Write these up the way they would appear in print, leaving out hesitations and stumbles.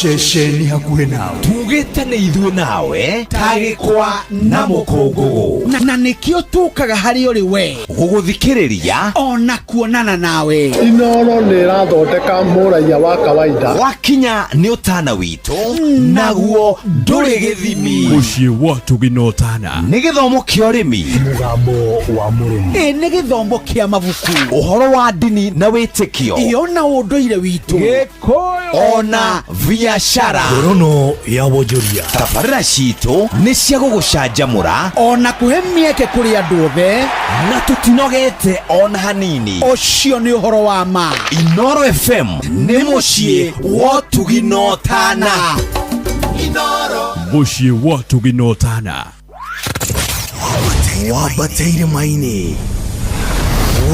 Ceceni hakuhĩ nawe. Tugĩte nĩ ithuĩ nawe ta gĩkwa na mũkũngũgũ. Na nĩkĩo tũkaga harĩ ũrĩ we. Gũgũthikĩrĩria ona kuonana nawe. Inoro nĩ ĩrathondeka mũraiya wa kawaida. Wakinya nĩ ũtana witũ naguo ndũrĩ gĩthimi. Mũciĩ wa Ũtugi na Ũtana. Nĩ gĩthomo kĩa ũrĩmi. Mũgambo wa mũrĩmi. Ĩ nĩ gĩthomo kĩa mabuku. Ũhoro wa ndini na wĩtĩkio. Ĩ ona ũndũire witũ. Ona biacara. Ngorono ya wonjoria. Tabarĩra citũ nĩ cia gũgũcanjamũra. Ona kũhe mĩeke kũrĩ andũ othe. Na tũtinogete ona hanini. Ũcio nĩ ũhoro wa ma. Inoro FM nĩ mũciĩ wa ũtugi na ũtana. Mũciĩ wa Ũtugi na Ũtana. Wambate irĩma-inĩ,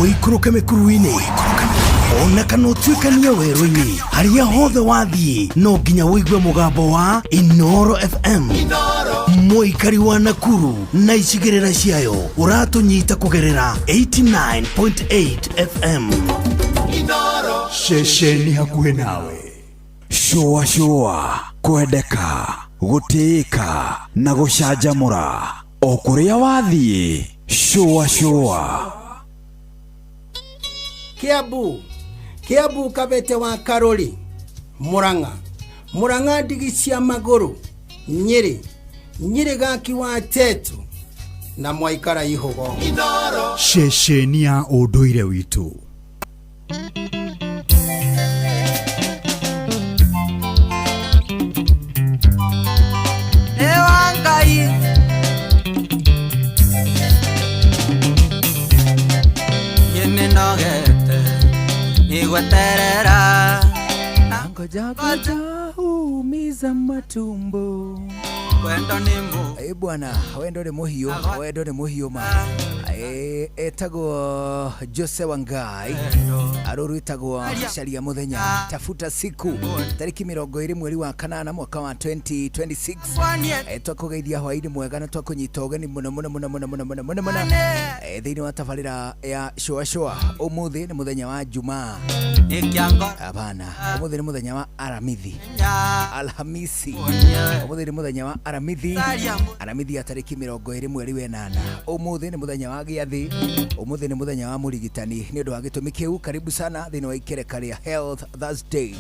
ũikũrũke mĩkuru-inĩ, ona kana ũtuĩkanie werũ-inĩ, harĩa hothe wathiĩ no nginya ũigue mũgambo wa Inoro FM. Mũikari wa Nakuru na icigĩrĩra ciayo ũratũnyita kũgerera 89.8 FM. Ceceni hakuhĩ nawe. Cũa cũa, kwendeka, gũtĩĩka na gũcanjamũra o kũrĩa wathiĩ. Cũa cũa. Kiambu, Kiambu Kabete wa Karori, Murang'a, Murang'a ndigi cia magũrũ, Nyĩrĩ, Nyĩrĩ gaki wa Tetu na Mwaikara Ihũgo. Ceceni ya ũndũire witũ. Ewa Ngai Nĩnogete nĩgweterera. Ngoja kutaumiza matumbo. Wendo nĩ mũ. Ĩ bwana, wendo nĩ mũhiũ, wendo nĩ mũhiũ ma. Ĩ, etagwo Jose Wangai, arũ rwĩtagwo Caria Mũthenya, Tafuta Siku, tarĩki 20 mweri wa kanana mwaka wa 2026. Ĩ, twakũgeithia hwaĩ-inĩ mwega na twakũnyita ũgeni mũno mũno mũno mũno mũno mũno mũno mũno. Ĩ, thĩinĩ wa tabarĩra ya Shũa Shũa. Ũmũthĩ nĩ mũthenya wa Jumaa. Hapana, ũmũthĩ nĩ mũthenya wa Aramithi. Alhamisi. Ũmũthĩ nĩ mũthenya wa Aramithi. Aramithi ya tarĩki 20 mweri wa ĩnana. Ũmũthĩ nĩ mũthenya wa gĩathĩ. Ũmũthĩ nĩ mũthenya wa mũrigitani. Nĩ ũndũ wa gĩtũmi kĩu, karibu sana thĩinĩ wa ikereka rĩa Health Thursday.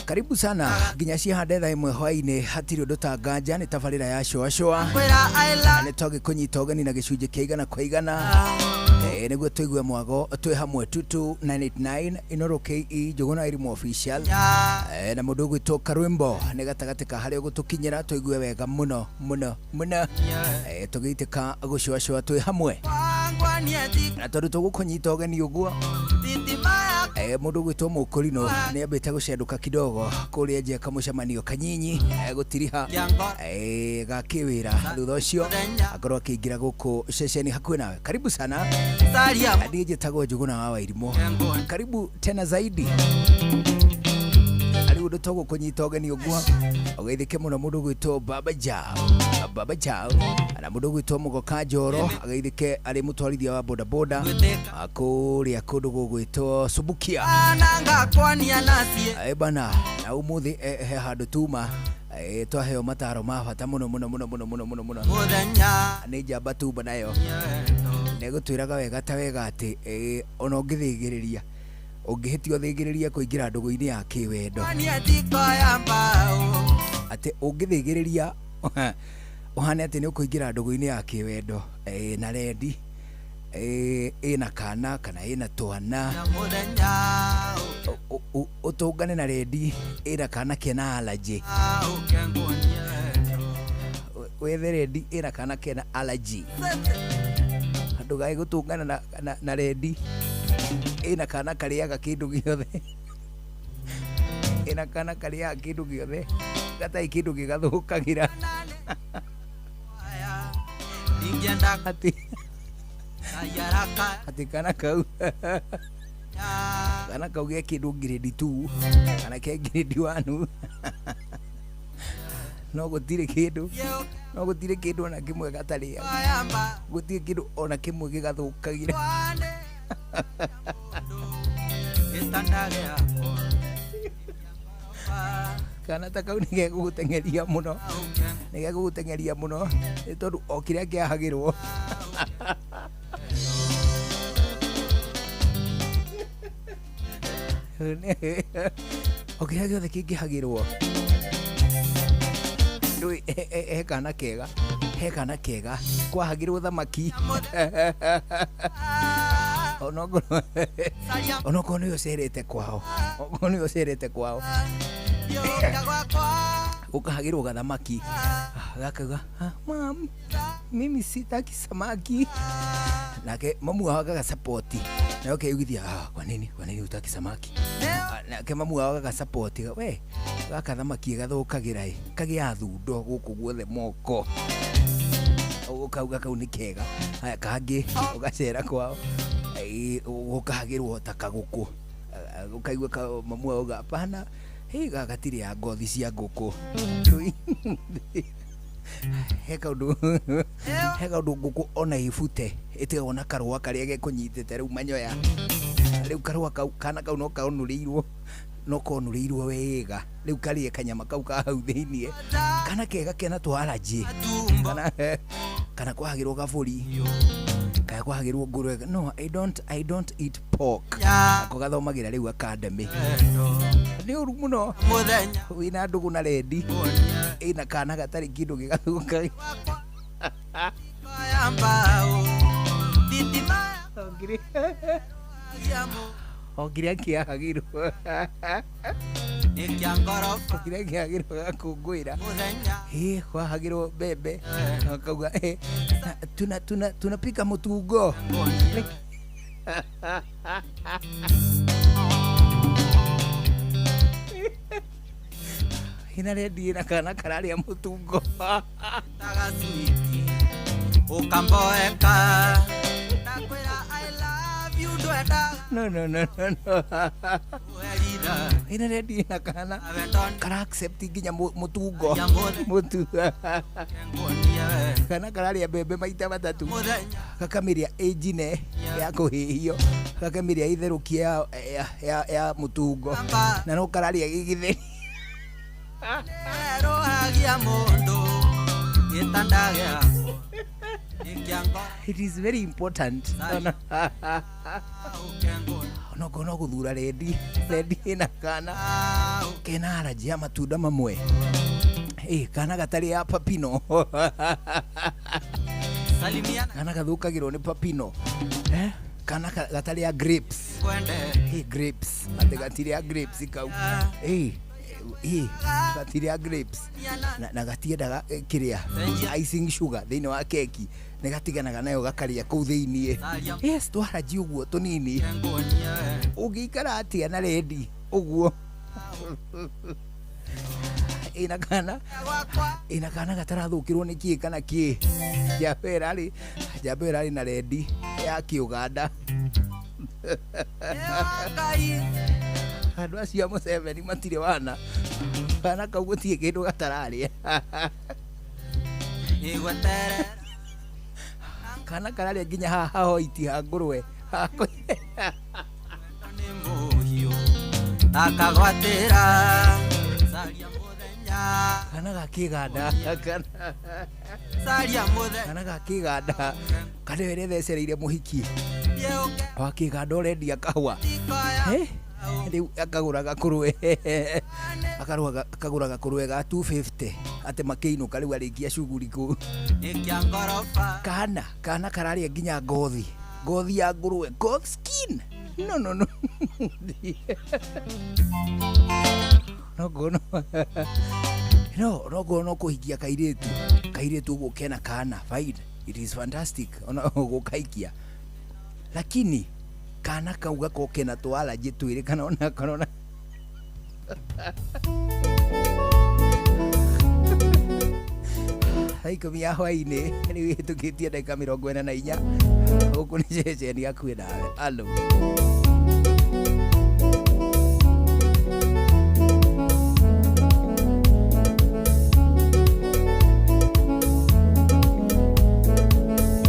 Karibu sana nginya cihande thaa 1 hwaĩ-inĩ, hatirĩ ũndũ ta nganja, nĩ tabarĩra ya Shũa Shũa. Na nĩ twagĩkũnyita ũgeni na gĩcunjĩ kĩa igana kwa igana. Nĩguo tũigue mwago twĩ hamwe 22989 Inoro KE Njũgũna Irimũ Official. Na mũndũ ũgwĩtwo Karwĩmbo nĩ gatagatĩ ka harĩa ũgũtũkinyĩra tũigue wega mũno mũno mũno. Tũgĩitĩka gũcũacũa twĩ hamwe. Na tondũ tũgũkũnyita ũgeni ũguo, mũndũ ũgwĩtwo Mũkũrinũ nĩ ambĩte gũcendũka kidogo kũrĩa nja kamũcemanio kanyinyi, gũtiriha, ga kĩwĩra. Thutha ũcio akorwo akĩingĩra gũkũ ceceni hakuhĩ nawe. Karibu sana. Niĩ njĩtagwo Njũgũna wa Wairimũ. Karibu tena zaidi. Arĩ ũndũ tũgũkũnyita ũgeni ũguo, ũgeithĩke mũno mũndũ ũgwĩtwo Baba Jao, Baba Jao, na mũndũ ũgwĩtwo Mũgoka Njoro, ageithĩke arĩ mũtwarithia wa bodaboda kũrĩa kũndũ gũgwĩtwo Subukia. Bana, na ũmũthĩ he handũ tuma twaheo mataro ma bata mũno mũno mũno mũno mũno mũno mũno. Nĩ njamba tumba nayo nĩ gũtwĩraga wega ta wega atĩ ona ũngĩthĩgĩrĩria, ũngĩhĩtia ũthĩgĩrĩrie kũingĩra ndũgũ-inĩ ya kĩwendo, atĩ ũngĩthĩgĩrĩria ũhane atĩ nĩ ũkũingĩra ndũgũ-inĩ ya kĩwendo, na rendi, ĩna kana kana ĩna twana, ũtũngane na rendi ĩna kana kena allergy, wethe rendi ĩna kana kena allergy, ndũgae gũtũngana na rendi ĩna kana karĩaga kĩndũ gĩothe, ĩna kana karĩaga kĩndũ gĩothe gatarĩ kĩndũ gĩgathũkagĩra. Atĩ kana kau, kana kau ge kĩndũ grade 2 kana ke grade 1, no gũtirĩ kĩndũ, no gũtirĩ kĩndũ ona kĩmwe gatarĩaga, gũtirĩ kĩndũ ona kĩmwe gĩgathũkagĩra. Kana ta kau nĩ gegũgũteng'eria mũno, nĩ gegũgũteng'eria mũno nĩ tondũ o kĩrĩa kĩahagĩrwo. O kĩrĩa gĩothe kĩngĩhagĩrwo. Ndũĩ he kana kega, he kana kega kwahagĩrwo thamaki. Onokorwo onokorwo nĩwe ũcerete kwao, onokorwo nĩwe ũcerete kwao, gũkahagĩrwo gathamaki, gakauga, "Ah, mam, mimi sitaki samaki." Nake mamu wao agagasapoti, nawe ũkeiguithia, "Ah, kwa nini hutaki samaki?" Ah, nake mamu wao agagasapoti, we gaka thamaki gathũkagĩra ĩ kagĩa thundo gũkũ guothe moko. Ũkauga kau nĩ kega. Haya, kangĩ ũgacera kwao, gũkahagĩrwo ta kagũkũ, ũkaigua mamu wao auga, "Hapana, hĩ gaka gatirĩ ya ngothi cia ngũkũ." He kaũndũ ngũkũ ona ĩbute ĩtigagwo na karũa karĩa gekũnyitĩte rĩu manyoya. Rĩu karũa kau, kana kau no konũrĩirwo, no konũrĩirwo wega, rĩu karĩe kanyama kau ka hau thĩiniĩ. Kana kega kena tũ allergy, kana kwahagĩrwo gabũri kana kwahagĩrwo ngũrwe, "No, I don't eat pork." Ako gathomagĩra rĩu academy. Nĩ ũru mũno wĩna ndũgũ na rendi ĩna kana gatarĩ kĩndũ gĩgathũka. O kĩrĩa kĩahagĩrwo, o kĩrĩa kĩahagĩrwo gakũngũĩra. Ĩ kwahagĩrwo mbembe, akauga, "Eh, tunapika mutungo." Ina rendi ina kana kararĩa mũtungo. Ukamboeka ndakwĩra I love you, ndwenda. No, no, no, no, no. Ina rendi ina kana kara accept nginya mũtungo mũtu. Kana kararĩa mbembe maita matatũ, gakamĩrĩa ĩ njine ya kũhĩhio, gakamĩrĩa ĩtherũkie ya mũtungo, na no kararĩa gĩ gĩtheri. Rũhagia mũndũ gĩtanda gĩakwa nĩ kĩa ngoro. It is very important onokorwo no gũthura rendi, rendi ĩna kana kena allergy ya matunda mamwe, ĩ kana gatarĩ ya papino, kana gathũkagĩrwo nĩ papino, eh? Kana gatarĩ ya grapes. Hey, grapes, atĩ gatirĩ ya grapes kau, ĩ gatirĩ ya grapes na gatiendaga kĩrĩa icing sugar thĩinĩ wa keki, nĩ gatiganaga nayo gakarĩa kũu thĩiniĩ. Yes, twaraji ũguo tũnini. Ũngĩikara atĩa na rendi ũguo ĩna kana gatarathũkĩrwo nĩ kĩ kana kĩ? Njamba ĩyo ĩrarĩ na rendi ya kĩũganda. Andũ acio a Museveni matirĩ wana. Kana kau gũtirĩ kĩndũ gatararĩa. Nĩgweterera. Kana kararĩa nginya haha hoiti ha ngũrwe. Nĩ mũhiũ takagwatĩra caria mũthenya. Kana gakĩganda kana Caria mũthenya. Kana gakĩganda kana ĩyo ĩrethecereire mũhiki wa kĩganda ũrendia kahũa. Eh, rĩu akagũra gakũrwe, akagũra gakũrwe ga 250 atĩ makĩinũka rĩu arĩkia cuguri kũu. Nĩ kĩa ngoroba. Kana kararĩa nginya ngothi, ngothi ya ngũrwe, goat skin. No, no, no, no ngono no no kũhikia kairĩtu ũguo kena kana, fine, it is fantastic ona gũkaikia, lakini kana kau gakorwo kena tũ allergy twĩrĩ kana ona thaa 10 ya hwainĩ rĩu ĩhĩtũkĩtie ndagĩka 44. Gũkũ nĩ ceceni hakuhĩ nawe. Alo.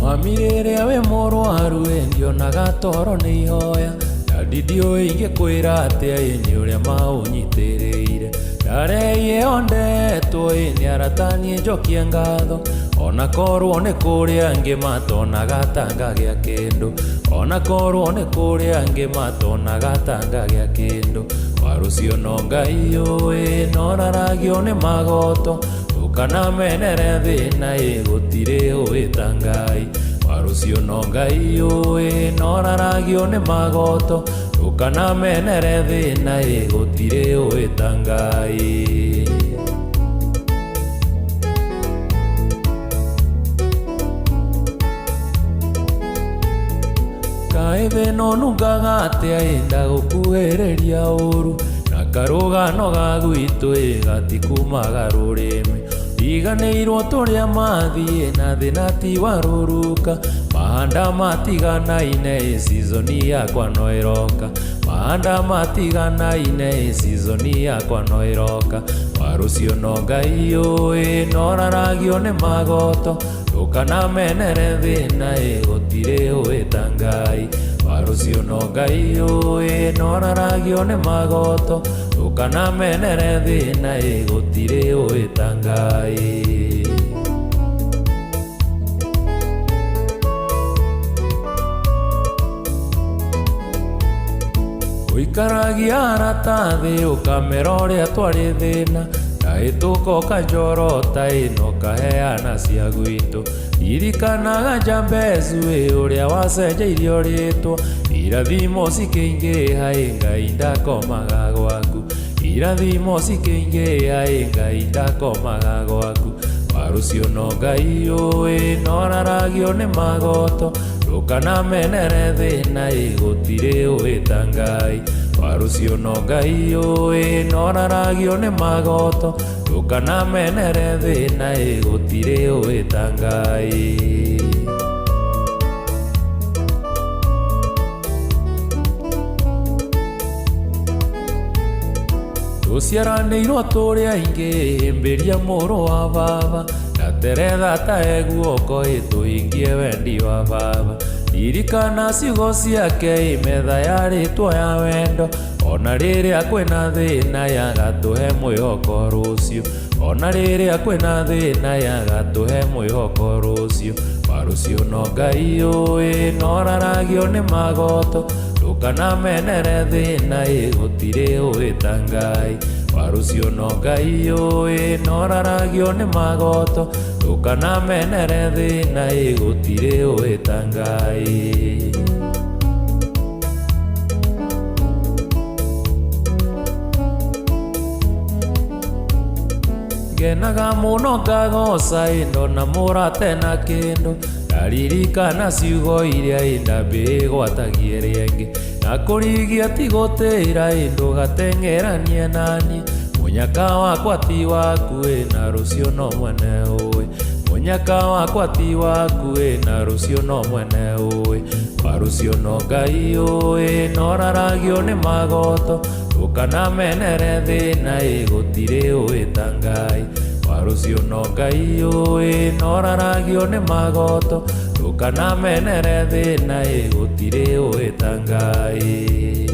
Mami, rĩrĩa wĩ mũrwaru ĩ ndionaga toro nĩ ihoya. Dadi, ndiũĩ ingĩkwĩra atĩa ĩ nĩ ũrĩa maũnyitĩrĩire. Ndareie ondetwo ĩ nĩ aratanie njokie ngatho ona korwo nĩ kũrĩ angĩ matonaga ta ngagĩa kĩndũ ona korwo nĩ kũrĩ angĩ matonaga ta ngagĩa kĩndũ warũcio no Ngai ũĩ noraragio nĩ magoto ndũkanamenere thĩna ĩ gũtirĩ ũĩ ta Ngai warũcio no Ngai ũĩ noraragio nĩ magoto ndũkanamenere thĩna ĩ gũtirĩ ũĩ ta Ngai. Kaĩ thĩna ũnungaga atĩa ĩ ndagũkuhĩrĩria ũru na karũgano ga gwitũ ĩ gatikumaga rũrĩmĩ riganĩirwo tũrĩa mathiĩ na thĩna ti wa rũruka mahanda matiganaine ĩ season yakwa no ĩroka mahanda matiganaine ĩ season yakwa no ĩroka warũcio no Ngai ũĩ noraragio nĩ magoto ndũkanamenere thĩna ĩ gũtirĩ ũĩ ta Ngai warũcio no Ngai ũĩ noraragio nĩ magoto ndũkanamenere thĩna ĩ gũtirĩ ũĩ ta Ngai. Ũikaragia arata thĩ ũkamera ũrĩa twarĩ thĩna ndahĩtũka ũkanjorota ĩ na ũkaheana cia gwitũ ririkanaga Jambezu ĩ ũrĩa wacenjeirio rĩtwa irathimo cikĩingĩha ĩ Ngai ndakomaga gwaku irathimo cikĩingĩha ĩ Ngai ndakomaga gwaku warũcio no Ngai ũĩ noraragio nĩ magoto ndũkanamenere thĩna ĩ gũtirĩ ũĩ ta Ngai warũcio no Ngai ũĩ noraragio nĩ magoto ndũkanamenere thĩna ĩ gũtirĩ ũĩ ta Ngai. Tũciaranĩirwo tũrĩ aingĩ hĩmbĩria mũrũ wa baba ndateretha ta e guoko ĩ tũhingie wendi wa baba ririkana ciugo ciake ĩ metha yarĩtwo ya wendo ona rĩrĩa kwĩna thĩna yagatũhe mwĩhoko rũciũ ona rĩrĩa kwĩna thĩna yagatũhe mwĩhoko rũciũ warũcio no Ngai ũĩ noraragio nĩ magoto ndũkanamenere thĩna ĩ gũtirĩ ũĩ ta Ngai warũcio no Ngai ũĩ noraragio nĩ magoto ndũkanamenere thĩna ĩ gũtirĩ ũĩ ta Ngai. Ngenaga mũno ngagoca ĩ ndona mũrate na kĩndũ ndaririkana ciugo iria ĩ ndambĩgwatagie rĩngĩ na kũrigia ti gũtĩra ĩ ndũgateng'eranie naniĩ mũnyaka wakwa ti waku ĩ na rũciũ no mwene ũĩ mũnyaka wakwa ti waku ĩ na rũciũ no mwene ũĩ warũcio no Ngai ũĩ noraragio nĩ magoto ndũkanamenere thĩna ĩ gũtirĩ ũĩ ta Ngai warũcio no Ngai ũĩ noraragio nĩ magoto ndũkanamenere thĩna ĩ gũtirĩ ũĩ ta Ngai.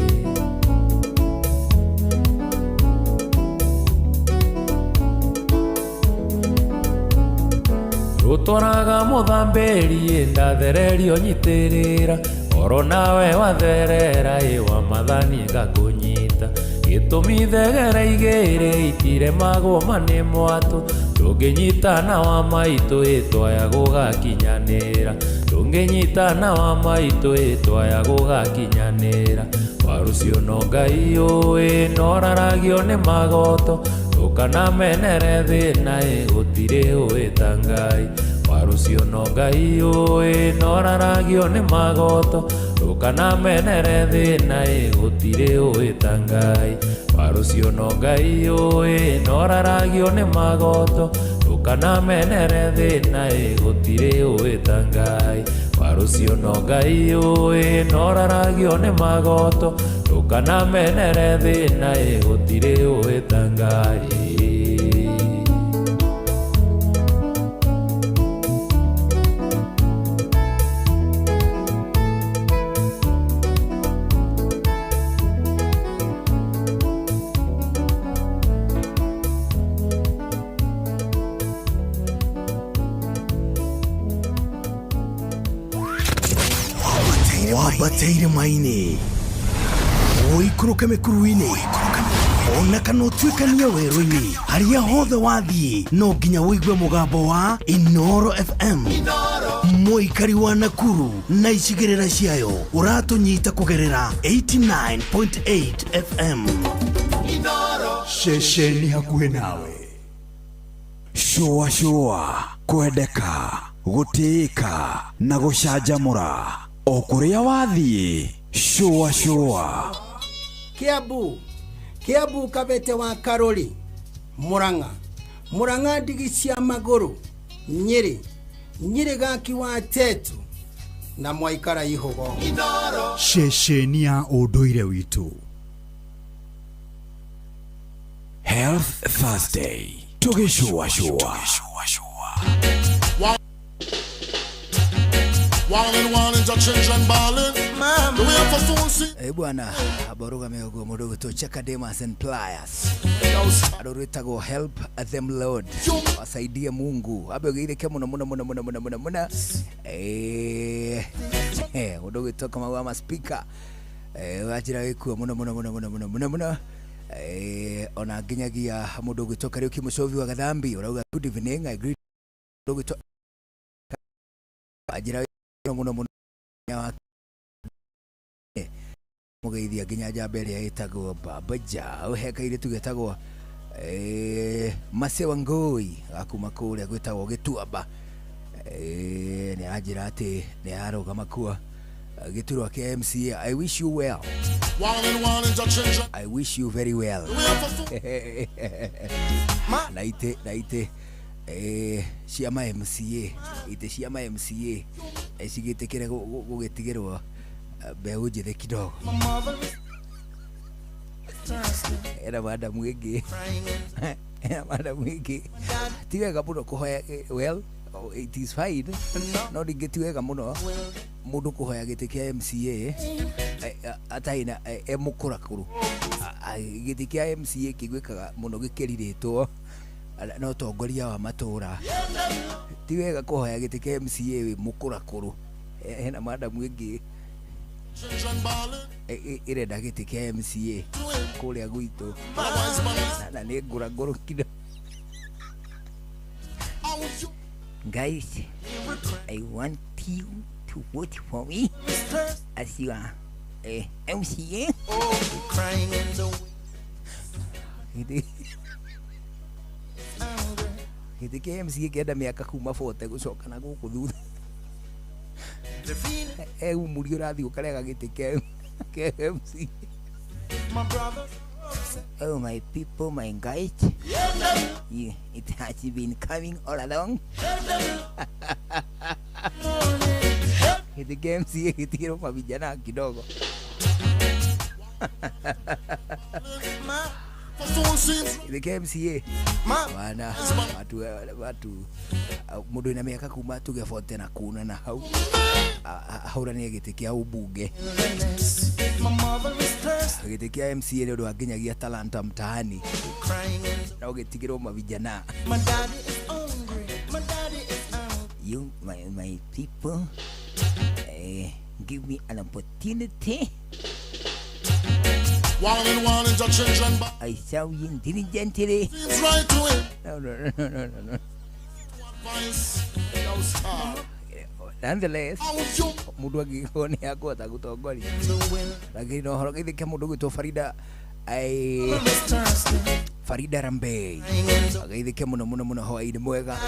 Rũtwaraga mũthambĩri ĩ ndathererio nyitĩrĩra oro nawe watherera ĩ wa mathani ngakũnyita gĩtũmi thegere igĩrĩ itiremagwo ma nĩ mwatũ ndũngĩnyitana wa maitũ ĩ twaya gũgakinyanĩra ndũngĩnyitana wa maitũ ĩ twaya gũgakinyanĩra warũcio no Ngai ũĩ noraragio nĩ magoto ndũkanamenere thĩna ĩ gũtirĩ ũĩ ta Ngai warũcio no Ngai ũĩ noraragio nĩ magoto ndũkanamenere thĩna ĩ gũtirĩ ũĩ ta Ngai warũcio no Ngai ũĩ noraragio nĩ magoto ndũkanamenere thĩna ĩ gũtirĩ ũĩ ta Ngai warũcio no Ngai ũĩ noraragio nĩ magoto ndũkanamenere thĩna ĩ gũtirĩ ũĩ ta Ngai. Wambate irĩma-inĩ, ũikũrũke mĩkuru-inĩ, ona kana ũtuĩkanie werũ-inĩ, harĩa hothe wathiĩ no nginya ũigue mũgambo wa Inoro FM. Mũikari wa Nakuru na icigĩrĩra ciayo, ũratũnyita kũgerera 89.8 FM. Ceceni hakuhĩ nawe. Shũa shũa, kwendeka, gũtĩĩka na gũcanjamũra o kũrĩa wathiĩ. Shũa shũa. Kiambu, Kiambu Kabete wa Karori, Murang'a, Murang'a ndigi cia magũrũ, Nyĩrĩ, Nyĩrĩ gaki wa Tetu na Mwaikara Ihũgo. Ceceni ya ũndũire witũ. Health Thursday, tũgĩcũacũa. Wallin', wallin', the children ballin'. The way for phone see. Eh bwana, abarugame ũguo mũndũ ũgwĩtwo Chaka Demas and Pliers, andũ rwĩtagwo Help Them Lord, wasaidie Mungu, ambe ũgeithĩke mũno mũno mũno mũno mũno mũno mũno. Mũndũ ũgwĩtwo Kamau wa maspika, wanjĩra wĩkuo mũno mũno mũno mũno mũno mũno mũno. Ona nginyagia mũndũ ũgwĩtwo Kariũki Mũcovi wa Gathambi ũrauga good evening, I greet mũndũ ũgwĩtwo wanjĩra mũno mũno mũno wa mũgeithia nginya njamba ĩrĩa ĩtagwo Baba Jao, he kairĩtu getagwo Mase Wangui gakuma kũrĩa gwĩtagwo Gĩtuamba. Nĩ aranjĩra atĩ nĩ ararũgama kuo gĩturwa kĩa MCA. I wish you well. Wallin', wallin', the children. I wish you very well. The way for phone. Na itĩ na itĩ cia ma MCA, itĩ cia ma MCA cigĩtĩkĩre gũgĩtigĩrwo mbeũ njĩthĩ kidogo. Ena madamu ĩngĩ, ena madamu ĩngĩ, ti wega mũno kũhoya, well, oh, it is fine, no ningĩ ti wega mũno mũndũ kũhoya gĩtĩ kĩa MCA atarĩ na e mũkũrakũrũ. Gĩtĩ kĩa MCA kĩiguĩkaga mũno gĩkĩrirĩtwo na ũtongoria wa matũra. Ti wega kũhoya gĩtĩ kĩa MCA wĩ mũkũrakũrũ. Hena madamu ĩngĩ Children ballin'. Ĩrenda gĩtĩ kĩa MCA kũrĩa gwitũ Otherwise, man, na nĩ ngũrangũrũ kido. how would you? Guys, I want you to vote for me as your MCA. Gĩtĩ kĩa MCA kĩenda mĩaka kuma 40 gũcoka na gũkũ thutha. Eumuri ũrathiĩ ũkarega gĩtĩ kĩa MCA. Oh, my people, my guys, you, it has been coming all along. Gĩtĩ kĩa MCA gĩtigĩrwo mavijana kidogo. For phone seems. Gĩtĩ kĩa MCA wana watu watu mũndũ wĩna mĩaka kuma tuge 40 na kuna na hau ahũranie gĩtĩ kĩa ũmbunge. Gĩtĩ kĩa MCA nĩ ũndũ wa nginyagia talanta mtaani no gĩtigĩrwo mavijana. You, my people, give me an opportunity. Wallin', wallin', the children ballin'. I serve you diligently. Seems right to it. No, no, no, no, no, no. Advice. Yo, star. Nonetheless, How would you? mũndũ angĩkorwo nĩ akũhota gũtongoria, lakini no horo geithĩke mũndũ ũgwĩtwo Farida, ai Farida Rambei, ageithĩke mũno mũno mũno, hwaĩ-inĩ mwega,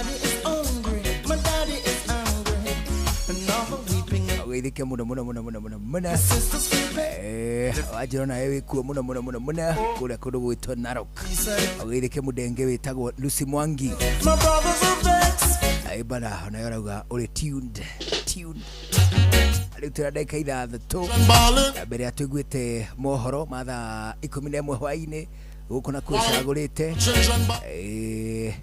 ageithĩke mũno mũno mũno mũno mũno mũno. Wanjĩra nawe wĩkuo mũno mũno mũno mũno kũrĩa kũndũ gwĩtwo Narok, ageithĩke mũndenge wĩtagwo Lucy Mwangi. Ai bana, onayo arauga ũrĩ tuned tuned. Rĩu twĩna ndagĩka 6 Ballin'. mbere ya tũiguĩte mohoro ma thaa 11 hwaĩ-inĩ gũkũ na kuo cagũrĩte. Children ballin'.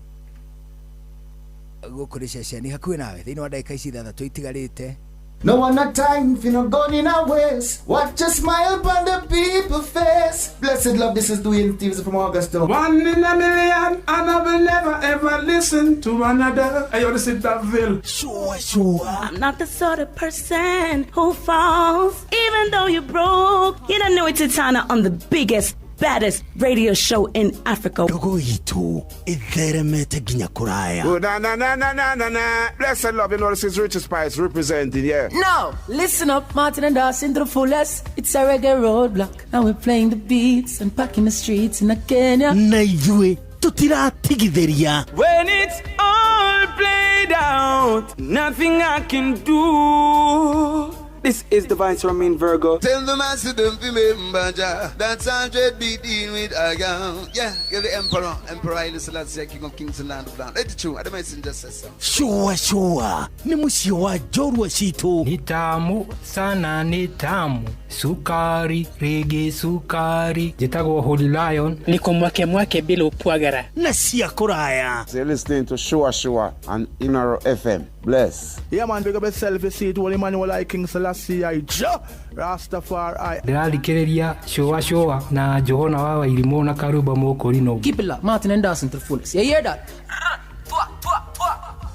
Gũkũ nĩ ceceni hakuhĩ nawe thĩinĩ wa ndagĩka ici 6 itigarĩte. No one a time for no gun in a waist. Watch a smile upon the people face. Blessed love, this is Dwayne Stevens from Augusta. One in a million, and I will never ever listen to another. I ought to sit that ville. Sure, sure. I'm not the sort of person who falls, even though you're broke. You don't know it's Titana on the biggest, baddest radio show in Africa. Ndogo itu itheremete nginya kuraya. Oh, na na na na na na na. Blessed love, you know this is Richard Spice representing, yeah. Now, listen up, Martin and Dawson to the fullest. It's a reggae roadblock, and we're playing the beats and packing the streets in Kenya. Na ithuĩ tutiratigithĩria. When it's all played out, nothing I can do. This is the Vice Romain Virgo. Tell the master don't remember Jah. That's 100 beat in with a gun. Yeah, you're the emperor. Emperor Haile Selassie, King of Kings and Land of Land. It's true. I don't just say so. Sure, sure. Ni mũciĩ wa njorua citũ. Ni tamu sana, ni tamu. Sukari, rege sukari. Njĩtagwo Holy Lion. Niko mwake mwake bila upwagara. Na cia kũraya. You're listening to Sure Sure on Inoro FM. Bless. Yeah, man, big up yourself. You see it, Holy Emmanuel, I King Selassie, I Jah Rastafari. Ndĩrathikĩrĩria Sure Sure na Johana wa Wairimũ na Karumba Mũkũrinũ. Keep it locked, Martin and Dawson to the fullest. You hear that?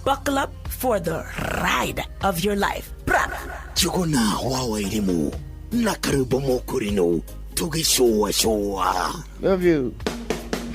Buckle up for the ride of your life. Njuguna wa Wairimũ na Karumba Mũkũrinũ tũgĩcũa cũa. Love you.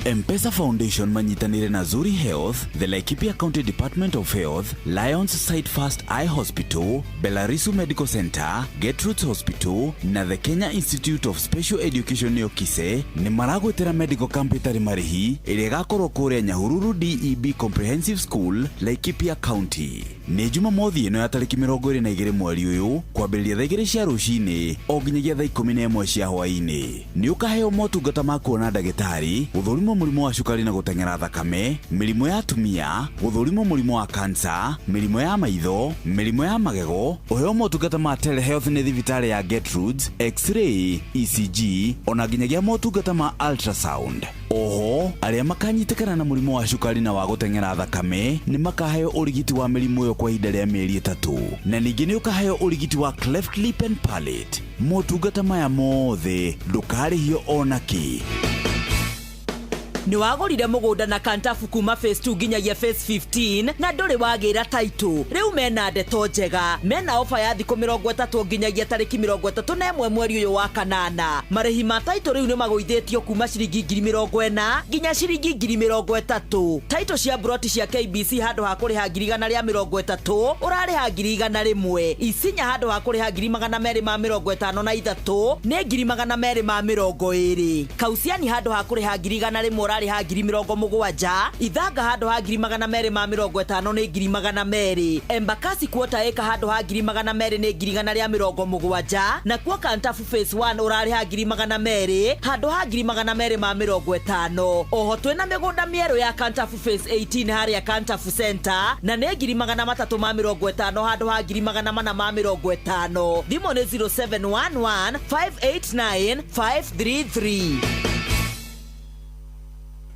M-Pesa Foundation manyitanire na Zuri Health, the Laikipia County Department of Health, Lions Sight First Eye Hospital, Belarisu Medical Center, Gertrude's Hospital na the Kenya Institute of Special Education Yokise nĩ maragwĩtĩra medical camp ĩtarĩ marĩhi ĩrĩa ĩgakorwo kũrĩa Nyahururu DEB Comprehensive School, Laikipia County. Nĩ Jumamothi ĩno ya tarĩki 22 mweri ũyũ kwambĩrĩria thaa 2 cia rũcinĩ o nginyagia thaa 11 cia hwaĩ-inĩ. Nĩ ũkaheo motungata ma kuona ndagĩtarĩ, gũthũrimwo mũrimũ wa cukari na gũteng'era thakame, mĩrimũ ya atumia, gũthũrimwo mũrimũ wa kansa, mĩrimũ ya maitho, mĩrimũ ya magego, ũheo motungata ma telehealth nĩ thibitarĩ ya Gertrudes, X-ray, ECG ona nginyagia motungata ma ultrasound. Oho, arĩa makanyitĩkana na mũrimũ wa cukari na wa gũteng'era thakame nĩ makaheo ũrigiti wa mĩrimũ ĩyo kwa ihinda rĩa mĩeri 3, na ningĩ nĩ ũkaheo ũrigiti wa cleft lip and palate. Motungata maya mothe ndũkarĩhio ona kĩ. Nĩ wagũrire mũgũnda na kantafu kuma phase 2 nginyagia phase 15 na ndũrĩ wagĩra title. Rĩu mena ndeto njega, mena ofa ya thikũ 30 nginyagia tarĩki 31 mweri ũyũ wa kanana. Marĩhi ma title rĩu nĩ magũithĩtio kuma ciringi 40,000 nginya ciringi 30,000. Title cia broti cia KBC handũ ha kũrĩha 130,000 ũrarĩha 101,000. Isinya handũ ha kũrĩha 253 nĩ 220. Kausiani handũ ha kũrĩha 100,000 ũrarĩha 70,000. Ithanga handũ ha 250 nĩ 200. Embakasi quarter acre handũ ha 200 nĩ 170. Na kuo Kantafu phase 1 ũrarĩha 200 handũ ha 250. Oho twĩna mĩgũnda mĩerũ ya Kantafu phase 18 harĩa Kantafu Center na nĩ 350 handũ ha 450. Thimũ nĩ 0711 589 533.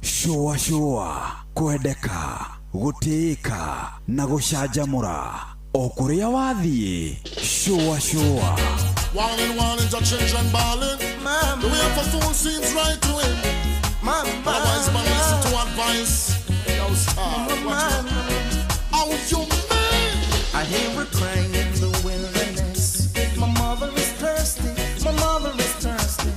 Shua shua, kwendeka, gũtĩĩka na gũcanjamũra o kũrĩa wathiĩ. Shua shua. Wildin', wildin', the children ballin'. The way of a fool seems right to him. But a wise man listen to advice. Yo, star, watch out. How you mean? I hear her crying in the wilderness. My mother is thirsty. My mother is thirsty.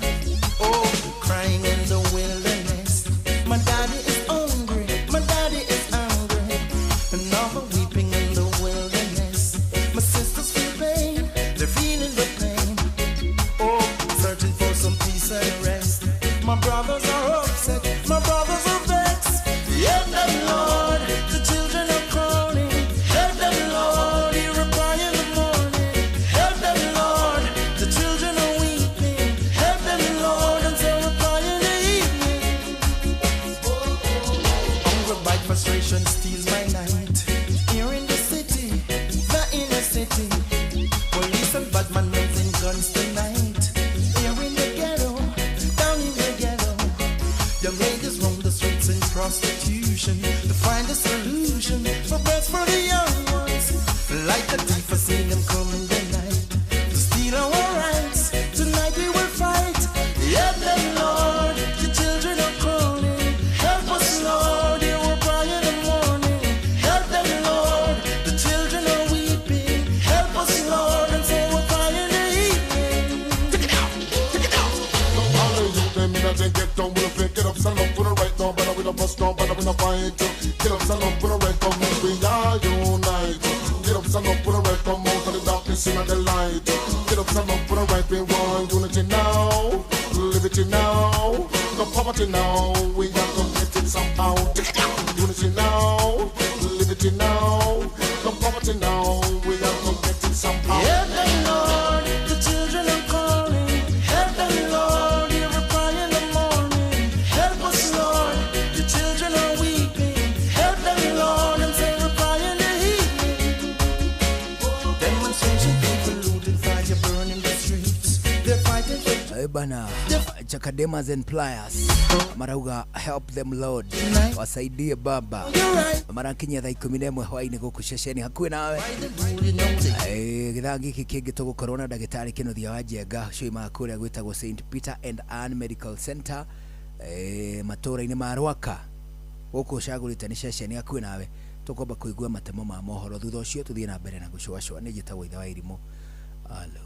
Oh, crying in the wilderness. My daddy is hungry. My daddy is hungry. Another weeping in the wilderness. My sisters feel pain. They're feeling the pain. Oh, searching for some peace and rest. My brothers are upset. My brothers are vexed. Help them, Lord. The children are calling. Help them, Lord. Hear a cry in the morning. Help them, Lord. The children are weeping. Help them, Lord. And so a cry in the evening. Hunger, bite, frustration steals my night. Here in the city, the inner city. Police and bad man raising guns tonight. Here in the ghetto, down in the ghetto. Young ladies roam the streets in prostitution to find a solution for breath for the young ones. Like a thief, I see them coming down. Don't bother with no fight. Get up, stand up, put a right, come out. We are unite. Get up, stand up, put a right, come out of the darkness in the light. Get up, stand up, put a right, we want unity now, liberty now, no poverty now. We have to get it somehow. Unity now, liberty now, no poverty now. We have to get it somehow. Help them, Lord, the children are calling. Help them, Lord, hear a cry in the morning. Help us, Lord, the children are weeping. Help them, Lord, and say a cry in the evening. Demonstration people looting, fire burning the streets. They're fighting for Eh, bana Chakademas and Pliers marauga help them Lord, wasaidie baba. Marakinyia thaa 11 hwainĩ gũkũ ceceni hakuhĩ nawe. Eh, gĩthaa gĩkĩ kĩngĩ tũgũkorwo na ndagĩtarĩ Kĩnuthia wa Njenga ũcio umaga kũrĩa gwĩtagwo St Peter and Ann Medical Center, eh, matũũra-inĩ ma Rwaka gũkũ ũcagũrĩte nĩ ceceni hakuhĩ nawe. Tũkwamba kũigua matemo ma mohoro, thutha ũcio tũthiĩ na mbere na gũcũacũa. Nĩ njĩtagwo ithe wa irimũ. Alo.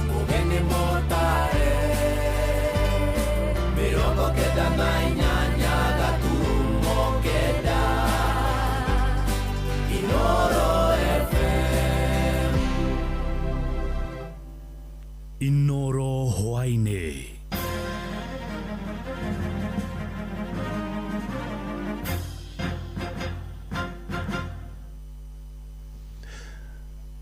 Mugeni motare 98 gaturumo 9 Inoro FM. Inoro hwainĩ.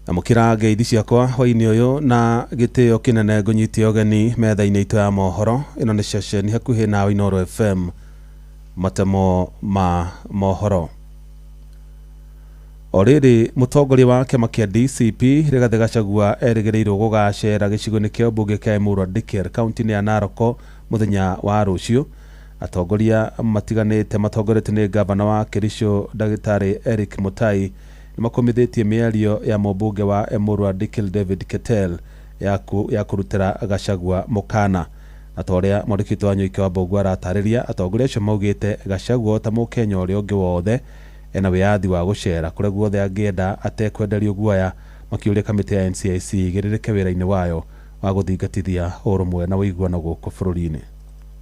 Amũkĩra ngeithi ciakwa hwainĩ ũyũ na gĩtĩo kĩnene ngũnyitie ũgeni metha-inĩ itũ ya mohoro. Ĩno nĩ ceceni hakuhĩ nawe Inoro FM, matemo ma mohoro. O rĩrĩ, mũtongoria wa kĩama kĩa DCP Rigathĩ Gachagua erĩgĩrĩirwo gũgacera gĩcigo-inĩ kĩa ũmbunge kĩa Emurua Dikirr kaunti-inĩ ya Narok mũthenya wa rũciũ. Atongoria matiganĩte matongoretio nĩ ngavana wa Kericho ndagĩtarĩ Eric Mutai nĩ makomithĩtie mĩario ya mũmbunge wa Emurua Dikirr David Ketel ya kũrutĩra Gachagua mũkana. Na ta ũrĩa mwandĩki witũ wa Nyoike wa Mbũngũ aratarĩria, atongoria acio maugĩte Gachagua ta mũkenya ũrĩa ũngĩ wothe ena wĩyathi wa gũcera kũrĩa guothe angĩenda atekwenderio guoya, makĩũria kamĩtĩ ya NCIC ĩgĩrĩrĩke wĩra-inĩ wayo wa gũthingatithia ũrũmwe na ũiguano gũkũ bũrũri-inĩ.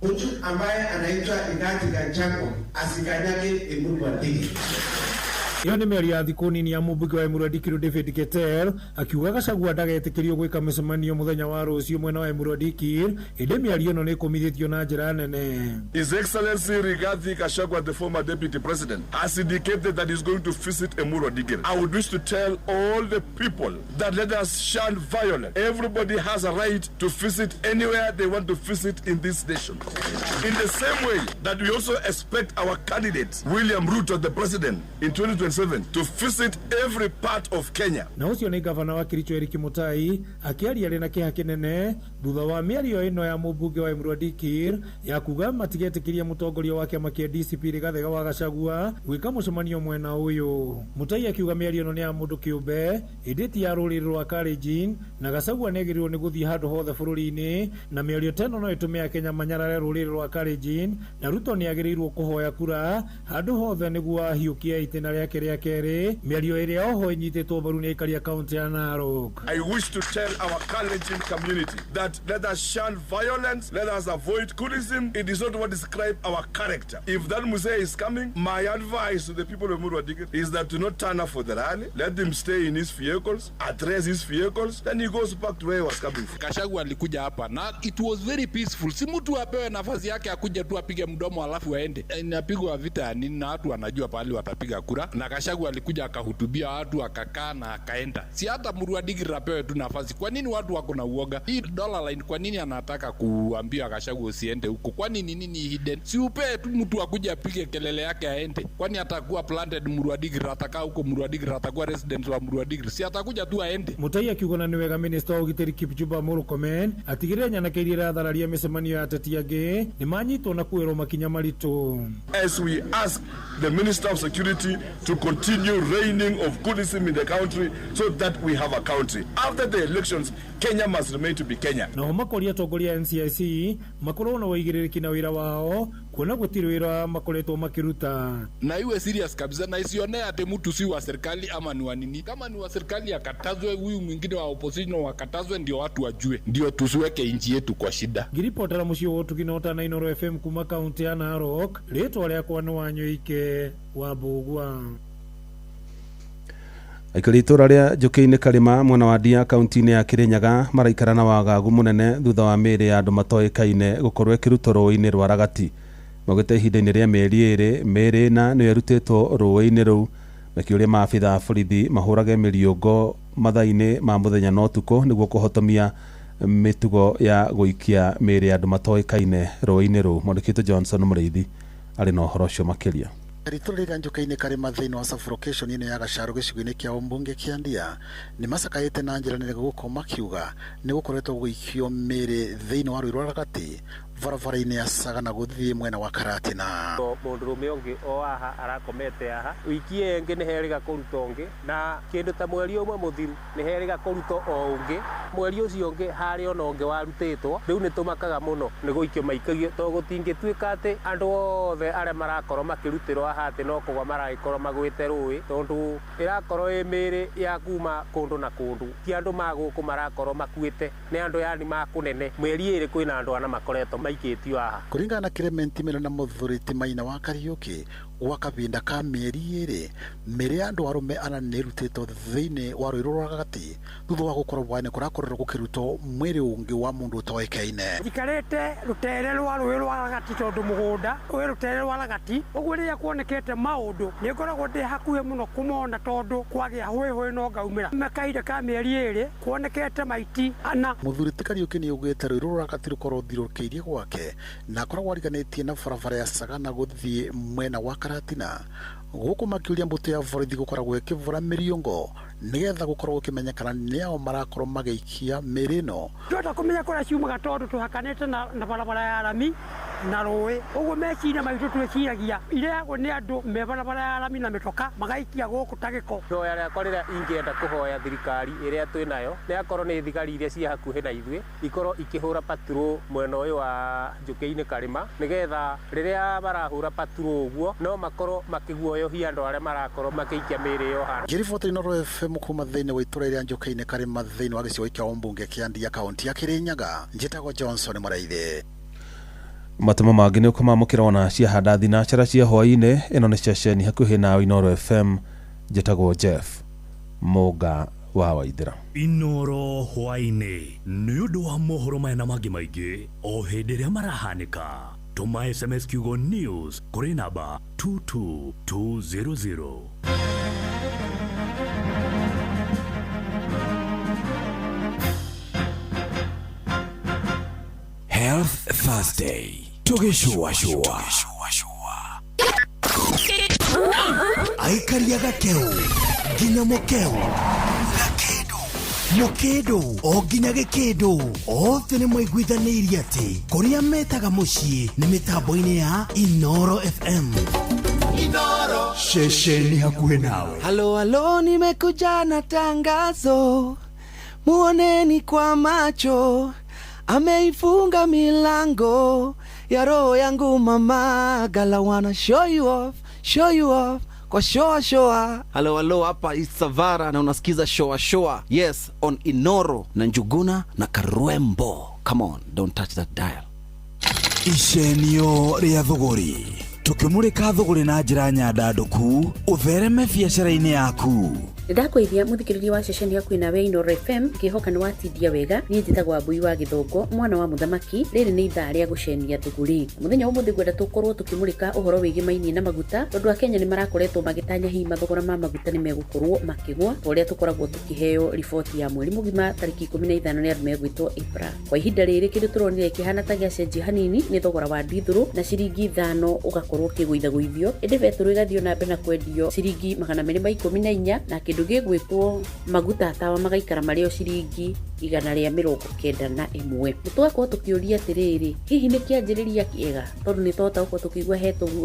Mtu ambaye anaitwa Rigathi Gachagua asikanyage Emurua Dikirr. Ĩyo nĩ mĩario ya thikũ nini ya mũmbunge wa Emurua Dikirr David Keter akiuga Gachagua ndagetĩkĩrio gwĩka mĩcemanio mũthenya wa rũciũ mwena wa Emurua Dikirr, ĩndĩ mĩario ĩno nĩ ĩkũmithĩtio na njĩra nene. His Excellency Rigathi Gachagua, the former deputy president, has indicated that he's going to visit Emurua Dikirr. I would wish to tell all the people that let us shun violence. Everybody has a right to visit anywhere they want to visit in this nation. In the same way that we also expect our candidate, William Ruto, the president, in 2027, to visit every part of Kenya. Na ũcio nĩ gavana wa Kericho Eric Mutai akĩaria arĩ na kĩeha kĩnene thutha wa mĩario ĩno ya mũmbunge wa Emurua Dikirr ya kuga matigetĩkĩria mũtongoria wa kĩama kĩa DCP Rigathĩ wa Gachagua gwĩka mũcemanio mwena ũyũ. Mutai akiuga mĩario ĩno nĩ ya mũndũ kĩũmbe ĩndĩ ti ya rũrĩrĩ rwa Kalenjin, na Gachagua nĩagĩrĩirwo nĩ gũthiĩ handũ hothe bũrũri-inĩ, na mĩario ta ĩno no ĩtũme Akenya manyarare rũrĩrĩ rwa Kalenjin, na Ruto nĩagĩrĩirwo kũhoya kura handũ hothe nĩguo ahiũkie itĩna rĩake rĩa kerĩ, mĩario ĩrĩa oho ĩnyitĩtwo mbaru nĩ aikari a kaunti ya Narok. I wish to tell our Kalenjin community that let us shun violence, let us avoid criticism. It is not what describes our character. If that mzee is coming, my advice to the people of Emurua Dikirr is that to not turn up for the rally, let him stay in his vehicles, address his vehicles, then he goes back to where he was coming from. Gachagua alikuja hapa na it was very peaceful. Si mtu apewe nafasi yake akuje tu apige mdomo alafu aende. Inapigwa vita ya nini na watu wanajua pahali watapiga kura. Na Gachagua alikuja akahutubia watu akakaa na akaenda. Si hata Emurua Dikirr apewe tu nafasi. Kwa nini watu wako na uoga? Hii dollar line kwa nini anataka kuambia Gachagua usiende huko? Kwa nini nini hidden? Si upe tu mtu akuje apige kelele yake aende. Kwani atakuwa planted Emurua Dikirr, atakaa huko Emurua Dikirr, atakuwa resident wa Emurua Dikirr. Si atakuja tu aende. Mutai akiuga na nĩ wega minista wa ũgitĩri Kipchumba Murkomen atigĩrĩre nyanake iria irathararia mĩcemanio ya ateti angĩ nĩ manyitwo na kuoerwo makinya maritũ. As we ask the Minister of Security to continue reigning of goodism in the country so that we have a country. After the elections, Kenya must remain to be Kenya. Nao makoria atongoria a NCIC makorwo na ũigĩrĩrĩki na wĩra wao. Kuona gũtirĩ wĩra makoretwo makĩruta. Na iwe serious kabisa, na isionee ati mtu si wa serikali ama ni wa nini. Kama ni wa serikali akatazwe, huyu mwingine wa opposition wakatazwe, ndio watu wajue, ndio tusiweke nchi yetu kwa shida. Ngiribotera mũciĩ wa ũtugi na ũtana Inooro FM kuma kaunti ya Narok, rĩtwa rĩakwa nĩ Wanyoike wa Mbũgua. Aikari itũra rĩa Njũkĩ-inĩ Karĩma mwena wa Ndia kaunti-inĩ ya Kĩrĩnyaga maraikara na wagagu mũnene thutha wa mĩĩrĩ ya andũ matoĩkaine gũkorwo ĩkĩrutwo rũĩ-inĩ rwa Ragati. Maugĩte ihinda-inĩ rĩa mĩeri 2 mĩĩrĩ 4 nĩyo ĩrutĩtwo rũĩ-inĩ rũu, makĩũria maabitha a borithi mahũrage mĩriũngo mathaa-inĩ ma mũthenya na ũtukũ nĩguo kũhotomia mĩtugo ya gũikia mĩĩrĩ ya andũ matoĩkaine rũĩ-inĩ rũu. Mwandĩki witũ Johnson Mũrĩithi arĩ na ũhoro ũcio makĩria. Itũra rĩrĩa Njũkĩ-inĩ Karĩma thĩinĩ wa sub-location ĩno ya Gacaru gĩcigo-inĩ kĩa ũmbunge kĩa Ndia nĩ macakaĩte na njĩra nene gũkorwo makiuga nĩ gũkoretwo gũgĩikio mĩĩrĩ thĩinĩ wa rũĩ rwa Ragati barabara-inĩ ya Sagana gũthiĩ mwena wa Karatina. Mũndũrũme ũngĩ o haha arakomete haha, wiki ĩyo ĩngĩ nĩ herĩga kũruta ũngĩ, na kĩndũ ta mweri ũmwe mũthiru nĩ herĩga kũruta o ũngĩ, mweri ũcio ũngĩ harĩ ona ũngĩ warutĩtwo. Rĩu nĩ tũmakaga mũno nĩ gũikio maikagio, tondũ gũtingĩtuĩka atĩ andũ othe arĩa marakorwo makĩrutĩrwo haha atĩ no kũgwa maragĩkorwo magwĩte rũĩ, tondũ ĩrakorwo ĩ mĩĩrĩ ya kuma kũndũ na kũndũ, ti andũ ma gũkũ marakorwo makuĩte, nĩ andũ yani ma kũnene. Mweri 2 kwĩna andũ ana makoretwo maikĩtio haha. Kũringana na Clement Melo na Mũthuri ti Maina wa Kariũki, gwa kahinda ka mĩeri 2 mĩĩrĩ ya andũ arũme 4 nĩ ĩrutĩtwo thĩinĩ wa rũĩ rwa Ragati thutha wa gũkorwo bwaĩ-inĩ kũrakorirwo gũkĩrutwo mwĩrĩ ũngĩ wa mũndũ ũtoĩkaine. Njikarĩte rũtere rwa rũĩ rwa Ragati tondũ mũgũnda wĩ rũtere rwa Ragati, ũguo rĩrĩa kuonekete maũndũ nĩ ngoragwo ndĩ hakuhĩ mũno kũmona tondũ kwagĩa hũĩhũĩ no ngaumĩra. Kahinda ka mĩeri 2 kuonekete maiti 4. Mũthuri ti Kariũki nĩ augĩte rũĩ rũrũ Ragati rũkorwo rũthiũrũrũkĩirie gwake na akoragwo ariganĩtie na barabara ya Sagana gũthiĩ mwena wa Karatina, gũkũ makĩũria mbũtũ ya borithi gũkoragwo ĩkĩvũra mĩriũngo nĩgetha gũkorwo gũkĩmenyekana nĩao marakorwo magĩikia mĩĩrĩ ĩno. Twenda kũmenya kũrĩa ciumaga tondũ tũhakanĩte na barabara ya rami na rũĩ, ũguo meciria maitũ twĩciragia ireagwo nĩ andũ me barabara ya rami na mĩtoka magaikia gũkũ ta gĩko. Ihoya rĩakwa rĩrĩa ingĩenda kũhoya thirikari ĩrĩa twĩ nayo nĩ akorwo nĩ thigari iria ciĩ hakuhĩ na ithuĩ ikorwo ikĩhũra patrol mwena ũyũ wa Njũkĩ-inĩ Karĩma, nĩgetha rĩrĩa marahũra patrol ũguo no makorwo makĩguoyohia andũ arĩa marakorwo makĩikia mĩĩrĩ ĩyo handũ. Ngĩriboti Inooro FM kuma thĩinĩ wa itũra rĩa Njũkĩ-inĩ Karĩma thĩinĩ wa gĩcigo kĩa ũmbunge kĩa Ndia kaunti ya Kĩrĩnyaga, njĩtagwo Johnson Mũraithi. Matemo mangĩ nĩ ũkũmamũkĩra ona ciahanda thinacara cia hwaĩ-inĩ. Ĩno nĩ ceceni hakuhĩ nawe Inooro FM, njĩtagwo Jeff Mũnga wa Waithĩra. Inooro hwaĩ-inĩ nĩ ũndũ wa mohoro maya na mangĩ maingĩ o hĩndĩ ĩrĩa marahanĩka. Tũma SMS kiugo news kũrĩ namba 22200. Health Thursday tũgĩcũacũa. Aikaria gakeu nginya mũkeu gakĩndũ mũkĩndũ o nginya gĩkĩndũ, othe nĩ maiguithanĩirie atĩ kũrĩa metaga mũciĩ nĩ mĩtambo-inĩ ya Inooro FM. Inooro ceceni hakuhĩ nawe. Halo halo, nimekuja na tangazo, muoneni kwa macho, ameifunga milango ya roho yangu mama, gala wanna show you off, show you off kwa shoa shoa. Halo halo, hapa Isavara na unasikiza shoa shoa. Yes, on Inoro na Njuguna na Karwembo. Come on, don't touch that dial. Icenio rĩa thũgũrĩ, tũkĩmũrĩka thũgũrĩ na njĩra nyandandũku ũthereme biacara-inĩ yaku. Ndakwĩria mũthikĩrĩria wa ceceni hakuhĩ nawe Inooro FM, ngĩhoka nĩ watindia wega. Niĩ njĩtagwo Wambui wa Gĩthongo, mwana wa mũthamaki. Rĩrĩ nĩ ithaa rĩa gũcenia thũgũrĩ. Mũthenya wa ũmũthĩ ngwenda tũkorwo tũkĩmũrĩka ũhoro wĩgĩmainie na maguta, tondũ akenya nĩ marakoretwo magĩtanya hihi mathogora ma maguta nĩ megũkorwo makĩgwa, ta ũrĩa tũkoragwo tũkĩheo riboti ya mweri mũgima tarĩki 15 nĩ andũ megwĩtwo EPRA. Kwa ihinda rĩrĩ kĩndũ tũronire kĩhana ta gĩacenjia hanini nĩ thogora wa ndithũrũ na ciringi 5 ũgakorwo ũkĩgũithagũithio, ĩndĩ betũrũ ĩgathiĩ na mbere na kwendio ciringi 214 na kĩndũ gĩgwĩtwo maguta tawa magaikara marĩ o ciringi 191. Tũgakorwo tũkĩũria atĩrĩrĩ, hihi nĩ kĩanjĩrĩria kĩega? Tondũ nĩ twahota gũkorwo tũkĩigua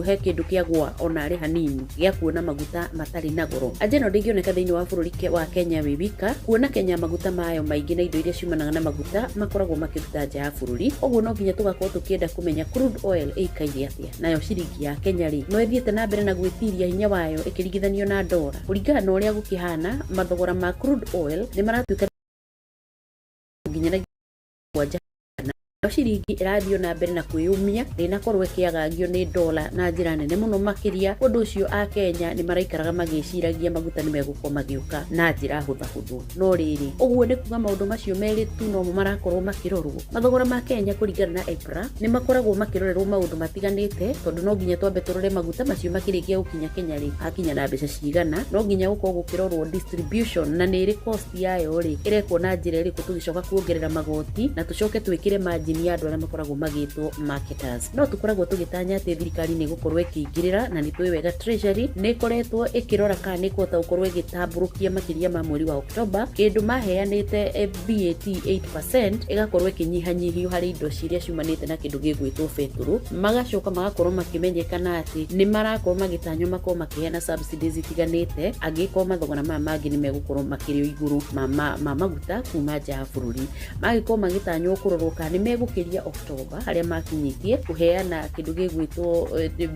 he kĩndũ kĩagũa ona arĩ hanini gĩa kuona maguta matarĩ na goro. Anja ĩno ndĩngĩoneka thĩinĩ wa bũrũri wa Kenya wĩ wika, kuona Kenya maguta mayo maingĩ na indo iria ciumanaga na maguta makoragwo makĩruta nja ya bũrũri. Ũguo no nginya tũgakorwo tũkĩenda kũmenya crude oil ĩikaire atĩa, nayo ciringi ya Kenya rĩ no ĩthiĩte na mbere na gwĩtiria hinya wayo ĩkĩringithanio na ndora. Kũringana na ũrĩa gũkĩhana, mathogora ma crude oil nĩ maratuĩka nginya na mũgwanja, nayo ciringi ĩrathiĩ na mbere na kwĩyũmia, ndĩnakorwo ĩkĩagagio nĩ dola na njĩra nene mũno makĩria. Ũndũ ũcio Akenya nĩ maraikaraga magĩciragia maguta nĩ megũkorwo magĩũka na njĩra hũthahũthũ. No rĩrĩ, ũguo nĩ kuga maũndũ macio merĩ tu nomo marakorwo makĩrorwo. Mathogora ma Kenya kũringana na EPRA nĩ makoragwo makĩrorerwo maũndũ matiganĩte, tondũ no nginya twambe tũrore maguta macio makĩrĩkia gũkinya Kenya rĩ, akinya na mbeca cigana. No nginya gũkorwo gũkĩrorwo distribution na nĩ ĩrĩ cost yayo rĩ, ĩrekwo na njĩra ĩrĩkũ, tũgĩcoka kuongerera magoti na tũcoke twĩkĩre margin ya andũ arĩa makoragwo magĩtwo marketers. No tũkoragwo tũgĩtanya atĩ thirikari nĩ ĩgũkorwo ĩkĩingĩrĩra, na nĩ tũĩ wega Treasury nĩ ĩkoretwo ĩkĩrora kana nĩ ĩkũhota gũkorwo ĩgĩtambũrũkia makĩria ma mweri wa Oktoba kĩndũ maheanĩte VAT 8% ĩgakorwo ĩkĩnyihanyihio harĩ indo ciria ciumanĩte na kĩndũ gĩgwĩtwo betũrũ. Magacoka magakorwo makĩmenyekana atĩ nĩ marakorwo magĩtanywo makorwo makĩheana subsidies itiganĩte angĩkorwo mathogora maya mangĩ nĩ megũkorwo makĩrĩ o igũrũ ma maguta kuma nja ya bũrũri. Magĩkorwo magĩtanywo kũrorwo kana nĩ megũkĩria Oktoba harĩa makinyĩtie kũheana kĩndũ gĩgwĩtwo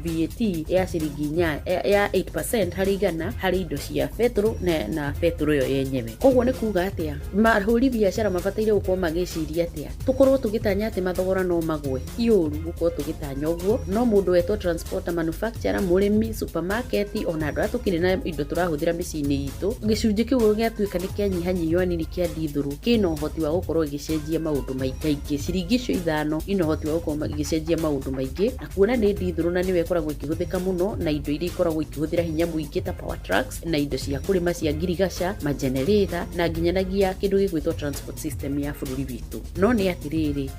VAT ya ciringi inya ya 8% harĩ igana harĩ indo cia betũrũ na betũrũ ĩyo yenyewe. Koguo nĩ kuga atĩa, mahũri biacara mabataire gũkorwo magĩciria atĩa? Tũkorwo tũgĩtanya atĩ mathogora no magwe, ti ũru gũkorwo tũgĩtanya ũguo, no mũndũ wetwo transporter, manufacturer, mũrĩmi, supermarket, ona andũ arĩa tũkĩrĩ na indo tũrahũthĩra mĩciĩ-inĩ itũ, gĩcunjĩ kĩu gĩatuĩka nĩ kĩanyihanyihio hanini kĩa ndithũrũ, kĩna ũhoti wa gũkorwo ĩgĩcenjia maũndũ maingaingĩ. Ciringi icio 5 ina ũhoti wa gũkorwo igĩcenjia maũndũ maingĩ, na kuona nĩ ndithũrũ na nĩyo ĩkoragwo ĩkĩhũthĩka mũno na indo iria ikoragwo ikĩhũthĩra hinya mũingĩ ta power trucks na indo cia kũrĩma cia ngirigaca, magenerator na nginyanagia kĩndũ gĩgwĩtwo transport system ya bũrũri witũ. No nĩ atĩrĩrĩ,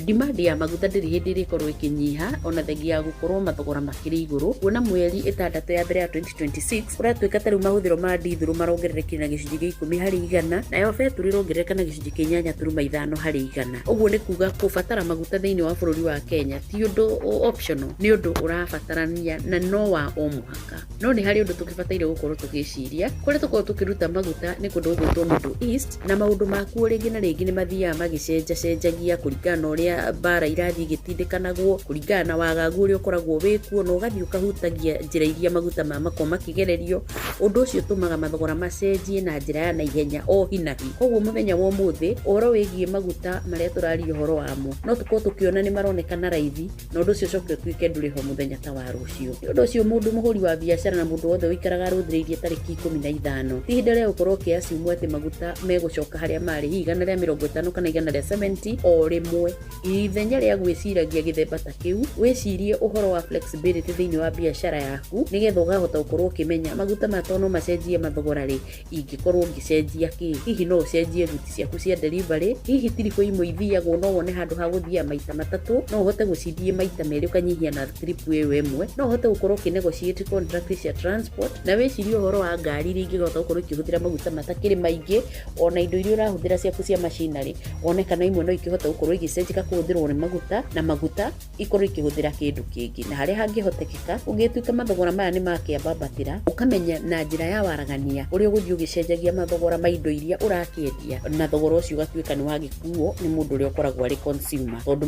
demand ya maguta ndĩrĩ hĩndĩ ĩrĩkorwo ĩkĩnyiha, ona thengia ya gũkorwo mathogora makĩrĩ igũrũ. Kuona mweri 6 ya mbere ya 2026 kũratuĩka ta rĩu mahũthĩro ma ndithũrũ marongererekire na gĩcunjĩ gĩa 10 harĩ igana, nayo betũrũ ĩrongerereka na gĩcunjĩ kĩa 8.5 harĩ igana. Ũguo nĩ kuga kũbatara maguta thĩinĩ wa bũrũri wa Kenya ti ũndũ optional, nĩ ũndũ ũrabatarania na no wa o mũhaka. No nĩ harĩ ũndũ tũkĩbataire gũkorwo tũgĩciria. Kũrĩa tũkoragwo tũkĩruta maguta nĩ kũndũ gũgwĩtwo Middle East, na maũndũ makuo rĩngĩ na rĩngĩ nĩ mathiaga magĩcenjacenjagia kũringana na ũrĩa mbara irathiĩ igĩtindĩkanagwo, kũringana na wagagu ũrĩa ũkoragwo wĩkuo, na ũgathiĩ ũkahutagia njĩra iria maguta maya makoragwo makĩgererio. Ũndũ ũcio ũtũmaga mathogora macenjie na njĩra ya naihenya o hinahi. Koguo mũthenya wa ũmũthĩ ũhoro wĩgiĩ maguta marĩa tũraria ũhoro wamo no tũkorwo tũkĩona nĩ maronekana raithi, na ũndũ ũcio ũcoke ũtuĩke ndũrĩ ho mũthenya ta wa rũciũ. Nĩ ũndũ ũcio mũndũ mũhũri wa biacara na mũndũ wothe ũikaraga arũthĩrĩirie tarĩki 15, ti ihinda rĩa gũkorwo ũkĩassume atĩ maguta megũcoka harĩa marĩ, hihi 150 kana 170 o rĩmwe. Ithenya rĩa gwĩciragia gĩthemba ta kĩu, wĩcirie ũhoro wa flexibility thĩinĩ wa biacara yaku, nĩgetha ũkahota gũkorwo ũkĩmenya maguta maya tondũ no macenjie mathogora rĩ, ingĩkorwo ngĩcenjia kĩ? Hihi no ũcenjie route ciaku cia delivery? Hihi tiribũ imwe ithiagwo no wone handũ ha gũthiaga maita 3, no ũhote gũcithiĩ maita 2 ũkanyihia na trip ĩyo ĩmwe. No ũhote gũkorwo ũkĩnegotiate contract cia transport, na wĩcirie ũhoro wa ngari iria ingĩhota gũkorwo ikĩhũthĩra maguta matakĩrĩ maingĩ, ona indo iria ũrahũthĩra ciaku cia machinery, wone kana imwe no ikĩhote gũkorwo igĩcenjeka kũhũthĩrwo nĩ maguta, na maguta ikorwo ikĩhũthĩra kĩndũ kĩngĩ. Na harĩa hangĩhotekeka ũngĩtuĩka mathogora maya nĩ makĩambambatĩra, ũkamenya na njĩra ya waragania ũrĩa ũgũthiĩ ũgĩcenjagia mathogora ma indo iria ũrakĩendia, na thogora ũcio ũgatuĩka nĩ wagĩkuo nĩ mũndũ ũrĩa ũkoragwo arĩ consumer, tondũ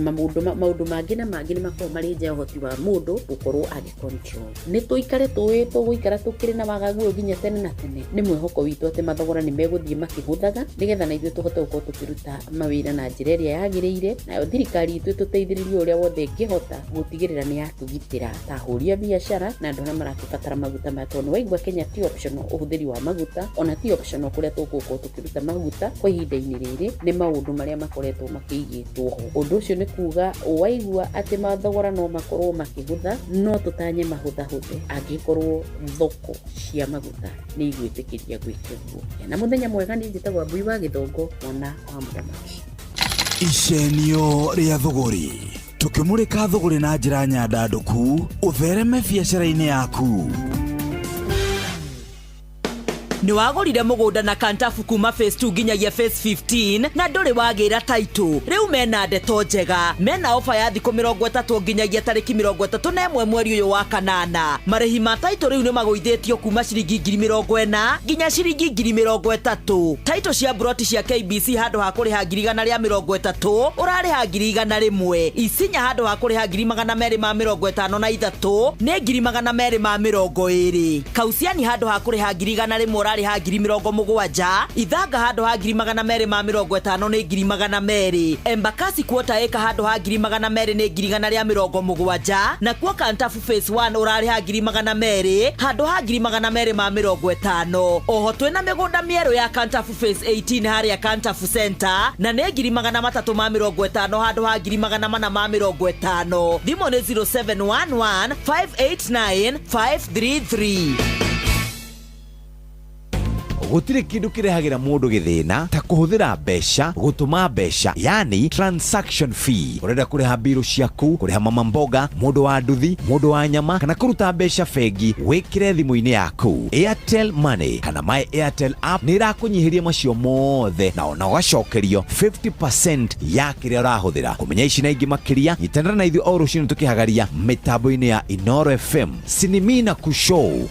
maũndũ mangĩ na mangĩ nĩ makoragwo marĩ nja ya ũhoti wa mũndũ gũkorwo agĩ control. Nĩ tũikare tũĩ tũgũikara tũkĩrĩ na wagagu ũyũ nginya tene na tene. Nĩ mwĩhoko witũ atĩ mathogora nĩ megũthiĩ makĩhũthaga, nĩgetha na ithuĩ tũhote gũkorwo tũkĩruta mawĩra na njĩra ĩrĩa yagĩrĩire, nayo thirikari itũ ĩtũteithĩrĩrie ũrĩa wothe ĩngĩhota gũtigĩrĩra nĩ yatũgitĩra ta ahũri a biacara na andũ arĩa marakĩbatara maguta maya, tondũ waigua Kenya ti optional ũhũthĩri wa maguta, ona ti optional kũrĩa tũgũkorwo tũkĩruta maguta kwa ihinda-inĩ rĩrĩ, nĩ maũndũ marĩa makoretwo makĩigĩtwo ho. Ũndũ ũcio nĩ kuga waigua atĩ mathogora no makorwo makĩhũtha, no tũtanye mahũthahũthe angĩkorwo thoko cia maguta nĩ igwĩtĩkĩria gwĩka ũguo. Na mũthenya mwega, niĩ njĩtagwo Mbui wa Gĩthongo, mwana wa mũthamaki. Icenio rĩa thũgũrĩ, tũkĩmũrĩka thũgũrĩ na njĩra nyandandũku ũthereme biacara-inĩ yaku. Nĩ wagũrire mũgũnda na Kantafu kuma phase 2 nginyagia phase 15 na ndũrĩ wagĩra title. Rĩu mena ndeto njega, mena ofa ya thikũ 30 nginyagia tarĩki 31 mweri ũyũ wa kanana. Marĩhi ma title rĩu nĩ magũithĩtio kuma ciringi 40,000 nginya ciringi 30,000. Title cia broti cia KBC handũ ha kũrĩha 130,000 ũrarĩha 101,000. Isinya handũ ha kũrĩha 253 nĩ 220. Kausiani handũ ha kũrĩha 100,000 ũrarĩha 70,000. Ithanga handũ ha 250 nĩ 200,000. Embakasi quarter acre handũ ha 200,000 nĩ 170,000. Na kuo Kantafu phase 1 ũrarĩha 200,000 handũ ha 250,000. Oho twĩna mĩgũnda mĩerũ ya Kantafu phase 18 harĩa Kantafu Center na nĩ 350 handũ ha 450. Thimũ nĩ 0711 589 533. Gũtirĩ kĩndũ kĩrehagĩra mũndũ gĩthĩna ta kũhũthĩra mbeca gũtũma mbeca, yani transaction fee. Ũrenda kũrĩha mbirũ ciaku, kũrĩha mama mboga, mũndũ wa nduthi, mũndũ wa nyama, kana kũruta mbeca bengi, wĩkĩre thimũ-inĩ yaku. Airtel Money kana My Airtel app nĩ ĩrakũnyihĩria macio mothe na ona ũgacokerio 50% ya kĩrĩa ũrahũthĩra. Kũmenya ici na ingĩ makĩria, nyitanĩra na ithuĩ o rũcinĩ tũkĩhagaria mĩtambo-inĩ ya Inoro FM Sinimina Kushow.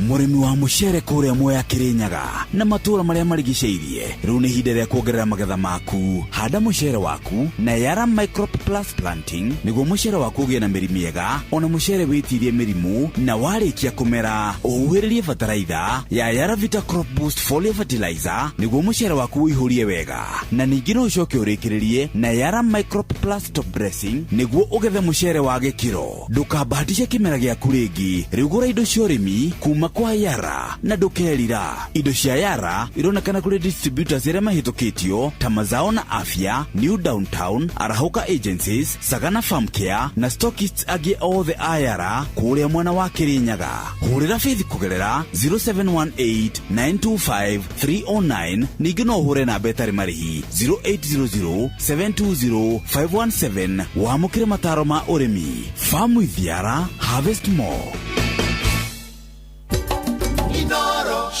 Mũrĩmi wa mũcere kũrĩa Mwea Kĩrĩnyaga na matũũra marĩa marigicĩirie, rĩu nĩ ihinda rĩa kuongerera magetha maku. Handa mũcere waku na Yara Microp Plus Planting nĩguo mũcere waku ũgĩe na mĩri mĩega, ona mũcere wĩtirie mĩrimũ, na warĩkia kũmera ũhuhĩrĩrie bataraitha ya Yara Vita Crop Boost Foliar Fertilizer nĩguo mũcere waku ũihũrie wega, na ningĩ no ũcoke ũrĩkĩrĩrie na Yara Microp Plus Top Dressing nĩguo ũgethe mũcere wa gĩkĩro. Ndũkambahatishe kĩmera gĩaku rĩngĩ, rĩu gũra indo cia ũrĩmi kuma kwa Yara na ndũkerira. Indo cia Yara ironekana kũrĩ distributors arĩa mahĩtũkĩtio ta Mazao na Afya, New Downtown, Arahũka Agencies, Sagana Farm Care na stockists angĩ othe a Yara kũrĩa mwena wa Kĩrĩnyaga. Hũrĩra Faith kũgerera 0718 925 309, ningĩ no ũhũre namba ĩtarĩ marĩhi 0800 720 517 wamũkĩre mataro ma ũrĩmi. Farm with Yara, harvest more.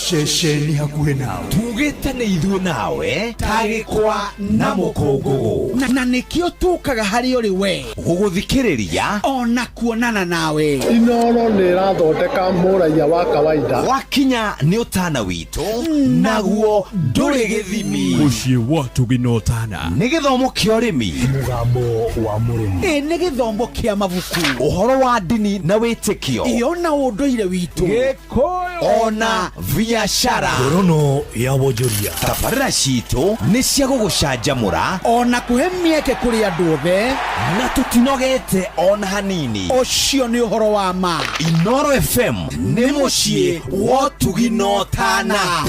Ceceni hakuhĩ nawe tugĩte nĩ ithuĩ nawe tagĩkwa na mũkũngũgũ, na nĩkĩo tũkaga harĩ ũrĩ we gũgũthikĩrĩria ona kuonana nawe. Inoro nĩ ĩrathondeka mũraiya wa kawaida. Wakinya nĩ ũtana witũ naguo ndũrĩ gĩthimi. Mũciĩ wa tũginotana nĩ gĩthomo kĩa ũrĩmi, mũgambo wa mũrĩmi, ĩ nĩ gĩthomo kĩa mabuku, ũhoro wa ndini na wĩtĩkio, ĩ ona ũndũire witũ, Gĩkũyũ ona biashara, ngorono ya wonjoria. Tabarĩra citũ nĩ cia gũgũcanjamũra ona kũhe mĩeke kũrĩ andũ othe, na tũtinogete ona hanini. Ũcio nĩ ũhoro wa ma. Inoro FM nĩ mũciĩ wa tũginotana.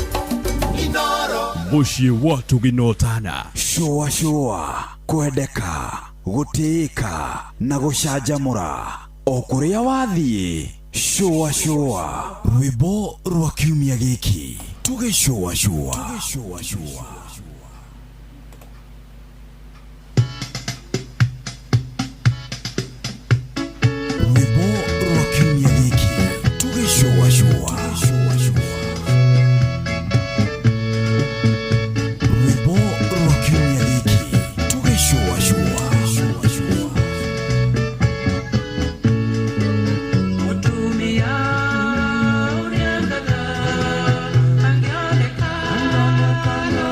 Mũciĩ wa tũginotana. Shũa shũa, kwendeka, gũtĩĩka na gũcanjamũra o kũrĩa wathiĩ. Shũa shũa, rwĩmbo rwa kiumia gĩkĩ tũgĩcũa shũa. Rwĩmbo rwa kiumia gĩkĩ tũgĩcũa shũa. Rwĩmbo rwa kiumia gĩkĩ tũgĩcũa shũa. Mutumia ũrĩa ngatha angĩoneka no.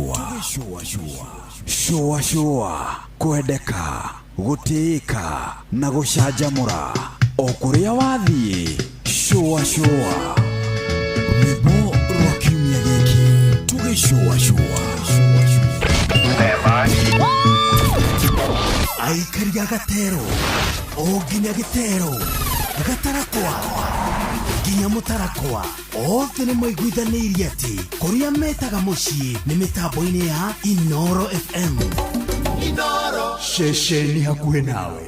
Tũgĩcũa cũa cũa kwendeka gũtĩĩka na gũcanjamũra o kũrĩa wathiĩ cũa cũa rwĩmbo rwa kiumia gĩkĩ tũgĩcũa cũa. Aikari a gatero o nginya gĩtero gatarakwa nginya mũtarakwa othe nĩ maiguithanĩirie atĩ kũrĩa metaga mũciĩ nĩ mĩtambo-inĩ ya Inoro FM. Inoro. Ceceni hakuhĩ nawe.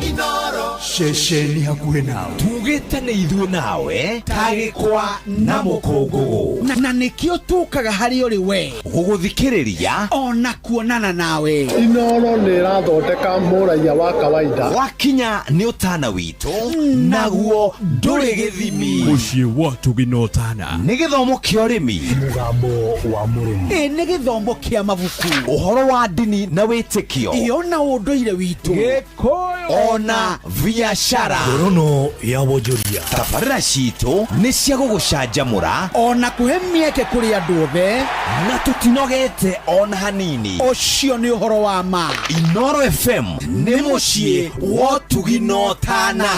Inoro. Ceceni hakuhĩ nawe. Tugĩte nĩ ithuĩ nawe tagĩkwa na mũkũngũgũ na nĩkĩo tũkaga harĩ ũrĩ we gũgũthikĩrĩria ona kuonana nawe. Inoro nĩ ĩrathondeka mũraiya wa kawaida. Wakinya nĩ ũtana witũ naguo ndũrĩ gĩthimi. Mũciĩ wa tũginotana nĩ gĩthomo kĩa ũrĩmi, mũgambo wa mũrĩmi, ĩ nĩ gĩthomo kĩa mabuku, ũhoro wa ndini na wĩtĩkio, ĩyo na ũndũire witũ, Gĩkũyũ ona biacara, ngorono ya wonjoria. Tabarĩra citũ nĩ cia gũgũcanjamũra ona kũhe mĩeke kũrĩ andũ othe, na tũtinogete ona hanini. Ũcio nĩ ũhoro wa ma. Inoro FM nĩ mũciĩ wa ũtuginotana.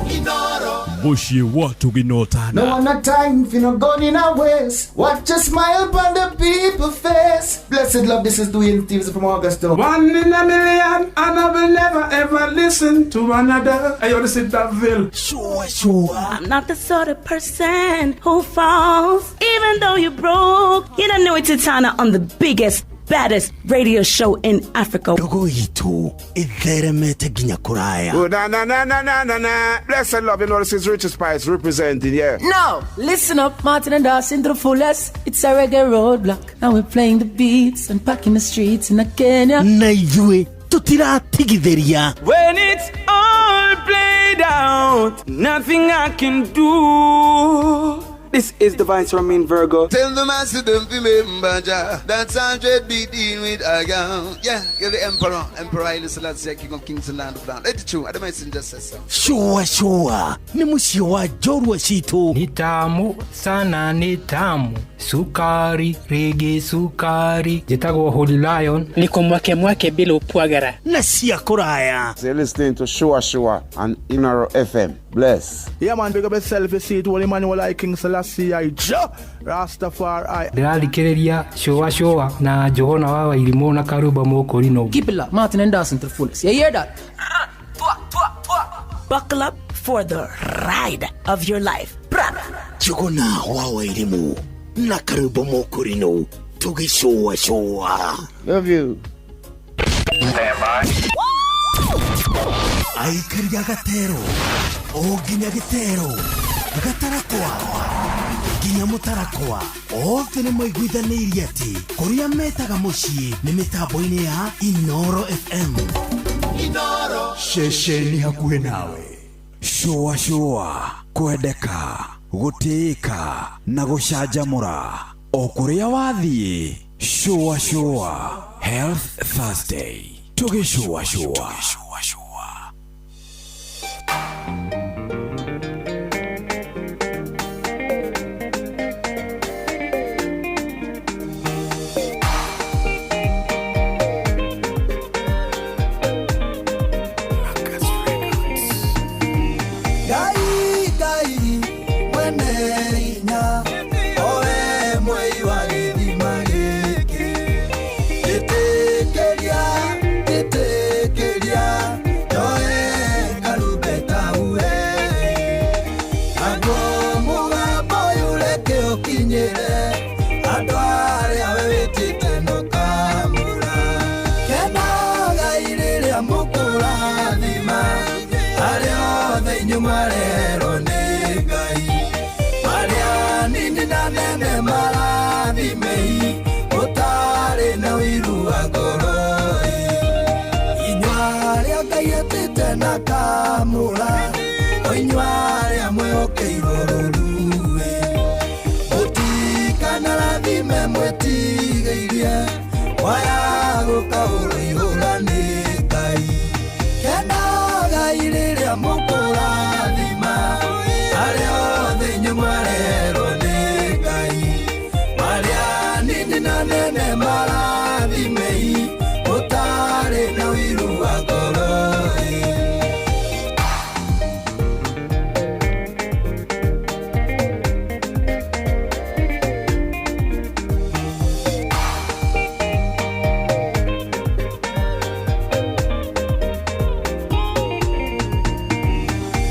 Inoro. Mũciĩ wa ũtuginotana. No one a time for no gun in a waste. Watch a smile upon the people face. Blessed love, this is Dwayne Stevens from Augusta. One in a million, and I will never ever listen to another. I want to sit that bill. Sure, sure. I'm not the sort of person who falls, even though you're broke. You don't know it's Titana on the biggest, baddest radio show in Africa. Ndogo itu itheremete nginya kuraya. Oh, na na na na na na na. Blessed love, you know this is Richard Spice representing, yeah. Now, listen up, Martin and Dawson to the fullest. It's a reggae roadblock, and we're playing the beats and packing the streets in Kenya. Na ithuĩ tutiratigithĩria. When it's all played out, nothing I can do. This is the Vice Ramin Virgo. Tell the master don't remember Jah. That's 100 beat in with a gown. Yeah, you're the emperor. Emperor Haile Selassie, King of Kings and Land of Land. Let it true. I messenger says so. Sure, sure. Ni mũciĩ wa njorua citũ. Ni tamu sana, ni tamu. Sukari, rege sukari. Njĩtagwo Holy Lion. Niko mwake mwake bila upwagara. Na cia kũraya. So you're listening to Shua Shua on Inoro FM. Bless. Yeah, man, big up yourself. You see it, Holy Emmanuel, I King Selassie, I Jah Rastafari. Ndĩrathikĩrĩria Shua Shua na Johana wa Wairimũ na Karuba Mũkũrinũ. Keep it locked, Martin and Dawson to the fullest. You hear that? Buckle up for the ride of your life. Jogona wa Wairimũ na Karuba Mũkũrinũ tũgĩcũa cũa. Love you. Aikari a gatero o nginya gĩtero gatarakwa nginya mũtarakwa othe nĩ maiguithanĩirie atĩ kũrĩa metaga mũciĩ nĩ mĩtambo-inĩ ya Inoro FM. Inoro. Ceceni hakuhĩ nawe. Cũa cũa kwendeka gũtĩĩka na gũcanjamũra o kũrĩa wathiĩ. Cũa cũa Health Thursday tũgĩcũa cũa. Nene. nene marathimei ũtarĩ na ũiru wa ngoro.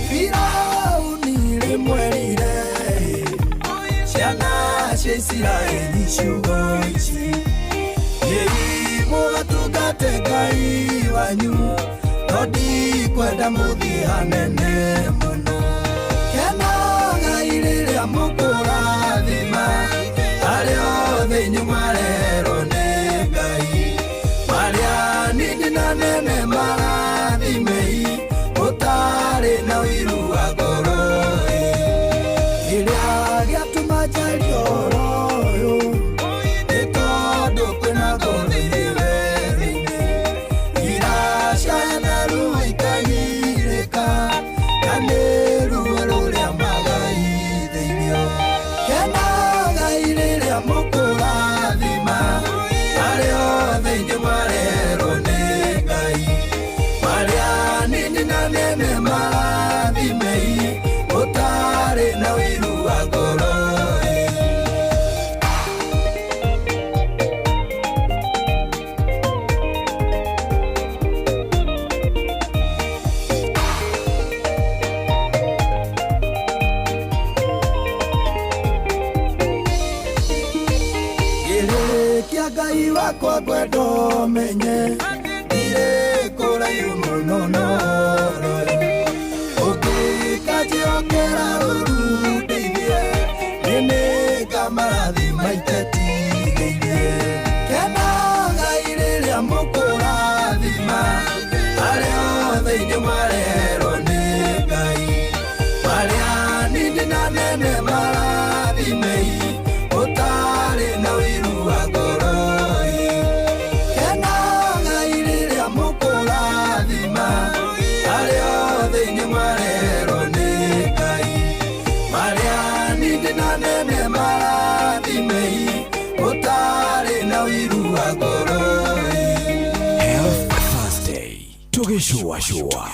Firauni rĩmwerire ciana cia Isiraeli ciugo ici, Thiĩi mũgatungate Ngai wanyu, no ndikwenda mũthiĩ hanene mũno. Kenagai rĩrĩa mũkũrathima arĩa othe inyuĩ mwarerwo nĩ Ngai, marĩa nini na nene marathimei ũtarĩ na ũiru wa ngoro. Kĩrĩa gĩatũma njarie ũhoro ũyũ nĩ tondũ kwĩna ngũthi werũ-inĩ, iracaya ruo ikagirĩka, na nĩ ruo rũrĩa magaithĩirio. Kenagai rĩrĩa mũkũrathima arĩa othe inyuĩ mwarerwo nĩ Ngai, marĩa nini na nene marathimei ũtarĩ na ũiru wa ngoro. Ngĩrĩkia Ngai wakwa ngwenda ũmenye ndirĩ kũraihu mũno noro ũngĩkanjĩhokera ũru ndeithie nĩ nĩngamarathima itetigĩirie. Kenagai rĩrĩa mũkũrathima arĩa othe inyuĩ mwarerwo nĩ Ngai, marĩa nini na nene marathimei ũtarĩ na ũiru wa ngoro. Kenagai rĩrĩa mũkũrathima arĩa othe inyuĩ mwarerwo nĩ Ngai, marĩa nini na nene marathimei ũtarĩ na ũiru wa ngoro. Health Thursday tũgĩcũacũa.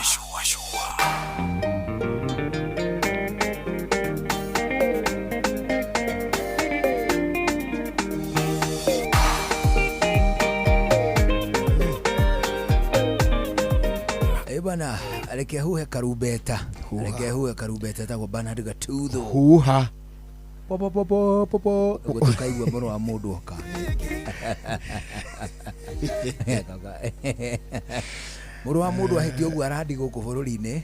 Eh bwana, reke huhe karumbeta, reke huhe karumbeta tagwo Bernard Gatutho Huha. Po po po po po po. Ũguo tũkaigua mũro wa mũndũ oka. Mũrũ wa mũndũ ahĩtia ũguo arandi gũkũ bũrũri-inĩ,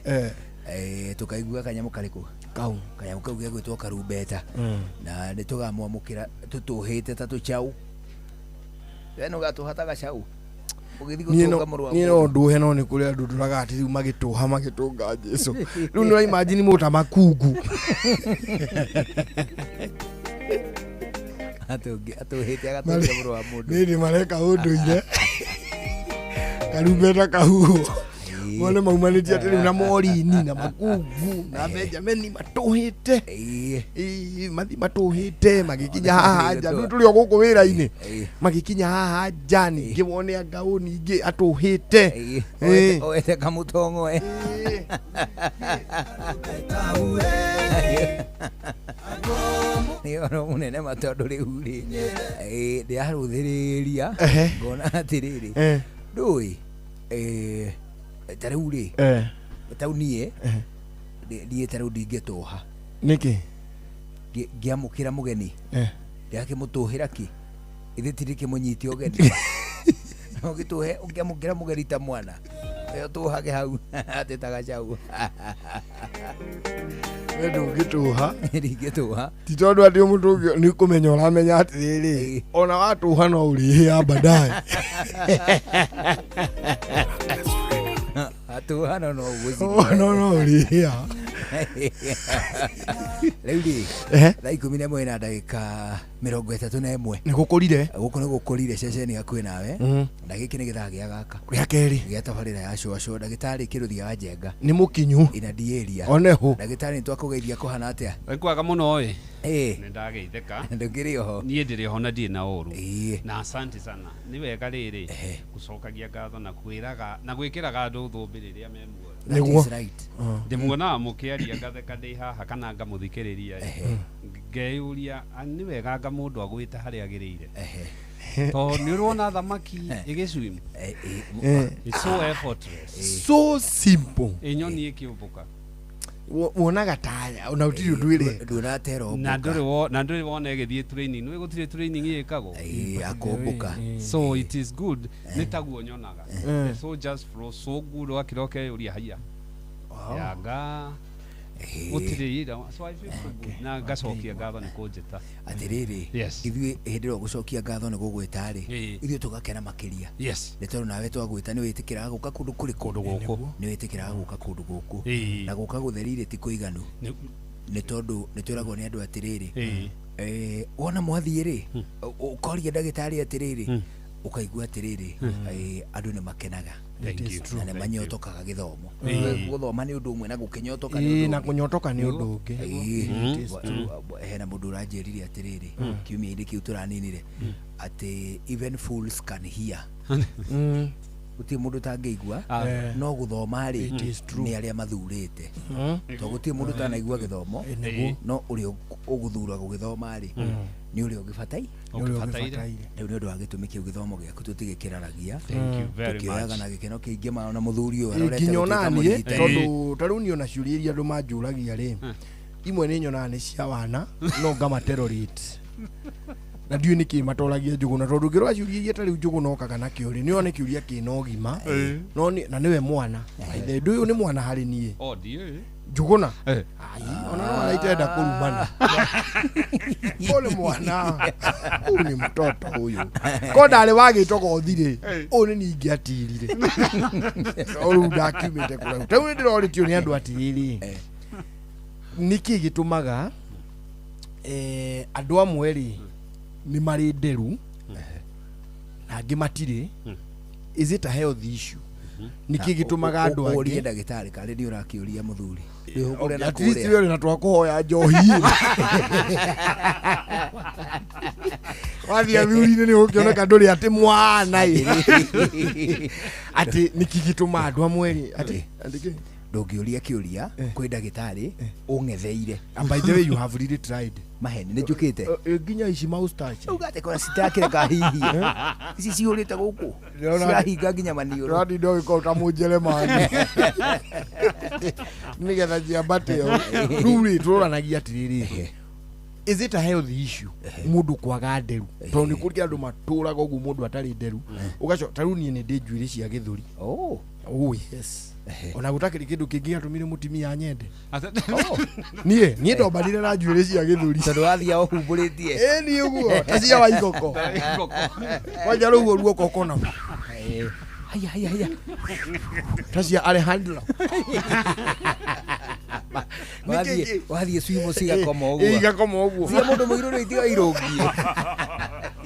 tũkaigua kanyamũ karĩkũ kau, kanyamũ kau gegwĩtwo karumbeta, na nĩ tũgamwamũkĩra tũtũhĩte ta tũcaũ. We nĩ ũgatũha ta gacau ũgĩthiĩ gũtũnga mũrũ wa Niĩ no mũndũ. nduhe no nĩ kũrĩ andũ ndoraga atĩ rĩu magĩtũha magĩtũnga Jesu. Rĩu nĩ ũraimagine mũndũ ta makungu. Atũhĩte agatũnga mũrũ wa mũndũ. Nĩ mareka ũndũire karumbeta kahuhwo wone maumanĩtie atĩ rĩu na morini na makungu na Benjamini matũhĩte. Ĩĩ, mathi matũhĩte magĩkinya haha nja, rĩu tũrĩ o gũkũ wĩra-inĩ, magĩkinya haha nja ningĩ wone anga ũ ningĩ atũhĩte. Ĩĩ. Oete kamũtong'oe. Nĩ ũhoro mũnene ma tondũ rĩu rĩ, ndĩrarũthĩrĩria ngona atĩrĩrĩ, ndũĩ ta rĩu rĩ, ta rĩu niĩ niĩ ta rĩu ndingĩtũha. Nĩkĩ? Ngĩamũkĩra mũgeni ndĩrakĩmũtũhĩra kĩ ithe tirĩkĩmũnyite ũgeni. No ũgĩtũhe ũngĩamũkĩra mũgeni ta mwana ũtũhage hau atĩ ta gacau. We ndũngĩtũha. Ndingĩtũha. Ti tondũ atĩ mũndũ ũngĩ nĩ kũmenya ũramenya atĩrĩrĩ, ona watũha no ũrĩhĩa baadaye. Atũha no no ũgũcithia. No no ũrĩhĩa. Rĩu rĩ thaa 11 na ndagĩka 31 nĩ gũkũrire gũkũ nĩ gũkũrire ceceni hakuhĩ nawe na gĩkĩ nĩ gĩthaa gĩa gaka gĩa kerĩ gĩa tabarĩra ya cũacũa ndagĩtarĩ Kĩrũthia wa Njenga nĩ mũkinyu ina diaria oneho ndagĩtarĩ nĩtwakũgeithia kũhana atĩa Nĩ kwega mũno ĩ ĩ nĩ ndageithĩka ndũkĩrĩ oho niĩ ndĩrĩ oho na ndirĩ na ũru Ĩĩ. na asante sana nĩ wega rĩrĩ gũcokagia ngatho na kwĩraga na gwĩkĩraga andũ thũmbĩ rĩrĩa me muoyo That Nĩguo. is right. ndĩmuonaga mũkĩaria ngatheka ndĩ haha kana ngamũthikĩrĩria ĩ ngeyũria nĩ wega nga mũndũ agwĩte harĩa agĩrĩire tondũ nĩ ũrona thamaki ĩgĩcwim It's so effortless so simple ĩnyoni ĩkĩũmbũka wonaga taya ona ũtirĩ ũndũ ĩreka ndũratero na ndũrĩ wona ĩgĩthiĩ training nĩ gũtirĩ training ĩkagwo akũmbũka so it is good nĩ taguo nyonaga The so just flow so good wakĩra ũkeyũria haiya yanga gũtirĩ ira so I feel so good na ngacokia ngatho nĩ kũnjĩta atĩrĩrĩ Yes. ithuĩ hĩndĩ ĩrĩa ũgũcokia ngatho nĩ gũgwĩta rĩ Ĩĩ. ithuĩ tũgakena makĩria Yes. nĩ tondũ nawe twagwĩta nĩ wĩtĩkĩraga gũka kũndũ kũrĩkũ Kũndũ gũkũ. nĩ wĩtĩkĩraga gũka kũndũ gũkũ Ĩĩ. na gũka gũtherire ti kũiganu Nĩ- nĩ tondũ nĩ twĩragwo nĩ andũ atĩrĩrĩ Ĩĩ. wona mwathiĩ rĩ ũkoria ndagĩtarĩ atĩrĩrĩ ũkaigua atĩrĩrĩ andũ nĩ makenaga Thank you. na nĩ Thank you. manyotokaga gĩthomo Ĩĩ. gũthoma nĩ ũndũ ũmwe na gũkĩnyotoka nĩ Ĩĩ, ũndũ na ũngĩ. kũnyotoka nĩ ũndũ ũngĩ Ĩĩ. It is true. Hena mũndũ ũranjĩrire atĩrĩrĩ kiumia-inĩ kĩu tũraninire atĩ even fools can hear gũtirĩ mũndũ ũtangĩigua no gũthoma rĩ It is true. nĩ arĩa mathurĩte to gũtirĩ mũndũ ũtanaigua gĩthomo nĩguo. no ũrĩa ũgũthura gũgĩthoma rĩ nĩ ũrĩa ũgĩbatai Nĩ ũrĩa Ũgĩbataire. ũgĩbataire. rĩu nĩ ũndũ wa gĩtũmi kĩu gĩthomo gĩaku tũtigĩkĩraragia Thank you very tũkĩoyaga much. na gĩkeno kĩingĩ ma ona mũthuri ũyũ Ĩ, arorete nginya gũtuĩka ona niĩ mũrigitani. tondũ ta rĩu niĩ ona ciũria iria andũ manjũragia rĩ imwe nĩ nyonaga nĩ cia wana no ngamaterorate na ndiũĩ nĩkĩ matoragia Njũgũna tondũ ngĩrora ciũria iria ta rĩu Njũgũna okaga nakĩo rĩ nĩona nĩ kĩũria kĩna ũgima no na nĩwe mwana By the way, ũyũ nĩ mwana harĩ niĩ Oh, ndiũĩ. Njũgũna Eh. Ai, ona no araitenda kũrumana ũyũ nĩ mwana ũyũ nĩ mtoto ũyũ ko ndarĩ wa gĩtogothi rĩ ũyũ nĩ niĩ ingĩatirire no rĩu ndakiumĩte kũraihu ta rĩu nĩ ndĩrorĩtio nĩ andũ atĩrĩrĩ nĩkĩ gĩtũmaga andũ amwe rĩ nĩ marĩ nderu na angĩ matirĩ is it a health issue nĩkĩ gĩtũmaga andũ ũrie angĩ ndagĩtarĩ karĩ nĩ ũrakĩũria mũthuri Wĩhũgũre na at least kũrĩa. we ũrĩ na twakũhoya njohi wathiĩ athuri-inĩ nĩ ũkĩoneka ndũrĩ atĩ mwana ĩ atĩ nĩkĩ gĩtũmaga andũ amwe rĩ atĩ atĩ kĩ? Ndũngĩũria kĩũria kwĩ ndagĩtarĩ ũng'etheire And by the way you have really tried maheni nĩ njũkĩte nginya ici moustache uga atĩ kora citakĩreka hihie ici cihũrĩte gũkũ Ndĩrona- cirahinga nginya maniũrũ ndĩratinda ũgĩkorwo ta mũnjeremani nĩgetha ciambate ũũ. Rĩu rĩ tũroranagia atĩrĩrĩ is it a health issue mũndũ kwaga nderu tondũ nĩ kũrĩ andũ matũraga ũguo mũndũ atarĩ nderu ũgacoka ta rĩu niĩ nĩ ndĩ njuĩrĩ cia gĩthũri oh oh yes ona gũtakĩrĩ kĩndũ kĩngĩ gĩatũmire mũtumia nyende Ate- niĩ niĩ ndombanire na njuĩrĩ cia gĩthũri tondũ wathiĩ ũhumbũrĩtie ĩ niĩ ũguo ta cia waigoko kwanja rĩu ũguo ruoko ũkona haya haya haya ta cia Alejandro wathiĩ wathiĩ swimo cigakoma ũguo igakoma ũguo cia mũndũ mũirũ rĩ itiga irũngie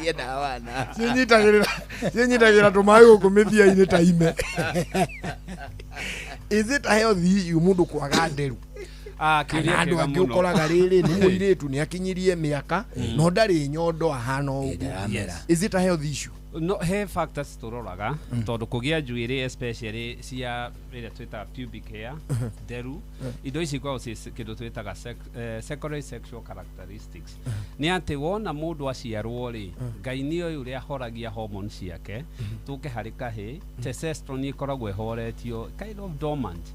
tienda wana ciĩnyitagĩrĩra ciĩnyitagĩrĩra tũmaĩ gũkũ mĩthia-inĩ ta ime is it a health issue mũndũ kwaga nderu Ah, kĩũria kana andũ kĩega angĩ mũno. ũkoraga rĩrĩ nĩ mũirĩtu nĩ akinyirie mĩaka no ndarĩ nyondo ahana ũguo Ndaramera. is it a health issue no he factors tũroraga tondũ kũgĩa njuĩrĩ especially cia ĩrĩa twĩtaga pubic hair nderu indo ici ikoragwo ciĩ kĩndũ twĩtaga secondary sexual characteristics nĩ atĩ wona mũndũ aciarwo rĩ Ngai nĩ oĩ ũrĩa ahoragia hormone ciake tũke harĩ kahĩ testosterone ĩkoragwo ĩhoretio kind of dormant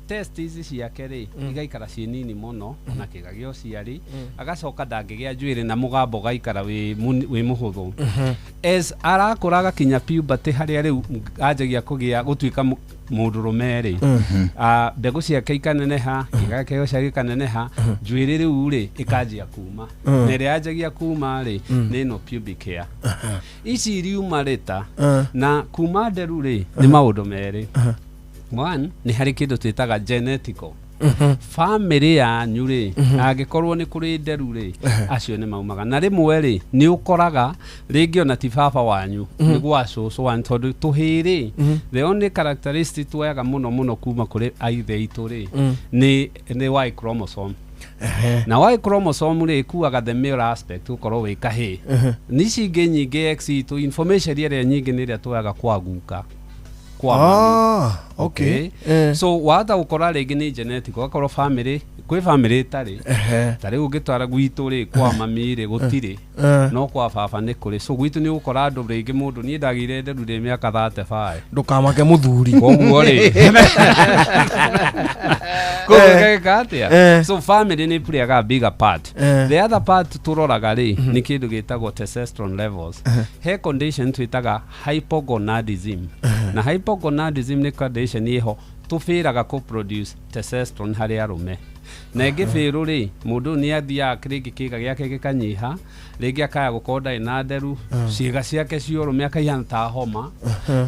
testes ciake rĩ igaikara ciĩ nini mũno ona kĩga gĩa ũciari agacoka ndangĩgĩa njuĩrĩ na mũgambo ũgaikara wĩ mũhũthũ as arakũra agakinya puberty harĩa rĩu anjagia kũgĩa gũtuĩka mũndũrũme rĩ mbegũ ciake ikaneneha kĩga gĩake gĩa ũciari gĩkaneneha njuĩrĩ rĩu rĩ ĩkanjia kuma na ĩrĩa yanjagia kuma rĩ nĩ ĩno pubic hair ici iriuma rĩta na kuma nderu rĩ nĩ maũndũ merĩ one nĩ harĩ kĩndũ twĩtaga genetical Family yanyu rĩ, angĩkorwo nĩ kũrĩ nderu rĩ, acio nĩ maumaga. Na rĩmwe rĩ, nĩ ũkoraga rĩngĩ ona ti baba wanyu, nĩ gwa cũcũ wanyu, tondũ tũhĩĩ rĩ, the only characteristic tuoyaga mũno mũno kuma kũrĩ aithe itũ rĩ, nĩ Y chromosome. Na Y chromosome rĩ, ĩkuaga the male aspect, gũkorwo wĩ kahĩĩ. Nĩ ici ingĩ nyingĩ X itũ, information ĩrĩa nyingĩ nĩ ĩrĩa tuoyaga kwa guka, kwa mami. Ah, okay. Eh. So wahota gũkora rĩngĩ nĩ genetic, ũgakorwo family, kwĩ family ĩtarĩ. Ta rĩu ũngĩtwara gwitũ rĩ, kwa mami rĩ, gũtirĩ, no kwa baba nĩ kũrĩ. So gwitũ nĩ ũgũkora andũ rĩngĩ, mũndũ, niĩ ndagĩire nderu ndĩ mĩaka 35. Ndũkamake mũthuri. Koguo rĩ, koguo geka atĩa? So family nĩ playaga a bigger part. The other part tũroraga rĩ, nĩ kĩndũ gĩtagwo testosterone levels. He condition twĩtaga hypogonadism, na hypogonadism nĩ condition ĩho tũbĩraga kũ produce testosterone harĩ arũme. Na ĩngĩ bĩrũ rĩ, mũndũ ũyũ nĩ athiaga rĩngĩ kĩga gĩake gĩkanyiha, rĩngĩ akaya gũkorwo ndarĩ na nderu, ciĩga ciake cia ũrũme akaihana ta homa,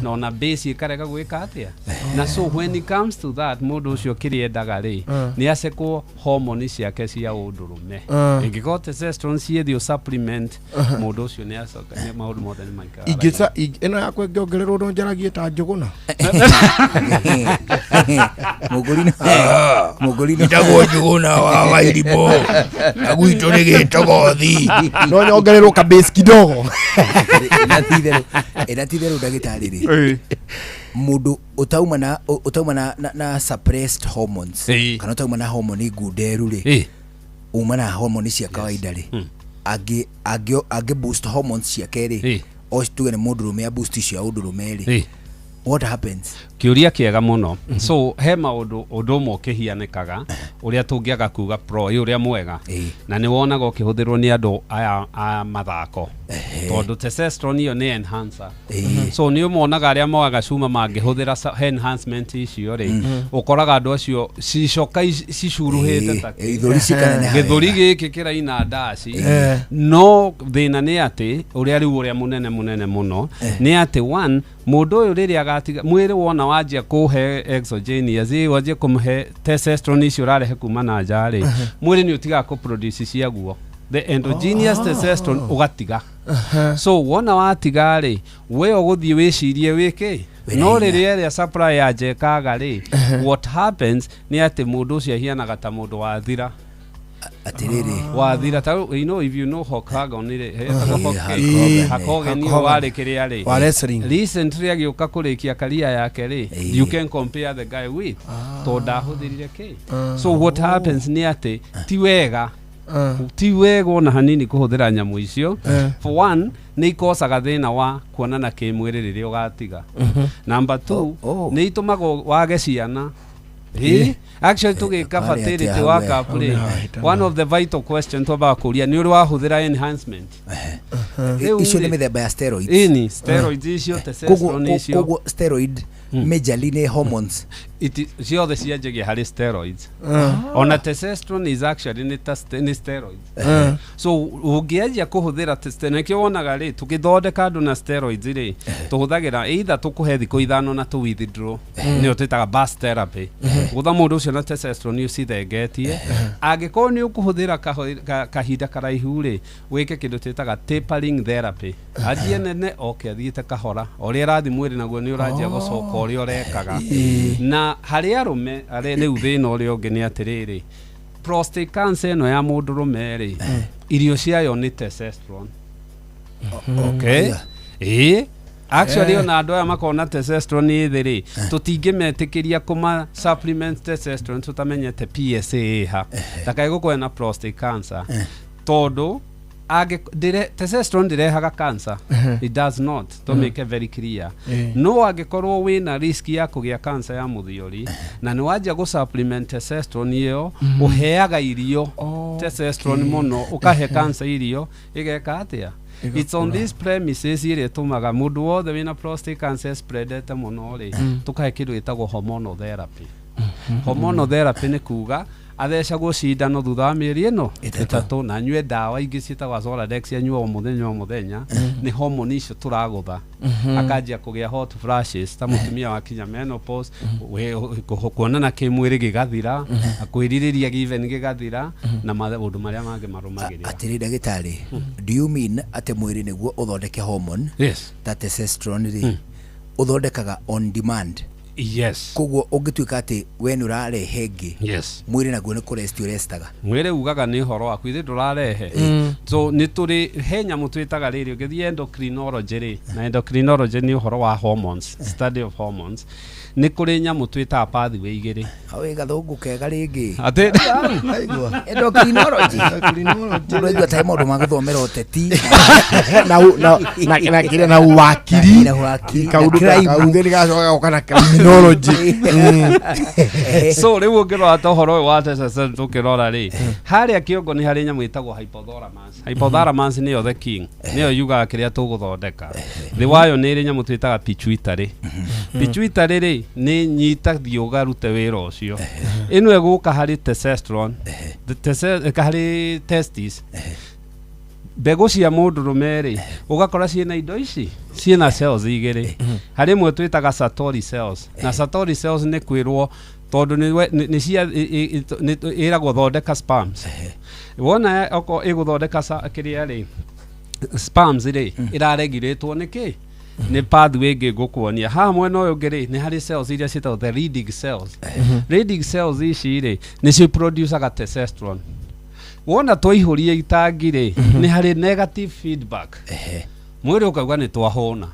na ona base ĩkarega gwĩka atĩa. Na so when it comes to that, mũndũ ũcio kĩrĩa endaga rĩ, nĩ acekwo hormone ciake cia ũndũrũme. Ĩngĩkorwo testosterone ciĩ thĩ, supplement, mũndũ ũcio nĩ acoka nĩ maũndũ mothe nĩ maikaraga. Ingĩca ĩno yakwa ĩngĩongererwo no njaragie ta Njũgũna. Mũgũri mũgũri. Njagwo Njũgũna wa Wairimũ, na gwitũ nĩ Gĩtogothi. No nyongererwo ka base kidogo. Ĩna ti itherũ ndagĩtarĩ rĩ, mũndũ ũtauma na ũtauma na suppressed hormones, kana ũtauma na hormone ngunderu rĩ, uma na hormone cia kawaida rĩ, angĩ boost hormones ciake rĩ, o tuge nĩ mũndũrũme, a boost cia ũndũrũme rĩ, what happens? Kĩũria kĩega mũno. So he maũndũ, ũndũ ũmwe ũkĩhianĩkaga ũrĩa tũngĩaga kuga pro ĩ ũrĩa mwega, na nĩ wonaga ũkĩhũthĩrwo nĩ andũ aya a mathako, tondũ testosterone ĩyo nĩ enhancer. So nĩ ũmonaga arĩa moaga cuma mangĩhũthĩra enhancement icio rĩ, ũkoraga andũ acio cicoka cicuruhĩte ta Ithũri cikaneneha. Gĩthũri gĩkĩ kĩraina ndaci. No thĩna nĩ atĩ ũrĩa rĩu ũrĩa mũnene mũnene mũno nĩ atĩ one, mũndũ ũyũ rĩrĩa agatiga, mwĩrĩ wona wanjia kũhe exogenous ĩ, wanjia kũmũhe testosterone icio ũrarehe kuma na nja rĩ, mwĩrĩ nĩ ũtigaga kũproduce ciaguo, the endogenous testosterone ũgatiga. So wona watiga rĩ, we ũgũthiĩ wĩcirie wĩkĩ, no rĩrĩa ĩrĩa supply ya njekaga rĩ, what happens nĩ atĩ mũndũ ũcio ahianaga ta mũndũ wathira. Atĩrĩrĩ. Wathira ta you know, if you know Hulk Hogan rĩ, etagwo Hulk Hulk Hogan. Hulk Hogan. Hulk ũyũ Hogan. warĩ kĩrĩa rĩ, Wa wrestling. Recently agĩũka kũrĩkia career yake rĩ, you can compare the guy with, tondũ ndahũthĩrire kĩ. So what happens nĩ atĩ ti wega, ti wega ona hanini kũhũthĩra nyamũ icio. For one, nĩ ikocaga thĩna wa kuonana kĩmwĩrĩ rĩrĩa ũgatiga. Number two, nĩ itũmaga wage ciana. Ĩ, actually tũgĩka Warĩ fertility atĩa wa we? cup rĩ, one of the vital question twambaga kũria nĩ ũrĩ wahũthĩra enhancement. Rĩu Icio nĩ rĩ, mĩthemba ya steroids. Ĩni, steroids icio, testosterone icio. Koguo steroid majorly nĩ hormones. Ciothe cianjagia harĩ steroids. Ona testosterone is actually nĩ ta nĩ steroids. So ũngĩanjia kũhũthĩra testosterone, nĩkĩo wonaga rĩ, tũgĩthondeka andũ na steroids rĩ, tũhũthagĩra either tũkũhe thikũ 5 na tũ withdraw, nĩyo twĩtaga burst therapy, gũtha mũndũ ũcio na testosterone ũcithengetie. Angĩkorwo nĩ ũkũhũthĩra kahinda karaihu rĩ, wĩke kĩndũ twĩtaga tapering therapy, anjie nene oke athiĩte kahora, o ũrĩa ĩrathiĩ mwĩrĩ naguo nĩ ũranjia gũcoka ũrĩa ũrekaga. Na harĩ arũme arĩa rĩu thĩna ũrĩa ũngĩ nĩ atĩrĩrĩ, prostate cancer ĩno ya mũndũrũme rĩ, irio ciayo nĩ testosterone. Okay, ĩĩ, actually ona andũ aya makoragwo na testosterone ĩ thĩ rĩ, tũtingĩmetĩkĩria kũma supplement testosterone tũtamenyete PSA ĩha, ndakae gũkorwo na prostate cancer, tondũ testosterone ndĩrehaga cancer. It does not, to make it very clear. No angĩkorwo wĩna risk ya kũgĩa cancer ya mũthiori na nĩ wanjia gũ supplement testosterone ĩyo, ũheaga irio testosterone mũno, ũkahe cancer irio, ĩgeka atĩa? It's on these premises ĩrĩa ĩtũmaga mũndũ wothe wĩna prostate cancer spreadete mũno rĩ, tũkahe kĩndũ gĩtagwo hormonal therapy. Hormonal therapy nĩ kuga Athecagwo cindano thutha wa mĩeri ĩno ĩtatũ, na anyue ndawa ingĩ ciĩtagwo Zoladex, anyue o mũthenya o mũthenya. Nĩ hormone icio tũragũtha. Akanjia kũgĩa hot flashes ta mũtumia wakinya menopause, kuonana kĩmwĩrĩ gĩgathira, kwĩrirĩria even gĩgathira, na maũndũ marĩa mangĩ marũmagĩrĩra. Atĩrĩ ndagĩtarĩ, do you mean atĩ mwĩrĩ nĩguo ũthondeke hormone Yes. ta testosterone rĩ, ũthondekaga on demand? Yes. Koguo ũngĩtuĩka atĩ we nĩ ũrarehe ĩngĩ, Yes. mwĩrĩ naguo nĩ kũrest ũrestaga? Mwĩrĩ ugaga nĩ ũhoro waku, ithuĩ ndũrarehe. So nĩ tũrĩ he nyamũ twĩtaga rĩrĩ, ũngĩthiĩ endocrinology rĩ, na endocrinology nĩ ũhoro wa hormones, study of hormones, nĩ kũrĩ nyamũ twĩtaga pathway igĩrĩ. Hau gathũngũ kega rĩngĩ. Atĩ Endocrinology, mũndũ aigua tarĩ maũndũ ma gũthomera ũteti na na na na kĩrĩa na uwakiri. Na wakiri, na kaundu crime. kaundu nĩ gacoka goka na criminology. So rĩu ũngĩrora ta ũhoro ũyũ wa testosterone, tũkĩrora rĩ, harĩa kĩongo nĩ harĩ nyamũ ĩtagwo hypothalamus. Hypothalamus nĩyo the king, nĩyo yugaga kĩrĩa tũgũthondeka. Thĩ wayo nĩ ĩrĩ nyamũ twĩtaga pituitary. Pituitary rĩ, nĩ nyita thiĩ ũgarute wĩra ũcio. Ĩno ĩgũka harĩ testosterone, the harĩ testis, mbegũ cia mũndũrũme rĩ, ũgakora ciĩna indo ici, ciĩna cells igĩrĩ. Harĩ ĩmwe twĩtaga Sertoli cells, na Sertoli cells nĩ kwĩrwo tondũ nĩ cia ĩragwo thondeka sperms. Wona oko ĩgũthondeka kĩrĩa rĩ, sperms rĩ, ĩraregirĩtwo nĩ kĩ? Nĩ pathway ĩngĩ ngũkuonia haha. Mwena ũyũ ũngĩ rĩ, nĩ harĩ cells iria ciĩtagwo the Leydig cells. Leydig cells ici rĩ, nĩcio producaga testosterone. Wona twaihũria itangi rĩ, nĩ harĩ negative feedback, mwĩrĩ ũkauga nĩ twahũna,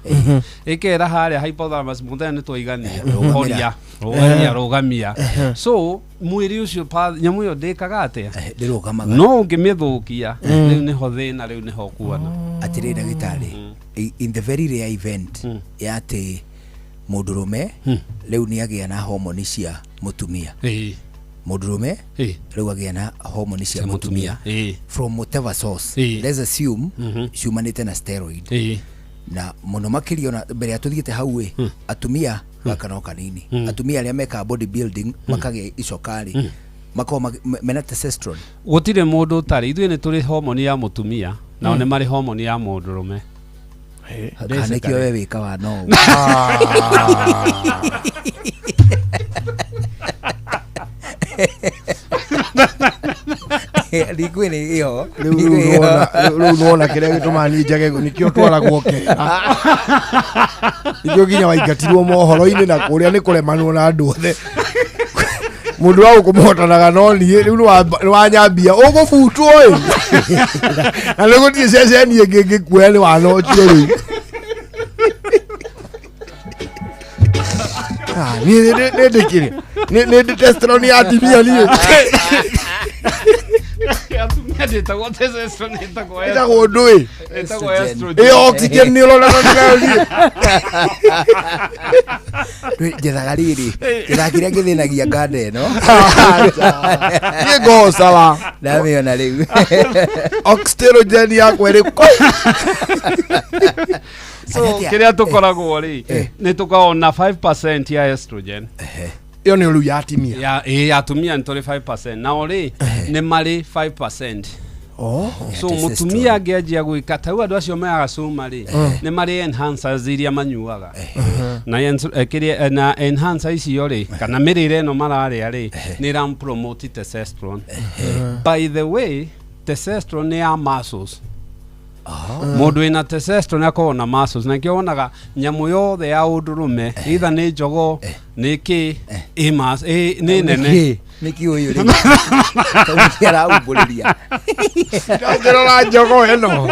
ĩkera harĩa hypothalamus, mũthenya nĩ twaigania, horia, rũgamia, rũgamia. So mwĩrĩ ũcio nyamũ ĩyo ndĩkaga atĩa? Ndĩrũgamaga. No ũngĩmĩthũkia, rĩu nĩho thĩna, rĩu nĩho kuona. Atĩrĩ ndagĩtarĩ, in the very rare event ya atĩ mũndũrũme rĩu nĩ agĩa na homoni cia mũtumia, mũndũrũme rĩu agĩa na homoni cia Cia mũtumia. mũtumia from whatever source, let's assume ciumanĩte na steroid, na mũno makĩria ona mbere ya tũthiĩte hau ĩ, atumia gaka no kanini, atumia arĩa mekaga body building makagĩa icoka rĩ, makoragwo mena testosterone? Gũtirĩ mũndũ ũtarĩ. Ithuĩ nĩ tũrĩ homoni ya mũtumia, nao nĩ marĩ homoni ya mũndũrũme. Kana nĩkĩo we wĩka wa no Likwĩ ĩyo. Rĩu nĩwona kĩrĩa gĩtũmaga niĩ njage, nĩkĩo twaragwo kera, nĩkĩo nginya waingatirwo mohoro-inĩ na kũrĩa nĩ kũremanwo na andũ othe, mũndũ wa gũkũmũhotanaga, no niĩ rĩu nĩ wanyambia ũgũbutwo ĩ, na nĩ gũtirĩ ceceni ĩngĩ ĩngĩkuoya, nĩ wanotio rĩu. Ah, niĩ nĩ ndĩkĩrĩ nĩ ndĩ testosterone ya atumia niĩ. Atumia ndĩtagwo testosterone, ĩtagwo Ĩtagwo ndũĩ. Ĩtagwo estrogen. Ĩ oxygen nĩ ũronana nayo niĩ. Njethaga rĩrĩ, njethaga kĩrĩa gĩthĩnagia nganda ĩno. Niĩ ngoo sawa. Ndamĩona rĩu. Oxygen yakwa ĩrĩ kũ? So kĩrĩa tũkoragwo rĩ, nĩ tũkoragwo na 5% ya estrogen. Ĩyo nĩ rĩu ya atumia? Ya ĩ, ya atumia nĩ tũrĩ 5%, nao rĩ, nĩ marĩ 5%. Oh. So mũtumia angĩanjia gwĩka ta rĩu andũ acio meaga cuma rĩ, nĩ marĩ enhancers iria manyuaga na kĩrĩa, na enhancer icio rĩ, kana mĩrĩre ĩno mararĩa rĩ, nĩ ĩram promote testosterone. By the way, testosterone nĩ ya muscles. Mũndũ wĩna testosterone akoragwo na muscles, na nĩkĩo wonaga nyamũ yothe ya ũndũrũme, either nĩ njogoo, nĩ kĩ, ĩ nĩ nene. Nĩkĩ ũyũ rĩu tondũ nĩkĩ araumbũrĩria? Ndĩrora njogo ĩno.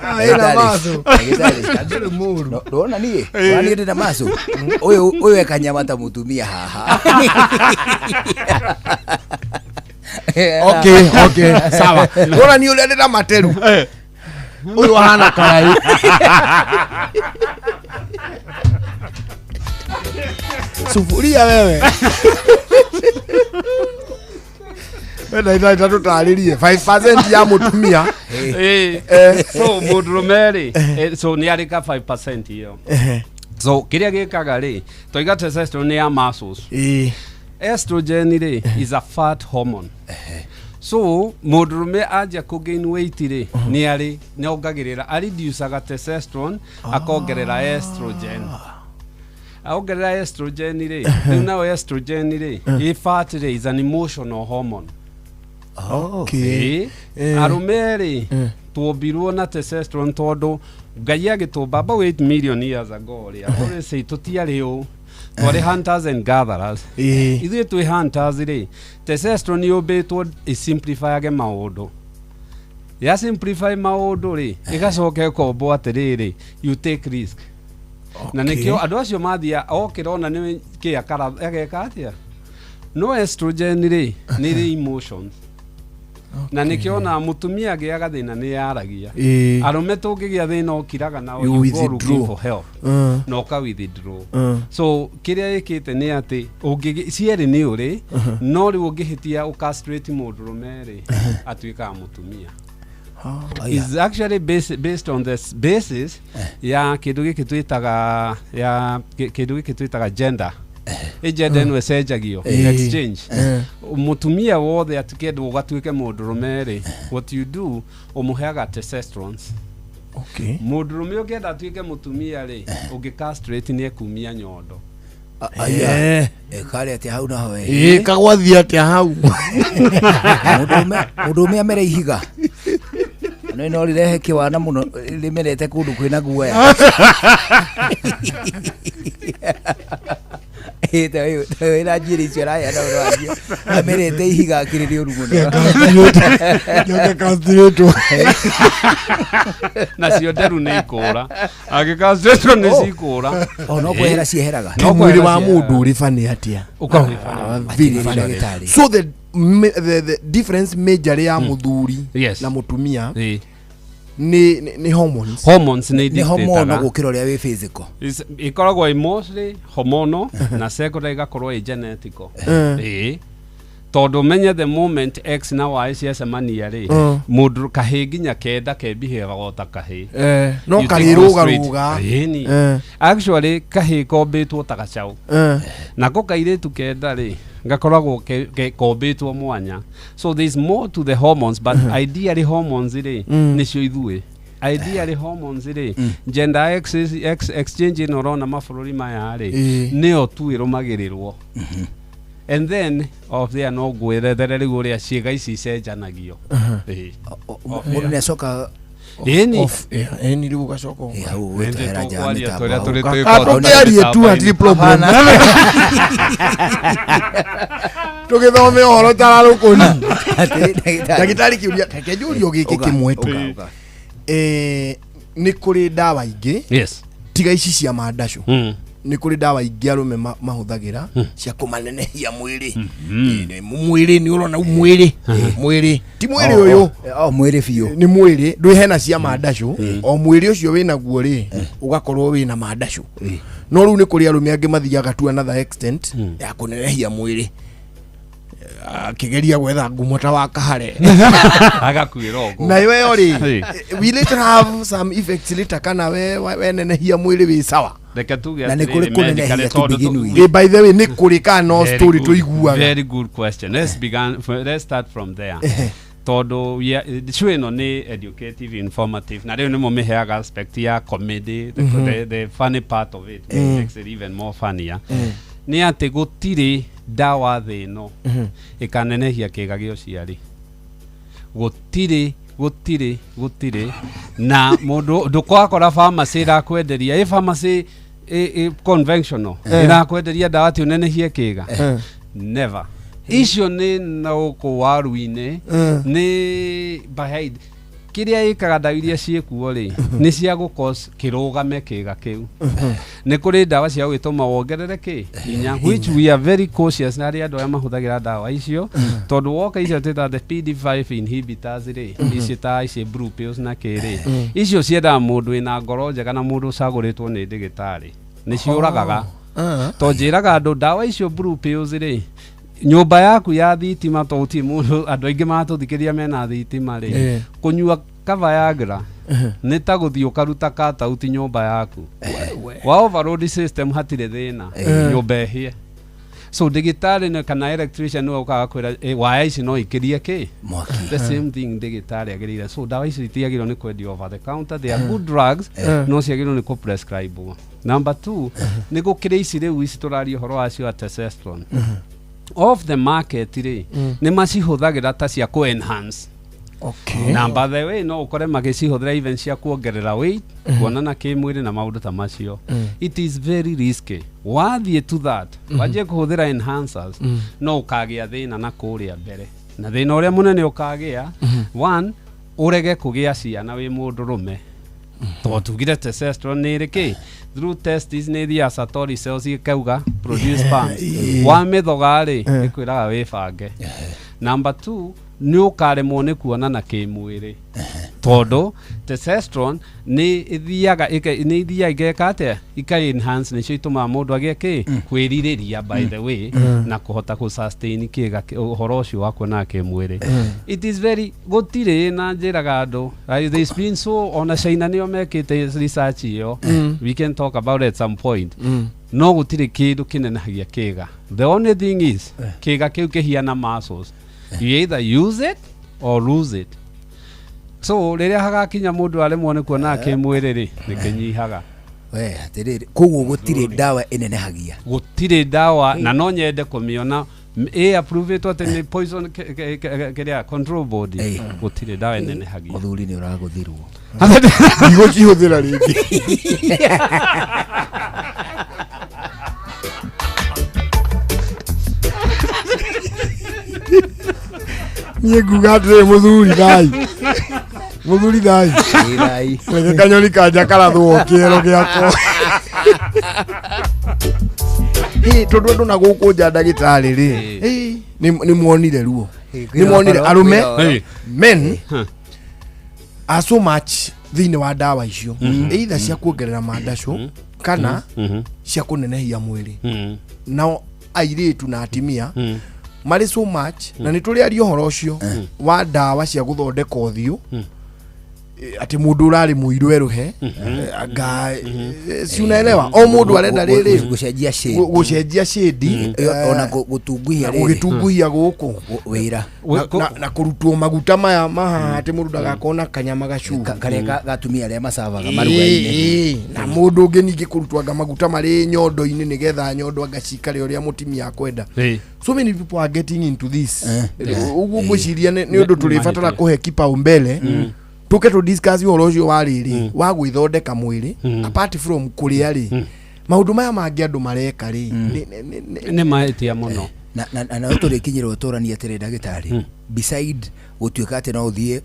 Ah, ĩna macu. Ndĩrĩ mũru. Ndona niĩ, ndona niĩ ndĩna macu. Ũyũ ũyũ ekanyama ta mũtumia haha. Okay, sawa. Ndona niĩ ũrĩa ndĩna materu, ũyũ ahana karai sufuria. Wewe wenda ita tũtarĩrie 5% ya mũtumia. So mũndũrũme rĩ, so nĩ arĩ ka 5% ĩyo. So kĩrĩa gĩkaga rĩ, twaiga testosterone nĩ ya muscles. Estrogen rĩ is a fat hormone. So mũndũrũme anjia kũ gain weight rĩ, nĩ arĩ nĩ ongagĩrĩra, areducaga testosterone, akongerera estrogen. Aongerera estrogen rĩ, rĩu nayo estrogen rĩ, ĩ fat rĩ, is an emotional hormone. Okay. Ĩĩ. Arũme rĩ, twombirwo na testosterone tondũ Ngai agĩtũmba about 8 million years ago rĩ, I say tũtiarĩ ũ, twarĩ hunters and gatherers. Ithuĩ twĩ hunters rĩ, testosterone yũmbĩtwo ĩsimplifyage maũndũ. Ya simplify maũndũ rĩ, ĩgacoka ĩkombwo atĩrĩrĩ, you take risk. Na nĩkĩo andũ acio mathia okĩra ona nĩ kĩ akara ageka atĩa. No estrogen rĩ, nĩ rĩ emotions. Na nĩkĩo ona mũtumia agĩaga thĩna nĩ yaragia. Arũme tũngĩgĩa thĩna ũkiraga na You you go withdraw. looking for help. Na ũka withdraw. So kĩrĩa ĩkĩte nĩ atĩ ũngĩgĩ cierĩ nĩ ũrĩ, no rĩu ũngĩhĩtia ũcastrate mũndũrũme rĩ, atuĩkaga mũtumia. Is actually based on this basis ya kĩndũ gĩkĩ twĩtaga ya kĩndũ gĩkĩ twĩtaga gender. Ĩ gender ĩno ĩcenjagio, exchange. Mũtumia wothe atikendwo ũgatuĩke mũndũrũme rĩ, what you do, ũmũheaga testosterone. Mũndũrũme ũngĩenda atuĩke mũtumia rĩ, ũngĩ castrate nĩ ekumia nyondo. Aya. Karĩ atĩa hau naho we? Ĩ kagwathiĩ atĩa hau? Mũndũrũme amere ihiga. No no rĩrehe kĩwana mũno rĩmerete kũndũ kwĩna guoya. Ĩ, ta wĩra njuĩrĩ icio araheana ũhoro wacio. Amerete ihiga akĩrĩ rĩũru mũno. Nyoka castrator. Nacio nderu nĩ ikũra. Angĩcastrate nĩ cikũra. Oh, no kwehera cieheraga. No Mwĩrĩ kwehera wa cieheraga. mũndũ ũrĩ bani atĩa? Ũkoragwo wĩ funny. Very Atĩrĩrĩ, funny. ndagĩtarĩ. So the difference major ya mũthuri Yes. na mũtumia Ĩ. nĩ hormones. Hormones nĩ Nĩ hormonal dictataga. gũkĩra ũrĩa wĩ physical. Ĩkoragwo ĩ mostly hormonal na secondary ĩgakorwo ĩ genetical. Ĩ. Tondũ menye the moment X na Y ciacemania rĩ, mũndũ kahĩ nginya kenda kembihĩaga o ta kahĩ. No You take karĩrũga go straight. rũga. Ĩni. Actually kahĩ kombĩtwo ta gacaũ. Nako kairĩtu kenda rĩ, gakoragwo kombĩtwo mwanya. So there is more to the hormones, but ideally hormones rĩ, nĩcio ithuĩ. Ideally hormones rĩ, gender X, X exchange ĩno ũrona mabũrũri maya rĩ, nĩyo tu ĩrũmagĩrĩrwo. And then off there no ngwĩrethere rĩu ũrĩa ciĩga ici icenjanagio. Ĩĩ. Off Mũndũ air. nĩ acoka Ĩni. Off air. Ĩni rĩu ũgacoka. Ĩ, hau ũgĩtwehera nja ya Tũkwaria mĩtambo tũrĩa hau. tũrĩ Ka- twĩkwo tũkĩarie tu hatirĩ problem. Tũgĩthome ũhoro tararũkũni. Atĩrĩ, ndagĩtarĩ. Ndagĩtarĩ kĩũria reke njũrie o gĩkĩ Ũka, kĩmwe tu. ũka, ũka. Nĩ kũrĩ ndawa ingĩ Yes. tiga ici cia mandacũ. Nĩ kũrĩ ndawa ingĩ arũme mahũthagĩra cia kũmanenehia mwĩrĩ. Mwĩrĩ nĩ ũrona mwĩrĩ. Mwĩrĩ ti mwĩrĩ ũyũ. O mwĩrĩ biũ. Nĩ mwĩrĩ ndwĩ hena cia mandacũ, o mwĩrĩ ũcio wĩna guo rĩ, ũgakorwo wĩna mandacũ. No rĩu nĩ kũrĩ arũme angĩ mathiaga to another extent ya kũnenehia mwĩrĩ, akĩgeria gwetha ngumo ta wa kahare. Agakuĩra ũguo. Nayo ĩyo rĩ, will it have some effects later kana we wenenehia mwĩrĩ wĩ sawa? Reke tuge Na nĩ kũrĩ atĩrĩrĩ, kũnenehia medically to tondũ begin with. Ĩ, by the way, nĩ kũrĩ kana no Very story good, tũiguaga? Very good question. Let's start from there. Tondũ show ĩno nĩ educative, informative, na rĩu nĩmo mĩheaga aspect ya comedy, the funny part of it, which makes it even more funnier. Nĩ atĩ gũtirĩ ndawa thĩ ĩno ĩkanenehia kĩga gĩa ũciari. Gũtirĩ, gũtirĩ, gũtirĩ. Na mũndũ ndũkwakora pharmacy ĩrakwenderia, ĩ pharmacy ĩ conventional ĩrakwenderia ndawa atĩ ũnenehie kĩga. Never. Icio nĩ na gũkũ waru-inĩ, nĩ behind kĩrĩa ĩkaga. Ndawa iria ciĩkuo rĩ, nĩ cia gũcause kĩrũgame kĩga kĩu. Nĩ kũrĩ ndawa cia gũgĩtũma wongerere kĩ hinya, which we are very cautious na arĩa andũ arĩa mahũthagĩra ndawa icio, tondũ woka icio twĩtaga the PD5 inhibitors rĩ, icio ta ici blue pills na kĩ rĩ, icio ciendaga mũndũ wĩna ngoro njega na mũndũ ũcagũrĩtwo nĩ ndĩgĩtarĩ. Nĩ ciũragaga. To njĩraga andũ ndawa icio blue pills rĩ, nyũmba yaku ya thitima, to gũtirĩ mũndũ, andũ aingĩ maratũthikĩrĩria mena thitima rĩ, kũnyua ka Viagra nĩ ta gũthiĩ ũkaruta katauti nyũmba yaku wa overload system, hatirĩ thĩna, nyũmba ĩhĩe. So ndagĩtarĩ kana electrician nĩwe ũkaga kwĩra waya ici no ikĩrie kĩ mwaki. The same thing ndagĩtarĩ agĩrĩire. So ndawa ici itiagĩrĩirwo nĩ kwendio over the counter. They are good drugs, no ciagĩrĩirwo nĩ kũprescribe. Number two, nĩ gũkĩrĩ ici rĩu ici tũraria ũhoro wacio wa testosterone off the market rĩ, nĩ macihũthagĩra ta cia kũ enhance. Na by the way, no ũkore magĩcihũthĩra even cia kuongerera weight, kuonana kĩmwĩrĩ na maũndũ ta macio. It is very risky. Wathiĩ to that, wanjie kũhũthĩra enhancers, no ũkagĩa thĩna na kũrĩa mbere, na thĩna ũrĩa mũnene ũkagĩa, one, ũrege kũgĩa ciana wĩ mũndũrũme, tondũ tugire testosterone nĩ ĩrĩ kĩ through testis, nĩ ĩthiaga Sertoli cells ĩkauga produce sperms. Wamĩthoga rĩ, ĩkwĩraga wĩbange. Number two, nĩ ũkaremwo nĩ kuonana kĩmwĩrĩ, tondũ testosterone nĩ ĩthiaga nĩ ithiaga igeka atĩa, ika enhance, nĩcio itũmaga mũndũ agĩe kĩ kwĩrirĩria, by the way, na kũhota kũ sustain kĩga ũhoro ũcio wa kuonana kĩmwĩrĩ. It is very gũtirĩ na njĩraga andũ, there's been so, ona China nĩo mekĩte research ĩyo. We can talk about it at some point. No gũtirĩ kĩndũ kĩnenahagia kĩga. The only thing is kĩga kĩu kĩhiana muscles, you either use it or lose it. So rĩrĩa hagakinya mũndũ aremwo nĩ kuona kĩmwĩrĩ rĩ, nĩ kĩnyihaga. We atĩrĩrĩ, koguo gũtirĩ ndawa ĩnenehagia? Gũtirĩ ndawa, na no nyende kũmĩona ĩ approve-ĩtwo atĩ nĩ poison kĩrĩa control board. Gũtirĩ ndawa ĩnenehagia. Mũthuri, nĩ ũragũthirwo. Ndigũcihũthĩra rĩngĩ. Niĩ nguga atĩrĩ, mũthuri thai, mũthuri thai. Ĩ, thai. Reke kanyoni kanja karathwo kĩero gĩakwa. Ĩ, tondũ andũ na gũkũ nja, ndagĩtarĩ rĩ, ĩ, nĩ muonire ruo, nĩ muonire arũme, men are so much thĩinĩ wa ndawa icio, either cia kuongerera mandacũ kana cia kũnenehia mwĩrĩ. Nao airĩtu na atimia marĩ so much, na nĩ tũrĩ aria ũhoro ũcio wa ndawa cia gũthondeka ũthiũ, atĩ mũndũ ũrarĩ mũirũ erũhe, anga si unaelewa, o mũndũ arenda rĩrĩ gũcenjia shade. Gũcenjia shade. Ona gũtunguhia rĩrĩ. Gũgĩtunguhia gũkũ. Wĩra. Na kũrutwo maguta maya mahaha atĩ mũndũ ndagakorwo na kanyama gacuhu. Karĩa gatumia arĩa macavaga maruga-inĩ. Ĩĩ, na mũndũ ũngĩ ningĩ kũrutwo anga maguta marĩ nyondo-inĩ nĩgetha nyondo anga cikare ũrĩa mũtumia akwenda. So many people are getting into this. Ũguo ngwĩciria nĩ ũndũ tũrĩbatara kũhe kipaumbele, tũke tũ discuss ũhoro ũcio wa rĩrĩ wa gwĩthondeka mwĩrĩ, apart from kũrĩa rĩ, maũndũ maya mangĩ andũ mareka rĩ, nĩ mahĩtia mũno. Na no tũrĩkinyĩrwo tũranie atĩrĩ, ndagĩtarĩ, beside gũtuĩka atĩ no ũthiĩ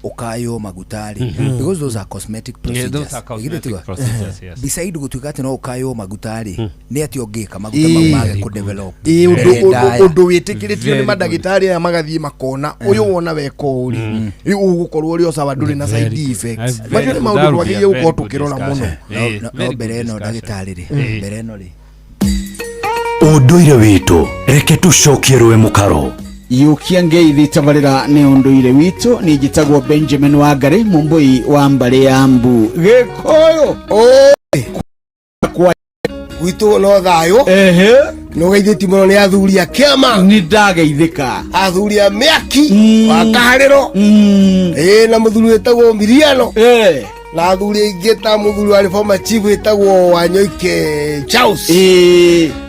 ũkaywo maguta rĩ, because those are cosmetic Yeah, procedures. those are cosmetic Githĩ tigo? procedures, yes. Beside gũtuĩka atĩ no ũkaywo maguta rĩ, nĩ atĩ ũngĩka maguta mau mage kũdevelop Ĩĩ, mbere ndaya? ũndũ wĩtĩkĩrĩtio nĩ Very good. mandagĩtarĩ aya, magathiĩ makona ũyũ wona weka ũũ rĩ, rĩu ũgũkorwo ũrĩ o sawa, ndũrĩ na side effects. Macio nĩ maũndũ twagĩrĩire gũkorwo tũkĩrora mũno. No mbere ĩno, ndagĩtarĩ rĩ, mbere ĩno rĩ, Ũndũire witũ, reke tũcokie rũĩ mũkaro. Yũkia ngeithi tabarĩra nĩ ũndũire witũ. Niĩ njĩtagwo Benjamin Wangari, mũmbũi wa mbarĩ ya mbu Gĩkũyũ. Kwa Gwitũ no thayũ. Nĩ ũgeithĩti mũno nĩ athuri a kĩama. Nĩ ndageithĩka. Athuri a mĩaki wa kaharĩro, ĩĩ, na mũthuri wĩtagwo Miriano, na athuri aingĩ ta mũthuri wa former chief wĩtagwo Wanyoike Charles,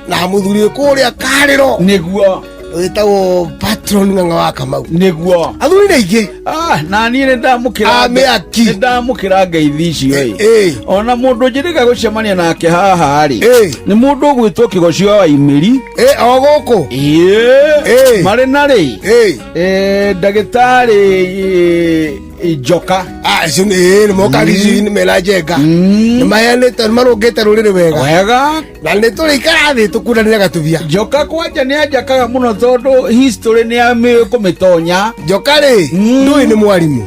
na mũthuri wĩ kũrĩa kaharĩro nĩguo wĩtagwo Patron Ng'ang'a wa Kamau. Nĩguo. Athuri nĩ aingĩ. Ah, na niĩ nĩ ndamũkĩra A mĩaki. Nĩ ndamũkĩra ngeithi icio ĩ. Ona mũndũ njĩrĩga gũcemania nake haha rĩ, nĩ mũndũ ũgwĩtwo Kĩgocio wa Imĩri. O gũkũ. Ĩĩ, marĩ na rĩ ndagĩtarĩ Njoka. Acio nĩ moka gĩcui-inĩ mena njenga, nĩ maheanĩte, nĩ marũngĩte rũrĩrĩ wega. Wega. Na nĩ tũrĩikara thĩ tũkundanĩre gatubia. Njoka kwanja nĩ anjakaga mũno tondũ history nĩ amĩ kũmĩtonya. Njoka rĩ, ndũĩ nĩ mwarimũ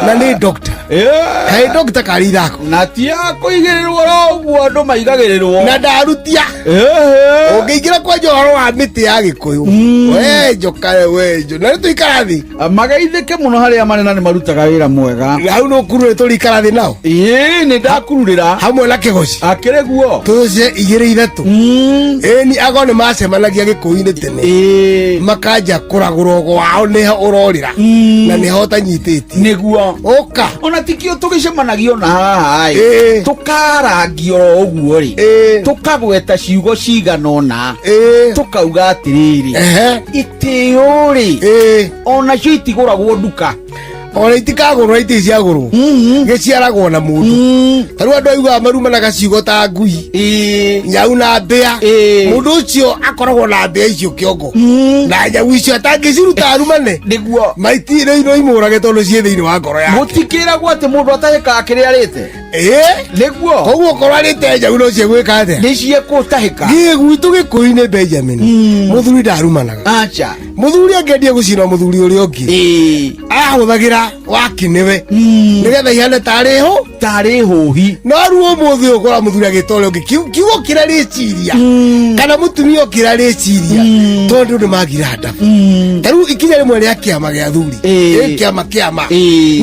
na nĩ doctor, kaĩ doctor karĩ ithako. Na ti ya kũigĩrĩrwo ro ũguo andũ maigagĩrĩrwo. Na ndarutia ũngĩingĩra kwanja ũhoro wa mĩtĩ ya Gĩkũyũ, we Njoka, we na nĩ tũikara thĩ. Mageithĩke mũno harĩa marĩ na nĩ marutaga Wĩra mwega. Hau nĩ ũkurure tũrikara thĩ nao. Ĩĩ nĩ ndakururĩra. Hamwe na kĩgoci. Akĩrĩ guo. Tũce igĩrĩ ithatũ. Ĩni ago nĩ macemanagia gĩkũyũ-inĩ tene. Makanja kũragũra ũgo wao nĩho ũrorĩra. Na nĩho ũtanyitĩtie. Nĩguo. Ũka. Ona tikio tũgĩcemanagia ona haha ĩ. Tũkarangio oro ũguo rĩ. Tũkagweta ciugo cigana ũna. Tũkauga atĩrĩrĩ. Itĩo rĩ. Onacio itigũragwo nduka. Ona itikagũrwo itĩ ciagũrwo. Gĩciaragwo na mũndũ. Ta rĩu andũ aiguaga marumanaga ciugo ta ngui. Nyau na mbĩa. Mũndũ ũcio akoragwo na mbĩa icio kĩongo. Na nyau icio atangĩciruta arumane. Nĩguo. Maiti no imũrage tondũ ciĩ thĩinĩ wa ngoro yake. Gũtikĩragwo atĩ mũndũ atahĩkaga kĩrĩa arĩte. Nĩguo. Koguo okorwo arĩte nyau no ciegwĩka atĩa? Nĩ ciekũtahĩka. Gĩ gwitũ gĩkũyũ-inĩ Benjamin. Mũthuri ndarumanaga. Acha. Mũthuri angĩendia gũcina mũthuri ũrĩa ũngĩ. Ahũthagĩra waki nĩwe. Nĩgetha ihane tarĩ hũ. Tarĩ hũhi. No rĩu ũmũthĩ ũkora mũthuri agĩta ũrĩa ũngĩ kiugo kĩrĩa rĩciria. Kana mũtumia ũkĩrĩa rĩciria. Tondũ nĩ magira ndabu. Ta rĩu ikinya rĩmwe rĩa kĩama gĩa athuri. Ĩ kĩama kĩama.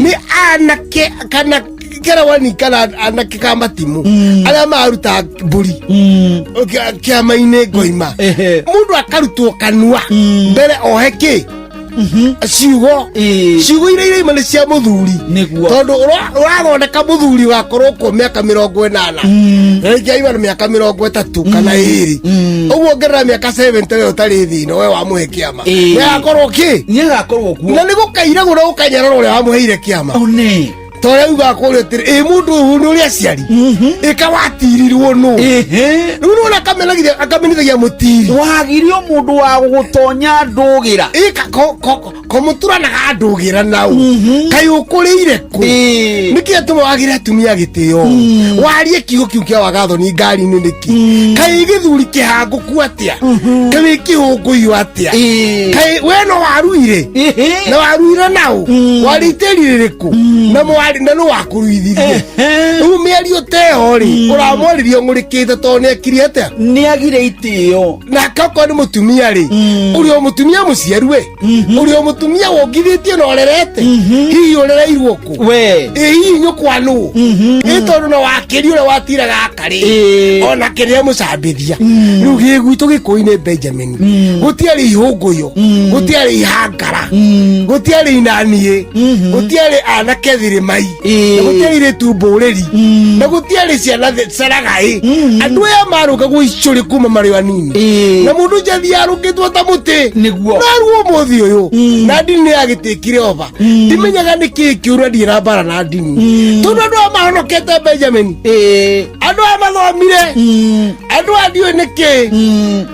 Nĩ anake kana kerawani kana anake ka matimu arĩa maruta mbũri kĩama-inĩ ngoima mũndũ akarutwo kanua mbere ohe kĩ ciugo ciugo iria iraima nĩ cia mũthuri tondũ ũrathondeka mũthuri wakorwo kuo mĩaka 80 rĩngĩ aima na mĩaka 30 kana 2 ũguo ongerera mĩaka 70 we ũtarĩ thĩna we wamũhe kĩama nĩagakorwo kĩ nĩagakorwo kuo na nĩ gũkairagwo na gũkanyarara ũrĩa wamũheire kĩama one torĩa ugaga kũrĩa atĩrĩ ĩ mũndũ ũyũ nĩ ũrĩa aciari ĩka watirirwo nũ rĩu nĩwona akamenithagia mũtiri wagirio mũndũ wa gũgũtonya ndũgĩra ĩka komũturanaga ndũgĩra nau kaĩ ũkũrĩire kũ nĩkĩ atũma wagĩre atumia gĩtĩo warie kiugo kiu kĩa wagathoni ngari-inĩ nĩkĩ kaĩ gĩthuri kĩhangũku atĩa kaĩ wĩ kĩhũngũiyo atĩa kaĩ we no waruire na waruire nau warĩ itĩri rĩrĩkũ na mwari na nũ wakũruithirie rĩu mĩario ta ĩyo rĩ ũramwarĩria ũng'ũrĩkĩte tondũ nĩekire atĩa nĩagire itĩo nake okorwo nĩ mũtumia rĩ ũrĩ o mũtumia mũciaru we ũrĩ o mũtumia wongithĩtio na ũrerete hihi ũrereirwo kũ we ĩ hihi nyũkwa nũ ĩ tondũ na wakĩri ũrĩa watiraga akarĩ ona kĩrĩa mũcambithia rĩu gĩ gwitũ gĩkũyũ-inĩ Benjamin gũtiarĩ ihũngũyũ gũtiarĩ ihangara gũtiarĩ inaniĩ gũtiarĩ anake thĩrĩmai na gũtiarĩ irĩtu mbũrĩri na gũtiarĩ ciana caragaĩ andũ aya marũngagwo icũrĩ kuma marĩ anini na mũndũ ũcio athiaga arũngĩtwo ta mũtĩ nĩguo na rĩu ũmũthĩ ũyũ na ndini nĩ yagĩtĩkire ova ndimenyaga nĩ kĩĩ kĩũru ndirĩ na mbara na ndini tondũ andũ aya mahonokete Benjamin andũ aya mathomire andũ aya ndiũĩ nĩ kĩĩ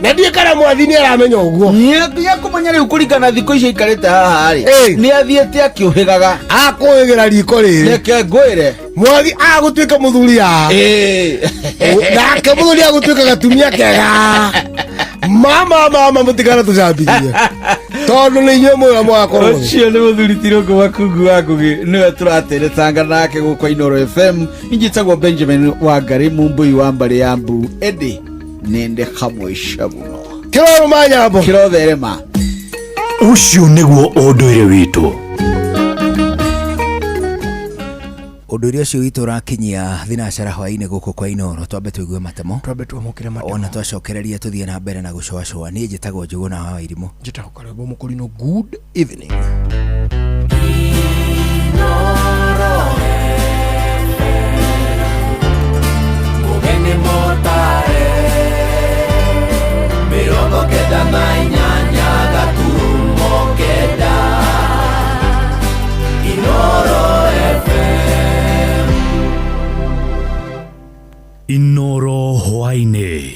na ndiũĩ kana mwathi nĩ aramenya ũguo nĩekũmenya rĩu kũringana thikũ icio aikarĩte haha rĩ nĩ athiĩte akĩũhĩgaga akũhĩgĩra riko rĩrĩ reke ngwĩre mwathi agũtuĩka mũthuri haha nake mũthuri agũtuĩka gatumia kega mama mama mũtigana tũcambithie tondũ nĩ inyuĩ mwĩra mwagakorwo ũcio nĩ mũthuri Tirũngũ Makungu wa Ngũgĩ nĩwe tũrateretanga nake gũkũ Inooro FM injĩtagwo Benjamin Wangari Mumbui wa mbarĩ ya Mbu ĩndĩ nĩndĩ hamwe mũno kĩrorũma nyambo kĩrotherema ũcio nĩguo ũndũire witũ. Ũndũire ũcio witũ ũrakinyia thinacara hwaĩ-inĩ gũkũ kwa Inooro twambe tũigue matemo twambe twamũkĩre matemo ona twacokereria tũthiĩ na mbere na gũcũacũa niĩ njĩtagwo Njũgũna wa Wairimũ njĩtagwo Karembo Mũkũrinũ good evening Mũgeni mũtare 98.9 Inooro FM. Inooro hwaĩ-inĩ.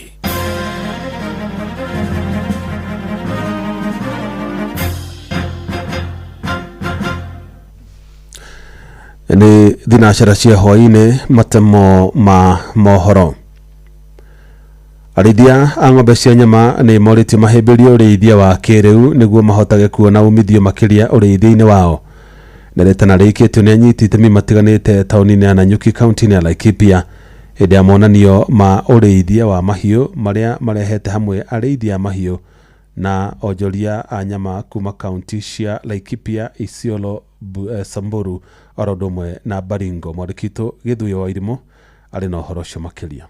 Nĩ thinacara cia hwaĩ-inĩ matemo ma mohoro. Arĩithia a ng'ombe cia nyama nĩ morĩtio mahĩmbĩrie ũrĩithia wa kĩrĩu nĩguo mahotage kuona umithio makĩria ũrĩithia-inĩ wao. Nderetana rĩikĩtio nĩ anyiti itemi matiganĩte taũni-inĩ ya Nanyuki kaunti-inĩ ya Laikipia hĩndĩ ya monanio ma ũrĩithia wa mahiũ marĩa marehete hamwe arĩithia a mahiũ na onjoria a nyama kuma kaunti cia Laikipia, Isiolo, Samburu oro ũndũ ũmwe na Baringo. Mwandĩki witũ Gĩthuyo wa Irimũ arĩ na ũhoro ũcio makĩria.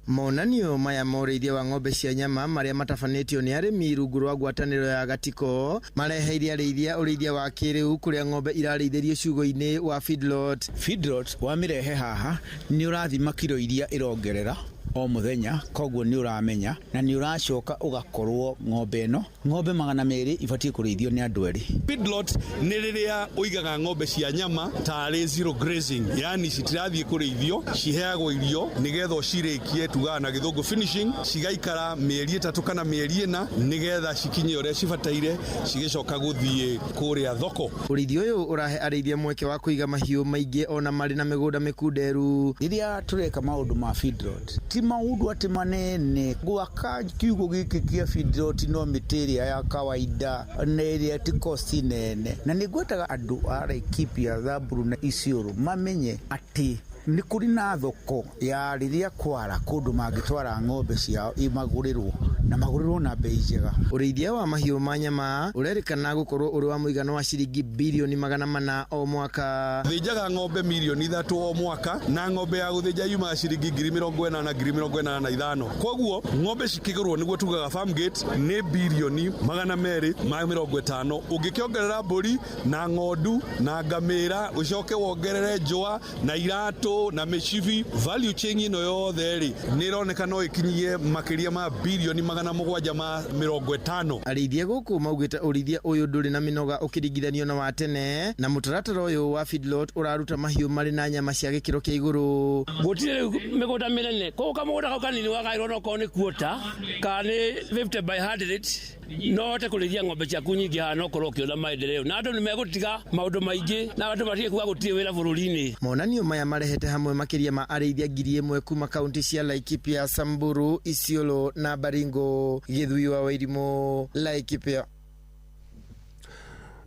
Monanio maya ma ũrĩithia wa ng'ombe cia nyama marĩa matabanĩtio nĩ arĩmi rungu rwa ngwatanĩro ya Gatiko mareheire arĩithia ũrĩithia wa kĩrĩu kũrĩa ng'ombe irarĩithĩrio ciugũ-inĩ wa feedlot. Feedlot wamĩrehe haha nĩ ũrathima kiro iria ĩrongerera o mũthenya, koguo nĩ ũramenya na nĩ ũracoka ũgakorwo ng'ombe ĩno ng'ombe 200 ibatiĩ kũrĩithio nĩ andũ erĩ. Feedlot nĩ rĩrĩa ũigaga ng'ombe cia nyama tarĩ zero grazing, yani citirathiĩ kũrĩithio, ciheagwo irio nĩgetha ũcirĩkie, tugaga na gĩthũngũ finishing, cigaikara mĩeri 3 kana mĩeri 4 nĩgetha cikinye ũrĩa cibataire, cigĩcoka gũthiĩ kũrĩa thoko. Ũrĩithia ũyũ ũrahe arĩithia mweke wa kũiga mahiũ maingĩ ona marĩ na mĩgũnda mĩkunderu. Rĩrĩa tũreka maũndũ ma feedlot ti maũndũ atĩ manene, gwaka kiugũ gĩkĩ kĩa feedlot no mĩtĩ ĩrĩa ya kawaida na ĩrĩa ti cost nene, na nĩ ngwendaga andũ a Laikipia, Samburu na Isiolo mamenye atĩ nĩ kũrĩ na thoko ya rĩrĩa kwara kũndũ mangĩtwara ng'ombe ciao imagũrĩrwo na magũrĩrwo na bei njega. Ũrĩithia wa mahiũ ma nyama ũrerĩkana gũkorwo ũrĩ wa mũigana wa ciringi birioni 400 o mwaka. Thĩnjaga ng'ombe mirioni 3 o mwaka, na ng'ombe ya gũthĩnja yumaga ciringi 80,000 na 85,000. Koguo ng'ombe cikĩgũrwo nĩguo tugaga farm gate nĩ birioni 250. Ũngĩkĩongerera mbũri na ng'ondu na ngamĩra, ũcoke wongerere njũa na iratũ na mĩcibi, value chain ĩno yothe rĩ nĩ ĩroneka no ĩkinyie makĩria ma birioni 750. Arĩithia gũkũ maugĩte ũrĩithia ũyũ ndũrĩ na mĩnoga ũkĩringithanio na wa tene, na mũtaratara ũyũ wa feedlot ũraruta mahiũ marĩ na nyama cia gĩkĩro kĩa igũrũ. Gũtirĩ rĩu mĩgũnda mĩnene, koguo kamũgũnda kau kanini wagaĩrwo no korwo nĩ quarter kana nĩ 50 by 100 no hote kũrĩithia ng'ombe ciaku nyingĩ haha, no ũkorwo ũkĩona maendeleo na andũ nĩmegũtiga maũndũ maingĩ na andũ matige kuga gũtirĩ wĩra bũrũri-inĩ. Monanio maya marehete hamwe makĩria ma arĩithia 1,000 kuma kaunti cia Laikipia, Samburu, Isiolo na Baringo. Gĩthui wa Wairimu, Laikipia.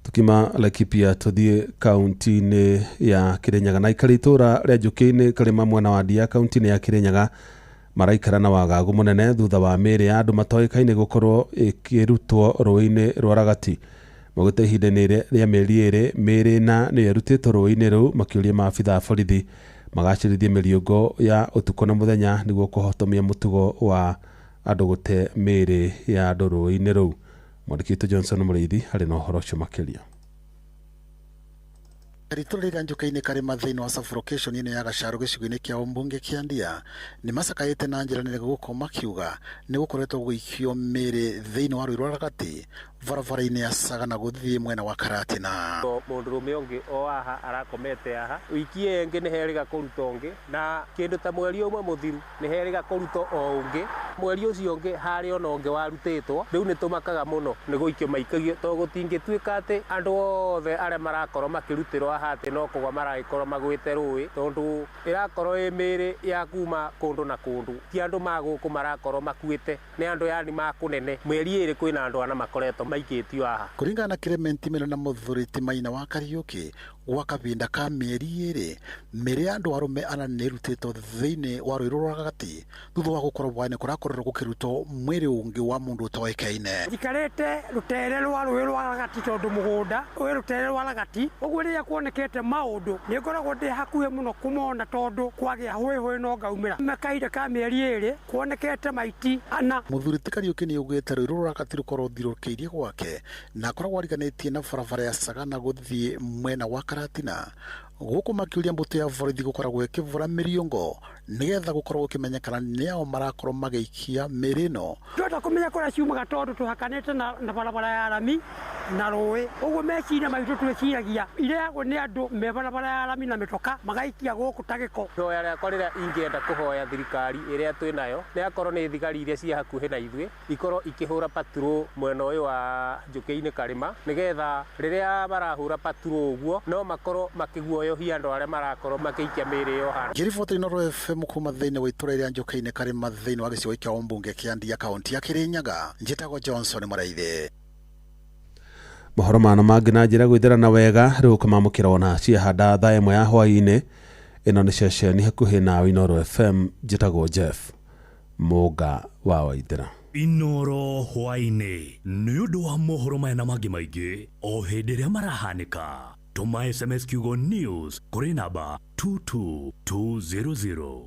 Tukima Laikipia tuthiĩ kaunti-inĩ ya Kirinyaga na ikara itũra rĩa Njũkĩ-inĩ Karĩma mwena wa Ndia kaunti-inĩ ya Kirinyaga maraikara na wagagu mũnene thutha wa mĩĩrĩ ya andũ matoĩkaine gũkorwo ĩkĩrutwo rũĩ-inĩ rwa Ragati. Maugĩte ihinda-inĩ rĩa mĩeri 2 mĩĩrĩ 4 nĩyo ĩrutĩtwo rũĩ-inĩ rũu, makĩũria maabitha a borithi magacĩrithie mĩriũngo ya ũtukũ na mũthenya nĩguo kũhotomia mũtugo wa andũ gũte mĩĩrĩ ya andũ rũĩ-inĩ rũu. Mwandĩki witũ Johnson Mũrĩithi arĩ na ũhoro ũcio makĩria. Itũra rĩrĩa Njũkĩ-inĩ Karĩma thĩinĩ wa sub-location ĩno ya Gacaru gĩcigo-inĩ kĩa ũmbunge kĩa Ndia nĩ macakaĩte na njĩra nene gũkũ makiuga nĩ gũkoretwo gũgĩikio mĩĩrĩ thĩinĩ wa rũĩ rwa Ragati barabara-inĩ ya Sagana gũthiĩ mwena wa Karatina. Mũndũrũme ũngĩ o haha arakomete haha wiki ĩyo ĩngĩ nĩ herĩga kũruta ũngĩ, na kĩndũ ta mweri ũmwe mũthiru nĩ herĩga kũruta o ũngĩ, mweri ũcio ũngĩ harĩ ona ũngĩ warutĩtwo. Rĩu nĩ tũmakaga mũno nĩ gũikio maikagio, tondũ gũtingĩtuĩka atĩ andũ othe arĩa marakorwo makĩrutĩrwo haha atĩ no kũgwa maragĩkorwo magwĩte rũĩ, tondũ ĩrakorwo ĩ mĩĩrĩ ya kuma kũndũ na kũndũ, ti andũ ma gũkũ marakorwo makuĩte, nĩ andũ yani ma kũnene. Mĩeri 2 kwĩna andũ ana makoretwo maikĩtio haha. Kũringana na Clement Mena na mũthuri ti Maina wa Kariũki, gwa kahinda ka mĩeri 2 mĩĩrĩ ya andũ arũme ana nĩ ĩrutĩtwo thĩinĩ wa rũĩ rwa Ragati thutha wa gũkorwo bwaĩ-inĩ kũrakorirwo gũkĩrutwo mwĩrĩ ũngĩ wa mũndũ ũtoĩkaine. Njikarĩte rũtere rwa rũĩ rwa Ragati tondũ mũgũnda wĩ rũtere rwa Ragati, ũguo rĩrĩa kuonekete maũndũ nĩ ngoragwo ndĩ hakuhĩ mũno kũmona tondũ kwagĩa hũĩhũĩ no ngaumĩra. Kahinda ka mĩeri 2 kuonekete maiti ana. Mũthuri ti Kariũki nĩ augĩte rũĩ rũrũ Ragati rũkorwo rũthiũrũrũkĩirie gwake na akoragwo ariganĩtie na barabara ya Sagana gũthiĩ mwena wa Karatina, gũkũ makĩũria mbũtũ ya borithi gũkoragwo ĩkĩvũra mĩriũngo nĩgetha gũkorwo gũkĩmenyekana nĩao marakorwo magĩikia mĩĩrĩ ĩno. Twenda kũmenya kũrĩa ciumaga tondũ tũhakanĩte na barabara ya rami na rũĩ, ũguo meciria maitũ twĩciragia ireagwo nĩ andũ me barabara ya rami na mĩtoka magaikia gũkũ ta gĩko. Ihoya rĩakwa rĩrĩa ingĩenda kũhoya thirikari ĩrĩa twĩ nayo nĩ akorwo nĩ thigari iria ciĩ hakuhĩ na ithuĩ ikorwo ikĩhũra patrol mwena ũyũ wa Njũkĩ-inĩ Karĩma, nĩgetha rĩrĩa marahũra patrol ũguo no makorwo makĩguoyohia andũ arĩa marakorwo makĩikia mĩĩrĩ ĩyo haha. Ngĩriboti Inooro FM kuma thĩinĩ wa itũra rĩa Njũkĩ-inĩ Karĩma thĩinĩ wa gĩcigo kĩa ũmbunge kĩa Ndia kaunti ya Kirinyaga, njĩtagwo Johnson Mũraithi. Mohoro mana mangĩ na njĩra gwĩthera wega rĩu ũkamamũkĩra ona ciahanda thaa 1 ya hwaĩ-inĩ. Ĩno nĩ ceceni hakuhĩ na Inooro FM, njĩtagwo Jeff Mũnga wa Waithera. Inooro hwaĩ-inĩ nĩ ũndũ wa mohoro maya na mangĩ maingĩ o hĩndĩ ĩrĩa marahanĩka. Tũma SMS kiugo news kũrĩ namba 22200.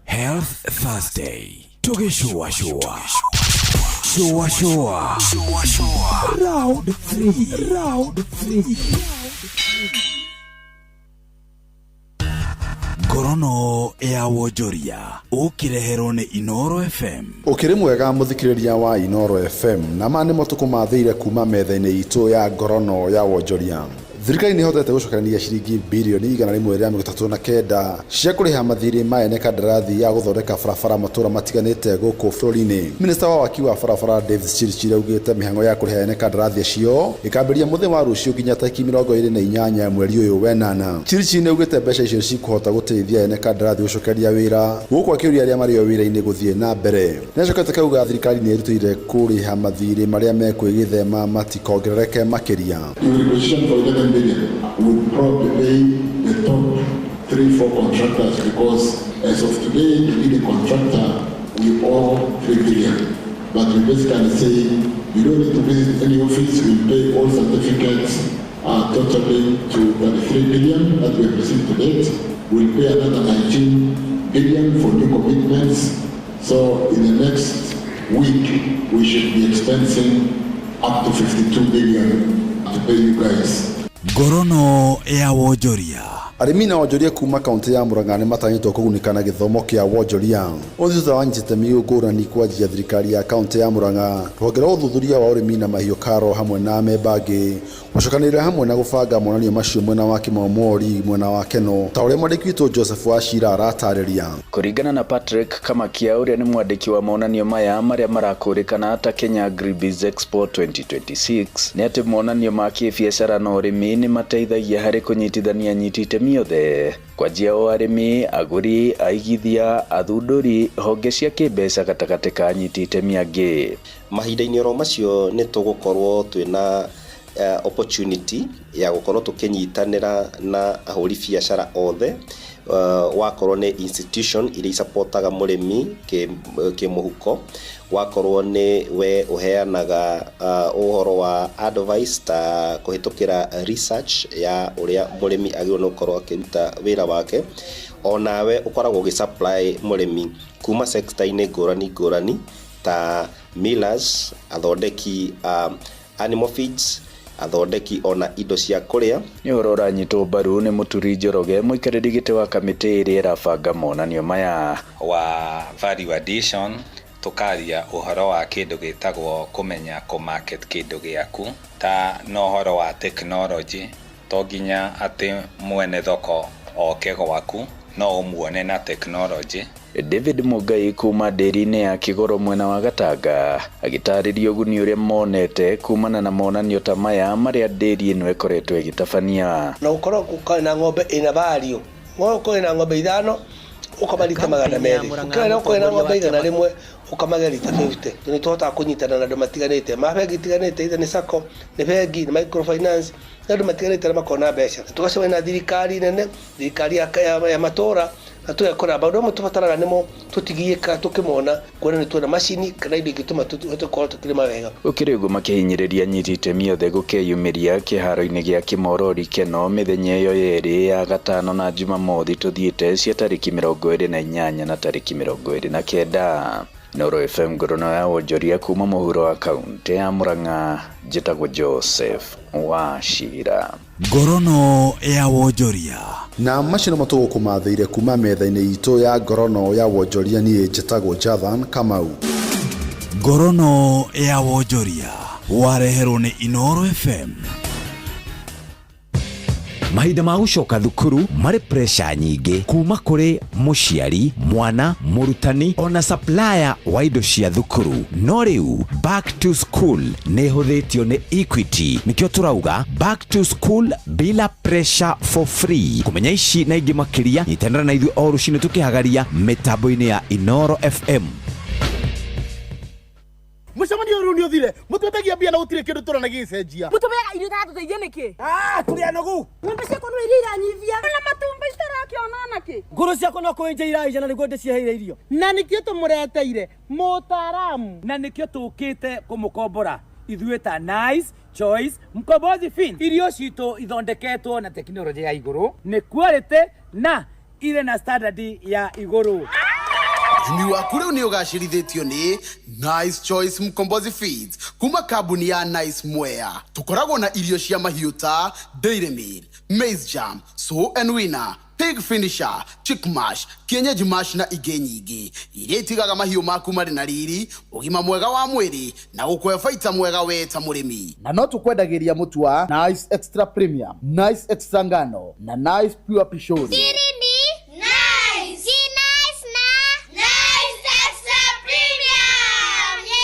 Health Thursday tũgĩcũacũa cũacũa round 3 round 3 ngorono ya wonjoria ũkĩreherwo nĩ Inoro FM. Ũkĩrĩ mwega mũthikĩrĩria wa Inoro FM, na ma nĩmo tũkũmathĩire kuma metha-inĩ itũ ya ngorono ya wonjoria. Thirikari nĩ ĩhotete gũcokanĩria ciringi birioni 139 cia kũrĩha mathirĩ ma ene kandarathi ya gũthondeka barabara matũra matiganĩte gũkũ bũrũri-inĩ. Minista wa waki wa barabara David Chirchir augĩte mĩhang'o ya kũrĩha ene kandarathi acio ĩkambĩrĩria mũthenya wa rũciũ nginya tarĩki 28 mweri ũyũ wenana. Chirchir nĩ augĩte mbeca icio cikũhota gũteithia ene kandarathi gũcokeria wĩra gũkũ akĩũria arĩa marĩ o wĩra-inĩ gũthiĩ na mbere. Nĩacokete kauga thirikari nĩ ĩrutĩire kũrĩha mathirĩ marĩa mekwĩgĩthema matikongerereke makĩria. We requisition for 11 billion. We'll probably pay the top 3-4 contractors because as of today, the leading contractor, we owe 3 billion. But we basically say you don't need to visit any office, we'll pay all certificates totaling to 33 billion that we have received to date. We'll pay another 19 billion for new commitments. So in the next week, we should be expensing up to 52 billion to pay you guys. Ngorono ya wonjoria. Arĩmi na wonjoria kuma kaunti ya Murang'a nĩ matanyĩtwo kũgunĩka na gĩthomo kĩa wonjoria. Ũũ thutha wa anyiti itemi ngũrani kwanjia thirikari ya kaunti ya Murang'a, rũhonge rwa ũthuthuria wa ũrĩmi na mahiũ KALRO hamwe na amemba angĩ gũcokanĩrĩra hamwe na gũbanga monanio macio mwena wa Kĩmomori mwena wa Keno, ta ũrĩa mwandĩki witũ Joseph Wachira aratarĩria. Kũringana na Patrick Kamakia ũrĩa nĩ mwandĩki wa monanio maya marĩa marakũrĩkana ta Kenya Agribiz Expo 2026, nĩ atĩ monanio ma kĩbiacara na ũrĩmi nĩ mateithagia harĩ kũnyitithania anyiti itemi othe, kwanjia o arĩmi, agũri, aigithia, athundũri, honge cia kĩmbeca gatagatĩ ka anyiti itemi angĩ. Mahinda-inĩ oro macio nĩ tũgũkorwo twĩna opportunity ya gũkorwo tũkĩnyitanĩra na ahũri biacara othe, wakorwo nĩ institution iria icapotaga mũrĩmi kĩmũhuko, wakorwo nĩ we ũheanaga ũhoro wa advice ta kũhĩtũkĩra research ya ũrĩa mũrĩmi agĩrĩirwo nĩ gũkorwo akĩruta wĩra wake, onawe ũkoragwo ũgĩ supply mũrĩmi kuma sector-inĩ ngũrani ngũrani ta millers, athondeki animal feeds, athondeki ona indo cia kũrĩa. Nĩ ũhoro ũranyitwo mbaru nĩ Mũturi Njoroge, mũikarĩri gĩtĩ wa kamĩtĩ ĩrĩa ĩrabanga monanio maya. Wa value addition tukaria ũhoro wa kĩndũ gĩtagwo kũmenya kũ-market kĩndũ gĩaku, ta na ũhoro wa technology, to nginya atĩ mwene thoko oke gwaku, no ũmuone na technology. David Mungai kuma ndĩri-inĩ ya Kĩgoro mwena wa Gatanga agĩtarĩria ũguni ũrĩa monete kumana na monanio ta maya marĩa ndĩri ĩno ĩkoretwo ĩgĩtabania. Na ũkorwo ũkorwo na ng'ombe ĩna value, ũkorwo na ng'ombe 5 ũkama rita 200, ũkĩona ũkorwo na ng'ombe 100 ũkamagia rita 50. Nĩ tũhotaga kũnyitana na andũ matiganĩte, ma bengi itiganĩte, either nĩ SACCO, nĩ bengi, nĩ microfinance, na andũ matiganĩte arĩa makoragwo na mbeca. Tũgacemania na thirikari nene, thirikari ya matũra, na tũgekora maũndũ mamwe tũbataraga nĩmo tũtigiĩkaga tũkĩmona, kuona nĩ tuona macini kana indo ingĩtũma tũhote gũkorwo tũkĩrĩma wega. Gũkĩrĩ ũguo makĩhinyĩrĩria anyiti itemi othe gũkeyumĩria kĩharo-inĩ gĩa Kĩmorori Keno mĩthenya ĩyo yerĩ ya gatano na Jumamothi tũthiĩte cia tarĩki 28 na tarĩki 29. Noro FM ngorono ya wonjoria kuma mũhuro wa kaunti ya Murang'a, njĩtagwo Joseph Wachira. Ngorono ya wonjoria. Na macio nĩmo tũgũkũmathĩire kuma metha-inĩ itũ ya ngorono ya wonjoria. Niĩ njĩtagwo Jathan Kamau. Ngorono ya wonjoria wareherwo nĩ Inoro FM. Mahinda ma gũcoka thukuru marĩ pressure nyingĩ kuma kũrĩ mũciari, mwana, mũrutani ona supplier wa indo cia thukuru. No rĩu back to school nĩ ĩhũthĩtio nĩ Equity, nĩkĩo tũrauga back to school bila pressure for free. Kũmenya ici na ingĩ makĩria, nyitanĩra na ithuĩ o rũcinĩ tũkĩhagaria mĩtambo-inĩ ya Inoro FM. Mũcemanio ũyũ nĩ ũthire, mũtwetagia mbia na gũtirĩ kĩndũ tũrona gĩgĩcenjia. Mũtũmeaga irio itatũteithia nĩkĩ? Tũrĩ anogu. Ng'ombe ciakwa no iria iranyivia na matumbĩ citararuta. Ũrakĩona ona kĩ? Ngũrũ ciakwa no kũenja iraija na nĩguo ndĩciheire irio. Na nĩkĩo tũmũreteire mũtaaramu. Na nĩkĩo tũkĩte kũmũkombora ithuĩ ta Nice Choice Mkombozi Feeds. Irio citũ ithondeketwo na tekinoronjĩ ya igũrũ, nĩ quality na irĩ na standard ya igũrũ. Ũrĩmi waku rĩu nĩ ũgacĩrithĩtio nĩ Nice Choice Mkombozi Feeds kuma kambuni ya Nice Mwea. Tũkoragwo na irio cia mahiũ ta Dairy Meal, Maize Jam, Sow and Winner, Pig Finisher, Chick Mash, Kienyeji Mash na ingĩ nyingĩ iria itigaga mahiũ maku marĩ na riri, ũgima mwega wa mwĩrĩ na gũkũhe baita mwega we ta mũrĩmi. Na no tũkwendagĩria mũtu wa Nice Extra Premium, Nice Extra Ngano na Nice Pure Pishori. Siri ni nice. Ki nice na nice extra premium. Yeah.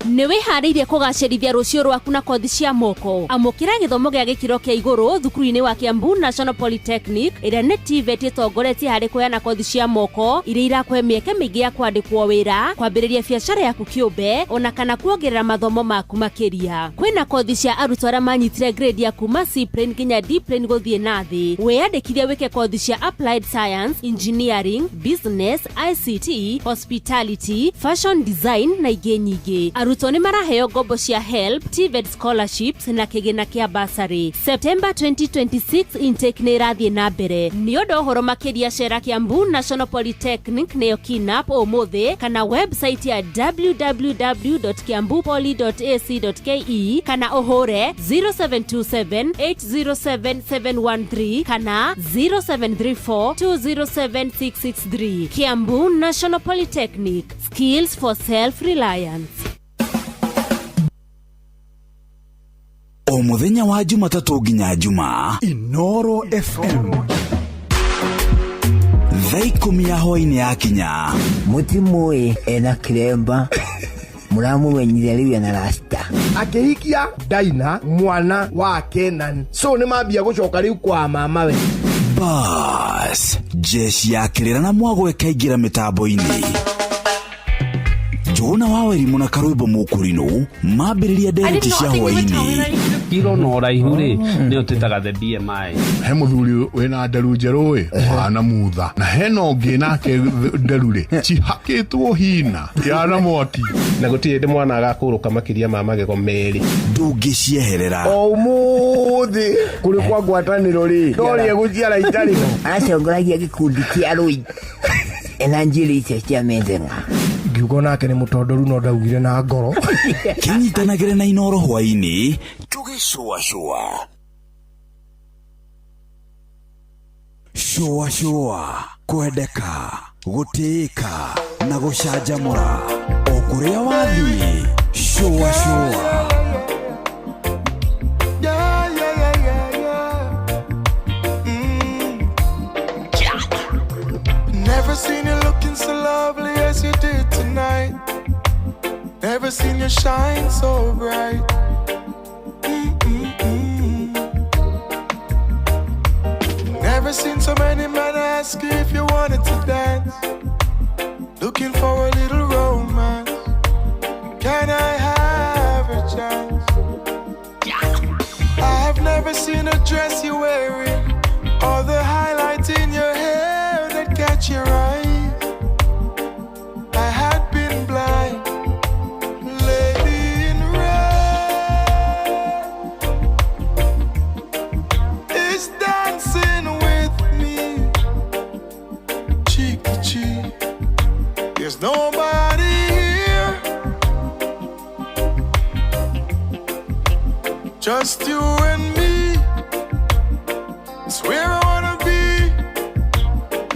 Nĩ wĩharĩirie kũgacĩrithia rũciũ rwaku na kothi cia moko? Amũkĩra gĩthomo gĩa gĩkĩro kĩa igũrũ thukuru-inĩ wa Kiambu National Polytechnic, ĩrĩa nĩ TVET ĩtongoretie harĩ kũheana kothi cia moko iria irakũhe mĩeke mĩingĩ ya kwandĩkwo wĩra, kwambĩrĩria biacara yaku kĩũmbe, ona kana kuongerera mathomo maku makĩria. Kwĩna kothi cia arutwo arĩa manyitire grade ya kuma C plane nginya D plane gũthiĩ na thĩ. Wĩyandĩkithie wĩke kothi cia Applied Science, Engineering, Business, ICT, Hospitality, Fashion Design na ingĩ nyingĩ. Arutwo nĩ maraheo ngombo cia HELB, TVET scholarships na kĩgĩna kĩa bursary. September 2026 intake nĩ ĩrathiĩ na mbere. Nĩ ũndũ ũhoro makĩria cera Kiambu National Polytechnic nĩyo KINAP ũmũthĩ, kana website ya www.kiambupoly.ac.ke, kana ũhũre 0727 807 713 kana 0734 207 663. Kiambu National Polytechnic, skills for self-reliance. O mũthenya wa Jumatatũ nginya Jumaa, Inoro FM thaa 10 ya hwainĩ yakinya, Mũtimũĩ ena kĩremba, mũramũmenyire rĩu ena rasta. Akĩhikia Daina mwana wa Kenan, so nĩ mambia gũcoka rĩu kwa mamawe. Bas jeshi ya kĩrĩra na mwago ĩkaingĩra mĩtambo-inĩ. Njũgũna wa Wairimu na Karwĩmbo Mũkũrinũ mambĩrĩria ndereti cia hwainĩ. Kiro na ũraihu rĩ, nĩyo twĩtaga the BMI. He mũthuri wĩna nderu njerũ ĩ ũhana mutha, na hena ũngĩ nake nderu rĩ cihakĩtwo hina yana mwaki. Na gũtirĩ hĩndĩ mwana agakũrũka makĩria ma magego 2. Ndũngĩcieherera. O ũmũthĩ kũrĩ kwa ngwatanĩro rĩ, norie gũciara itarĩ ho. Acongoragia gĩkundi kĩa rũi ena njuĩrĩ icio cia mĩthemba. Ngiuga nake nĩ mũtondoru no ndaugire na ngoro. Kĩnyitanagĩre na Inoro hwainĩ tũgĩcũacũa cũacũa, kwendeka, gũtĩĩka na gũcanjamũra o kũrĩa wathiĩ. Cũacũa. Yeah, yeah, yeah, yeah, yeah. Never seen you looking so lovely as you did tonight. Never seen you shine so bright. Never seen so many men ask you if you wanted to dance. Looking for a little romance. Can I have a chance? I have never seen a dress you're wearing, or the highlights in your hair that catch your eye. I had been blind, lady in red is dancing with me, cheek to cheek. There's nobody here, just you and me. It's where I wanna be,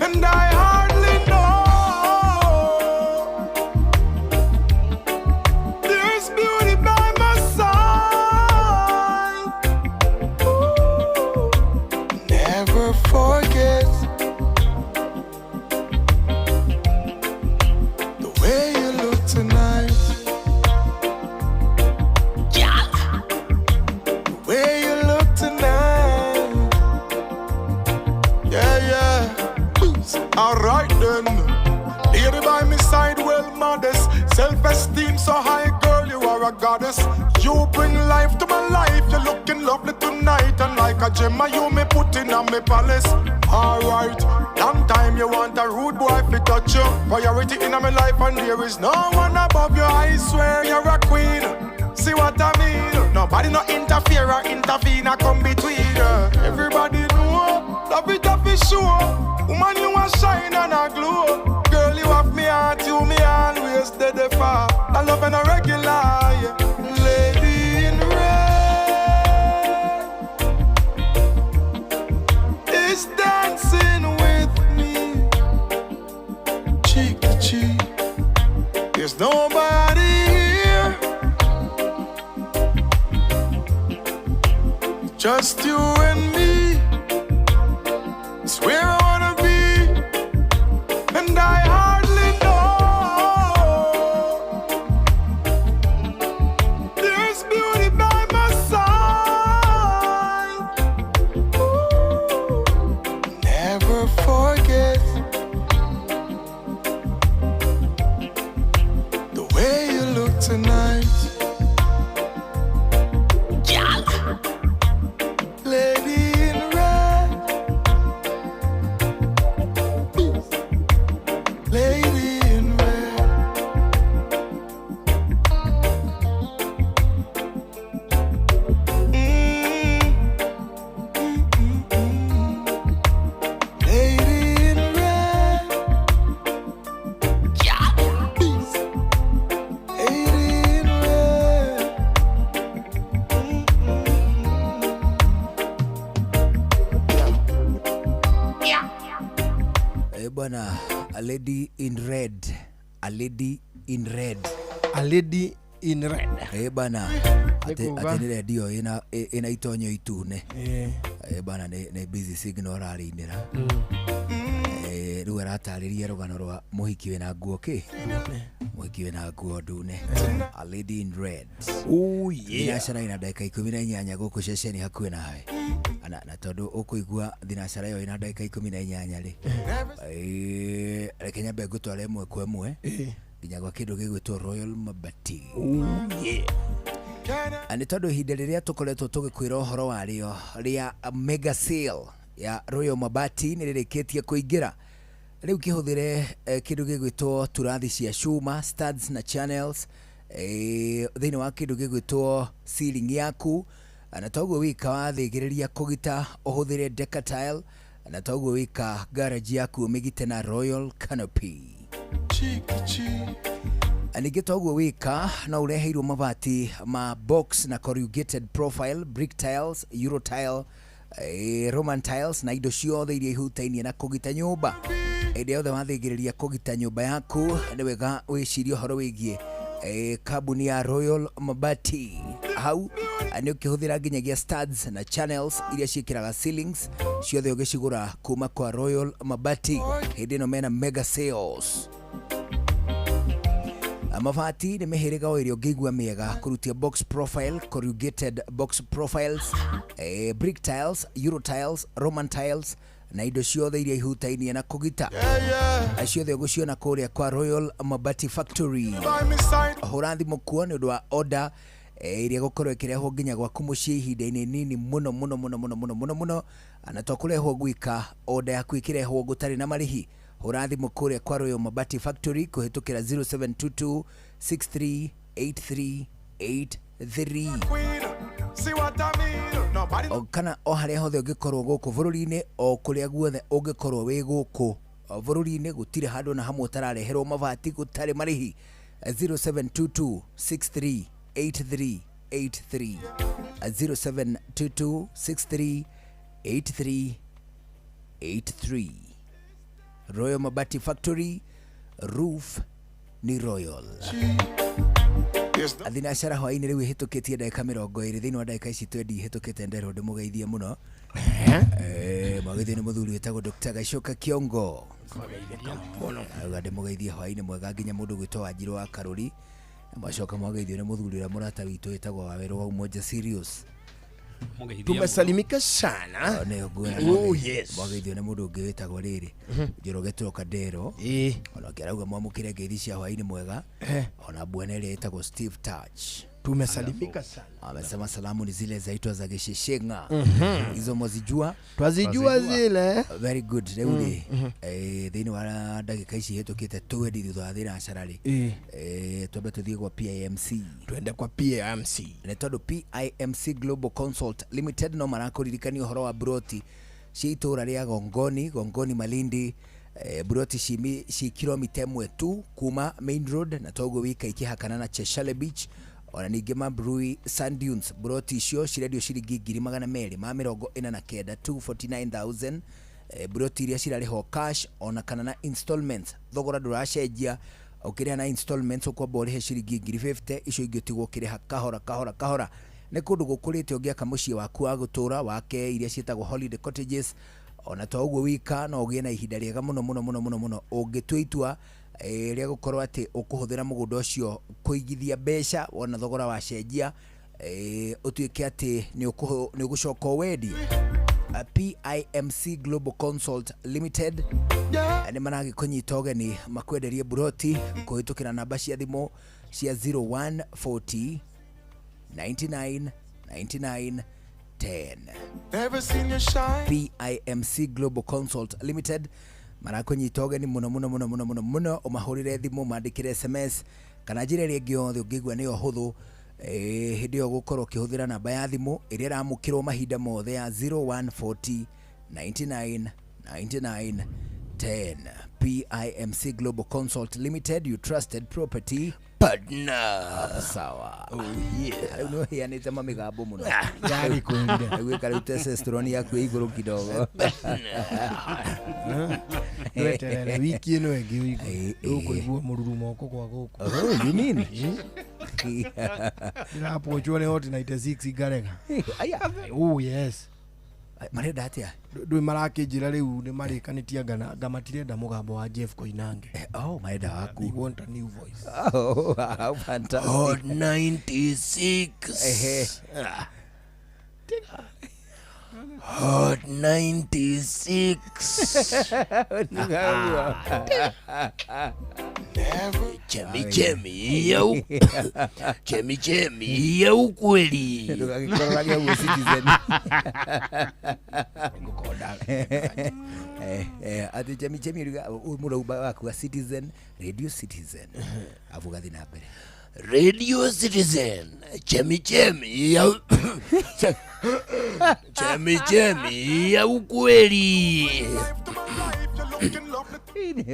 and I hardly know. There's beauty by my side. Ooh. Never forget the way you look tonight. Yeah. The way you look tonight. Yeah, yeah. All right then. Lady by my side, well modest. Self-esteem so high, girl, you are a goddess. You bring life to my life. You're looking lovely tonight. And like a gem a you me put in a me palace. Alright, long time you want a rude boy fi touch you. Priority in my life and there is no one above you. I swear you're a queen. See what I mean? Nobody no interfere or intervene or come between. Everybody know, love it up for sure. Woman, you a shine and a glow. Girl, you have me heart, you me always dead the far. I love and a regular, yeah. Lady in red is dancing with me, cheek to cheek. There's nobody here, just you and me. It's where I wanna be, and I hardly know. There's beauty by my side. Ooh. Never forget the way you look tonight. Lady in red, lady in red. Lady in red, lady in red. Eh, bwana, a lady in red, a lady in red, a lady in red. Eh bana, ate kuga. ate nĩ redio ĩna ĩna itonyo itune. Eh. Eh bana, nĩ busy signal ararĩinĩra. Eh, rĩu aratarĩria rũgano rwa mũhiki wĩna nguo kĩ mũhiki wĩna nguo ndune, a lady in red. Oh yeah. Thinacara ina ndagĩka 18 gũkũ ceceni hakuhĩ nawe. Na tondũ ũkũigua thinacara ĩyo ĩna ndagĩka 18 rĩ, eh, reke nyambe ngũtware ĩmwe kwa ĩmwe nginya gwa kĩndũ gĩgwĩtwo Royal Mabati. Oh yeah. Na nĩ tondũ ihinda rĩrĩa tũkoretwo tũgĩkwĩra ũhoro warĩo rĩa mega sale ya Royal Mabati nĩ rĩrĩkĩtie kũingĩra rĩu kĩhũthĩre kĩndũ gĩgwĩtwo turathi cia cuma, studs na channels, thĩinĩ wa kĩndũ gĩgwĩtwo ceiling yaku, na toguo wika wathĩgĩrĩria kũgita ũhũthĩre decatile, na toguo wika garage yaku ũmĩgite na Royal Canopy. Cheek to cheek. Ningĩ toguo wika no ũreheirwo mabati ma box na corrugated profile, brick tiles, euro tile, Roman tiles na indo ciothe iria ihutainie na kũgita nyũmba. Hĩndĩ yothe wathĩgĩrĩria kũgita nyũmba yaku nĩ wega wĩcirie ũhoro wĩgiĩ kambuni ya Royal Mabati. Hau nĩ ũkĩhũthĩra nginyagia studs na channels iria ciĩkĩraga ceilings ciothe ũgĩcigũra kuma kwa Royal Mabati. Hĩndĩ ĩno mena mega sales. Mabati nĩ mĩhĩrĩga o ĩrĩa ũngĩigua mĩega kũrutia box profile, corrugated box profiles, brick tiles, euro tiles, Roman tiles na indo ciothe iria ihutainie na kũgita. Ciothe ũgũciona kũrĩa kwa Royal Mabati Factory. By my side. Hũra thimũ kuo nĩ ũndũ wa order ĩrĩa ĩgũkorwo ĩkĩrehwo nginya gwaku mũciĩ ihinda-inĩ nini mũno mũno mũno mũno mũno mũno mũno, na to kũrehwo gwika, order yaku ĩkĩrehwo gũtarĩ na marĩhi. Hũra thimũ kũrĩa kwa Royal Mabati Factory kũhĩtũkĩra 0722 638383. Queen, see what I mean? Nobody O kana o harĩa hothe ũngĩkorwo gũkũ bũrũri-inĩ, o kũrĩa guothe ũngĩkorwo wĩ gũkũ bũrũri-inĩ, gũtirĩ handũ na hamwe ũtarareherwo mabati gũtarĩ marĩhi. 0722 638383, 0722 638383. Royal Mabati Factory, roof ni Royal. Thinacara hwaĩ-inĩ rĩu ĩhĩtũkĩtie ndagĩka 20 thĩinĩ wa ndagĩka ici twendi ihĩtũkĩte nderwo ndĩmũgeithie mũno. Mwageithio nĩ mũthuri wĩtagwo Dr. Gacoka Kiongo. Auga ndĩmũgeithie hwaĩ-inĩ mwega nginya mũndũ gwĩtwo Wanjirũ wa Karũri, na mwacoka mwageithio nĩ mũthuri ũrĩa mũrata witũ wĩtagwo Wawerũ wa Umoja Sirius. Tumesalimika sana. Oh, Oh, yes. Mwageithio nĩ mũndũ ũngĩ wĩtagwo rĩrĩ Njoroge Trocadero, onake arauga mwamũkĩre ngeithi cia hwaĩ-inĩ mwega, ona bwana ĩrĩa ĩtagwo Steve Touch. Tumesalimika sana. Amesema salamu ni zile zaitwa za gesheshenga. Hizo mwazijua? Twazijua zile. Very good. Rĩu rĩ, thĩinĩ wa ndagĩka ici hĩtũkĩte twendi thutha wa thinacara rĩ, twambe tũthiĩ gwa PIMC. Twende kwa PIMC. Nĩ tondũ PIMC Global Consult Limited no marakũririkania ũhoro wa broti cia itũũra rĩa Gongoni, Gongoni Malindi, broti ci kilomita ĩmwe tu kuma main road, na toguo wika ikĩhakana na Cheshale Beach, ona ningĩ Mambrui Sand Dunes. Broti icio cirendio ciringi 249,000, 249,000. Broti iria cirarĩhwo cash ona kana na installments, thogora ndũracenjia. Ũkĩrĩha na installments ũkwamba ũrĩhe ciringi 50,000, icio ingĩ ũtigwo ũkĩrĩha kahora kahora kahora. Nĩ kũndũ gũkũrĩte ũngĩaka mũciĩ waku wa gũtũra, wake iria ciĩtagwo holiday cottages. Ona to ũguo wika, no ũgĩe na ihinda rĩega mũno mũno mũno mũno mũno ũngĩtua itua rĩa gũkorwo atĩ ũkũhũthĩra mũgũnda ũcio kũigithia mbeca, wona thogora wacenjia, ũtuĩke atĩ nĩ ũgũcoka ũwendie. PIMC Global Consult Limited nĩ maragĩkũnyita ũgeni makwenderie buroti kũhĩtũkĩra namba cia thimũ cia 0140 99 99 10. Never seen you shine. PIMC Global Consult Limited marakũnyita ũgeni mũno mũno mũno mũno mũno mũno, ũmahũrĩre thimũ, mandĩkĩre SMS kana njĩra ĩrĩa ĩngĩ yothe ũngĩigua nĩyo hũthũ, hĩndĩ ĩyo ũgũkorwo ũkĩhũthĩra namba ya thimũ ĩrĩa ĩramũkĩrwo mahinda mothe ya 0140 99 99 10. PIMC Global Consult Limited, your trusted property partner. Sawa. Oh yeah. Rĩu nĩ ũheanĩte mamĩgambo mũno. Ndari kwĩrire. Rĩu ĩka rĩu testosterone yaku ĩ igũrũ kidogo. Weterere wiki ĩno ĩngĩ wiki. Ũkũigua mũrurumo ũkũ kwa gũkũ. Oh, you mean? Ndĩrapochwo nĩ Hot 96 ngarega. Aya. Oh yes. Marenda atĩa? Ndũĩ marakĩnjĩra rĩu nĩ marĩkanĩtie anga matirenda mũgambo wa Jeff Koinange. Oh, marenda waku. They want a new voice. Oh, how fantastic. Hot 96. Ehe. Hot 96. Chemi chemi ya chemi chemi ya ukweli. Ndũgagĩkororage ũguo Citizen. Atĩ chemi chemi ũyũ mũrauba waku wa Citizen, Radio Citizen. Abu gathiĩ na mbere. Radio Citizen, chemi chemi ya chemi chemi ya ukweli.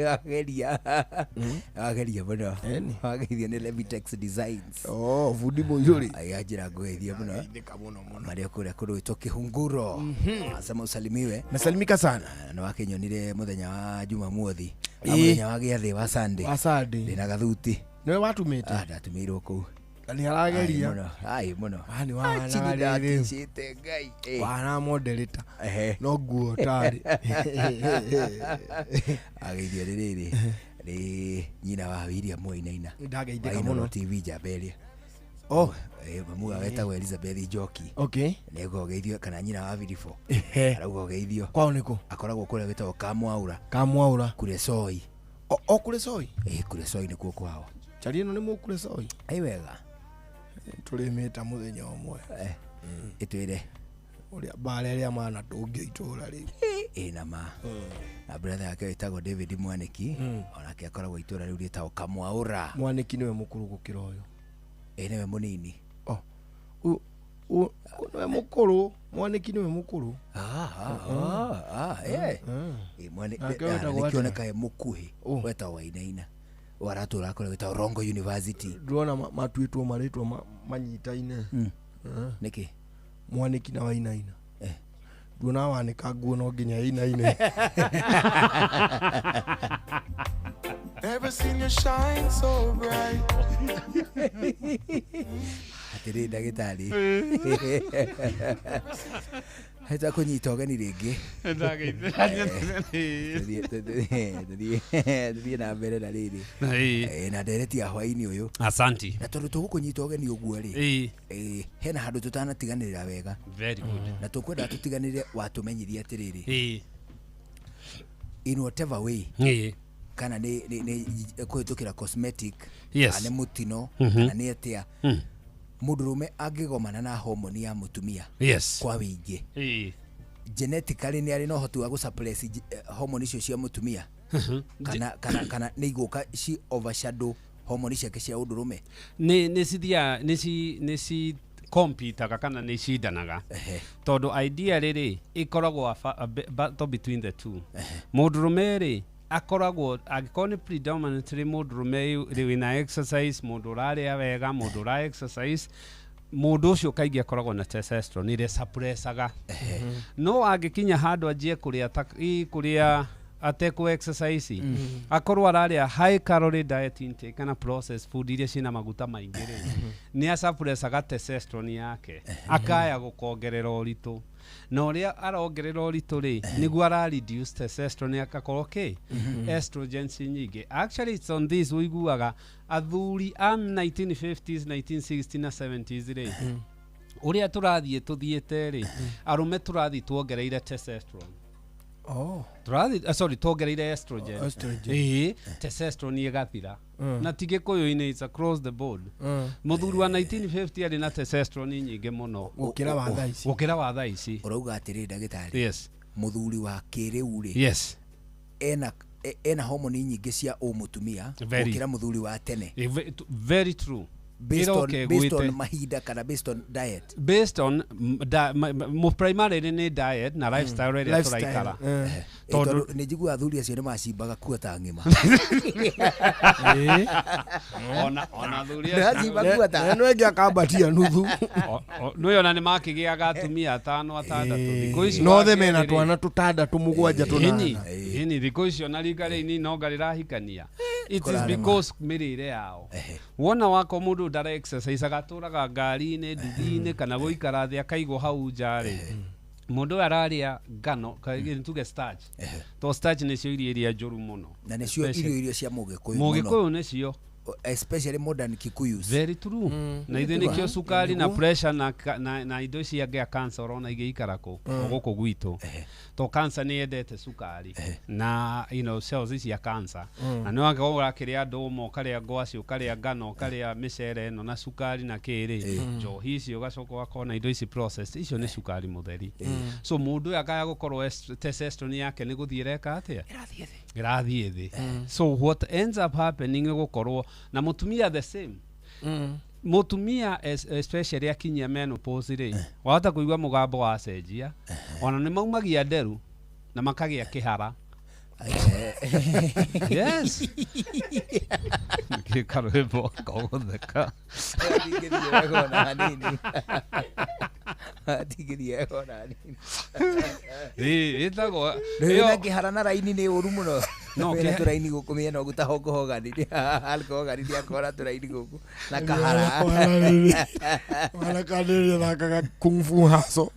Wageria wageria mũno, wageithio nĩ Levitex Designs. Oh, bundi mũirũrĩ. Anjĩra ngũgeithio mũno marĩa kũrĩa kũndũ gwĩtwo Kĩhunguro. Asema usalimiwe. Nasalimika sana. Na wakĩnyonire mũthenya wa Jumamothi, mũthenya wa gĩathĩ wa Sunday. Wa Sunday. Ndĩna gathuti. Nĩwe watumĩte? Ndatumĩirwo kũu. Na nĩ arageria. Ai mũno. Nĩ wahana rĩrĩ. Ndaticĩte Ngai. Wahana moderator. No nguo tarĩ. Ageithio rĩrĩ nĩ nyina wa William Wainaina. Ndageithĩka mũno. TV njamba ĩrĩa. Oh, mamu wao etagwo Elizabeth Njoki. Okay. Nĩguo ũgeithio kana nyina wa Vilifo. Arauga ũgeithio. Kwao nĩkũ? Akoragwo kũrĩa gwĩtagwo Kamwaura. Kamwaura. Kuresoi. O Kuresoi? Kuresoi nĩkuo kwao. Chari ĩno nĩ mũkuresoi? Ai wega. Tũrĩmĩta mũthenya ũmwe. Ĩtwĩre. Ũrĩa mbara ĩrĩa mana tũngĩ itũra rĩu. Ĩ na ma. Na brother yake wĩtagwo David Mwaniki, onake akoragwo itũra rĩu rĩtagwo Kamwaura. Mwaniki nĩwe mũkũrũ gũkĩra ũyũ. Ĩ nĩwe mũnini. Oh. Nĩwe mũkũrũ, Mwaniki nĩwe mũkũrũ. Nĩkĩoneka e mũkuhĩ, wetagwo Wainaina. Waratũra kũrĩa gwĩtagwo Rongo University. Ndĩrona matuĩtwo marĩtwa manyitaine. Nĩkĩ? Mwaniki na Wainaina. Nduona wanĩka nguo no nginya ĩinaine. Never seen you shine so bright. Atĩrĩ ndagĩtarĩ. Heta kũnyita ũgeni rĩngĩ. Tũthiĩ na mbere na rĩrĩ. Na ndereti ya hwaĩ-inĩ ũyũ. Asanti. Na tondũ tũgũkũnyita ũgeni ũguo rĩ, hena handũ tũtanatiganĩrĩra wega. Very good. Na tũkwenda tũtiganĩre watũmenyithia atĩrĩrĩ. In whatever way. Kana nĩ kũhĩtũkĩra cosmetic, Yes. kana nĩ mũtino, kana nĩ atĩa. Mũndũrũme angĩgomana na homoni ya mũtumia Yes. kwa wĩingĩ, Ĩĩ. genetically nĩ arĩ na ũhoti wa gũsuppress homoni icio cia mũtumia, kana nĩ igũka ci overshadow homoni ciake cia ũndũrũme? Nĩ cithiaga, nĩ ci competaga kana nĩ cindanaga, tondũ idea rĩrĩ ĩkoragwo a battle between the two. Mũndũrũme rĩ, akoragwo angĩkorwo nĩ predominantly mũndũrũme rĩ wĩna exercise, mũndũ ũrarĩa wega, mũndũ ũra exercise, mũndũ ũcio kaingĩ akoragwo na testosterone ĩrĩa suppressaga. No angĩkinya handũ anjie kũrĩa ta kũrĩa atekũ exercise, akorwo ararĩa high calorie diet intake kana processed food iria ciĩna maguta maingĩ rĩ, nĩ asuppressaga testosterone yake, akaya gũkongerera ũritũ, na ũrĩa arongerera ũritũ rĩ, nĩguo ara reduce testosterone, akakorwo kĩ estrogens nyingĩ. Actually, it's on this ũiguaga athuri a 1950s, 1960 na 70s rĩ, ũrĩa tũrathiĩ tũthiĩte rĩ, arũme tũrathiĩ tuongereire testosterone. Oh. Tũrathiĩ, sorry, tuongereire estrogen. Estrogen. Ĩĩ, testosterone ĩgathira. Na ti gĩkũyũ-inĩ, it's across the board. Mũthuri wa 1950 arĩ na testosterone nyingĩ mũno gũkĩra wa thaa ici. Gũkĩra wa thaa ici. Ũrauga atĩrĩrĩ, ndagĩtarĩ, Yes. mũthuri wa kĩrĩu rĩ, ena homoni nyingĩ cia ũmũtumia Very. gũkĩra mũthuri wa tene? Very true. Based on, Ĩroka based on ĩgwĩte. mahinda kana based on diet? Based on primarily nĩ diet na lifestyle ĩrĩa Lifestyle, tũraikara. Tondũ Tondũ nĩ njiguaga athuri acio nĩ macimbaga kua ta ng'ima. Ona athuri Nĩmacimba kua ta No ĩngĩ akambatia nuthu. Nĩ ona nĩ makĩgĩaga atumia atano, atandatũ thikũ ici. No othe mena Wakerĩ rĩ, twana tũtandatũ, mũgwanja, ĩni tũnana. Ĩni thikũ icio na rika rĩini nonga rĩrahikania. It is Kũrarema. because mĩrĩre yao. Wona wako mũndũ ndara exercise, agatũraga ngari-inĩ, nduthi-inĩ, kana gũikara thĩ akaigwo hau nja rĩ, mũndũ ũyũ ararĩa ngano, tuge starch, to starch nĩcio irio iria njũru mũno. Na nĩcio irio iria cia mũgĩkũyũ. Mũgĩkũyũ nĩcio. Especially modern Kikuyus. Very true. Na ithuĩ nĩkĩo cukari na pressure na indo ici angĩa cancer ona igĩikara kũ o gũkũ gwitũ, to cancer nĩ yendete cukari na cells cia cancer. Na nĩ wangĩkorwo ũrakĩrĩa ndũma, ũkarĩa ngwacĩ, ũkarĩa ngano, ũkarĩa mĩcere ĩno na cukari na kĩrĩ njohi ici, ũgacoka ũgakorwo na indo ici processed, icio nĩ cukari mũtheri. So mũndũ ũyũ akaya gũkorwo testosterone yake nĩ gũthiĩ ĩreka atĩa? Ĩrathiĩ thĩ. So what ends up happening nĩ gũkorwo na mũtumia the same. Mũtumia especially akinyia menopause rĩ, wahota kũigua mũgambo wacenjia, ona nĩ maumagia nderu na makagĩa kĩhara. Yes, karwĩmbo kagũtheka. Atingĩthiĩ wega ona hanini. Atingĩthiĩ wega ona hanini. Ĩĩ, ĩtagwo Rĩu na kĩhara na raini nĩ ũru mũno. No, Wĩna tũraini gũkũ mĩena ũguo ta Hulk Hogan. Hulk Hogan nĩ akora tũraini gũkũ na kahara. Wana kanĩrĩ thakaga kung fu hustle.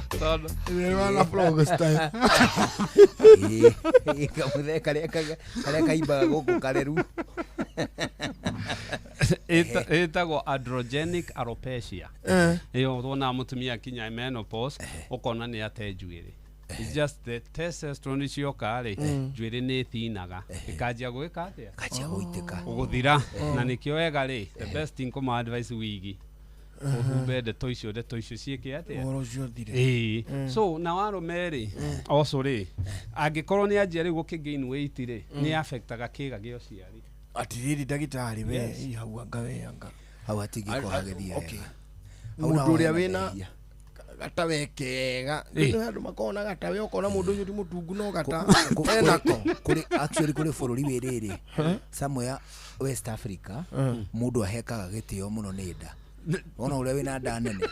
Tondũ Wana frog style. Ĩĩ, kamũthee karĩa kaimbaga gũkũ kareru. Ĩtagwo androgenic alopecia. Ĩyo wonaga mũtumia akinya menopause, ũkona nĩ ate njuĩrĩ. It's just the testosterone cioka rĩ, njuĩrĩ nĩ ĩthinaga, ĩkanjia gwĩka atĩa? Kanjia gũitĩka. Gũthira. Na nĩkĩo wega rĩ, the best thing kũma advice wigi ũhumbe ndeto icio ciĩke atĩa? Ũhoro ũcio ũthire. Ĩĩ. So na warũme rĩ, also rĩ, angĩkorwo nĩ anjia rĩu gũkĩ gain weight rĩ, nĩ affectaga kĩga gĩa ũciari. Atirĩrĩ ndagĩtarĩ, we. Yes. Ĩ, hau anga we anga Hau hatingĩkorwo hagĩthiĩ Okay. wega. Hau Mũndũ naho ũrĩa hena wĩna mehia. gatawe kega. Ĩ. Nĩ andũ makoragwo na gatawe, ũkona mũndũ ũcio ti mũtungu no gata enako. Kũrĩ actually kũrĩ bũrũri wĩ rĩrĩ somewhere West Africa, mũndũ ahekaga gĩtĩo mũno nĩ nda. Wona ũrĩa wĩna nda nene,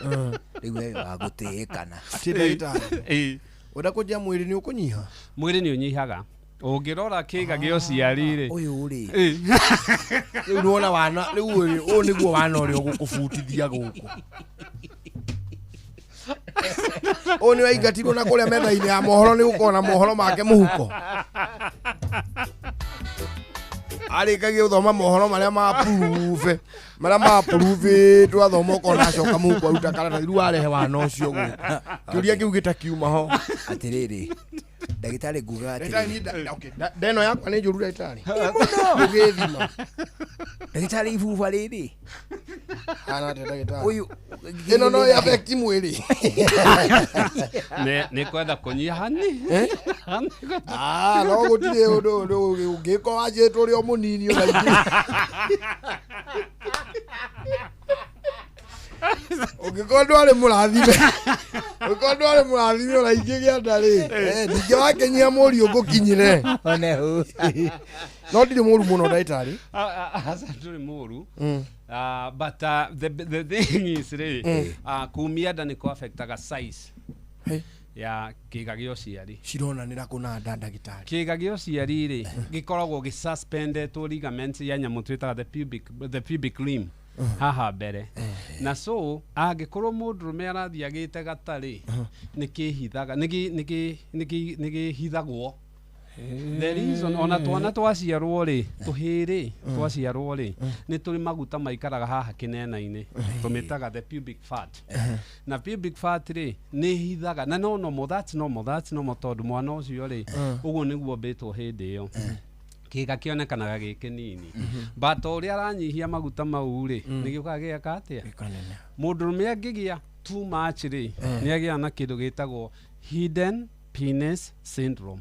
rĩu we wa gũtĩĩkana. Atĩ ndagĩtarĩ, Ĩĩ. wenda kũnjia mwĩrĩ nĩ ũkũnyiha? Mwĩrĩ nĩ ũnyihaga ũngĩrora kĩga gĩa ũciari rĩ. Ũyũ rĩ, Ĩĩ. Rĩu nĩwona wana rĩu ũyũ nĩguo wana ũrĩa ũgũkũbutithia gũkũ, ũyũ nĩ waingatirwo na kũrĩa metha-inĩ ya mohoro nĩ gũkorwo na mohoro make mũhuko. Arĩkagia gũthoma mohoro marĩa mapurube, marĩa mapuruvĩtwo, athoma ũkona acoka mũhuko aruta karatathi. Rĩu warehe wana ũcio gũkũ, kĩũria kĩu gĩtakiuma ho. Atĩrĩrĩ, Ndagĩtarĩ ngugaga Ndagĩtarĩ atĩrĩrĩ. niĩ okay, ndeno yakwa nĩ njũru ndagĩtarĩ. Mũno. Ũgĩthima. Ndagĩtarĩ ibuba rĩrĩ. Hana atĩa ndagĩtarĩ? Ũyũ Ĩno no ĩ affect mwĩrĩ. Nĩ kwenda kũnyiha hani. Ah, no gũtirĩ ũndũ ũndũ ũngĩkorwo wanjĩtwo ũrĩ o mũnini ona ingĩ. Ũngĩkorwo ndwarĩ mũrathime ũngĩkorwo ndwarĩ mũrathime ona ingĩgĩa nda rĩ eh, ningĩ wakĩnyia mũriũ ngũkinyĩre One hau. No ndirĩ mũru mũno ndagĩtarĩ. Aca ndũrĩ mũru. But the thing is rĩ, kumia nda nĩ kũ-affectaga size ya kĩga gĩa ũciari. Cironanĩra kũna nda ndagĩtarĩ. Kĩga gĩa ũciari rĩ, gĩkoragwo gĩ-suspendetwo ligaments ya nyamũ twĩtaga the pubic limb haha mbere, na so angĩkorwo mũndũrũme arathiĩ agĩte gatarĩ, nĩ kĩhithaga nĩ kĩhithagwo. The reason ona twana twaciarwo rĩ, tũhĩĩ twaciarwo rĩ, nĩ tũrĩ maguta maikaraga haha kĩnena-inĩ, tũmĩtaga the pubic fat, na pubic fat rĩ nĩ hithaga na no normal, that's normal, that's normal, tondũ mwana ũcio rĩ, ũguo nĩguo mbĩtwo hĩndĩ ĩyo kĩga kĩonekanaga gĩ kĩnini, but o ũrĩa aranyihia maguta mau rĩ, nĩ gĩũkaga gĩgeka atĩa? Mũndũrũme angĩgĩa too much rĩ, nĩ agĩaga na kĩndũ gĩtagwo hidden penis syndrome,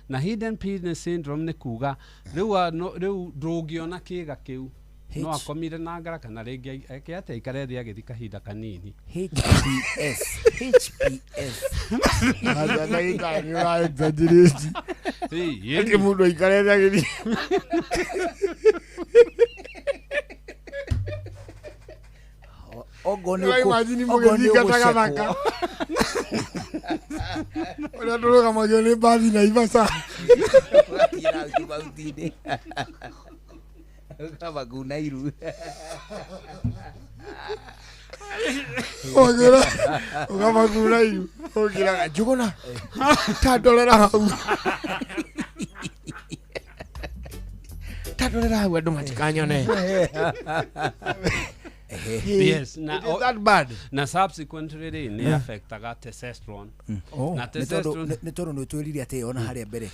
na hidden penis syndrome nĩ kuga rĩu rĩu ndũngĩona kĩga kĩu, no akomire na ngara kana rĩngĩ eke atĩa, aikare thĩ agĩthi kahinda kanini. HPS, HPS. Aca ndagĩtarĩ nĩ ũra exaggerate. Ĩĩ, Atĩ mũndũ aikare thĩ agĩthiĩ. Ogo nĩ Nĩ imagine ogo nĩ mũgĩthiĩ gatagataka. ũgũcekwo. Ũrĩa tũrũgamagio nĩ mbathi na ibaca. Ũgathiĩ na mahuti-inĩ. Ũkamaguna iru. Ũgĩra ũkamaguna iru. Ũkĩraga njũgũna. Ta ndorera hau. Ta ndorera hau andũ matikanyone. Yes, na It is that bad. Na subsequently rĩ, nĩ affectaga testosterone. Oh. Na Nĩ tondũ testosterone nĩ tondũ nĩ ũtwĩrire atĩ ona harĩa mbere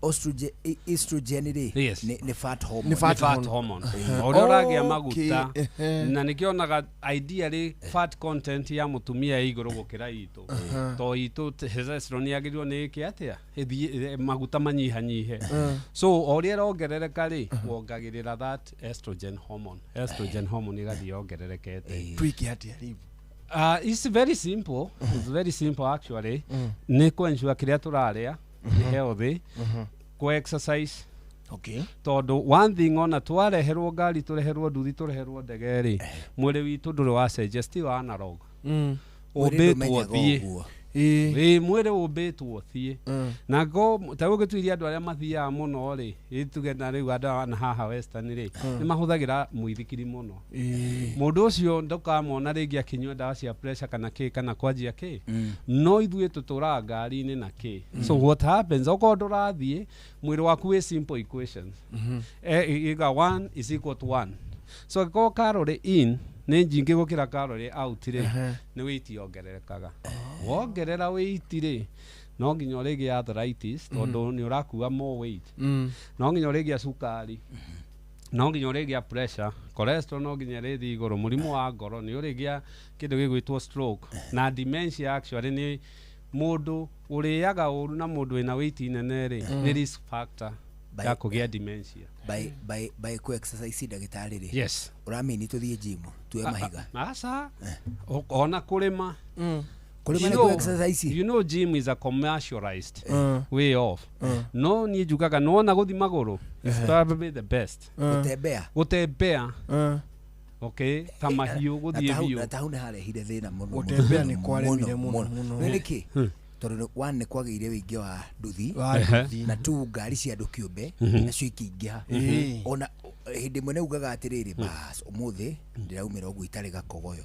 estrogen, estrogen rĩ, nĩ fat hormone. Nĩ fat Nĩ fat hormone o ũrĩa ũragĩa maguta, na nĩkĩonaga ideally fat content ya mũtumia ĩ igũrũ gũkĩra itũ, to itũ testosterone yagĩrĩirwo nĩ ĩke atĩa? Ĩthiĩ maguta manyihanyihe. So o ũrĩa ĩrongerereka rĩ, wongagĩrĩra that estrogen hormone, estrogen hormone ĩgathiĩ yongererekete. Twĩke atĩa rĩu? It's very simple. It's very simple actually. Nĩ kũ-ensure kĩrĩa tũrarĩa nĩ healthy, kũ exercise, tondũ one thing, ona twareherwo ngari, tũreherwo nduthi, tũreherwo ndege rĩ, mwĩrĩ witũ ndũrĩ wacenjia, still analog. Mwĩrĩ Ũmbĩtwo ndũmenyaga thiĩ. ũguo. Ĩ mwĩrĩ ũmbĩtwo thiĩ na ngo ta rĩu ũngĩtuiria andũ arĩa mathiaga mũno rĩ, ĩ tuge na rĩu andũ aya na haha western rĩ, nĩ mahũthagĩra mũithikiri mũno. Mũndũ ũcio ndũkamona rĩngĩ akĩnyua ndawa cia pressure kana kĩ kana kwanjia kĩ, no ithuĩ tũtũraga ngari-inĩ na kĩ. So what happens, okorwo ndũrathiĩ, mwĩrĩ waku wĩ simple equations, ĩga 1 is equal to 1, so angĩkorwo calorie in nĩ nyingĩ gũkĩra calorie out rĩ, nĩ weight yongererekaga. Wongerera weight rĩ, no nginya ũrĩgĩa arthritis, tondũ nĩ ũrakua more weight, no nginya ũrĩgĩa cukari, no nginya ũrĩgĩa pressure, cholesterol no nginya ĩrĩthiĩ igũrũ, mũrimũ wa ngoro, nĩ ũrĩgĩa kĩndũ gĩgwĩtwo stroke na dementia. Actually nĩ mũndũ ũrĩaga ũru na mũndũ wĩna weight nene rĩ, nĩ risk factor ya kũgĩa dementia. By ku exercise ndagĩtarĩ rĩ, Yes. ũramini tũthiĩ gym tuoe mahiga? Aca. Ona kũrĩma. Kũrĩma You nĩ know- ku exercise? You know, gym is a commercialized way of, no niĩ njugaga nĩwona gũthi magũrũ is probably the best. Gũtembea. Gũtembea, okay, ta mahiũ gũthiĩ Na biũ. ta hau nĩ harehire thĩna mũno. Gũtembea mũno, nĩ kwaremire mũno, mũno. Nĩ nĩkĩ? Tondũ one, nĩ kwagĩire ũingĩ wa nduthi, Wa nduthi. na two, ngari cia andũ kĩũmbe nacio ikĩingĩha. Ona hĩndĩ ĩmwe nĩ ugaga atĩrĩrĩ, bas, ũmũthĩ ndĩraumĩra ũguo itarĩ gakogoyo,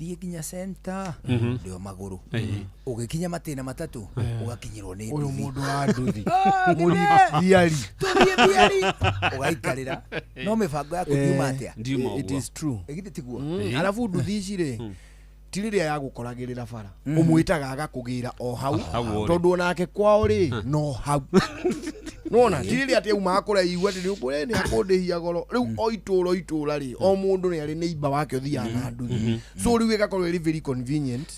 thiĩ nginya center, ndĩo magũrũ. Ũgĩkinya matĩna matatũ, ũgakinyĩrwo nĩ Ũyũ nduthi. mũndũ wa nduthi. Ah, Mũri thiari. Tũthiĩ thiari, ũgaikarĩra, no mĩbango yaku ndiuma atĩa? Ndiuma It ũguo. is true. Ĩ githĩ tiguo? Arabu nduthi ici rĩ, Ti rĩrĩa yagũkoragĩrĩra bara ũmwĩtaga agakũgĩra o hau Hau ũrĩ. tondũ onake kwao rĩ no hau nona ti rĩrĩa atĩ aumaga kũraihu atĩ nĩ nĩ akũndĩhia goro rĩu o itũũra o itũũra rĩ o mũndũ nĩ arĩ neighbor wake ũthiaga na nduthi so rĩu ĩgakorwo ĩrĩ very convenient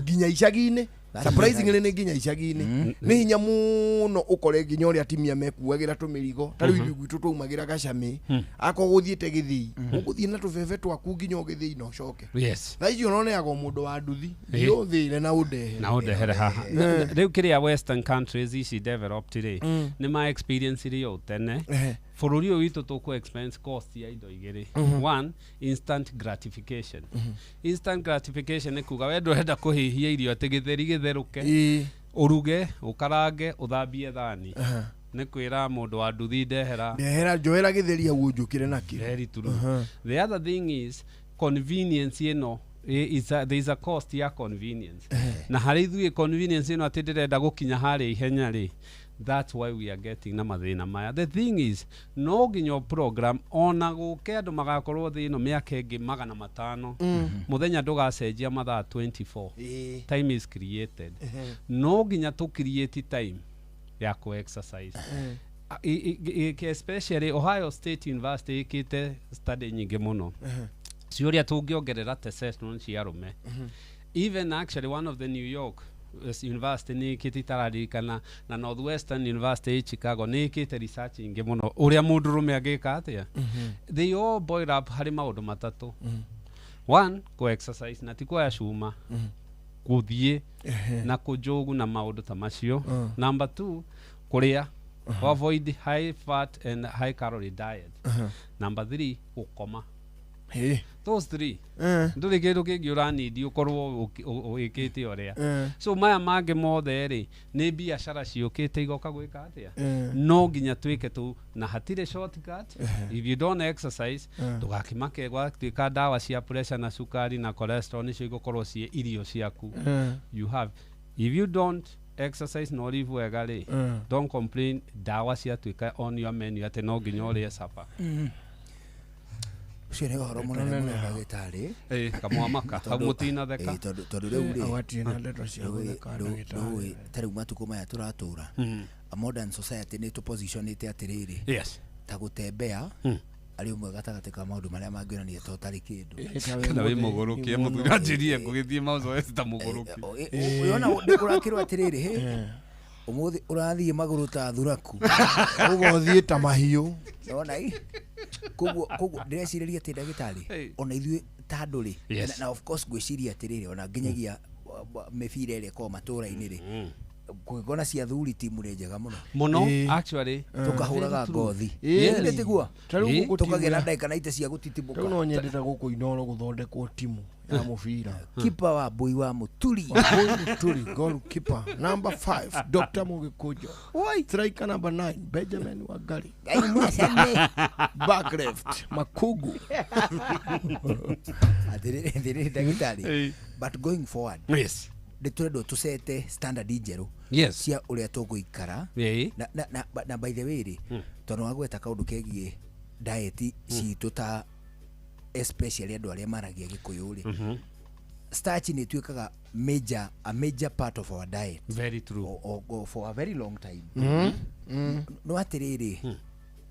nginya icagi-inĩ surprisingly nĩ nginya icagi-inĩ nĩ hinya mũno ũkore nginya ũrĩa atimia mekuagĩra tũmĩrigo ta rĩu ithuĩ gwitũ twaumagĩra gacamĩ akorwo gũthiĩte gĩthĩi ũgũthiĩ na tũbebe twaku nginya ũgĩthĩi na ũcoke Yes. thaa ici ononeaga o mũndũ wa nduthi Ĩ. thiĩ ũthĩre na ũndehere Na ũndehere haha. Rĩu kĩrĩa western countries ici developed rĩ nĩ ma experience rĩ o tene bũrũri ũyũ witũ tũkũ expense cost ya indo igĩrĩ. One, instant gratification. Instant gratification nĩ kuga we ndũrenda kũhĩhia irio atĩ gĩtheri gĩtherũke ũruge ũkarange ũthambie thani nĩ kwĩra mũndũ wa nduthi ndehera ndehera njoera gĩtheri hau ũnjũkĩre nakĩo. Very true. The other thing is convenience ĩno there is a cost ya convenience. Na harĩ ithuĩ convenience ĩno atĩ ndĩrenda gũkinya harĩa ihenya rĩ, that's why we are getting na mathĩna maya. The thing is no nginya o program ona gũke andũ magakorwo thĩ ĩno mĩaka ĩngĩ 500 mũthenya ndũgacenjia mathaa 24. Time is created. No nginya tũ create time ya kũ exercise. Especially Ohio State University ĩkĩte study nyingĩ mũno ciũria tũngĩongerera testosterone cia arũme. Even actually one of the New York University nĩ ĩkĩte itararirikana na Northwestern University ĩ Chicago nĩ ĩkĩte research ingĩ mũno ũrĩa mũndũrũme angĩka atĩa. They all boil up harĩ maũndũ matatũ. One, kũ exercise na ti kuoya cuma gũthiĩ na kũnjũgu na maũndũ ta macio. Number two, kũrĩa avoid high fat and high calorie diet. Number three, gũkoma. Those three ndũrĩ kĩndũ kĩngĩ ũranindi ũkorwo wĩkĩte ũrĩa. So maya mangĩ mothe rĩ nĩ biacara ciũkĩte igoka gwĩka atĩa. No nginya twĩke tu na hatirĩ shortcut. If you don't exercise ndũgakĩmake gwatuĩka ndawa cia pressure na cukari na cholesterol nĩcio igũkorwo ciĩ irio ciaku. You have if you don't exercise na ũrivu wega rĩ don't complain ndawa ciatuĩka on your menu atĩ no nginya ũrĩe supper. Ũcio nĩ ũhoro mũnene mũno ndagĩtarĩ. Kamwamaka hau mũtinatheka. Tondũ rĩu rĩ Hatirĩ na ndeto cia gũtheka ndagĩtarĩ. Ndũĩ ta rĩu matukũ maya tũratũra a modern society nĩ tũpositionĩte atĩrĩrĩ ta gũtembea arĩ ũmwe gatagatĩ ka maũndũ marĩa mangĩonania to ũtarĩ kĩndũ. Kana wĩ mũgũrũki mũthuri anjirie ngũgĩthiĩ mazoezi ta mũgũrũki. Ũyona ũrakĩrwo atĩrĩrĩ hĩ ũmũthĩ ũrathiĩ magũrũ ta thuraku ũgothiĩ ta mahiũ. Nona i koguo ndĩrecirĩria atĩ ndagĩtarĩ ona ithuĩ ta andũ rĩ na of course ngwĩciria atĩrĩrĩ ona nginyagia mĩbira ĩrĩa ĩkoragwo matũũra-inĩ rĩ kũngĩkorwo na cia athuri timu nĩ njega mũno mũno actually tũkahũraga ngothi. Yes. Tiguo Ta rĩu gũkũ tũkagĩa timu na ya- ndagĩka 90 cia rĩu no gũtitimũka. nyendete gũkũ Inoro gũthondekwo timu ya mũbira. Kipa wa Mbui wa Mũturi. Wambui Mũturi goalkeeper number 5 Dr. Mũgĩkũnjo striker number 9 Benjamin Wangari back left Makugu. Atĩrĩrĩ atĩrĩrĩ ndagĩtarĩ, but going forward yes nĩ tũrendwo tũcete standard njerũ Yes. cia ũrĩa tũgũikara na by the way rĩ tondũ wagweta kaũndũ kegiĩ diet citũ ta especially andũ arĩa maragia gĩkũyũ rĩ starch nĩ ĩtuĩkaga major a major part of our diet. Very true. Or for a very long time. No atĩrĩrĩ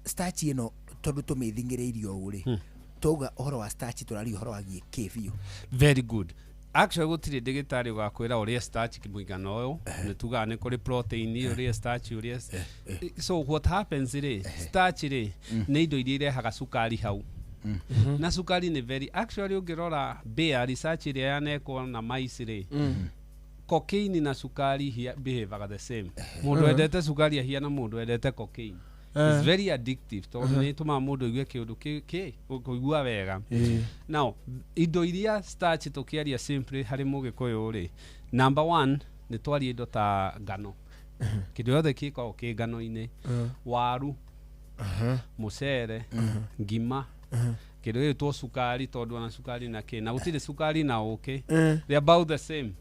starch ĩno tondũ tũmĩthing'ĩrĩirie ũũ rĩ twauga ũhoro wa starch tũraria ũhoro wagiĩ kĩ biũ. Very good. Actually gũtirĩ ndagĩtarĩ ũgakwĩra ũrĩe starch mũigana ũyũ nĩ tugaga nĩ kũrĩ protein ũrĩe starch ũrĩe so what happens rĩ starch rĩ nĩ indo iria irehaga cukari hau na cukari nĩ very actually ũngĩrora bear research ĩrĩa yanekwo na mice rĩ cocaine na cukari behavior the same. Mũndũ wendete cukari ahiana mũndũ wendete cocaine. It's very addictive tondũ nĩ ĩtũmaga mũndũ aigue kĩũndũ kĩ kũigua wega. Now indo iria starch tũkĩaria simply harĩ mũgĩkũyũ rĩ number one nĩ twaria indo ta ngano kĩndũ gĩothe gĩkoragwo kĩ ngano-inĩ waru mũcere ngima kĩndũ gĩgĩtwo cukari tondũ ona cukari na kĩ na gũtirĩ cukari na ũkĩ they are about the same.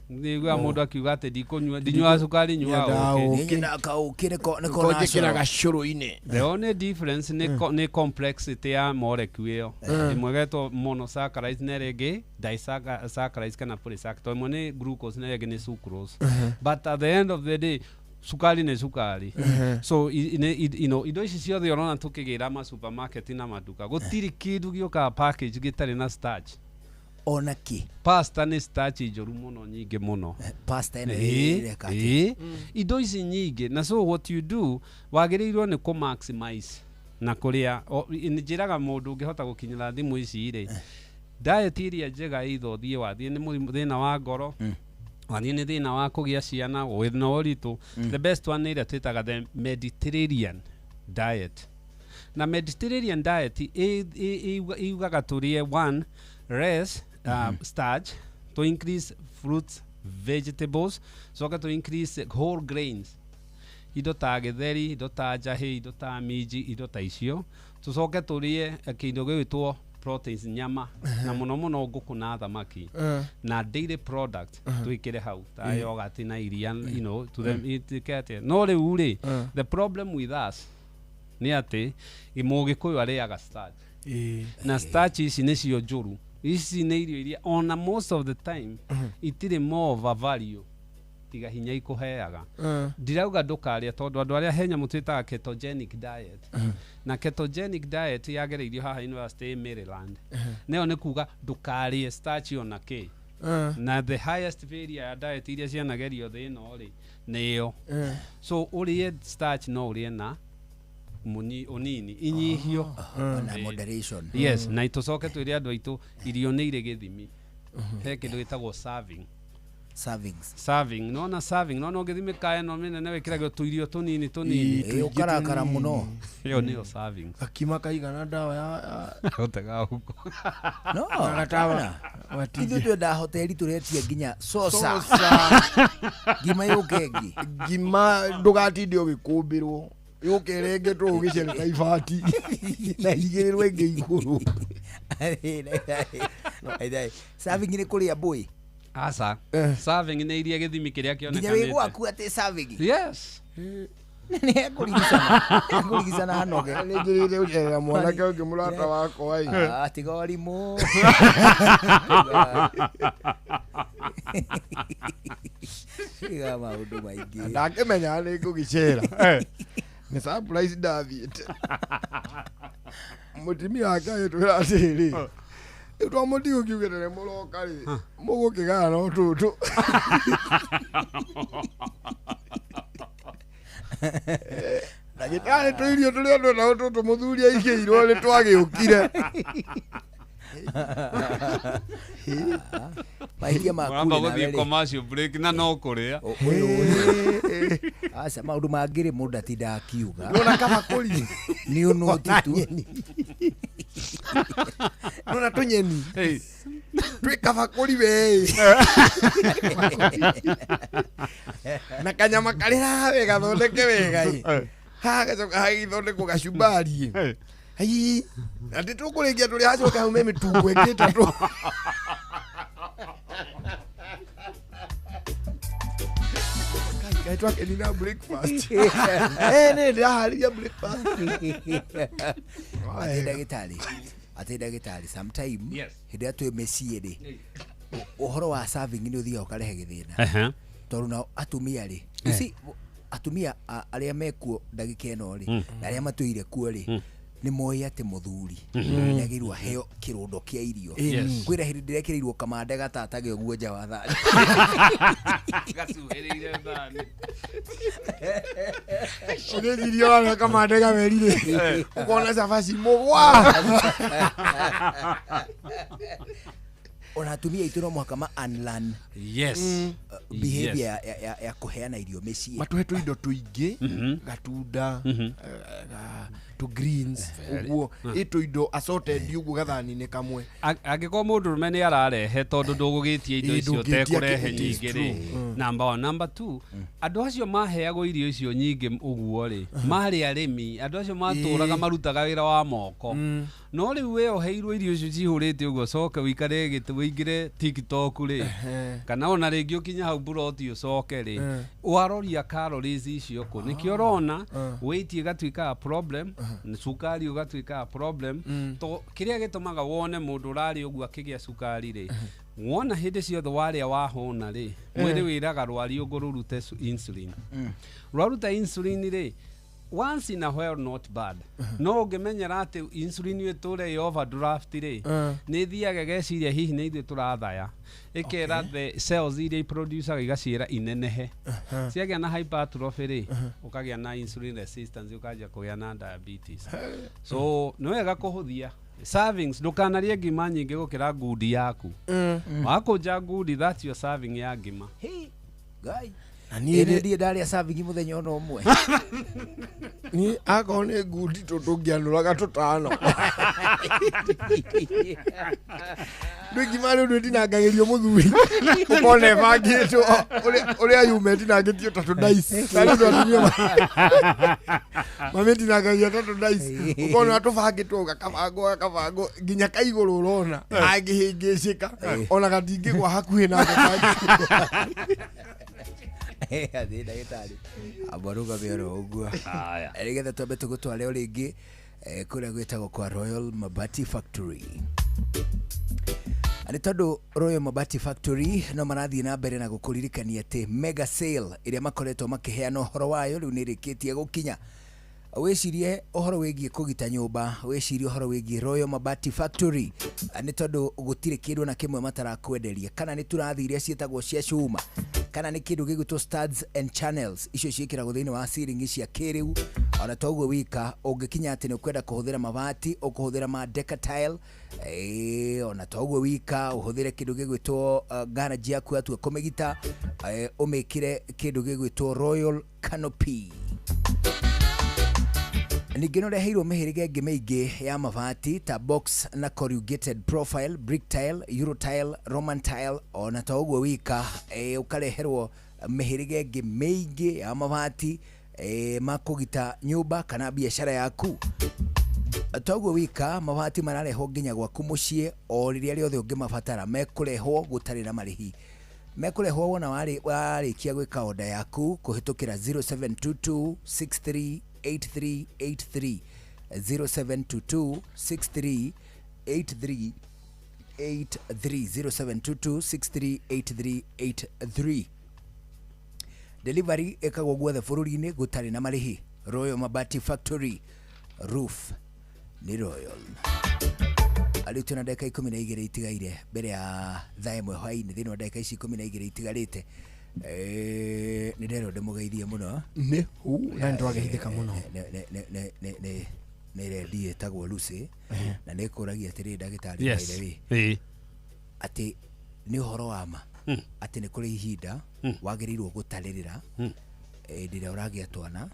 Nĩiguaga mũndũ akiuga atĩ ndikũnyua ndinyuaga cukari nyuaga ũkĩ. Nyendaga kaũkĩ nĩko Ko njĩkĩraga cũrũ-inĩ. The only difference nĩ complexity ya molecule ĩyo. Ĩmwe ĩgetwo monosaccharides na ĩrĩa ĩngĩ disaccharides kana polysaccharides. Ĩmwe nĩ glucose na ĩrĩa ĩngĩ nĩ sucrose. But at the end of the day cukari nĩ cukari. So you know, indo ici ciothe ũrona tũkĩgĩra ma supermarket na maduka gũtirĩ kĩndũ gĩũkaga package gĩtarĩ na starch. Ona kĩ? Pasta nĩ starch njũru mũno nyingĩ mũno. Pasta ĩno ĩreka atĩa? Indo ici nyingĩ na so what you do wagĩrĩirwo nĩ kũ maximize na kũrĩa njĩraga mũndũ ũngĩhota gũkinyĩra thimũ ici rĩ diet ĩrĩa njega either ũthiĩ wathiĩ nĩ mũrimũ thĩna wa ngoro wathiĩ nĩ thĩna wa kũgĩa ciana wĩna ũritũ the best one nĩ ĩrĩa twĩtaga the Mediterranean diet na Mediterranean diet yugaga tũrĩe one less starch to increase fruits vegetables coke to increase whole grains indo ta gĩtheri indo ta njahĩ indo ta minji indo ta icio tũcoke tũrĩe kĩndũ gĩgwĩtwo proteins nyama na mũno mũno ngũkũ na thamaki na dairy product twĩkĩre hau ta yogurt na iria you know to them ituĩke atĩa no rĩu rĩ the problem with us nĩ atĩ mũgĩkũyũ arĩaga starch na starch ici nĩcio njũru ici nĩ irio iria ona most of the time itirĩ more of a value tiga hinya ikũheaga ndirauga ndũkarĩa tondũ andũ arĩa he nyamũ twĩtaga ketogenic diet na ketogenic diet yagereirio haha University Maryland nayo nĩ kuga ndũkarĩe starch ona kĩ na the highest failure ya diet iria cianagerio thĩ ĩno rĩ nĩyo so ũrĩe starch no ũrĩe na ũnini inyihio na moderation. Yes na tũcoke twĩre andũ aitũ irio nĩ irĩ gĩthimi he kĩndũ gĩtagwo serving servings serving nona serving nona ũngĩthimĩ kaya no mĩnene wĩkĩragio tũirio tũnini tũnini ũkarakara mũno ĩyo nĩyo servings gakima kaigana ndawa ya gũtega huko no gatawa ithuĩ twendaga hoteli tũretia nginya sosa ngima yũke ĩngĩ ngima ndũgatinde ũgĩkũmbĩrwo yũke ĩrengetwo ũgĩcere ta ibati na igĩrĩrwo ĩngĩ igũrũ serving nĩ kũrĩa mbũĩ Asa serving nĩ iria gĩthimi kĩrĩa nginya kĩonekanĩte wĩ gwaku atĩ serving yes nĩ ekũrigicana hanoge nĩ njĩrĩire gũcerera mwanake ũngĩ mũrata wakwa ĩ tiga ũrimũ tiga maũndũ maingĩ ndakĩmenya nĩ ngũgĩcera nĩ surprise ndathiĩte mũtumia wake agĩtwĩra atĩrĩrĩ rĩu to mũtigũkiugĩte nĩ mũroka rĩ mũgũkĩgaya no tũtũ ndagĩtarĩ tũirio tũrĩa twĩnao tũtũ mũthuri aigĩirwo nĩ twagĩũkire mahĩtia maku Mũramba gũthiĩ commercial break na no kũrĩa aca maũndũ mangĩ rĩ mũndũ atindaga akiuga nona kabakũri nĩ ũnũti tu nona tũnyeni twĩ kabakũri we na kanyama karĩ haha we gathondeke wega ĩ haha gacoka hagĩthondekwo gacumbari ĩ ai atĩ tũkũrĩkia tũrĩ hacoke haume mĩtungo ĩngĩ ĩtatũ Kai twakenina breakfast nĩ ndĩraharĩria breakfast atĩ ndagĩtarĩ sometime hĩndĩ ĩrĩa twĩ mĩciĩ rĩ ũhoro wa serving nĩ ũthiaga ũkarehe gĩthĩna tondũ nao atumia rĩ you see atumia arĩa mekuo ndagĩka ĩno rĩ na arĩa matũire kuo rĩ nĩ moĩ atĩ mũthuri nĩagĩrĩirwo aheo kĩrũndo kĩa irio kwĩra hĩndĩ ndĩrekĩrĩirwo kamande gatatage ũguo nja wa thani gacuhĩrĩire thani ũgĩciria ũrarĩa kamande gamerire ũkona cabaci mũgwa ona atumia aitũ no mũhaka ma unlearn yes behavior ya kũheana irio mĩciĩ matũhe tũindo tũingĩ gatunda tũ greens ũguo ĩ tũindo assorted ũguo gathani-inĩ kamwe. Angĩkorwo mũndũrũme nĩ ararehe tondũ ndũgũgĩtia indo Ĩ, icio ndũngĩtia ũtekũrehe it is nyingĩ true. rĩ, number one. Number two, andũ acio maheagwo irio icio nyingĩ ũguo rĩ, marĩ arĩmi, andũ acio matũraga marutaga wĩra wa moko. No rĩu we ũheirwo irio icio cihũrĩte ũguo, coke ũikare gĩtĩ ũingĩre TikTok rĩ, kana ona rĩngĩ ũkinye hau buroti ũcoke rĩ, waroria calories icio kũ? Nĩkĩo ũrona weight ĩgatuĩka a problem, cukari ũgatuĩka a problem. To kĩrĩa gĩtũmaga wone mũndũ ũrarĩa ũguo akĩgĩa cukari rĩ, wona hĩndĩ ciothe warĩa wahũna rĩ, mwĩrĩ wĩraga rwariũngũ rũrute insulin. Rwaruta insulin rĩ, once in a while not bad, no ũngĩmenyera atĩ insulin ĩtũre ĩ overdraft rĩ, nĩ ĩthiaga ĩgeciria hihi nĩ ithuĩ tũrathaya, ĩkera the cells iria iproducaga igaciĩra inenehe, ciagĩa na hypertrophy rĩ, ũkagĩa na insulin resistance, ũkanjia kũgĩa na diabetes. So nĩ wega kũhũthia servings, ndũkanarĩe ngima nyingĩ gũkĩra ngundi yaku. Wakũnja ngundi, that's your serving ya ngima. Ngai. Na niĩ Ĩ, ndirĩ ndarĩa serving mũthenya ona ũmwe. Niĩ akorwo nĩ ngundi tũngĩanũraga tũtano. Ndũ ngima rĩu ndĩtinangagĩrio mũthuri, ũkona ĩbangĩtwo ũrĩa yuma ĩtinangĩtio ta tũdice. Na rĩu atumia mamĩtinangagia ta tũdice, ũkona tũbangĩtwo gakabangwo gakabangwo nginya kaigũrũ, ũrona angĩhĩngĩcĩka ona gatingĩgwa hakuhĩ nake. Athiĩ ndagĩtarĩ amba rũgame oro ũguo nĩgetha twambe tũgũtware o rĩngĩ kũrĩa gwĩtagwo kwa Royal Mabati Factory. Nĩ tondũ Royal Mabati Factory no marathiĩ na mbere na gũkũririkania atĩ mega sale ĩrĩa makoretwo makĩheana ũhoro wayo rĩu nĩ ĩrĩkĩtie gũkinya. Wĩcirie ũhoro wĩgiĩ kũgita nyũmba, wĩcirie ũhoro wĩgiĩ Royal Mabati Factory, nĩ tondũ gũtirĩ kĩndũ na kĩmwe matarakwenderia, kana nĩ turathi iria ciĩtagwo cia cuma, kana nĩ kĩndũ gĩgwĩtwo studs and channels icio ciĩkĩragwo thĩinĩ wa ceiling cia kĩrĩu. Ona toguo wika, ũngĩkinya atĩ nĩ ũkwenda kũhũthĩra mabati, ũkũhũthĩra ma Decatile. Ona toguo wika, ũhũthĩre kĩndũ gĩgwĩtwo garage yaku yatua kũmĩgita, ũmĩkĩre kĩndũ gĩgwĩtwo Royal Canopy. Ningĩ nĩ ũreheirwo mĩhĩrĩga ĩngĩ mĩingĩ ya mabati ta box na corrugated profile, brick tile, euro tile, Roman tile. Ona to ũguo wika, ũkareherwo mĩhĩrĩga ĩngĩ mĩingĩ ya mabati ma kũgita nyũmba kana biacara yaku. Toguo wika, mabati mararehwo nginya gwaku mũciĩ o rĩrĩa rĩothe ũngĩmabatara, mekũrehwo gũtarĩ na marĩhi. Mekũrehwo wona warĩkia gwĩka oda yaku kũhĩtũkĩra 0722 63 8383, 0722 63 83 83, 0722 63 8383. Delivery ĩkagwo guothe bũrũri-inĩ gũtarĩ na marĩhi. Royal Mabati Factory, roof nĩ royal. Rĩu twĩna ndagĩka 12 itigaire mbere ya thaa 1 hwaĩ-inĩ. Thĩinĩ wa ndagĩka ici 12 itigarĩte, nĩ nderwo ndĩmũgeithie mũno. Nĩ hu na nĩ twageithĩka mũno. Nĩ rendi ĩtagwo Lucy na nĩ ĩkũragia atĩrĩrĩ, ndagĩtarĩ, by the way, atĩ nĩ ũhoro wa ma atĩ nĩ kũrĩ ihinda wagĩrĩirwo gũtarĩrĩra hĩndĩ ĩrĩa ũragĩa twana,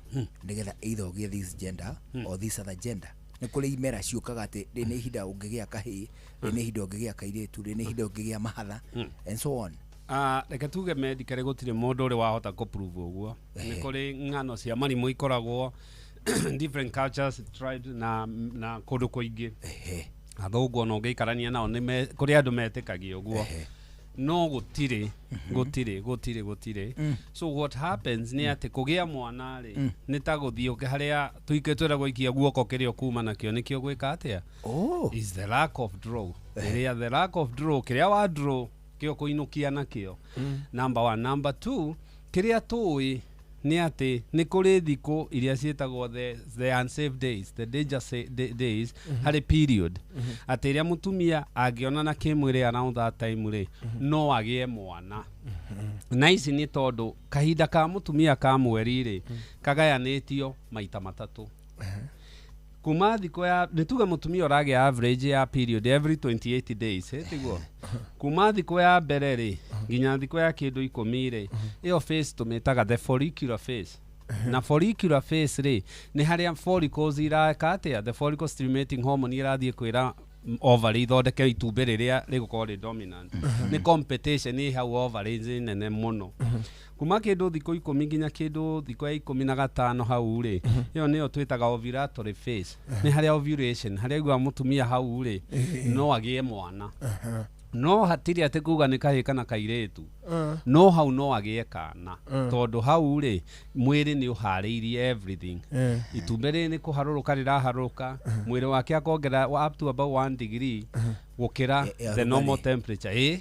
nĩgetha either ũgĩe this gender or this other gender? Nĩ kũrĩ imera ciũkaga atĩ rĩ nĩ ihinda ũngĩgĩa kahĩĩ, rĩ nĩ ihinda ũngĩgĩa kairĩtu, rĩ nĩ ihinda ũngĩgĩa mahatha and so on? Ah, reke tuge medically gũtirĩ mũndũ ũrĩ wahota kũ-prove ũguo. Nĩ kũrĩ ng'ano cia marimũ ikoragwo different cultures, tribes na kũndũ kũingĩ. Athũngũ ona ũngĩikarania nao nĩ kũrĩ andũ metĩkagia ũguo, no gũtirĩ, gũtirĩ, gũtirĩ, gũtirĩ. So what happens nĩ atĩ kũgĩa mwana rĩ, nĩ ta gũthiĩ harĩa tuike twĩragwo ikia guoko, kĩrĩa ũkuma nakĩo nĩkĩo gwĩka atĩa. Is the lack of draw, ĩrĩa the lack of draw, kĩrĩa wa draw kĩo kũinũkia nakĩo. Number one. Number two, kĩrĩa tũĩ nĩ atĩ nĩ kũrĩ thikũ iria ciĩtagwo the unsafe days, the danger days harĩ period, atĩ ĩrĩa mũtumia angĩonana kĩmwĩrĩ around that time rĩ, no agĩe mwana. Na ici nĩ tondũ kahinda ka mũtumia ka mweri rĩ, kagayanĩtio maita matatũ. Kuma thikũ ya, nĩ tuge mũtumia ũragĩa average ya period every 28 days, tiguo? Kuma thikũ ya mbere rĩ, nginya thikũ ya kĩndũ 10 rĩ, ĩyo phase tũmĩtaga the follicular phase. Na follicular phase rĩ, nĩ harĩa follicles iraka atĩa, the follicle stimulating hormone irathiĩ kwĩra ovary ithondeke itumbĩ rĩrĩa rĩgũkorwo rĩ dominant. Nĩ competition ĩ hau ovaries nene mũno. Kuma kĩndũ thikũ 10 nginya kĩndũ thikũ ya 15 hau rĩ, ĩyo nĩyo twĩtaga ovulatory phase. Nĩ harĩa ovulation, harĩa aiguaga mũtumia hau rĩ, no agĩe mwana. No hatirĩ atĩ kuga nĩ kahĩĩ kana kairĩtu. No hau no agĩe kana. Tondũ hau rĩ, mwĩrĩ nĩ ũharĩirie everything. Itumbĩ rĩrĩ nĩ kũharũrũka rĩraharũrũka, mwĩrĩ wake akongerera up to about 1 degree gũkĩra the normal temperature. Ĩ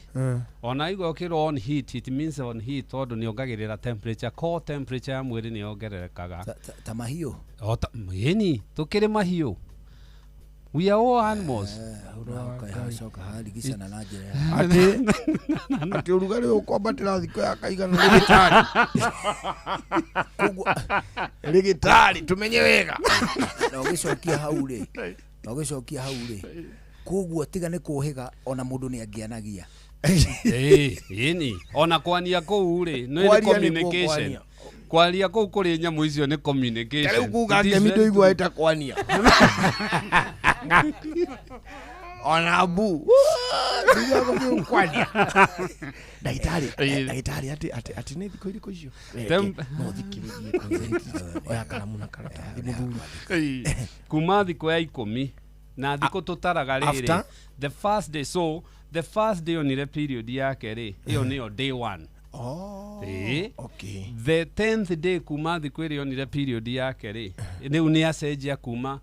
ona igua ũkĩrwo on heat, it means on heat tondũ nĩ ongagĩrĩra temperature, core temperature ya mwĩrĩ nĩ yongererekaga. Ta mahiũ. O ta ĩni, tũkĩrĩ mahiũ. We are all animals. Coka harigicana na njĩra ya Atĩ ũrugarĩ ũkwambatĩra thikũ ya kaigana rĩgĩtarĩ. Rĩgĩtarĩ tũmenye wega. Na ũgĩcokia hau rĩ, na ũgĩcokia hau rĩ, koguo tiga nĩ kũhĩga ona mũndũ nĩ angĩanagia. Ĩni ona kwania kũu rĩ, nĩ Kwaria nĩkuo communication. kwania. Kwaria kũu kũrĩ nyamũ icio nĩ communication. Ta rĩu kuga It is ngemi very ndũigua true. ĩta kwania. Ona mbu. Ndũigua kwania. Ndagĩtarĩ, ndagĩtarĩ atĩ atĩ atĩ nĩ thikũ irĩkũ icio? No thikĩrĩrie concentrate. Oya karamu na karatathi mũthuri. Kuma thikũ ya 10 na thikũ tũtaraga rĩrĩ, After? the first day, so the first day onire period yake rĩ, ĩyo nĩyo day 1. Oh, okay. The 10th day kuma thikũ ĩrĩa onire period yake rĩ, rĩu nĩ acenjia kuma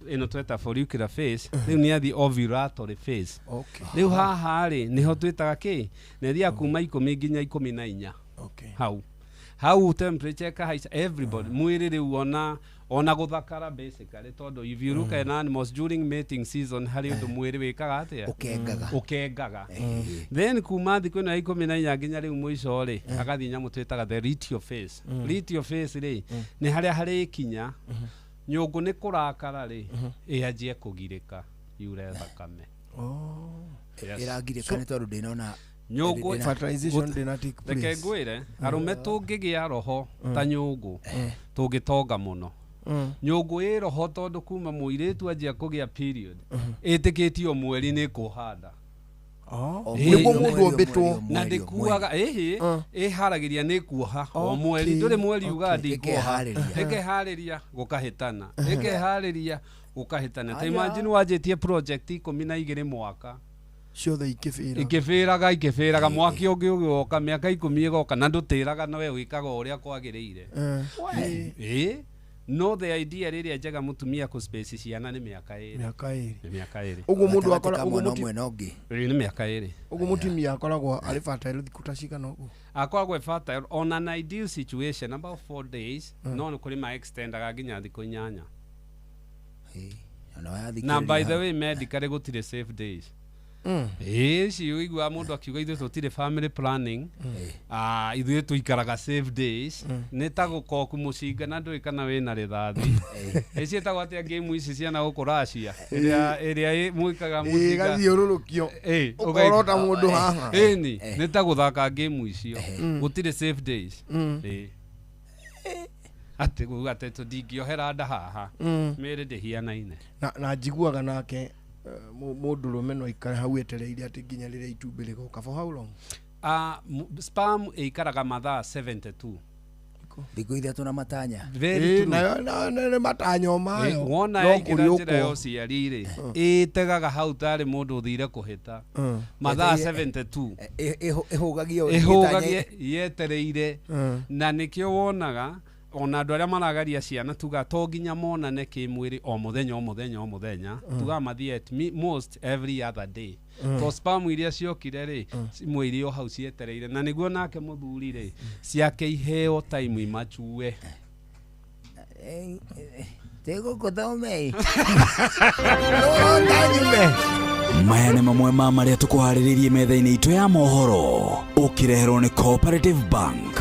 ĩno tweta follicular phase, rĩu nĩ athiĩ ovulatory phase. Okay. Rĩu haha rĩ, nĩho twĩtaga kĩ, na ĩthiaga kuma 10 nginya 14. Okay. Hau hau temperature ĩkahaica everybody, mwĩrĩ rĩu ona gũthakara basically, tondũ if you look at animals during mating season, harĩ ũndũ mwĩrĩ wĩkaga atĩa? Ũkengaga. Ũkengaga. Then kuma thikũ ĩno ya 14 nginya rĩu mũico rĩ, agathiĩ nyamũ twĩtaga the luteal phase. Luteal phase rĩ, nĩ harĩa harĩkinya nyũngũ nĩ kũrakara rĩ, ĩanjie kũgirĩka yure thakame. Yes. Ĩragirĩka nĩ tondũ ndĩnona Nyũngũ Fertilization did not take reke place. ngwĩre, arũme tũngĩgĩa roho ta nyũngũ, tũngĩtonga mũno. Nyũngũ ĩ roho tondũ kuma mũirĩtu anjia kũgĩa period, ĩtĩkĩtio mweri nĩ kũhanda. Nĩguo mũndũ ombĩtwo. Na ndĩkuaga, ĩhĩ, ĩharagĩria nĩ kuoha o mweri, ndũrĩ mweri ugaga ndikuoha. Ĩkeharĩria gũkahĩtana, ĩkeharĩria gũkahĩtana. Ta imagine wanjĩtie project 12 mwaka ciothe ikĩbĩra. Ikĩbĩraga, ikĩbĩraga, mwaki ũngĩ ũgĩoka, mĩaka 10 ĩgoka, na ndũtĩraga na we wĩkaga o ũrĩa kwagĩrĩire. Ĩ, no the idea rĩrĩa njega mũtumia kũ space ciana nĩ mĩaka 2. Mĩaka 2. Nĩ mĩaka 2. Ũguo mũndũ akora ũguo mwena ũmwe na ũngĩ. Ĩ, nĩ mĩaka 2. Ũguo mũtumia akoragwo arĩ fertile thikũ ta cigana ũguo? Akoragwo e fertile on an ideal situation about 4 days, no nĩ kũrĩ ma extendaga nginya thikũ 8. Na by the way, medically gũtirĩ safe days. Ĩ, ici ũiguaga mũndũ akiuga ithuĩ tũtirĩ family planning, ithuĩ tũikaraga safe days, nĩ ta gũkoku mũcinga na ndũĩ kana wĩna rithathi. Ĩ, ciĩtagwo atĩa game ici ciana gũkũ Russia? Ĩrĩa mwĩkaga mũcinga. Ĩgathiũrũrũkio. Ĩ, Ũkorota mũndũ haha. Ĩni, nĩ ta gũthaka game icio. Gũtirĩ safe days. Ĩ. Atĩ kuga atĩ tũndingĩohera nda haha. Mĩĩrĩ ndĩhianaine. Na njiguaga nake mũndũrũme no aikare hau etereire atĩ nginya rĩrĩa itumbĩ rĩgoka. For how long? Sperm ĩikaraga mathaa 72. Thikũ 3 na matanya. Very true. Nayo nĩ matanyo mayo. Wona No yaingĩra kũrĩ njĩra ya ũkwo. ũciari rĩ, ĩtegaga hau tarĩ mũndũ ũthire kũhĩta. Mathaa 72. Ĩhũgagio Ĩhũgagie yetereire. Na nĩkĩo wonaga ona andũ arĩa maragaria ciana tuga to nginya monane kĩmwĩrĩ o mũthenya o mũthenya o mũthenya, tuga mathiĩ at most every other day. To sperm iria ciokire rĩ, imwe irĩ o hau cietereire, na nĩguo nake mũthuri rĩ, ciake iheo time imachue. Tĩgũkũthome. Maya nĩ mamwe ma marĩa tũkũharĩrĩirie metha-inĩ itũ ya mohoro, ũkĩreherwo nĩ Cooperative Bank.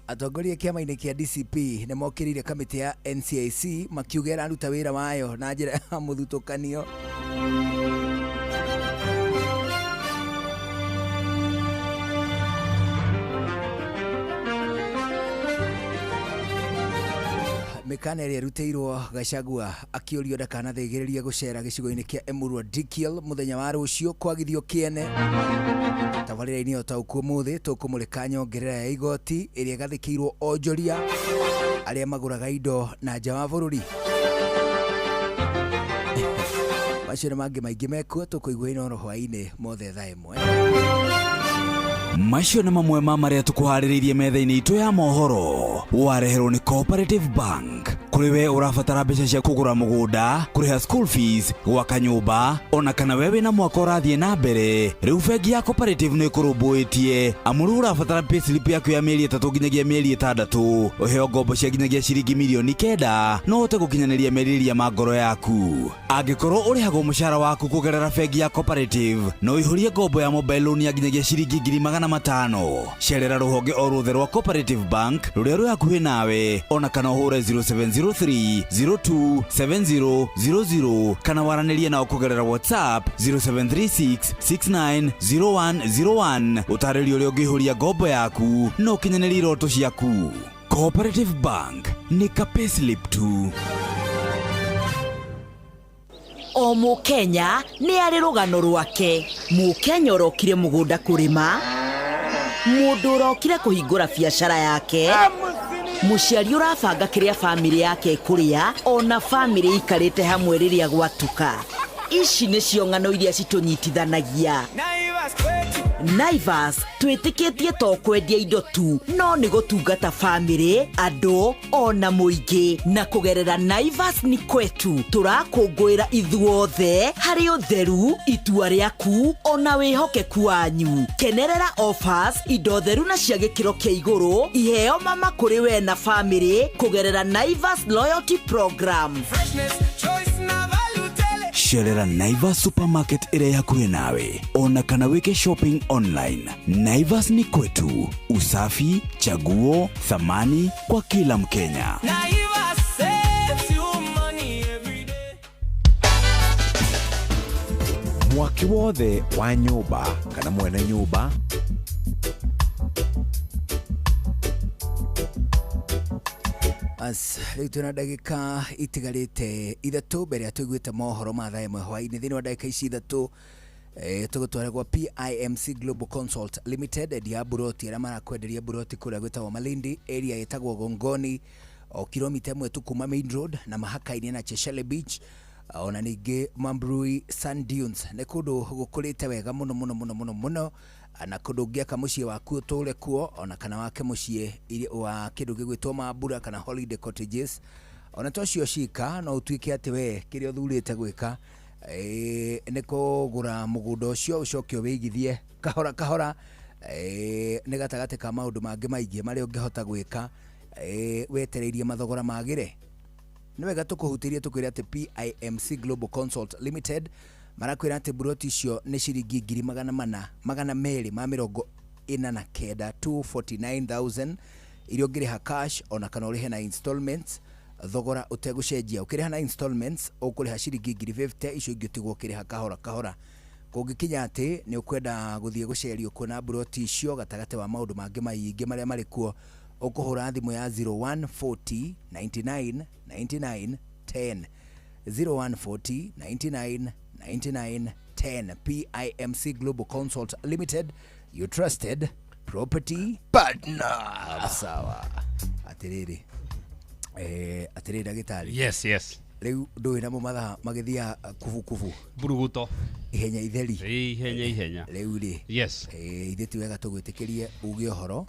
Atongoria kĩama-inĩ kĩa DCP nĩ mokĩrĩire kamĩtĩ ya NCIC makiuga ĩraruta wĩra wayo na njĩra ya mũthutũkanio. Mĩkana ĩrĩa ĩrutĩirwo Gachagua akĩũrio ndakanathĩgĩrĩrie gũcera gĩcigo-inĩ kĩa Emurua Dikirr mũthenya wa rũciũ kwagithio kĩene. Tabarĩra-inĩ o ta ũkuo mũthĩ tũkũmũrĩka nyongerera ya igoti ĩrĩa ĩgathĩkĩirwo onjoria arĩa magũraga indo na nja wa bũrũri. Macio nĩ mangĩ maingĩ mekuo tũkũigua Inooro hwaĩ-inĩ mothe thaa 1. Macio nĩ mamwe ma marĩa tũkũharĩrĩirie metha-inĩ itũ ya mohoro. Wareherwo nĩ Cooperative Bank. Kũrĩ we ũrabatara mbeca cia kũgũra mũgũnda, kũrĩha school fees, gwaka nyũmba, ona kana we wĩna mwaka ũrathiĩ na mbere, rĩu bengi ya Cooperative nĩ ĩkũrũmbũĩtie. Amu rĩu ũrabatara payslip yaku ya mĩeri 3 nginyagia mĩeri 6, ũheo ngombo cia nginyagia ciringi mirioni 9, no ũhote gũkinyanĩria merirĩria ma ngoro yaku. Angĩkorwo ũrĩhagwo mũcara waku kũgerera bengi ya Cooperative, no ũihũrie ngombo ya mobile loan ya nginyagia ciringi 500,000. Cerera rũhonge o ruothe rwa Cooperative Bank rũrĩa rwĩ hakuhĩ nawe, ona kana ũhũre 0703 027000 kana waranĩrie nao kũgerera WhatsApp 0736 690101. Ũtarĩrio ũrĩa ũngĩihũria ngombo yaku na ũkinyanĩrie iroto ciaku. Cooperative Bank nĩ ka payslip tu. O Mũkenya nĩ arĩ rũgano rwake. Mũkenya ũrokire mũgũnda kũrĩma, mũndũ ũrokire kũhingũra biacara yake, mũciari ũrabanga kĩrĩa bamĩrĩ yake ĩkũrĩa, ona bamĩrĩ ikarĩte hamwe rĩrĩa gwatuka. Ici nĩcio ng'ano iria citũnyitithanagia. Naivas twĩtĩkĩtie to kwendia indo tu, no nĩ gũtungata bamĩrĩ, andũ ona mũingĩ. Na kũgerera Naivas ni kwetu tũrakũngũĩra ithuothe harĩ ũtheru, itua rĩaku ona wĩhokeku wanyu. Kenerera offers, indo theru na cia gĩkĩro kĩa igũrũ, iheo mama kũrĩ we na bamĩrĩ kũgerera Naivas Loyalty Program. Cerera Naivas Supermarket ĩrĩa ĩ hakuhĩ nawe, ona kana wĩke shopping online. Naivas ni kwetu, usafi, chaguo, thamani kwa kila Mkenya. Naivas saves you money every day. Mwaki wothe wa nyũmba kana mwene nyũmba As rĩu twĩna ndagĩka itigarĩte 3 mbere ya tũiguĩte mohoro ma thaa 1 hwaĩ-inĩ. Thĩinĩ wa ndagĩka ici 3 tũgũtwara gwa PIMC Global Consult Limited, endia a buroti arĩa marakwenderia buroti kũrĩa gwĩtagwo Malindi, area ĩtagwo Gongoni, o kilomita 1 tu kuma main road na mahaka-inĩ na Cheshele Beach, ona ningĩ Mambrui Sand Dunes. Nĩ kũndũ gũkũrĩte wega mũno mũno mũno mũno mũno, na kũndũ ũngĩaka mũciĩ waku ũtũre kuo, ona kana wake mũciĩ wa kĩndũ gĩgwĩtwo mambura kana holiday cottages. Ona to cio cika, no ũtuĩke atĩ we kĩrĩa ũthurĩte gwĩka nĩ kũgũra mũgũnda ũcio ũcoke ũwĩigithie kahora kahora. Nĩ gatagatĩ ka maũndũ mangĩ maingĩ marĩa ũngĩhota gwĩka wetereirie mathogora magĩre. Nĩ wega tũkũhutĩrie tũkwĩre atĩ PIMC Global Consult Limited marakwĩra atĩ buroti icio nĩ ciringi 249,000, 249,000 iria ũngĩrĩha cash ona kana ũrĩhe na installments, thogora ũtegũcenjia. Ũkĩrĩha na installments ũkũrĩha ciringi 50,000, icio ingĩ ũtigwo ũkĩrĩha kahora kahora. Kũngĩkinya atĩ nĩ ũkwenda gũthiĩ gũceria kuona buroti icio gatagatĩ wa maũndũ mangĩ maingĩ marĩa marĩ kuo, ũkũhũra thimũ ya 0140 99 99 10, 0140 99 99 10. PIMC Global Consult Limited, your trusted property partner. Sawa. Atiriri. Atiriri ndagĩtarĩ. Yes, yes. Rĩu ndũĩ namo mathaa magĩthiaga kubu kubu. Mburuguto. Ihenya itheri. Ihenya ihenya. Rĩu rĩ. Yes. Ithuĩ ti wega tũgwĩtĩkĩrie uge ũhoro.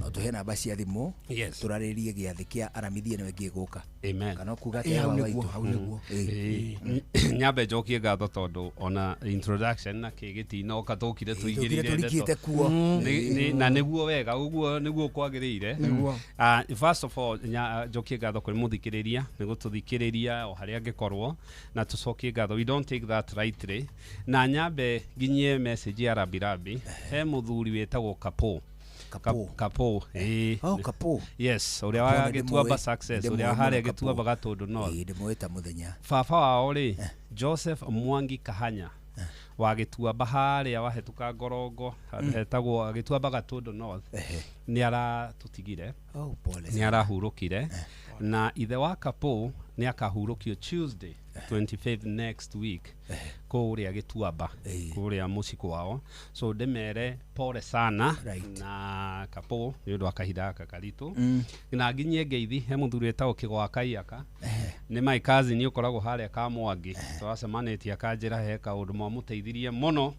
No tũhe namba cia thimũ. Yes. Tũrarĩrie gĩathĩ kĩa Aramithi ĩno ĩngĩ ĩgũka. Amen. Kana ũkuga atĩa baba witũ? Hau nĩguo. Nyambe njokie ngatho tondũ ona introduction na kĩ gĩtinoka tũkire tũigĩrĩire tũrikĩte kuo. Na nĩguo wega ũguo nĩguo kwagĩrĩire. First of all njokie ngatho kũrĩ mũthikĩrĩria nĩ gũtũthikĩrĩria o harĩa angĩkorwo, na tũcokie ngatho. We don't take that rightly. Na nyambe nginyie message ya Rabirabi he mũthuri wĩtagwo Kapo. Kapo. Oh, Kapo. Yes, ũrĩa wa Gĩtuamba Success, ũrĩa harĩa Gĩtuamba Gatũndũ North. Ndĩmũĩ ta mũthenya. Baba wao rĩ, Joseph Mwangi Kahanya Wa Gĩtuamba harĩa wahĩtũka Ngorongo handũ hetagwo Gĩtuamba Gatũndũ North, nĩ aratũtigire. Oh, pole nĩ sana. Arahurũkire, na ithe wa Kapo nĩ akahurũkio Tuesday 25 next week kũrĩa Gĩtuamba, kũrĩa mũciĩ kwao. So ndĩmere pole sana na Kapo nĩ ũndũ wa kahinda gaka karitũ. Na nginyie ngeithi he mũthuri wĩtagwo Kĩgwa Kaiaka, nĩ my cousin ũkoragwo harĩa Kamwangi, tũracemanĩtie akanjĩra he kaũndũ mwamũteithirie mũno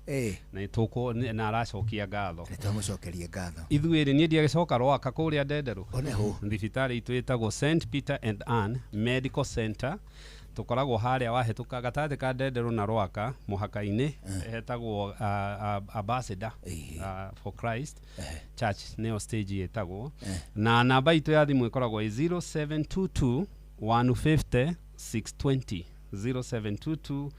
na nĩtũkũ na aracokia ngatho. Twamũcokerie ngatho. Ithuĩ rĩ, niĩ ndiagĩcoka Rwaka kũrĩa Ndenderũ. One hũ. Thibitarĩ itũ ĩtagwo St Peter and Ann Medical Center, tũkoragwo harĩa wahĩtũka gatagatĩ ka Ndenderũ na Rwaka mũhaka-inĩ, hetagwo Ambassador for Christ Church, nĩyo stage ĩtagwo. Na namba itũ ya thimũ ĩkoragwo ĩ 0722 150 620, 0722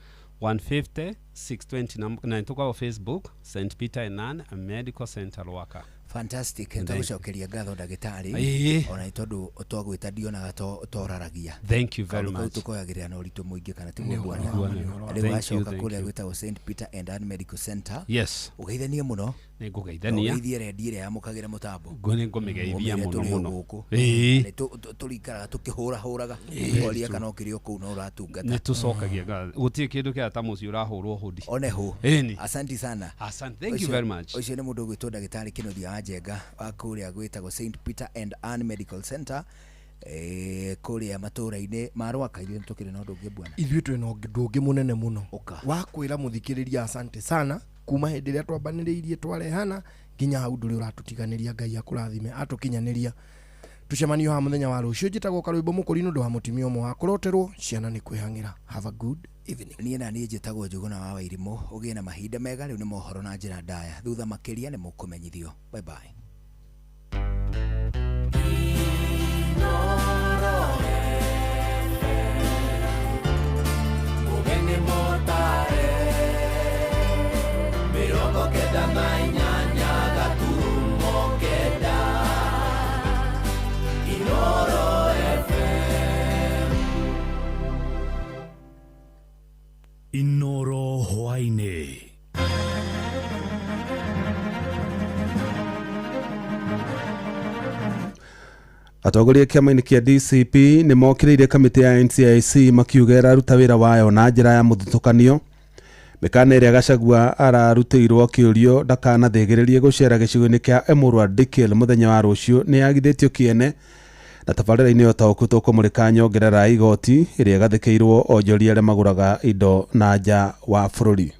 150 620, na nĩtũkoragwo Facebook, St Peter and Ann Medical Center, Rwaka. Fantastic. Thank you. Tũgũcokeria ngatho ndagĩtarĩ. Ona nĩ tondũ twagwĩta ndionaga toraragia. Thank you very Kaũndũ kau much. tũkoyagĩrĩra na ũritũ mũingĩ, kana tiguo Nĩguo, bwana? nĩguo, nĩguo. Rĩu Thank you, wacoka thank kũrĩa you. gwĩtagwo St Peter and Ann Medical Center, Yes. ũgeithanie mũno. Nĩngũgeithania. Ũgeithie rendi ĩrĩa yamũkagĩra mũtambo. Nĩngũmĩgeithia Ũmĩre mũno tũrĩ o mũno. gũkũ. Nĩ tũrikaraga tũkĩhũrahũraga koria kana ũkĩrĩ o kũu no ũratungata. Nĩ tũcokagia ngatho, gũtirĩ kĩndũ kĩa ta mũciĩ ũrahũrwo hũndi. One hũ. Ĩni. Asante sana. Asante, thank you Ũcio- very much. Ũcio nĩ mũndũ ũgwĩtwo ndagĩtarĩ Kĩnuthia wa Njenga wa kũrĩa gwĩtagwo St Peter and Ann Medical Center, kũrĩa matũũra-inĩ ma Rwaka. Ithuĩ nĩtũkĩrĩ na ũndũ ũngĩ bwana? Ithuĩ twĩna ũndũ ũngĩ mũnene mũno wa kwĩra mũthikĩrĩria asante sana kuma hĩndĩ ĩrĩa twambanĩrĩirie twarehana nginya hau ndũrĩ ũratũtiganĩria. Ngai akũrathime atũkinyanĩria. Tũcemanio haha mũthenya wa rũciũ. Njĩtagwo Karwĩmbo Mũkũri nĩ ũndũ wa mũtumia ũmwe wa kũroterwo ciana nĩ kwĩhang'ĩra. Have a good evening. Niĩ na niĩ njĩtagwo Njũgũna wa Wairimũ. Ũgĩe na mahinda mega. Rĩu nĩ mohoro na njĩra ndaya, thutha makĩria nĩ mũkũmenyithio. Bye bye. Ũgeni mũtare 98.9 Inoro FM. Inoro hwaĩ-inĩ. Atongoria kĩama-inĩ kĩa DCP nĩ mokĩrĩire kamĩtĩ ya NCIC makiuga ĩraruta wĩra wayo na njĩra ya mũthutũkanio. Mĩkana ĩrĩa Gachagua ararutĩirwo akĩũrio ndakanathĩgĩrĩrie gũcera gĩcigo-inĩ kĩa Emurua Dikirr mũthenya wa rũciũ nĩ yagithĩtio kĩene. Na tabarĩra-inĩ ũtaũku tũkũmũrĩka nyongerera ya igoti ĩrĩa ĩgathĩkĩirwo onjoria arĩa magũraga indo na nja wa bũrũri.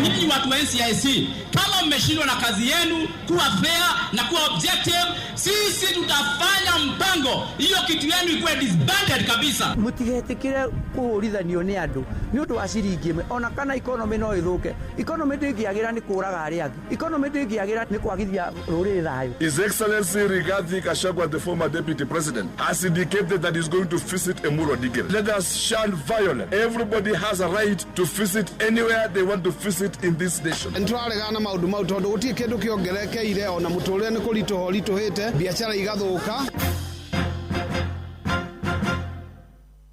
Nyinyi watu wa NCIC, kama mmeshindwa na kazi yenu kuwa fair na kuwa objective, sisi tutafanya mpango hiyo kitu yenu ikuwe disbanded kabisa. Mũtigetĩkĩre kũhũrithanio nĩ andũ nĩ ũndũ wa ciringi ĩmwe, ona kana economy no ĩthũke. Economy ndĩngĩagĩra nĩ kũraga arĩa angĩ, economy ndĩngĩagĩra nĩ kwagithia rũrĩrĩ thayũ. His Excellency Rigathi Gachagua, the former deputy president, has indicated that he's going to visit Emurua Dikirr. Let us shun violence. Everybody has a right to visit anywhere they want to visit in this nation. Nĩtũraregana na maũndũ mau tondũ gũtirĩ kĩndũ kĩongerekeire, ona mũtũrĩre nĩ kũritũha ũritũhĩte, biacara igathũka.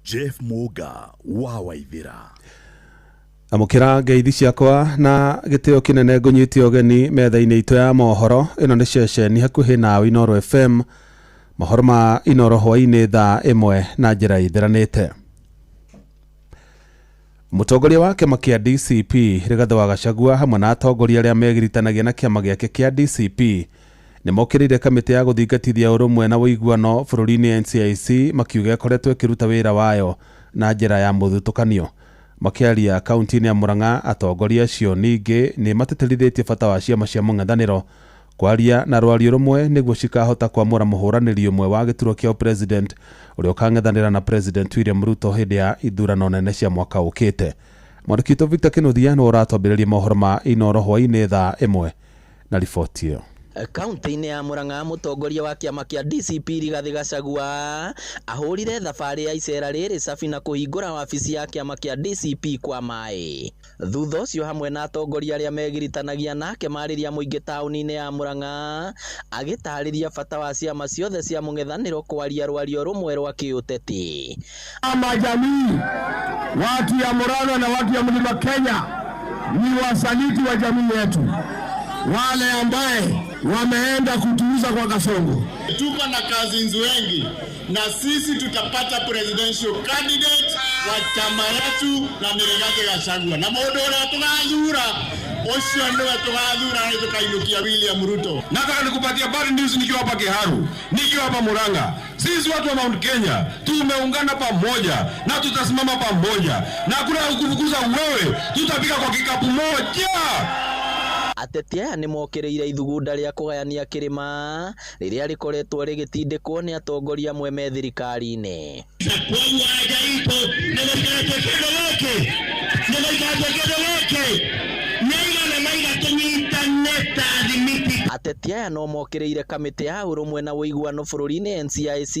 Jeff Muga wa Waithira. Amũkĩra ngeithi ciakwa na gĩtĩo kĩnene, ngũnyite ũgeni metha-inĩ itũ ya mohoro. Ĩno nĩ ceceni hakuhĩ nawe, Inoro FM. Mohoro ma Inoro hwaĩ-inĩ thaa 1 na njĩra ithĩranĩte. Mũtongoria wa kĩama kĩa DCP Rigathĩ wa Gachagua hamwe na atongoria arĩa megiritanagia na kĩama gĩake kĩa DCP nĩ mokĩrĩire kamĩtĩ ya gũthingatithia ũrũmwe na ũiguano bũrũri-inĩ NCIC makiuga ĩkoretwo ĩkĩruta wĩra wayo na njĩra ya mũthutũkanio. Makĩaria kaunti-inĩ ya Murang'a, atongoria acio ningĩ nĩ matĩtĩrithĩtie bata wa ciama cia mũng'ethanĩro kwaria na rwario rũmwe nĩguo cikahota kwamũra mũhũranĩri ũmwe wa gĩturwa kĩa president ũrĩa ũkang'ethanĩra na President William Ruto hĩndĩ ya ithurano nene cia mwaka ũkĩte. Mwandĩki witũ Victor Kĩnuthia nĩwe ũratwambĩrĩria mohoro ma Inoro hwaĩ-inĩ thaa 1 na riboti ĩyo. Kaunti-inĩ ya Murang'a, mũtongoria wa kĩama kĩa DCP Rigathĩ Gachagua ahũrire thabarĩ ya icera rĩrĩ cabi na kũhingũra wabici ya kĩama kĩa DCP kwa maĩ. Thutha ũcio hamwe na atongoria arĩa megiritanagia nake marĩria mũingĩ taũni-inĩ ya Murang'a, agĩtarĩria bata wa ciama ciothe cia mũng'ethanĩro kwaria rwario rũmwe rwa kĩũteti. Ama jamii, watu ya Murang'a na watu ya Mlima Kenya, ni wasaliti wa jamii yetu, wale ambaye wameenda kutuuza kwa Kasongo. Tuko na cousins wengi na sisi tutapata presidential candidate wa chama yetu na nĩ Rigathĩ Gachagua na mũndũ ũrĩa tũgathura ũcio nĩwe tũgathura na tũkainũkia William Ruto. Nataka nikupatia bad news nikiwa hapa Kiharu, nikiwa hapa Murang'a. Sisi watu wa Mount Kenya tumeungana pamoja na tutasimama pamoja, na hakuna kukufukuza wewe, tutapiga kwa kikapu moja. Ateti aya nĩ mokĩrĩire ithugunda rĩa kũgayania kĩrĩma rĩrĩa rĩkoretwo rĩgĩtindĩkwo nĩ atongoria amwe me thirikari-inĩ. Koguo anja itũ nĩ gũikaratwo kĩndũ gĩkĩ, nĩ gũikaratwo kĩndũ gĩkĩ, nĩ igana maiga tũnyitane ta thimiti. Ateti aya no mokĩrĩire kamĩtĩ ya ũrũmwe na ũiguano bũrũri-inĩ NCIC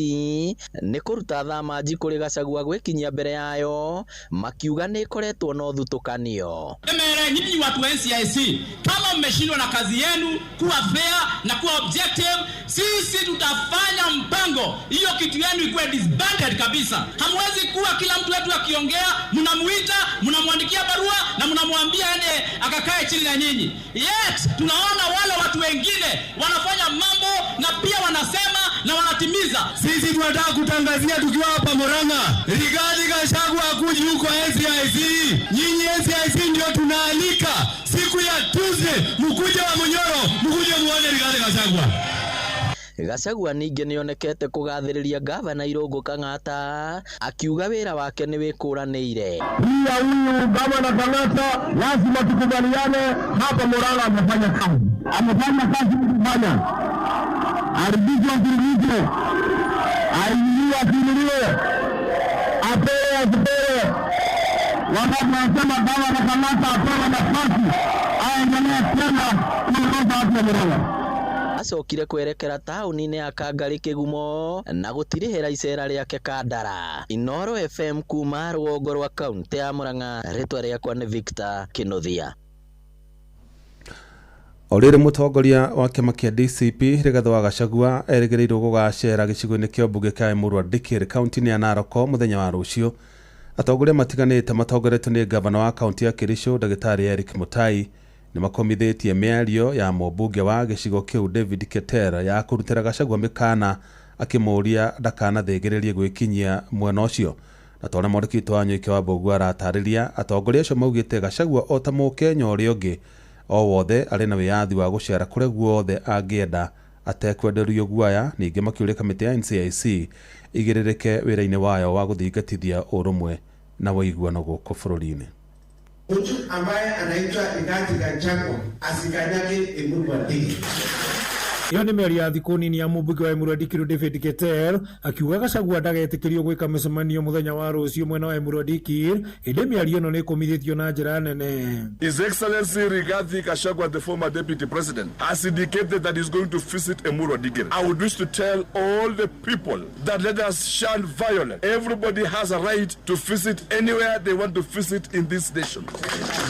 nĩ kũruta thamanji kũrĩ Gachagua gwĩkinyia mbere yayo, makiuga nĩ ĩkoretwo na ũthutũkanio. Mere nyinyi watu wa NCIC, kama mmeshindwa na kazi yenu kuwa fair na kuwa objective, sisi tutafanya mpango hiyo kitu yenu ikuwe disbanded kabisa. Hamwezi kuwa kila mtu wetu akiongea mnamuita, mnamwandikia barua na mnamwambia ende akakae chini na nyinyi. Yet tunaona wale watu wengine wanafanya mambo na pia wanasema na wanatimiza. Sisi tunataka kutangazia tukiwa hapa Murang'a, Rigathi Gachagua hakuji huko NCIC. Nyinyi NCIC ndio tunaalika siku ya Tuesday, mkuje wa Munyoro, mkuje muone Rigathi Gachagua. Gachagua ningĩ nĩonekete kũgathĩrĩria gavana Irũngũ Kang'ata akiuga wĩra wake nĩ wĩkũranĩire. Pia huyu gavana Kang'ata lazima tukubaliane hapa Murang'a amefanya kazi, amefanya kazi kufanya arudishwe asirudishwe, ainuliwe asiinuliwe, apewe asipewe. Wakati wanasema gavana Kang'ata apewe nafasi aendelee tena kuongoza watu wa Murang'a. Acokire kwerekera taũni-inĩ ya Kangarĩ Kĩgumo na gũtirihĩra icera rĩake Kandara. Inooro FM kuma rũgongo rwa kaũntĩ ya Murang'a, rĩtwa rĩakwa nĩ Victor Kĩnuthia. O rĩrĩ mũtongoria wa kĩama kĩa DCP Rigathĩ wa Gachagua erĩgĩrĩirwo gũgacera gĩcigo-inĩ kĩa mbunge kĩa Emurua Dikirr kaũntĩ-inĩ ya Narok mũthenya wa rũciũ. Atongoria matiganĩte matongoretio nĩ gavana wa kaũntĩ ya Kericho Ndagĩtarĩ Eric Mutai nĩ makomithĩtie mĩario ya mũmbunge wa gĩcigo kĩu David Keter ya kũrutĩra Gachagua mĩkana akĩmũũria ndakanathĩgĩrĩrie gwĩkinyia mwena ũcio. Na ta ũrĩa mwandĩki witũ wa Nyoike wa Mbũgua aratarĩria, atongoria acio maugĩte Gachagua o ta mũkenya ũrĩa ũngĩ o wothe arĩ na wĩyathi wa gũcera kũrĩa guothe angĩenda atekwenderio guaya. Ningĩ makĩũria kamĩtĩ ya NCIC igĩrĩrĩke wĩra-inĩ wayo wa gũthingatithia ũrũmwe na ũiguano gũkũ bũrũri-inĩ. Mtu ambaye anaitwa Rigathi Gachagua asikanyage Emurua Dikirr. Ĩyo nĩ mĩario ya thikũ nini ya mũmbunge wa Emurua Dikirr David Keter akiuga Gachagua ndagetĩkĩrio gwĩka mĩcemanio mũthenya wa rũciũ mwena wa Emurua Dikirr, ĩndĩ mĩario ĩno nĩ ĩkũmithĩtio na njĩra nene. His Excellency Rigathi Gachagua, the former deputy president, has indicated that he's going to visit Emurua Dikirr. I would wish to tell all the people that let us shun violence. Everybody has a right to visit anywhere they want to visit in this nation.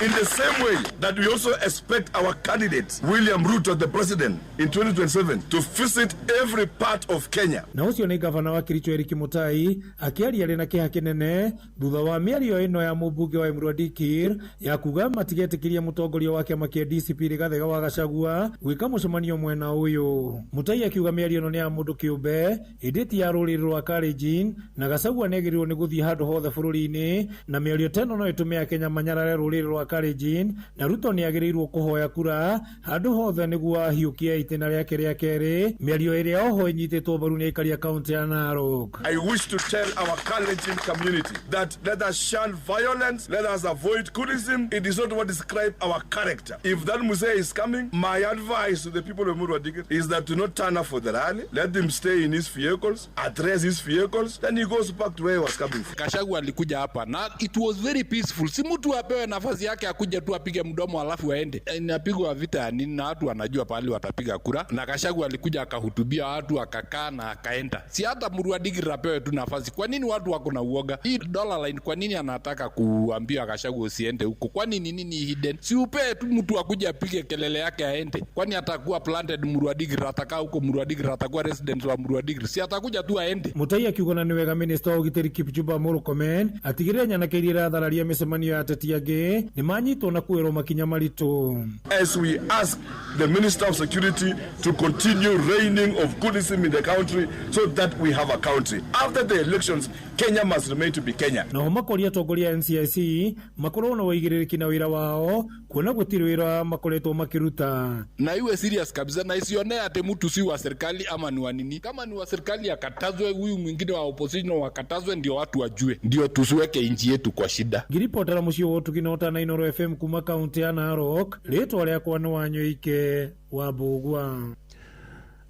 In the same way that we also expect our candidate, William Ruto, the president, in 2027 to visit every part of Kenya. Na ũcio nĩ gavana wa Kericho Eric Mutai akĩaria arĩ na kĩeha kĩnene thutha wa mĩario ĩno ya mũmbunge wa Emurua Dikirr ya kuga matigetĩkĩria mũtongoria wa kĩama kĩa DCP Rigathĩ wa Gachagua gwĩka mũcemanio mwena ũyũ. Mutai akiuga mĩario ĩno nĩ ya mũndũ kĩũmbe ĩndĩ ti ya rũrĩrĩ rwa Kalenjin, na Gachagua nĩagĩrĩirwo nĩ gũthiĩ handũ hothe bũrũri-inĩ, na mĩario ta ĩno no ĩtũme Akenya manyarare rũrĩrĩ rwa Kalenjin, na Ruto nĩagĩrĩirwo kũhoya kura handũ hothe nĩguo ahiũkie itĩna rĩake rĩa kerĩ, mĩario ĩrĩa oho ĩnyitĩtwo mbaru nĩ aikari a kaũntĩ ya Narok. I wish to tell our Kalenjin community that let us shun violence, let us avoid criticism. It is not what describes our character. If that mzee is coming, my advice to the people of Emurua Dikirr is that do not turn up for the rally. Let him stay in his vehicles, address his vehicles, then he goes back to where he was coming from. Gachagua alikuja hapa na it was very peaceful. Si mtu apewe nafasi yake akuje tu apige mdomo alafu aende. Inapigwa vita ya nini na watu wanajua pahali watapiga kura, na Na Gachagua alikuja akahutubia watu akakaa na akaenda. Si hata Murua Dikirr apewe tu nafasi. Kwa nini watu wako na uoga? Hii dollar line kwa nini anataka kuambia Gachagua usiende huko? Kwa nini nini hidden? Si upee tu mtu akuja apige kelele yake aende. Kwani atakuwa planted Murua Dikirr, atakaa huko Murua Dikirr, atakuwa resident wa Murua Dikirr. Si atakuja tu aende. Mutai akiuga na nĩ wega minista wa ũgitĩri Kipchumba Murkomen atigĩrĩre nyanake iria irathararia mĩcemanio ya ateti angĩ nĩ manyitwo na kuoerwo makinya maritũ. As we ask the Minister of Security to continue reigning of goodism in the country so that we have a country. After the elections, Kenya must remain to be Kenya. Nao makoria atongoria a NCIC makorwo na ũigĩrĩrĩki na wĩra wao kuona gũtirĩ wĩra makoretwo makĩruta. Na iwe serious kabisa, na isione ati mtu si wa serikali ama ni wa nini. Kama ni wa serikali akatazwe, huyu mwingine wa opposition wakatazwe, ndio watu wajue, ndio tusiweke nchi yetu kwa shida. Ngiripotera mũciĩ wa ũtugi na ũtana Inooro FM kuma kaunti ya Narok, rĩtwa rĩakwa nĩ Wanyoike wa Mbũgua.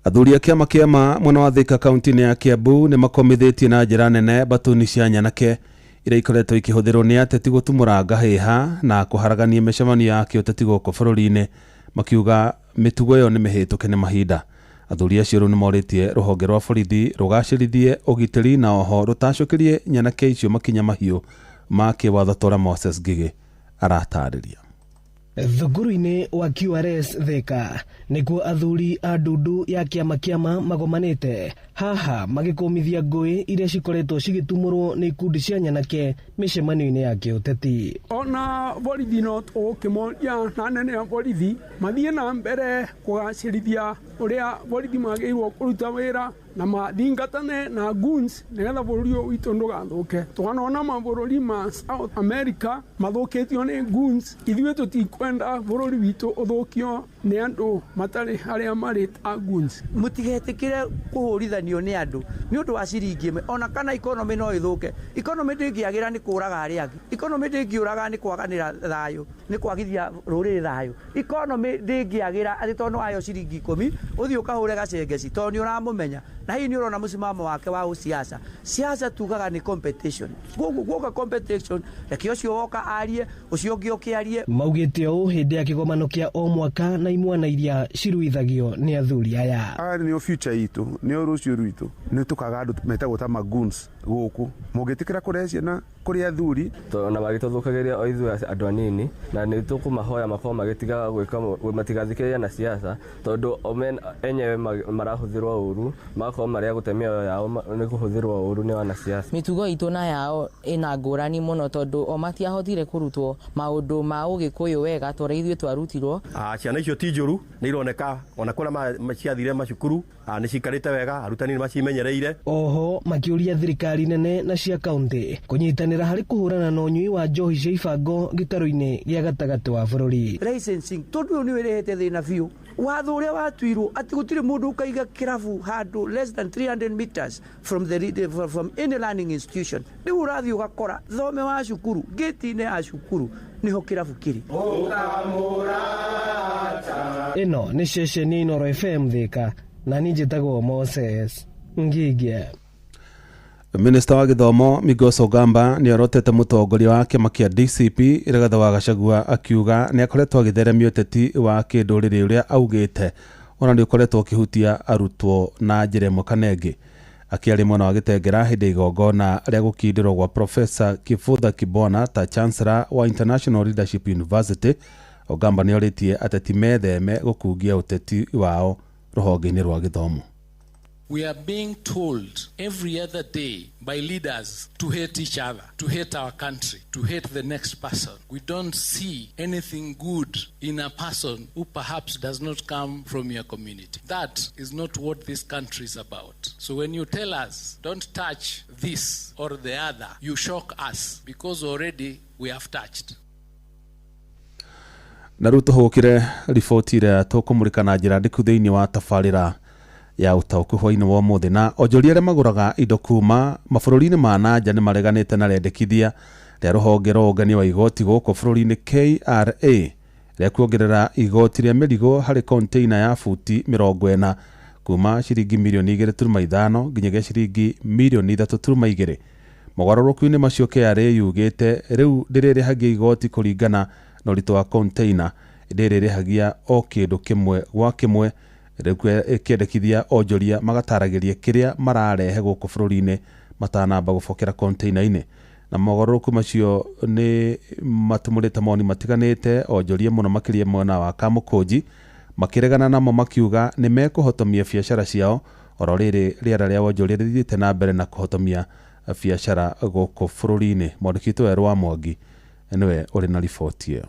Athuri a kĩama kĩa mwena wa Thika kaunti-inĩ ya Kiambu nĩ makomithĩtie na njĩra nene mbatuni cia nyanake iria ikoretwo ikĩhũthĩrwo nĩ ateti gũtumũra ngahĩha na kũharagania mĩcemanio ya kĩũteti gũkũ bũrũri-inĩ, makiuga mĩtugo ĩyo nĩ mĩhĩtũke nĩ mahinda. Athuri acio rĩu nĩmorĩtie rũhonge rwa borithi rũgacĩrithie ũgitĩri na oho rũtacũkĩrie nyanake icio makinya mahiũ ma kĩwatho ta ũrĩa Moses Ngigĩ aratarĩria. Thukuru-inĩ wa QRS Thika nĩkuo athuri a ndundu ya kĩama kĩama magomanĩte haha magĩkũmithia ngũĩ iria cikoretwo cigĩtumũrwo nĩ ikundi cia nyanake mĩcemanio-inĩ ya kĩũteti. Ona borithi no tũgũkĩmoria na anene a borithi mathiĩ na mbere kũgacĩrithia ũrĩa borithi magĩrĩirwo kũruta wĩra na mathingatane na goons nĩgetha bũrũri ũyũ witũ ndũgathũke. Twanona mabũrũri ma South America mathũkĩtio nĩ goons, ithuĩ tũtikwenda bũrũri witũ ũthũkio nĩ andũ matarĩ arĩa marĩ ta goons. Mũtigetĩkĩre kũhũrithanio nĩ andũ nĩ ũndũ wa ciringi ĩmwe, ona kana economy no ĩthũke. Economy ndĩngĩagĩra nĩ kũraga arĩa angĩ, economy ndĩngĩũraga nĩ kwaganĩra thayũ, nĩ kwagithia rũrĩrĩ thayũ. Economy ndĩngĩagĩra atĩ tondũ wayo ciringi 10 ũthiĩ ũkahũre gacengeci tondũ nĩ ũramũmenya na hihi nĩ ũrona mũsimamo wake wa ũsiasa. Siasa tugaga nĩ competition, guoka competition, reke ũcio woka arie, ũcio ũngĩ oke arie. Maugĩte ũũ hĩndĩ ya kĩgomano kĩa o mwaka na imwana iria ciruithagio nĩ athuri aya. Aya nĩo future itũ, nĩo rũciũ rwitũ. Nĩ tũkaga andũ metagwo ta magoons gũkũ, mũngĩtĩkĩra kũrehe ciana kũrĩ athuri na magĩtũthũkagĩria o ithuĩ andũ anini, na nĩ tũkũmahoya makorwo magĩtiga gwĩka matigathikĩrĩria na siasa tondũ o enyewe marahũthĩrwo ũru, magakorwo marĩa gũte mĩoyo yao nĩ kũhũthĩrwo ũru nĩ wanasiasa. Mĩtugo itũ na yao ĩna ngũrani mũno tondũ o matiahotire kũrutwo maũndũ ma ũgĩkũyũ wega ta ũrĩa ithuĩ twarutirwo. Ciana icio ti njũru, nĩ ironeka ona kũrĩa ciathire macukuru nĩ cikarĩte wega, arutani nĩ macimenyereire. Oho makĩũria thirikari nene na cia kaunti kũnyitanĩra harĩ kũhũrana na ũnyui wa njohi cia ibango gĩtarũ-inĩ gĩa gatagatĩ wa bũrũri. Licensing tondũ ũyũ nĩ wĩrehete thĩna biũ. Watho ũrĩa watuirwo atĩ gũtirĩ mũndũ ũkaiga kĩrabu handũ less than 300 meters from the from any learning institution. Rĩu ũrathiĩ ũgakora thome wa cukuru gate-inĩ ya cukuru nĩho kĩrabu kĩrĩ. Ĩno nĩ ceceni Inooro FM Thika na niĩ njĩtagwo Moses Ngigĩ. Minista wa gĩthomo Migos Ogamba nĩ orotete mũtongoria wa kĩama kĩa DCP Rigathĩ wa Gachagua akiuga nĩ akoretwo agĩtheremia ũteti wa kĩndũrĩrĩ ũrĩa augĩte ona nĩ ũkoretwo ũkĩhutia arutwo na njĩra ĩmwe kana ĩngĩ. Akĩaria mwena wa Gĩtengera hĩndĩ igongona rĩa gũkindĩrwo gwa Professor Kivutha Kibwana ta Chancellor wa International Leadership University, Ogamba nĩ orĩtie ateti metheme gũkungia ũteti wao rũhonge-inĩ rwa gĩthomo. We are being told every other day by leaders to hate each other, to hate our country, to hate the next person. We don't see anything good in a person who perhaps does not come from your community. That is not what this country is about. So when you tell us, don't touch this or the other, you shock us because already we have touched. Na rĩu tũhũkĩre riboti ĩrĩa tũkũmũrĩka na njĩra ndĩku thĩinĩ wa tabarĩra ya ũtaũku hwainĩ wa ũmũthĩ. Na onjoria arĩa magũraga indo kuma mabũrũri-inĩ ma na nja nĩ mareganĩte na rĩendekithia rĩa rũhonge rwa ũngania wa igoti gũkũ bũrũri-inĩ KRA rĩa kuongerera igoti rĩa mĩrigo harĩ container ya futi 40 kuma ciringi mirioni 2.5 nginyagia ciringi mirioni 3.2. Mogarũrũku-inĩ macio KRA yugĩte rĩu ndĩrĩrĩhagia igoti kũringana na ũritũ wa container, ndĩrĩrĩhagia o kĩndũ kĩmwe gwa kĩmwe Ĩkĩendekithia onjoria magataragĩria kĩrĩa mararehe gũkũ bũrũri-inĩ matanamba gũbokera container-inĩ. Na mogarũrũku macio nĩ matumũrĩte mawoni matiganĩte, onjoria mũno makĩria mwena wa Kamũkũnji makĩregana namo makiuga nĩ mekũhotomia biacara ciao. Oro rĩrĩ rĩera rĩa wonjoria rĩthiĩte na mbere na kũhotomia biacara gũkũ bũrũri-inĩ. Mwandĩki witũ Werũ wa Mwangi nĩwe ũrĩ na riboti ĩyo.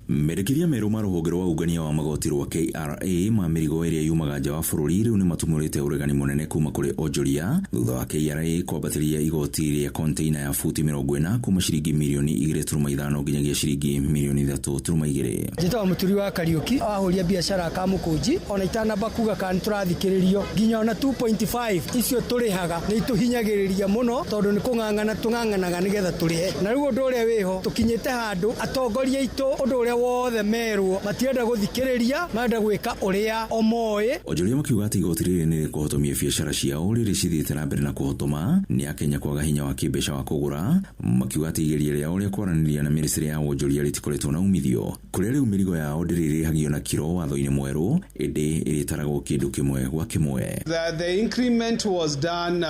Merekeria merũ ma rũhonge rwa ũngania wa magoti rwa KRA ma mĩrigo ĩrĩa yumaga nja wa bũrũri rĩu nĩ matumũrĩte ũregani mũnene kuma kũrĩ onjoria thutha wa KRA kwambatĩria igoti rĩa container ya futi 40 kuma ciringi mirioni 2.5 nginyagia ciringi mirioni 3.2. Njĩtagwo Mũturi wa Kariũki, ahũria biacara Kamũkũnji, ona itanamba kuga kana nĩtũrathikĩrĩrio nginya ona 2.5 icio tũrĩhaga nĩ itũhinyagĩrĩria mũno tondũ nĩ kũng'ang'ana tũng'ang'anaga nĩgetha tũrĩhe. Na rĩu ũndũ ũrĩa wĩho tũkinyĩte handũ atongoria aitũ ũndũ ũrĩa wothe merwo matienda gũthikĩrĩria, marenda gwĩka ũrĩa o moĩ. Onjoria makiuga atĩ igoti rĩrĩ nĩ rĩkũhotomia biacara ciao rĩrĩ cithiĩte na mbere na kũhotoma nĩ Akenya kwaga hinya wa kĩmbeca wa kũgũra, makiuga atĩ igeria rĩao rĩa kwaranĩria na mĩnĩstrĩ ya wonjoria rĩtikoretwo na umithio kũrĩa rĩu mĩrigo yao ndĩrĩrĩhagio na kiro watho-inĩ mwerũ ĩndĩ ĩrĩtaragwo kĩndũ kĩmwe gwa kĩmwe. The increment was done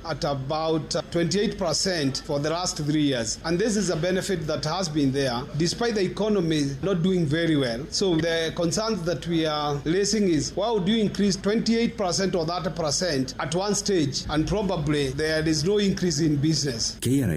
at about 28% for the last 3 years, and this is a benefit that has been there despite the economy not doing very well. So the concerns that we are raising is, why would you increase 28% or 30% at one stage and probably there is no increase in business? KRA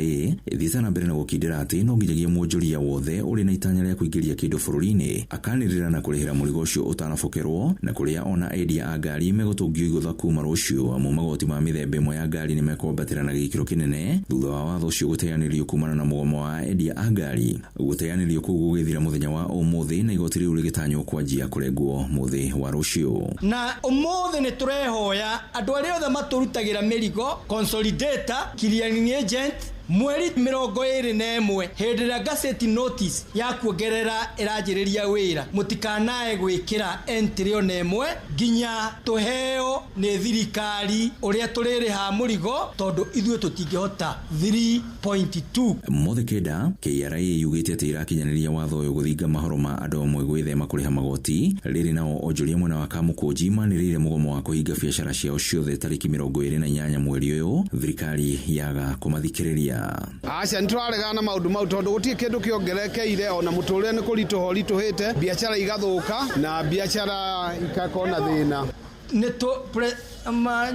ĩthiĩte na mbere na gũkindĩra atĩ no nginyagia mwonjoria wothe ũrĩ na itanya rĩa kũingĩria kĩndũ bũrũri-inĩ akanĩrĩra na kũrĩhĩra mũrigo ũcio ũtanabokerwo, na kũrĩa ona endia a ngari megũtũngio igũtha kuma rũciũ amu magoti ma mĩthemba ĩmwe ya ngari nĩ mekwambatĩra na gĩkĩro kĩnene thutha wa watho ũcio gũteanĩrio kumana na mũgomo wa endia a ngari. Gũteanĩrio kũu gũgĩthira mũthenya wa ũmũthĩ na igoti rĩu rĩgĩtanywo kwanjia kũrengwo mũthĩ wa rũciũ. Na ũmũthĩ nĩ tũrehoya andũ arĩa othe matũrutagĩra mĩrigo, consolidator, clearing agent, mweri 21 hĩndĩ ĩrĩa gazette notice ya kuongerera ĩranjĩrĩria wĩra, mũtikanae gwĩkĩra entry ona ĩmwe nginya tũheo nĩ thirikari ũrĩa tũrĩrĩha mũrigo tondũ ithuĩ tũtingĩhota 3.2. Mothe kenda KRA yugĩte atĩ ĩrakinyanĩria watho ũyũ gũthinga mahoro ma andũ amwe gwĩthema kũrĩha magoti. Rĩrĩ nao onjoria mwena wa Kamũkũnji manĩrĩire mũgomo wa kũhinga biacara ciao ciothe tarĩki 28 mweri ũyũ thirikari yaga kũmathikĩrĩria. Aca nĩtũraregana na maũndũ mau tondũ gũtirĩ kĩndũ kĩongerekeire, ona mũtũrĩre nĩ kũritũha ũritũhĩte, biacara igathuka na biacara ikakorwo na thĩna.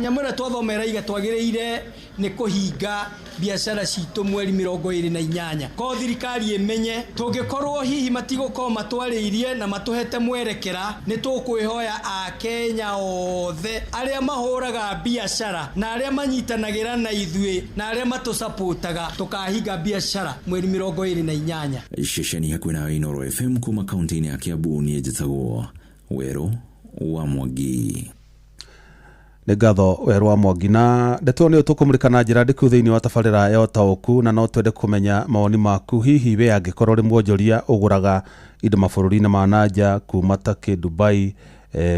Nyamũ ĩrĩa twathomera iga twagĩrĩire nĩ kũhinga biacara citũ mweri 28. Ko thirikari ĩmenye tũngĩkorwo hihi matigũkorwo matwarĩirie na matũhete mwerekera, nĩ tũkwĩhoya Akenya othe arĩa mahũraga biacara na arĩa manyitanagĩra na ithuĩ na arĩa matũcapotaga tũkahinga biacara mweri 28. Ceceni hakuhĩ nawe Inooro FM kuma kaunti-inĩ ya Kiambu, niĩ njĩtagwo Werũ wa Mwangi. Nĩ ngatho Werũ wa Mwangi. Na ndeto nĩyo tũkũmũrĩka na njĩra ndĩku thĩinĩ wa tabarĩra ya ũtaũku, na no twende kũmenya mawoni maku. Hihi we angĩkorwo ũrĩ mwonjoria ũgũraga indo mabũrũri-inĩ ma nanja kuma Turkey, Dubai,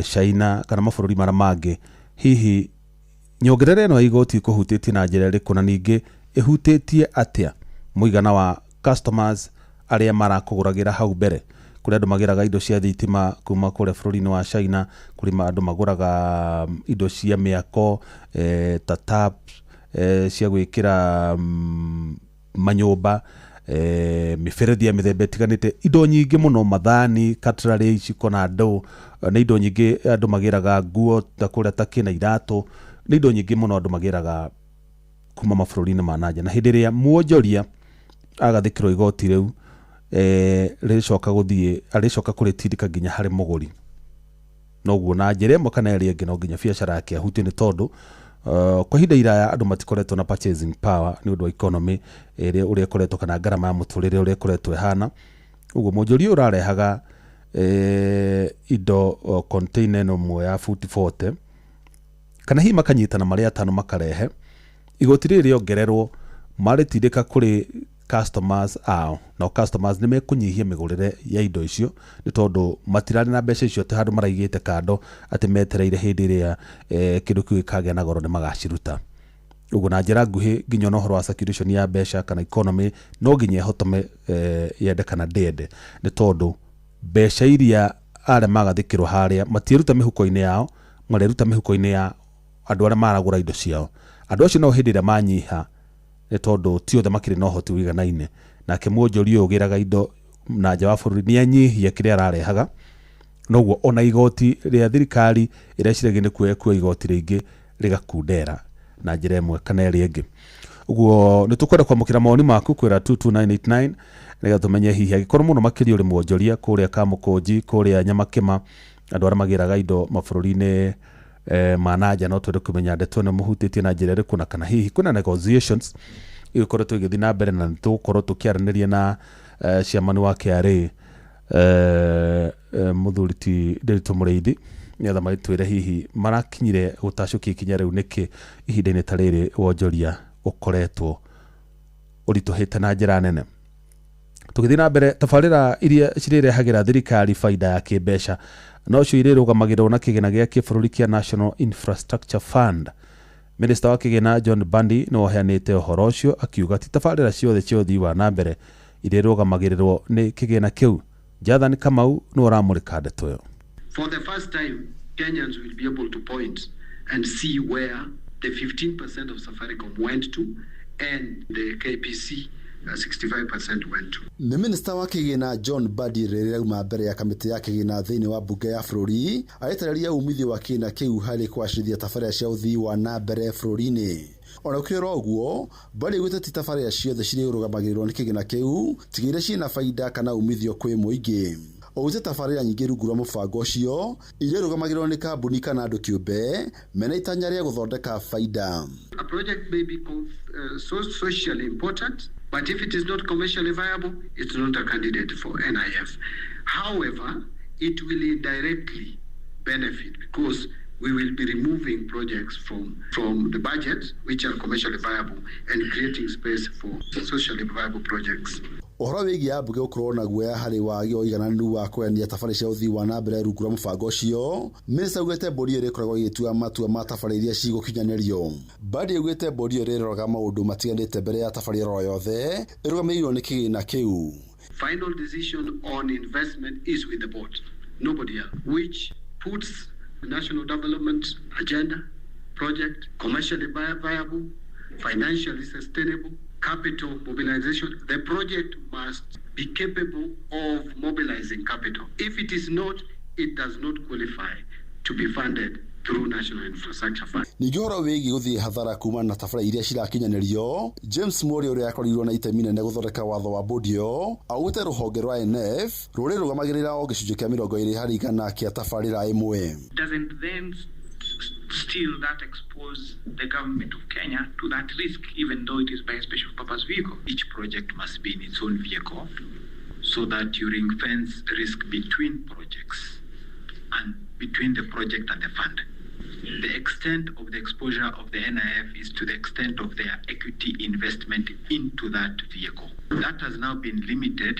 China kana mabũrũri marĩa mangĩ, hihi nyongerera ĩno ya igoti ĩkũhutĩtie na njĩra ĩrĩkũ, na ningĩ ĩhutĩtie atĩa mũigana wa customers arĩa marakũgũragĩra hau mbere? Kũrĩ andũ magĩraga indo cia thitima kuma kũrĩa bũrũri-inĩ wa China, kũrĩ andũ magũraga indo cia mĩako ta taps cia gwĩkĩra manyũmba, mĩberethi ya mĩthemba ĩtiganĩte, indo nyingĩ mũno, mathani, cutlery, iciko na ndoo, nĩ indo nyingĩ andũ magĩraga, nguo ta kũrĩa Turkey na iratũ, nĩ indo nyingĩ mũno andũ magĩraga kuma mabũrũri-inĩ ma nanja. Na hĩndĩ ĩrĩa mwonjoria agathĩkĩrwo igoti rĩu rĩcoka gũthiĩ arĩcoka kũrĩtindĩka nginya harĩ mũgũri, noguo na njĩra ĩmwe kana ĩrĩa ĩngĩ no nginya biacara yake ahutio, nĩ tondũ kwa ihinda iraya andũ matikoretwo na purchasing power nĩ ũndũ wa economy ĩrĩa ũrĩa ĩkoretwo kana ngarama ya mũtũrĩre ũrĩa ĩkoretwo ĩhana. Ũguo mwonjoria ũyũ ũrarehaga indo container ĩno ĩmwe ya futi 40 kana hihi makanyitana marĩ atano makarehe, igoti rĩrĩ rĩongererwo marĩtindĩka kũrĩ customers ao, nao customers nĩ mekũnyihia mĩgũrĩre ya indo icio nĩ tondũ matirarĩ na mbeca icio atĩ handũ maraigĩte kando atĩ metereire hĩndĩ ĩrĩa kĩndũ kĩu gĩkagĩa na goro nĩ magaciruta. Ũguo na njĩra nguhĩ nginya ona ũhoro wa circulation ya mbeca kana economy no nginya ĩhotome yende kana ndĩende, nĩ tondũ mbeca iria arĩa magathĩkĩrwo harĩa matiĩruta mĩhuko-inĩ yao, mareruta mĩhuko-inĩ ya andũ arĩa maragũra indo ciao. Andũ acio no hĩndĩ ĩrĩa manyiha nĩ tondũ ti othe makĩrĩ na ũhoti ũiganaine. Nake mwonjoria ũyũ ũgĩraga indo na nja wa bũrũri nĩ anyihia kĩrĩa ararehaga, noguo ona igoti rĩa thirikari ĩreciragia nĩ kuoya igoti rĩingĩ rĩgakundera na njĩra ĩmwe kana ĩrĩa ĩngĩ. Ũguo nĩ tũkwenda kwamũkĩra mawoni maku kwĩra 22989 nĩgetha tũmenye hihi angĩkorwo mũno makĩria ũrĩ mwonjoria kũrĩa Kamũkũnji, kũrĩa Nyamakĩma, andũ arĩa magĩraga indo mabũrũri-inĩ ma na nja, no twende kũmenya ndeto ĩno mũhutĩtie na njĩra ĩrĩkũ, na kana hihi kwĩna negotiations ĩgũkoretwo ĩgĩthiĩ na mbere, na nĩtũgũkorwo tũkĩaranĩria na chairman wa KRA mũthuri ti Ndiritu Mũrĩithi nĩgetha magĩtwĩre hihi marakinyire gũtacũkia ikinya rĩu nĩkĩ ihinda-inĩ ta rĩrĩ wonjoria ũkoretwo ũritũhĩte na njĩra nene. Tũgĩthiĩ na mbere, tabarĩra iria cirĩrehagĩra thirikari baida ya kĩmbeca nocio irĩrũgamagĩrĩrwo na kĩgĩna gĩa kĩbũrũri kĩa National Infrastructure Fund. Minista wa kĩgĩna John Mbadi nĩwe ũheanĩte ũhoro ũcio akiuga ti tabarĩra ciothe cia ũthii wa na mbere irĩrũgamagĩrĩrwo nĩ kĩgĩna kĩu. Jathan Kamau nĩwe ũramũrĩka ndeto ĩyo. For the first time, Kenyans will be able to point and see where the 15% of Safaricom went to and the KPC 65% went to. Nĩ minista wa kĩgĩna John Mbadi rĩrĩa auma mbere ya kamĩtĩ ya kĩgĩna thĩinĩ wa mbunge ya bũrũri agĩtarĩria umithio wa kĩgĩna kĩu harĩ kũgacĩrithia tabarĩra cia ũthii wa na mbere bũrũri-inĩ. Ona gũkĩrĩ ũguo, Mbadi augĩte ti tabarĩra ciothe cirĩrũgamagĩrĩrwo nĩ kĩgĩna kĩu tiga iria ciĩna baida kana umithio kwĩ mũingĩ. Augĩte tabarĩra nyingĩ rungu rwa mũbango ũcio iria irũgamagĩrĩrwo nĩ kambuni kana andũ kĩũmbe mena itanya rĩa gũthondeka baida. A project may be so socially important, but if it is not commercially viable, it's not a candidate for NIF. However, it will indirectly benefit because we will be removing projects from the budget which are commercially viable and creating space for socially viable projects. Ũhoro wĩgiĩ ambunge gũkorwo na guoya harĩ wagi wa ũigananĩru wa kũgayania tabarĩra cia ũthii wa na mbere rungu rwa mũbango ũcio, minista augĩte bodi ĩyo ĩrĩkoragwo ĩgĩtua matua ma tabarĩra iria cigũkinyanĩrio. Mbadi augĩte bodi ĩyo ĩrĩroraga maũndũ matiganĩte mbere ya tabarĩra oro yothe ĩrũgamĩrĩirwo nĩ kĩgĩna kĩu. Final decision on investment is with the board, nobody else, which puts the national development agenda project commercially viable, financially sustainable, capital mobilization. The project must be capable of mobilizing capital. If it is not, it does not qualify to be funded through National Infrastructure Fund. Ningĩ ũhoro wĩgiĩ gũthiĩ hathara kumana na tabarĩra iria cirakinyanĩrio, James Mworia ũrĩa akorirwo na itemi nene gũthondeka watho wa bodi ĩyo augĩte rũhonge rwa NF rũrĩrũgamagĩrĩra o gĩcunjĩ kĩa 20% kĩa tabarĩra ĩmwe. Doesn't then still that expose the government of Kenya to that risk, even though it is by a special purpose vehicle? Each project must be in its own vehicle so that you ring fence risk between projects and between the project and the fund. The extent of the exposure of the NIF is to the extent of their equity investment into that vehicle. That has now been limited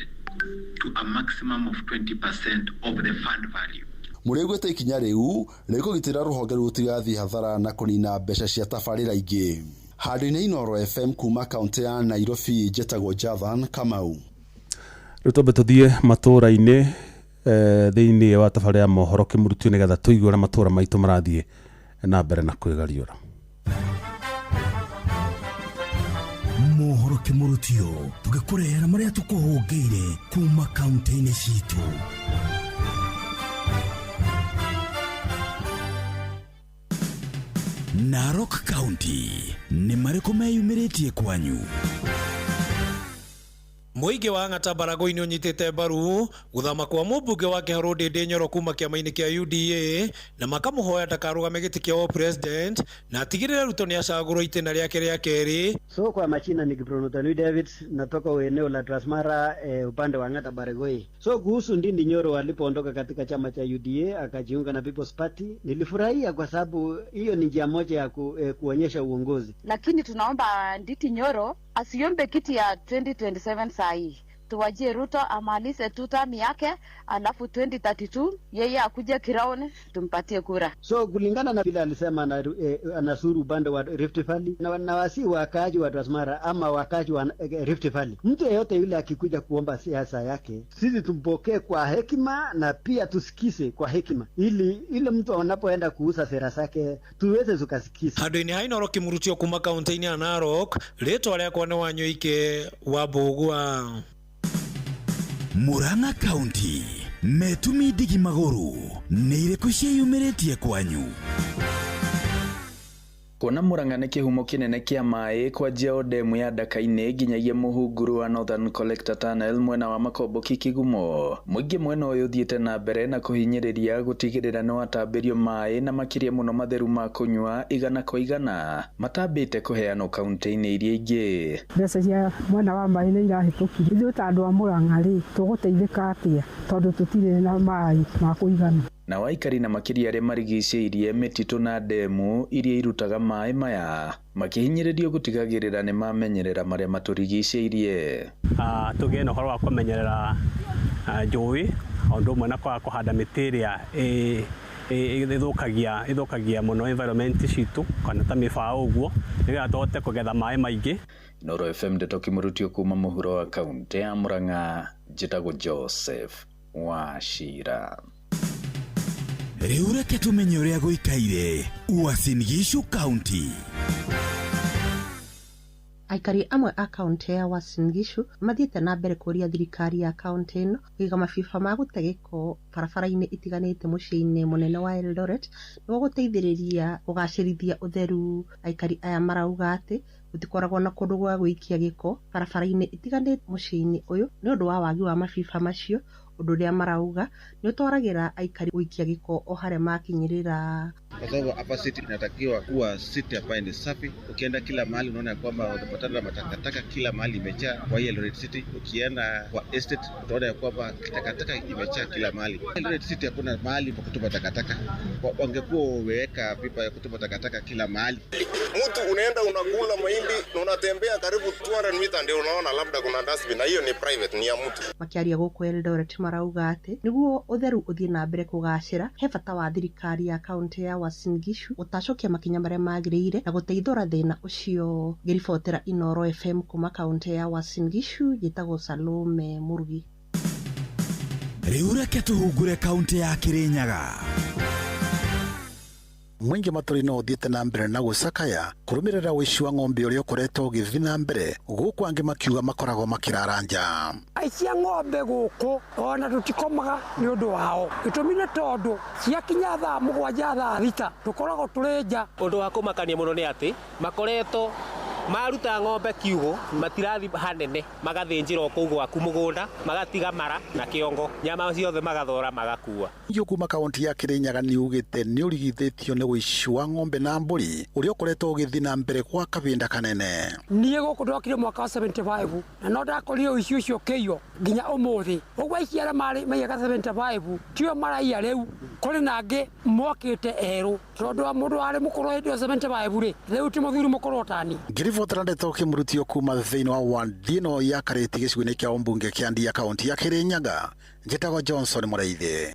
to a maximum of 20% of the fund value. Mũrĩguĩte ikinya rĩu rĩkũgitĩra rũhonge rũu rũtigathiĩ hathara na kũnina mbeca cia tabarĩra ingĩ. Handũ-inĩ Inooro FM kuma kaunti ya Nairobi, njetagwo Jathan Kamau. Rĩu twambe tũthiĩ matũũra-inĩ thĩinĩ wa tabarĩra ya mohoro kĩmurutio nĩgetha tũigue ũrĩa matũũra maitũ marathiĩ na mbere na kwĩgariũra. Mohoro kĩmurutio tũgĩkũrehera marĩa tũkũhũngĩire kuma kaunti-inĩ citũ. Narok County nĩ marĩkũ meyumĩrĩtie kwanyu? Mũingĩ wa Ang'ata Baragoi-inĩ ũnyitĩte mbaru gũthama kwa mũmbunge wa Kĩharũ Ndĩndĩ Nyoro kuma kĩama-inĩ kĩa UDA na makamũhoya ndakarũgame gĩtĩ kĩa president na atigĩrĩre Ruto nĩ acagũrwo itĩna rĩake rĩa kerĩ. So kwa majina ni Kiprono Tanui David, natoka eneo la Transmara upande wa Ang'ata Baragoi. So kuhusu Ndindi Nyoro alipoondoka katika chama cha UDA akajiunga na People's Party, nilifurahia kwa sababu hiyo ni njia moja ya kuonyesha uongozi. Lakini tunaomba Ndindi Nyoro asiombe kiti ya 2027 saa hii. Tuwajie Ruto amalize tu term yake, alafu 2032 yeye akuje crown tumpatie kura. So kulingana na vile alisema anasuru upande wa Rift Valley na wasi wakaaji wa Transmara ama wakaaji wa Rift Valley, mtu yeyote yule akikuja kuomba siasa yake, sisi tumpokee kwa hekima na pia tusikize kwa hekima, ili ile mtu anapoenda kuuza sera zake tuweze tukasikiza. Handu-inĩ ha Inooro kĩmurutio kuma kaunti-inĩ ya Narok, rĩtwa rĩakwa nĩ Wanyoike wa Mbũgua. Murang'a County metumi ndigi magũrũ nĩ irĩkũ ciĩyumĩrĩtie kwanyu? Kuona Murang'a nĩ kĩhumo kĩnene kĩa maĩ kwanjia o demu ya Ndaka-inĩ nginyagia mũhunguru wa Northern Collector Tunnel mwena wa Makomboki Kigumo. Mũingĩ mwena ũyũ ũthiĩte na mbere na kũhinyĩrĩria gũtigĩrĩra nĩ watambĩrio maĩ na makĩria mũno matheru ma kũnyua igana kwa igana matambĩte kũheanwo kaunti-inĩ iria ingĩ. Mbeca cia mwena wa maĩ nĩ irahĩtũkire. Ithuĩ ta andũ a Murang'a rĩ, tũgũteithĩka atĩa tondũ tũtirĩ na maĩ ma kũigana? Na waikari na makĩria arĩa marigicĩirie mĩtitũ na ndemu iria irutaga maĩ maya makĩhinyĩrĩrio gũtigagĩrĩra nĩ mamenyerera marĩa matũrigicĩirie. Tũgĩe na ũhoro wa kũmenyerera njũĩ o ũndũ ũmwe na kwaga kũhanda mĩtĩ ĩrĩa ĩthũkagia mũno environment citũ kana ta mĩbaũ ũguo nĩgetha tũhote kũgetha maĩ maingĩ. Inooro FM ndeto kĩmũrutio kuma mũhuro wa kaunti ya Murang'a, njĩtagwo Joseph Wachira. Rĩu reke tũmenye ũrĩa gũikaire Uasin Gishu County. Aikari amwe a kaunti ya Uasin Gishu mathiĩte na mbere kũũria thirikari ya kaunti ĩno kũiga mabiba ma gũte gĩko barabara-inĩ itiganĩte mũciĩ-inĩ mũnene wa Eldoret nĩguo gũteithĩrĩria kũgacĩrithia ũtheru. Aikari aya marauga atĩ gũtikoragwo na kũndũ gwa gũikia gĩko barabara-inĩ itiganĩte mũciĩ-inĩ ũyũ nĩ ũndũ wa wagi wa mabiba macio, ũndũ ũrĩa marauga nĩ ũtwaragĩra aikari gũikia gĩko o harĩa makinyĩrĩra. Kwa sababu hapa city inatakiwa kuwa city ambayo ni safi. Ukienda kila mahali unaona kwamba utapatana na matakataka kila mahali imejaa kwa hii Eldoret City. Ukienda kwa estate utaona ya kwamba takataka imejaa kila mahali. Eldoret City hakuna mahali pa kutupa takataka. Wangekuwa wameweka pipa ya kutupa takataka kila mahali. Mtu unaenda unakula mahindi na unatembea karibu 200 meter ndio unaona labda kuna dustbin, na hiyo ni private, ni ya mtu. Makiaria gũkũ Eldoret marauga atĩ nĩguo ũtheru ũthiĩ na mbere kũgacĩra he bata wa thirikari ya kaunti ya Uasin Gishu gũtacokia makinya marĩa magĩrĩire na gũteithũra thĩna ũcio. Ngĩribotera Inooro FM kuma kaunti ya Uasin Gishu, njĩtagwo Salome Mũrugi. Rĩu reke tũhungure kaunti ya Kirinyaga. Mwingi maturi no uthiite na mbere na gucakaya kurumirira uici wa ng'ombe uria ukoretwo ugithii na mbere guku angi makiuga makoragwo makirara nja. Aici a ng'ombe guku ona tutikomaga ni undu wao, gitumi ni tondu ciakinya thaa 7 thaa 6 tukoragwo turi nja. Undu wa kumakania muno ni ati makoretwo maruta ng'ombe kiugo matirathi hanene, magathinjira kuu gwaku mugunda, magatiga mara na kiongo, nyama ciothe magathora magakua. Iyo kuma kaunti ya Kirinyaga ni ugite ni urigithitio ni uici wa ng'ombe na mburi uria ukoretwo ugithi na mbere kwa kahinda kanene. Niĩ gũkũ ndokire mwaka wa 75 na no ndakorire ũici ũcio ũkĩiywo nginya ũmũthĩ. Ũguo aici arĩa marĩ maiyaga 75 tio maraiya rĩu, kũrĩ na angĩ mokĩte erũ, tondũ wa mũndũ warĩ mũkũrũ hĩndĩ ĩyo 75 rĩ, rĩu ti mũthuri mũkũrũ tani. Ngĩribotera ndeto kĩmurutio kuma thĩinĩ wa ward ĩno ya Karĩti gĩcigo-inĩ kĩa ũmbunge kĩa Ndia kaunti ya Kirinyaga, njĩtagwo Johnson Mũraithi.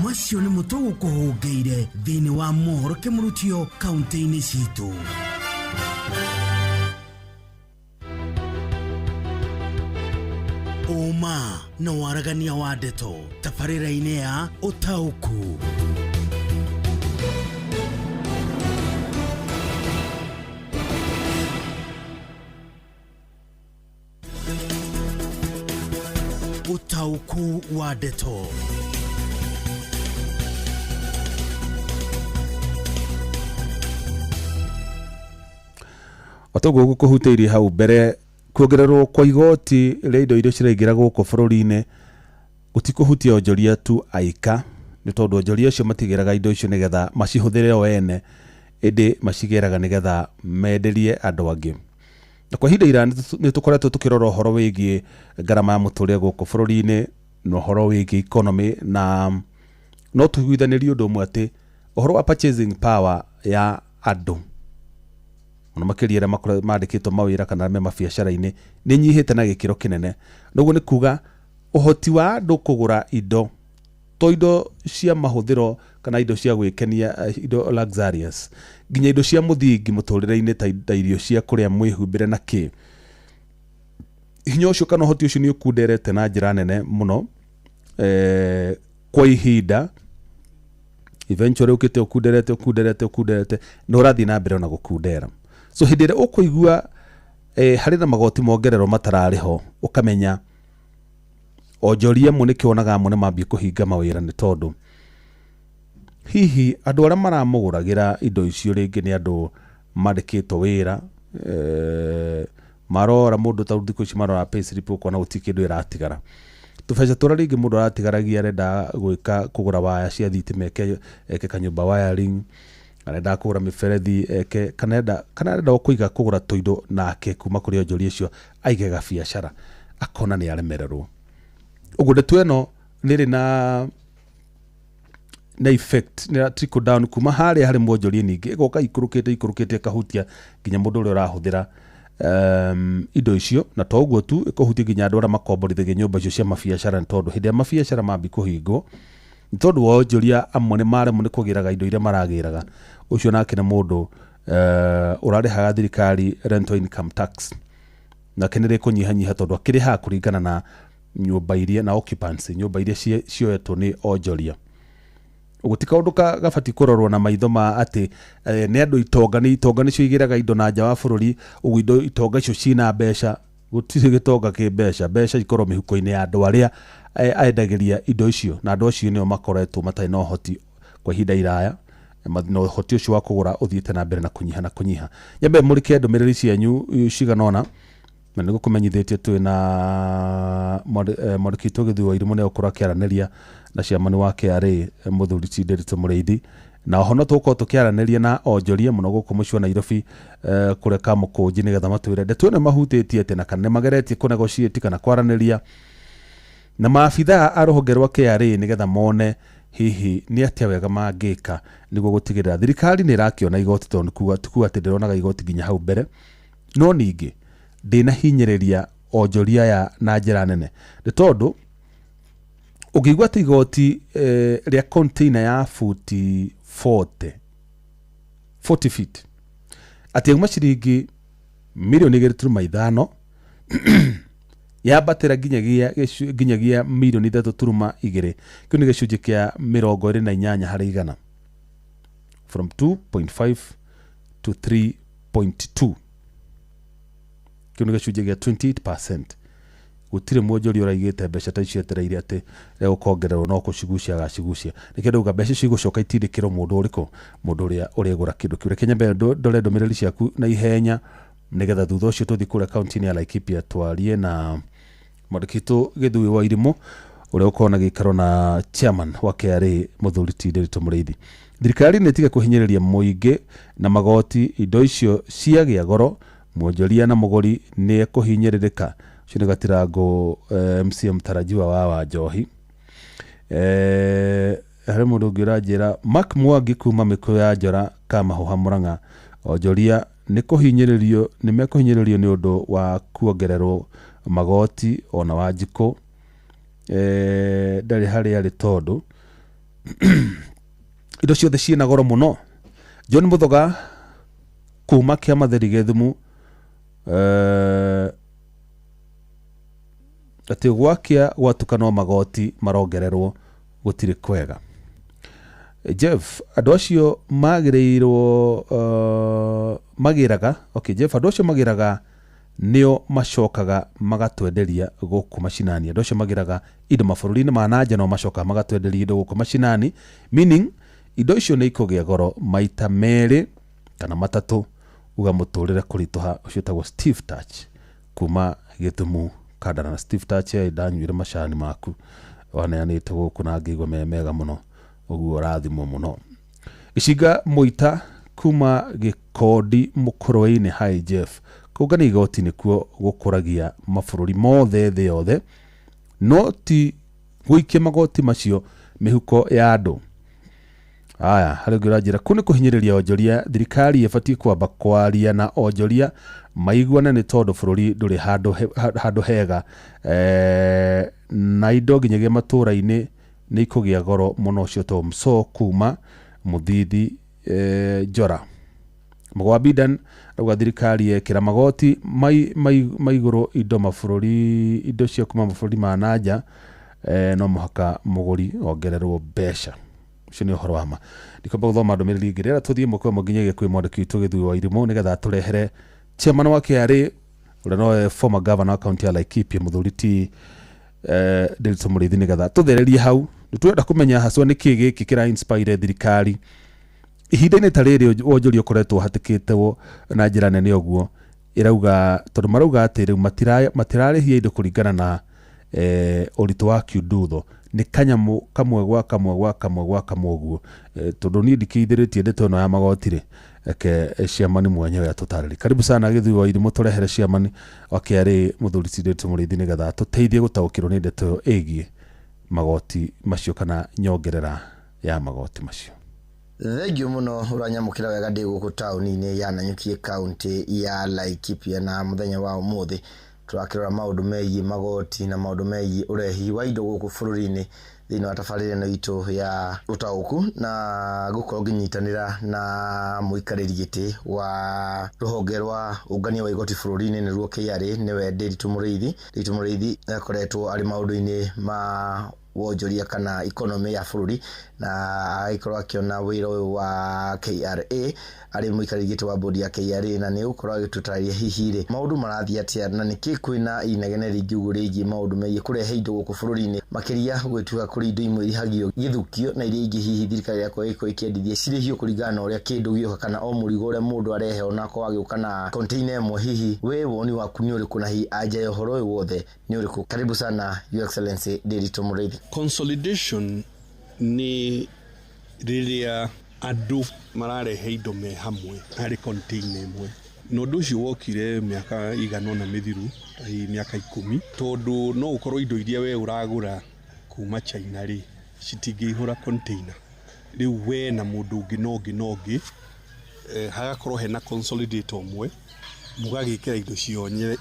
Macio nĩ mũtũgũkũhũngĩire thĩinĩ wa mohoro kĩmurutio kaunti-inĩ citũ. Ũma na waragania wa ndeto tabarĩra-inĩ ya Ũtaũku. Ũtaũku wa ndeto. Otoguo gũkũhutĩirie hau mbere, kuongererwo kwa igoti rĩa indo iria ciraingĩra gũkũ bũrũri-inĩ gũtikũhutia onjoria tu aika, nĩ tondũ onjoria acio matigĩraga indo icio nĩgetha macihũthĩre o ene, ĩndĩ macigĩraga nĩgetha menderie andũ angĩ. Na kwa ihinda iraya nĩ tũkoretwo tũkĩrora ũhoro wĩgiĩ ngarama ya mũtũrĩre gũkũ bũrũri-inĩ na ũhoro wĩgiĩ economy, na no tũiguithanĩrie ũndũ ũmwe atĩ ũhoro wa purchasing power ya andũ Mũno makĩria arĩa mandĩkĩtwo mawĩra kana me mabiacara-inĩ nĩ nyihĩte na gĩkĩro kĩnene. Noguo nĩ kuga ũhoti wa andũ kũgũra indo to indo cia mahũthĩro kana indo cia gwĩkenia, indo luxurious, nginya indo cia mũthingi mũtũrĩre-inĩ ta irio cia kũrĩa, mwĩhumbĩre na kĩ, hinya ũcio kana ũhoti ũcio nĩ ũkunderete na njĩra nene mũno kwa ihinda. Eventually ũkĩte ũkunderete, ũkunderete, ũkunderete, na ũrathiĩ na mbere ona gũkundera. So hĩndĩ ĩrĩa ũkũigua harĩ na magoti mongererwo matararĩ ho, ũkamenya onjoria amwe nĩkĩo wonaga amwe nĩ mambie kũhinga mawĩra, nĩ tondũ hihi andũ arĩa maramũgũragĩra indo icio rĩngĩ nĩ andũ mandĩkĩtwo wĩra, marora mũndũ ta thikũ ici marora payslip, ũkona gũtirĩ kĩndũ ĩratigara. Tũbeca tũrĩa rĩngĩ mũndũ aratigaragia arenda gwĩka kũgũra waya cia thitima eke kanyũmba wiring, arenda kũgũra mĩberethi eke, kana arenda o kũiga kũgũra tũindo nake kuma kũrĩ onjoria acio aige gabiacara, akona nĩ aremererwo. Ũguo ndeto ĩno nĩ ĩrĩ na effect, nĩ trickle down kuma harĩa harĩ mwonjoria, ningĩ ĩgoka ikũrũkĩte ikũrũkĩte ĩkahutia nginya mũndũ ũrĩa ũrahũthĩra indo icio. Na to ũguo tu, ĩkũhutia nginya andũ arĩa makomborithagia nyũmba icio cia mabiacara, nĩ tondũ hĩndĩ ĩrĩa mabiacara mambi kũhingwo nĩ tondũ wa onjoria amwe nĩ maremwo nĩ kũgĩraga indo iria maragĩraga, ũcio nake nĩ mũndũ ũrarĩhaga thirikari rental income tax, nake nĩ rĩkũnyihanyiha tondũ akĩrĩhaga kũringana na nyũmba iria na occupancy, nyũmba iria cioetwo nĩ onjoria. Ũguo ti kaũndũ gabatiĩ kũrorwo na maitho ma atĩ nĩ andũ itonga, nĩ itonga nĩcio igĩraga indo na nja wa bũrũri, ũguo indo itonga icio ciĩna mbeca. Gũtirĩ gĩtonga kĩ mbeca, mbeca ikorwo mĩhuko-inĩ ya andũ arĩa endagĩria indo icio, na andũ acio nĩo makoretwo matarĩ na ũhoti kwa ihinda iraya, na ũhoti ũcio wa kũgũra ũthiĩte na mbere na kũnyiha na kũnyiha. Nyambe mũrĩke ndũmĩrĩri cianyu cigana ũna, na nĩ gũkũmenyithĩtie twĩ na mwandĩki witũ Gĩthuĩ wa Irimũ, nĩ egũkorwo akĩaranĩria na chairman wa KRA mũthuri ti Ndiritu Mũrĩithi, na oho no tũgũkorwo tũkĩaranĩria na onjoria mũno gũkũ mũciĩ wa Nairobi, kũrĩa Kamũkũnji, nĩgetha matwĩre ndeto ĩno mahutĩtie atĩa, na kana nĩ mageretie kũ-negotiate kana kwaranĩria na maabithaa a rũhonge rwa KRA nĩgetha mone hihi nĩ atĩa wega mangĩka nĩguo gũtigĩrĩra thirikari nĩ ĩrakĩona igoti, tondũ nĩ kuga ti kuga atĩ ndĩronaga igoti nginya hau mbere, no ningĩ ndĩnahinyĩrĩria onjoria aya na njĩra nene, nĩ tondũ ũngĩigua atĩ igoti rĩa container ya futi 40 feet atĩ yauma ciringi mirioni 2.5 yambatĩra nginyagia mirioni 3.2, kĩu nĩ gĩcunjĩ kĩa 28 harĩ igana, from 2.5 to 3.2, kĩu nĩ gĩcunjĩ gĩa 28%. Gũtirĩ mwonjoria ũraigĩte mbeca ta icio etereire atĩ egũkongererwo, no kũcigucia agacigucia. Nĩkĩo ndauga mbeca icio igũcoka itindĩkĩrwo mũndũ ũrĩkũ, mũndũ ũrĩa ũrĩgũra kĩndũ kĩu. Reke nyambe ndore ndũmĩrĩri ciaku na ihenya, nĩgetha thutha ũcio tũthiĩ kũrĩa kaunti-inĩ ya Laikipia twarie na mwandĩki witũ Gĩthuĩ wa Irimũ, ũrĩa ũkoragwo na gĩikaro na chairman wa KRA mũthuri ti Ndiritu Mũrĩithi. Thirikari nĩ ĩtige kũhinyĩrĩria mũingĩ na magoti, indo icio ciagĩa goro, mwonjoria na mũgũri nĩ ekũhinyĩrĩrĩka. Ũcio nĩ Gatirango, MCM mtarajiwa wa Wanjohi. Harĩ mũndũ ũngĩ ũranjĩra, Mark Mwangi kuma Mĩkũyũ ya Njora Kamahuha Mũrang'a, onjoria nĩ kũhinyĩrĩrio, nĩ mekũhinyĩrĩrio nĩ ũndũ wa kuongererwo magoti. Ona Wanjikũ ndarĩ harĩa arĩ tondũ indo ciothe ciĩna goro mũno. John Muthoga kuma Kĩamatheri Gĩthumu, atĩ gwakĩa gwatuka no magoti marongererwo, gũtirĩ kwega. Jeff, andũ acio magĩrĩirwo magĩraga, okay, Jeff, andũ acio magĩraga nĩo macokaga magatwenderia gũkũ macinani. Andũ acio magĩraga indo mabũrũri-inĩ ma nanja no macokaga magatwenderia indo gũkũ macinani, meaning indo icio nĩ ikũgĩa goro maita merĩ kana matatũ, uga mũtũrĩre kũritũha. Ũcio ũtagwo Steve Touch kuma Gĩthumu Kandara. Na Steve Touch, ndanyuire macani maku waneanĩte gũkũ na ngĩigua me mega mũno, ũguo ũrathimwo mũno. Icinga Mũita kuma Gĩkondi Mũkũrwe-inĩ, hi Jeff, kũngania igoti nĩkuo gũkũragia mabũrũri mothe thĩ yothe, no ti gũikia magoti macio mĩhuko ya andũ. Aya, harĩ ũngĩ ũranjĩra kũu nĩ kũhinyĩrĩria onjoria, thirikari ĩbatiĩ kwamba kwaria na onjoria maiguane nĩ tondũ bũrũri ndũrĩ handũ hega, na indo nginyagia matũũra-inĩ nĩ ikũgĩa goro mũno. Ũcio to mso kuma Mũthithi, Njora Mũgwa Bidan arauga thirikari yekĩra magoti ma igũrũ indo mabũrũri, indo cia kuma mabũrũri ma nanja, no mũhaka mũgũri ongererwo mbeca. Ũcio nĩ ũhoro wa ma. Ndikwamba gũthoma ndũmĩrĩri ĩngĩ rĩera tũthiĩ ĩmwe kwa ĩmwe nginyagia kwĩ mwandĩki witũ Gĩthui wa Irimũ nĩgetha atũrehere chairman wa KRA ũrĩa nowe former governor wa kaunti ya Laikipia, mũthuri ti Ndiritu Mũrĩithi, nĩgetha tũthererie hau. Nĩ tũrenda kũmenya haswa nĩ kĩĩ gĩkĩ kĩra inspire thirikari ihinda-inĩ ta rĩrĩ wonjoria ũkoretwo ũhatĩkĩtwo na njĩra nene ũguo, ĩrauga tondũ marauga atĩ rĩu matirarĩhia indo kũringana na ũritũ wa kiundutho, nĩ kanyamũ kamwe gwa kamwe gwa kamwe gwa kamwe ũguo. Tondũ niĩ ndikĩithĩrĩtie ndeto ĩno ya magoti rĩ, reke ciamani mwenyewe atũtarĩrie. Karibu sana Gĩthui wa Irimũ, tũrehere ciamani wa KRA mũthuri ti Ndiritu Mũrĩithi nĩgetha tũteithie gũtaũkĩrwo nĩ ndeto ĩyo ĩgiĩ magoti macio kana nyongerera ya magoti macio. Thengiũ mũno ũranyamũkĩra wega ndĩ gũkũ taũni-inĩ ya Nanyuki, kaunti ya Laikipia, na mũthenya wa ũmũthĩ tũrakĩrora maũndũ megiĩ magoti na maũndũ megiĩ ũrehi wa indo gũkũ bũrũri-inĩ thĩinĩ wa tabarĩra ĩno itũ ya ũtaũku, na gũkorwo ngĩnyitanĩra na mũikarĩri gĩtĩ wa rũhonge rwa ũngania wa igoti bũrũri-inĩ, nĩruo KRA, nĩwe Ndiritu Mũrĩithi. Ndiritu Mũrĩithi akoretwo arĩ maũndũ-inĩ ma wonjoria kana economy ya bũrũri, na agĩkorwo akĩona wĩra ũyũ wa KRA arĩ mũikarĩri gĩtĩ wa bodi ya KRA, na nĩ gũkorwo agĩtũtarĩria hihi rĩ maũndũ marathiĩ atĩa na nĩkĩ kwĩna inegene rĩingĩ ũguo rĩgiĩ maũndũ megiĩ kũrehe indo gũkũ bũrũri-inĩ, makĩria gũgĩtuĩka kũrĩ indo imwe irĩhagio gĩthukio na iria ingĩ hihi thirikari yakorwo ĩgĩkorwo ĩkĩendithia cirĩhio kũringana na ũrĩa kĩndũ gĩoka kana o mũrigo ũrĩa mũndũ arehe onakorwo agĩũka na container ĩmwe. Hihi we woni waku nĩ ũrĩkũ na hihi anja ya ũhoro ũyũ wothe nĩ ũrĩkũ? Karibu sana, Your Excellency Ndiritu Mũrĩithi. Consolidation nĩ rĩrĩa andũ mararehe indo me hamwe harĩ container ĩmwe, na ũndũ ũcio wokire mĩaka igana ũna mĩthiru, hihi mĩaka 10, tondũ no ũkorwo indo iria we ũragũra kuma China rĩ citingĩihũra container. Rĩu we na mũndũ ũngĩ na ũngĩ na ũngĩ, hagakorwo hena consolidator ũmwe, mũgagĩkĩra indo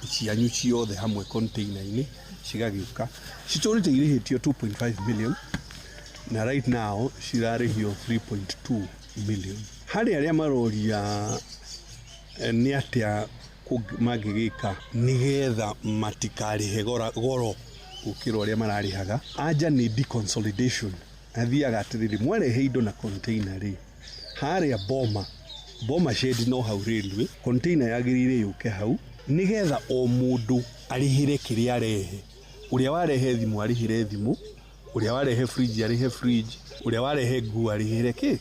cianyu ciothe hamwe container-inĩ, cigagĩũka citũrĩte irĩhĩtio 2.5 million na right now cirarĩhio 3.2 million. Harĩ arĩa maroria nĩ atĩa mangĩgĩka nĩgetha matikarĩhe goro gũkĩra ũrĩa mararĩhaga. Anja nĩ deconsolidation. Athiaga atĩrĩrĩ, mwarehe indo na container rĩ, harĩa boma shed no hau railway, container yagĩrĩire yũke hau nĩgetha o mũndũ arĩhĩre kĩrĩa arehe. Ũrĩa warehe thimũ arĩhĩre thimũ, ũrĩa warehe fridge arĩhe fridge, ũrĩa warehe nguo arĩhĩre kĩ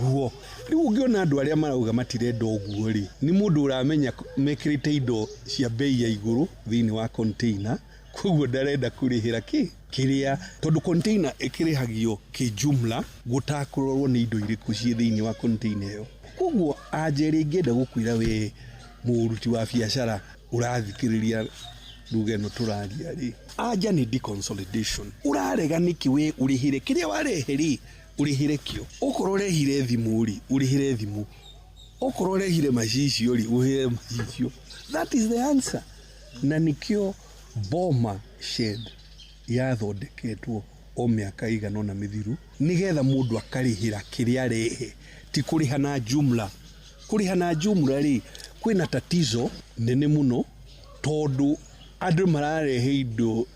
nguo. Rĩu ũngĩona andũ arĩa marauga matirenda ũguo rĩ, nĩ mũndũ ũramenya mekĩrĩte indo cia bei ya igũrũ thĩinĩ wa container, koguo ndarenda kũrĩhĩra kĩ kĩrĩa, tondũ container ĩkĩrĩhagio kĩjumla gũtakũrorwo nĩ indo irĩkũ ciĩ thĩinĩ wa container ĩyo. Koguo anja ĩrĩa ingĩenda gũkwĩra we mũruti wa biacara ũrathikĩrĩria ruga ĩno tũraria rĩ, anja nĩ deconsolidation. Ũrarega nĩkĩ we ũrĩhĩre kĩrĩa warehe rĩ, ũrĩhĩre kĩo. Okorwo ũrehire thimũ rĩ, ũrĩhĩre thimũ. Okorwo ũrehire macicio rĩ, ũrĩhĩre macicio. That is the answer. Na nĩkĩo boma shed yathondeketwo o mĩaka igana ũna mĩthiru nĩgetha mũndũ akarĩhĩra kĩrĩa arehe, ti kũrĩha na jumla. Kũrĩha na jumla rĩ, kwĩna tatizo nene mũno, tondũ andũ mararehe indo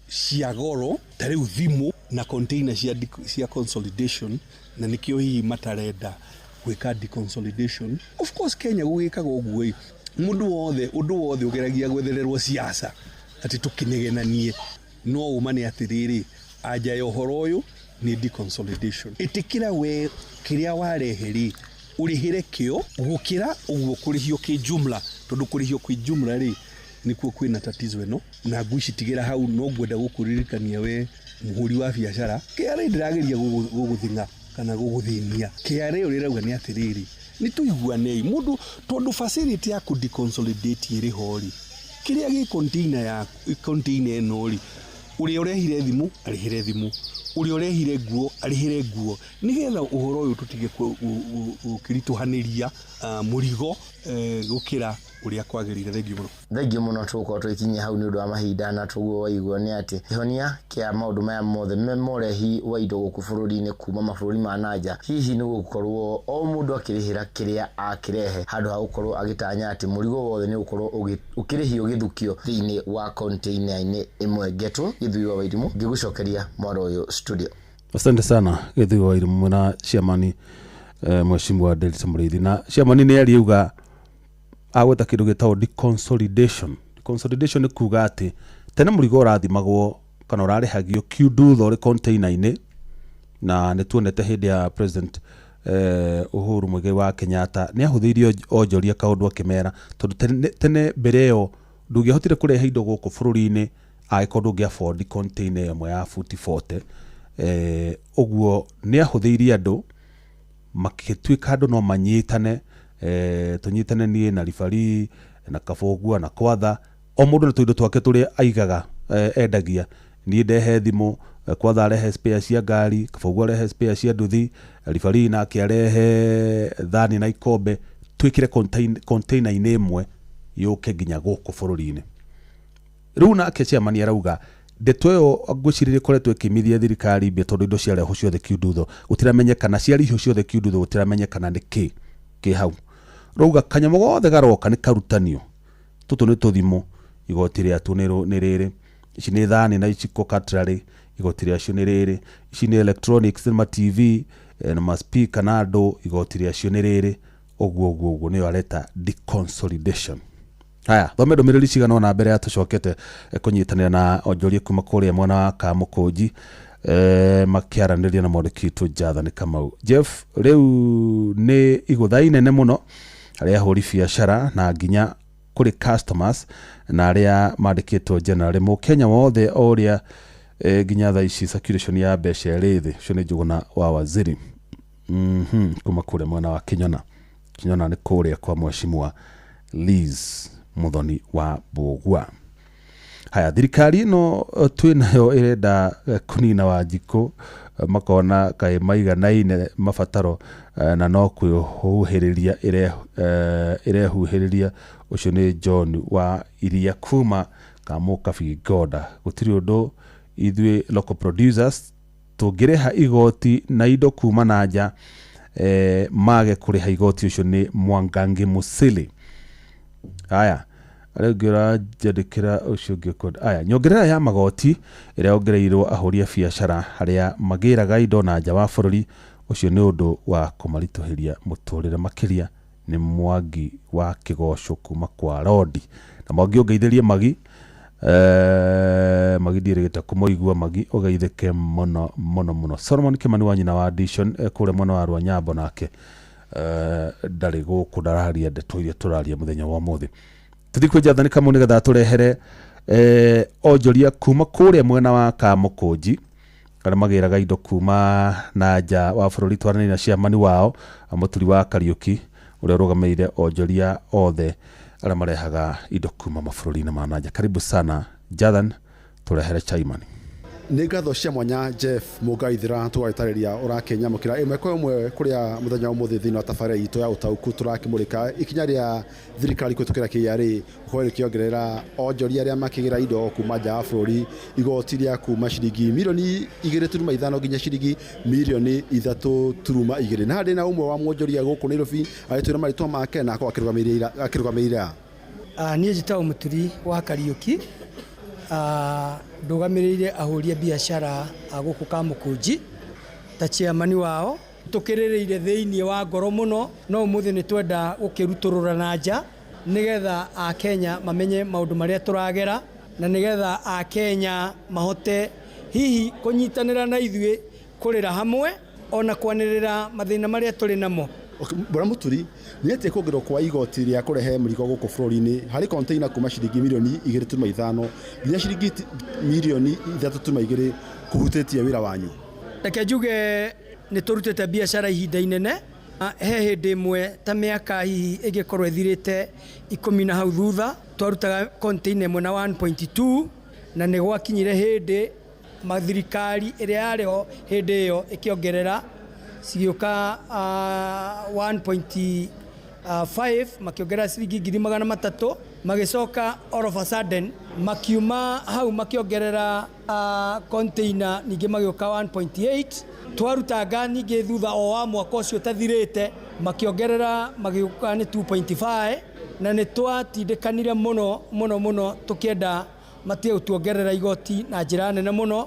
cia goro ta rĩu thimũ na container cia consolidation, na nĩkĩo hihi matarenda gwĩka deconsolidation. Of course Kenya gũgĩkaga ũguo ĩ, mũndũ wothe ũndũ wothe ũgeragia gwethererwo siasa atĩ tũkĩnegenanie, no ũma nĩ atĩrĩrĩ, anja ya ũhoro ũyũ nĩ deconsolidation. Ĩtĩkĩra we kĩrĩa warehe rĩ ũrĩhĩre kĩo gũkĩra ũguo kũrĩhio kĩjumla, tondũ kũrĩhio kĩjumla rĩ nĩkuo kwĩna tatizo ĩno. Na ngwĩcitigĩra hau no ngwenda gũkũririkania we mũhũri wa biacara, KRA ndĩrageria gũgũthing'a kana gũgũthĩnia. KRA ũrĩa ĩrauga nĩ atĩrĩrĩ, nĩ tũiguanei mũndũ, tondũ facility ya kũ deconsolidate ĩrĩ ho rĩ, kĩrĩa gĩ container ya container ĩno rĩ, Ũrĩa ũrehire thimũ arĩhĩre thimũ, ũrĩa ũrehire nguo arĩhĩre nguo, nĩgetha ũhoro ũyũ tũtige gũkĩritũhanĩria mũrigo gũkĩra ũrĩa kwagĩrĩire. Thengiũ mũno. Thengiũ mũno. Tũgũkorwo tũgĩkinyia hau nĩ ũndũ wa mahinda, na tũguo waigua nĩ atĩ kĩhonia kĩa maũndũ maya mothe me morehi wa indo gũkũ bũrũri-inĩ kuma mabũrũri ma nanja hihi nĩ gũkorwo o mũndũ akĩrĩhĩra kĩrĩa akĩrehe, handũ ha gũkorwo agĩtanya atĩ mũrigo wothe nĩ ũgũkorwo ũkĩrĩhio gĩthukio thĩinĩ wa container-inĩ ĩmwe. Ngetwo Gĩthui wa Wairimũ, ngĩgũcokeria mwaro ũyũ studio. Asante sana, Gĩthui wa Wairimũ, na ciamani Mheshimiwa Delta Mũrĩithi. Na ciamani nĩ ariuga agweta kĩndũ gĩtagwo deconsolidation. Deconsolidation nĩ kuga atĩ tene mũrigo ũrathimagwo kana ũrarĩhagio kiundutho ũrĩ container-inĩ, na nĩ tuonete hĩndĩ ya President Uhuru Muigai wa Kenyatta nĩ ahũthĩirie onjoria kaũndũ akĩmera, tondũ tene mbere ĩyo ndũngĩahotire kũrehe indo gũkũ bũrũri-inĩ angĩkorwo ndũngĩ afford container ĩmwe ya futi 40. Ũguo nĩ ahũthĩirie andũ, makĩtuĩka andũ no manyitane, tũnyitane niĩ na ribari na Kabũngua na Kwatha, o mũndũ na tũindo twake tũrĩa aigaga, endagia. Niĩ ndehe thimũ, Kwatha arehe spare cia ngari, Kabũngua arehe spare cia nduthi, ribari nake arehe thani na ikombe, twĩkĩre container-inĩ ĩmwe yũke nginya gũkũ bũrũri-inĩ. Rĩu nake chairman arauga ndeto ĩyo ngwĩciria ĩkoretwo ĩkĩmithia thirikari mbia, tondũ indo ciarehwo ciothe kiundutho gũtiramenyekana, ciarihio ciothe kiundutho gũtiramenyekana nĩ kĩ kĩ hau. Rauga kanyamũ gothe garoka nĩ karutanio, tũtũ nĩ tũthimũ, igoti rĩatuo nĩ rĩrĩ, ici nĩ thani na iciko cutlery, igoti rĩacio nĩ rĩrĩ, ici nĩ electronics, nĩ ma TV na ma speaker na andũ, igoti rĩacio nĩ rĩrĩ, ũguo ũguo ũguo. Nĩyo areta deconsolidation. Haya, thome ndũmĩrĩri cigana ũna mbere ya tũcokete kũnyitanĩra na onjoria kuma kũrĩa mwena wa Kamũkũnji, makĩaranĩria na mwandĩki witũ Jathani Kamau. Jeff, rĩu nĩ igũtha inene mũno arĩa ahũri biacara na nginya kũrĩ customers na arĩa mandĩkĩtwo generally mũkenya wothe o ũrĩa nginya thaa ici circulation ya mbeca ĩrĩ thĩ. Ũcio nĩ Njũgũna wa Waziri kuma kũrĩa mwena wa Kinyona. Kinyona nĩ kũrĩa kwa Mheshimiwa Liz Muthoni wa Mbũgua. Haya, thirikari ĩno twĩ nayo ĩrenda kũnina Wanjikũ, makona kaĩ maiganaine mabataro na no kwĩhuhĩrĩria ĩrehuhĩrĩria. Ũcio nĩ John wa Iria kuma Kamũkabi Ngoda. Gũtirĩ ũndũ ithuĩ local producers tũngĩrĩha igoti na indo kuma na nja mage kũrĩha igoti. Ũcio nĩ Mwangangi Musili. Haya, arĩa ũngĩ ũranjandĩkĩra, ũcio ũngĩ ũkwenda. Aya, nyongerera ya magoti ĩrĩa yongereirwo ahũri a biacara arĩa magĩraga indo na nja wa bũrũri, ũcio nĩ ũndũ wa kũmaritũhĩria mũtũrĩre makĩria. Nĩ Mwangi wa Kĩgoco kuma kwa Rodi. Na Mwangi, ũngeithĩrie Magi, Magi ndiĩrĩgĩte kũmũigua. Magi, ũgeithĩke mũno mũno mũno. Solomon Kimani wa nyina wa Addition kũrĩa mwena wa Rwanyambo, nake ndarĩ gũkũ, ndararia ndeto iria tũraria mũthenya wa ũmũthĩ. Tũthiĩ kwĩ Jathani Kamau nĩgetha tũrehere onjoria kuma kũrĩa mwena wa Kamũkũnji arĩa magĩraga indo kuma na nja wa bũrũri, twaranĩrie na ciamani wao Mũturi wa Kariũki, ũrĩa ũrũgamĩrĩire onjoria othe arĩa marehaga indo kuma mabũrũri-inĩ ma nanja. Karibu sana Jathan, tũrehere chairman. Nĩ ngatho cia mwanya, Jeff Mũngaithĩra. Tũgagĩtarĩria ũrakĩnyamũkĩra ĩmwe kwa ĩmwe kũrĩa mũthenya wa ũmũthĩ thĩinĩ wa tabarĩra itũ ya ũtaũku. Tũrakĩmũrĩka ikinya rĩa thirikari kũhĩtũkĩra KRA gũkorwo rĩkĩongerera onjoria arĩa makĩgĩra indo kuma nja wa bũrũri igoti rĩa kuma ciringi mirioni 2.5 nginya ciringi mirioni 3.2. Na harĩ na ũmwe wa mwonjoria gũkũ Nairobi agĩtwĩra marĩtwa make na akorwo akĩrũgamĩrĩra. Niĩ njĩtagwo Mũturi wa Kariũki, ndũgamĩrĩire ahũri a biacara a gũkũ Kamũkũnji ta chairman wao. Tũkĩrĩrĩire thĩinĩ wa ngoro mũno, no ũmũthĩ nĩ twenda gũkĩrutũrũra na nja nĩgetha Akenya mamenye maũndũ marĩa tũragera, na nĩgetha Akenya mahote hihi kũnyitanĩra na ithuĩ kũrĩra hamwe ona kwanĩrĩra mathĩna marĩa tũrĩ namo. Bwana Mũturi, nĩ atĩa kuongererwo kwa igoti rĩa kũrehe mũrigo gũkũ bũrũri-inĩ harĩ container kuma ciringi mirioni 2.5 nginya ciringi mirioni 3.2 kũhutĩtie wĩra wanyu? Reke njuge nĩ tũrutĩte biacara ihinda inene. He hĩndĩ ĩmwe ta mĩaka hihi ĩngĩkorwo ĩthirĩte 10 na hau thutha, twarutaga container ĩmwe na 1.2. Na nĩ gwakinyire hĩndĩ mathirikari ĩrĩa yarĩ ho hĩndĩ ĩyo ĩkĩongerera cigĩũka 1.5, makĩongerera ciringi 300,000. Magĩcoka all of a sudden makiuma hau makĩongerera container ningĩ magĩũka 1.8. Twarutanga ningĩ thutha o wa mwaka ũcio ũtathirĩte makĩongerera magĩũka nĩ 2.5. Na nĩ twatindĩkanire mũno mũno mũno tũkĩenda matige gũtuongerera igoti na njĩra nene mũno.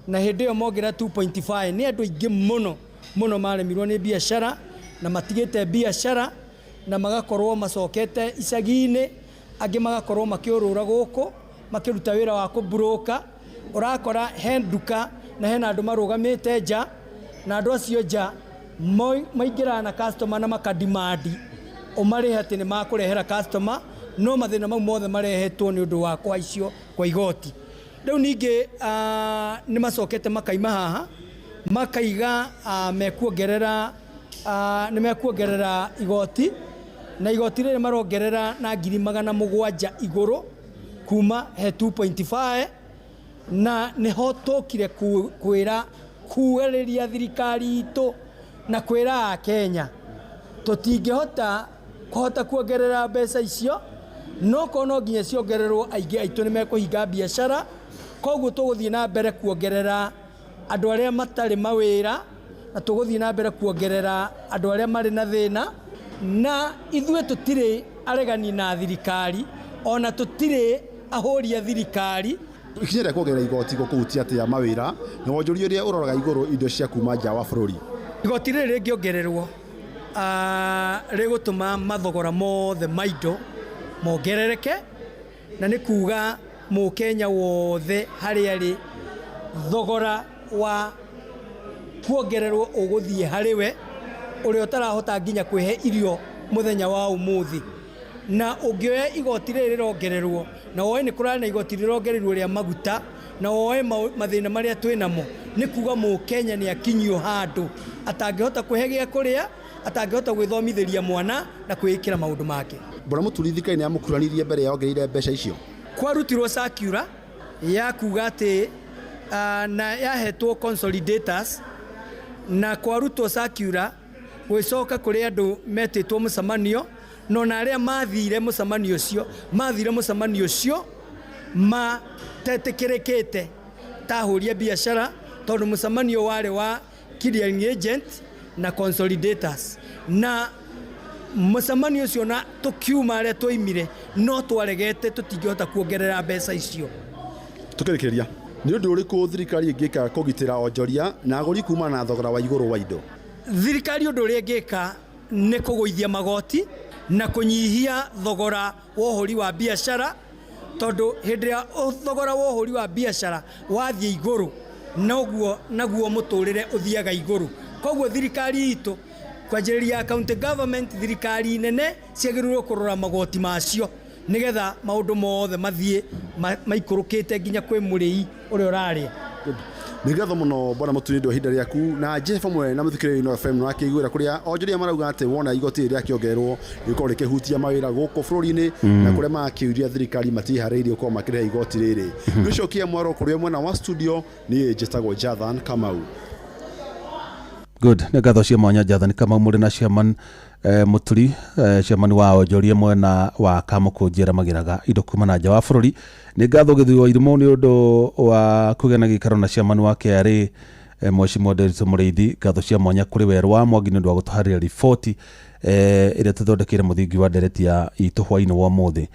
Na hĩndĩ ĩyo mongerera 2.5, nĩ andũ aingĩ mũno mũno maremirwo nĩ biacara na matigĩte biacara na magakorwo macokete icagi-inĩ, angĩ magakorwo makĩũrũra gũkũ makĩruta wĩra wa kũmburũka. Ũrakora he nduka na hena andũ marũgamĩte nja, na andũ acio nja maingĩraga na customer na makadimandi ũmarĩhe atĩ nĩ makũrehera customer. No mathĩna mau mothe marehetwo nĩ ũndũ wa kũhaicio kwa igoti. Rĩu ningĩ nĩ macokete makaima haha makaiga mekuongerera, nĩ mekuongerera igoti, na igoti rĩrĩ marongerera na 700,000 igũrũ kuma he 2.5. Na nĩho tũkire kwĩra kuarĩria thirikari itũ na kwĩra Akenya tũtingĩhota kũhota kuongerera mbeca icio, no korwo no nginya ciongererwo, aingĩ aitũ nĩ mekũhinga biacara. Koguo tũgũthiĩ na mbere kuongerera andũ arĩa matarĩ mawĩra na tũgũthiĩ na mbere kuongerera andũ arĩa marĩ na thĩna. Na ithuĩ tũtirĩ aregani na thirikari, ona tũtirĩ ahũri a thirikari. Ikinya rĩa kuongerera igoti gũkũhutia atĩa mawĩra na wonjoria ũrĩa ũroraga igũrũ indo cia kuma nja wa bũrũri? Igoti rĩrĩ rĩngĩongererwo, rĩgũtũma mathogora mothe ma indo mongerereke, na nĩ kuga mũkenya wothe harĩa arĩ thogora wa kuongererwo ũgũthiĩ harĩ we ũrĩa ũtarahota nginya kwĩhe irio mũthenya wa ũmũthĩ. Na ũngĩoya igoti rĩrĩ rĩrongererwo, na woe nĩ kũrarĩ na igoti rĩrongererwo rĩa maguta, na woe mathĩna marĩa twĩ namo, nĩ kuga mũkenya nĩ akinyio handũ atangĩhota kwĩhe gĩa kũrĩa, atangĩhota gwĩthomithĩria mwana na kwĩĩkĩra maũndũ make. Bwana Mũturi, thirikari nĩ yamũkuranirie mbere yongereire mbeca icio? Kwarutirwo circular ya kuga atĩ na yahetwo consolidators, na kwarutwo circular gwĩcoka kũrĩ andũ metĩtwo mũcemanio, no na arĩa mathire mũcemanio ũcio mathire mũcemanio ũcio matetĩkĩrĩkĩte ta ahũri a biacara, tondũ mũcemanio warĩ wa clearing agent na consolidators. Na mũcemanio ũcio na tũkiuma arĩa twaimire no twaregete tũtingĩhota kuongerera mbeca icio. Tũkĩrĩkĩrĩria, nĩ ũndũ ũrĩkũ thirikari ĩngĩka kũgitĩra onjoria na agũri kumana na thogora wa igũrũ wa indo? Thirikari ũndũ ũrĩa ĩngĩka nĩ kũgũithia magoti na kũnyihia thogora wa ũhũri wa biacara, tondũ hĩndĩ ĩrĩa thogora wa ũhũri wa biacara wathiĩ igũrũ, noguo naguo mũtũrĩre ũthiaga igũrũ. Koguo thirikari itũ kwanjĩrĩria county government, thirikari nene ciagĩrĩirwo kũrora magoti macio nĩgetha maũndũ mothe mathiĩ maikũrũkĩte nginya kwĩ mũrĩi ũrĩa ũrarĩa. Nĩ ngatho mũno Bwana Mũturi nĩ ũndũ wa ihinda rĩaku na Jeff hamwe na mũthikĩrĩria Inooro FM. Nĩ wakĩiguĩra kũrĩa onjoria marauga atĩ wona igoti rĩrĩ rĩakĩongererwo rĩgũkorwo rĩkĩhutia mawĩra gũkũ bũrũri-inĩ, na kũrĩa makĩũria thirikari matiharĩirie gũkorwo makĩrĩha igoti rĩrĩ. Nĩcokia mwaro kũrĩa mwena wa studio, niĩ njĩtagwo Jathan Kamau. Good, nĩ ngatho cia mwanya Jathan Kamau mũrĩ na chairman Mũturi, chairman wa onjoria mwena wa Kamũkũnji arĩa magĩraga indo kuma na nja wa bũrũri. Nĩ ngatho Gĩthui wa Irimũ nĩ ũndũ wa kũgĩa na gĩikaro na chairman wa KRA, Mheshimiwa Nderitu Mũrĩithi. Ngatho cia mwanya kũrĩ Werũ wa Mwangi nĩ ũndũ wa gũtũharĩria riboti ĩrĩa tũthondekeire mũthingi wa ndereti ya itũ hwainĩ wa ũmũthĩ.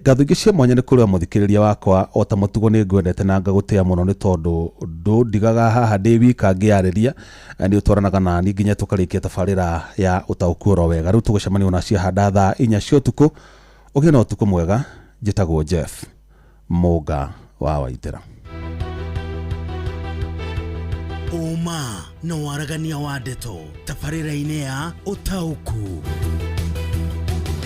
Ngatho ingĩ cia mwanya nĩ kũrĩ mũthikĩrĩria wakwa, o ta mũtugo nĩ ngwendete na ngagũtĩa mũno nĩ tondũ ndũndigaga haha ndĩ wika ngĩarĩria, nĩ ũtwaranaga nani nginya tũkarĩkia tabarĩra ya ũtaũku oro wega. Rĩu tũgũcemania ona ciahanda thaa 4 cia ũtukũ. Ũgĩe na ũtukũ mwega. Njĩtagwo Jeff Mũnga wa Waithera. Ũma na waragania wa ndeto tabarĩra-inĩ ya ũtaũku.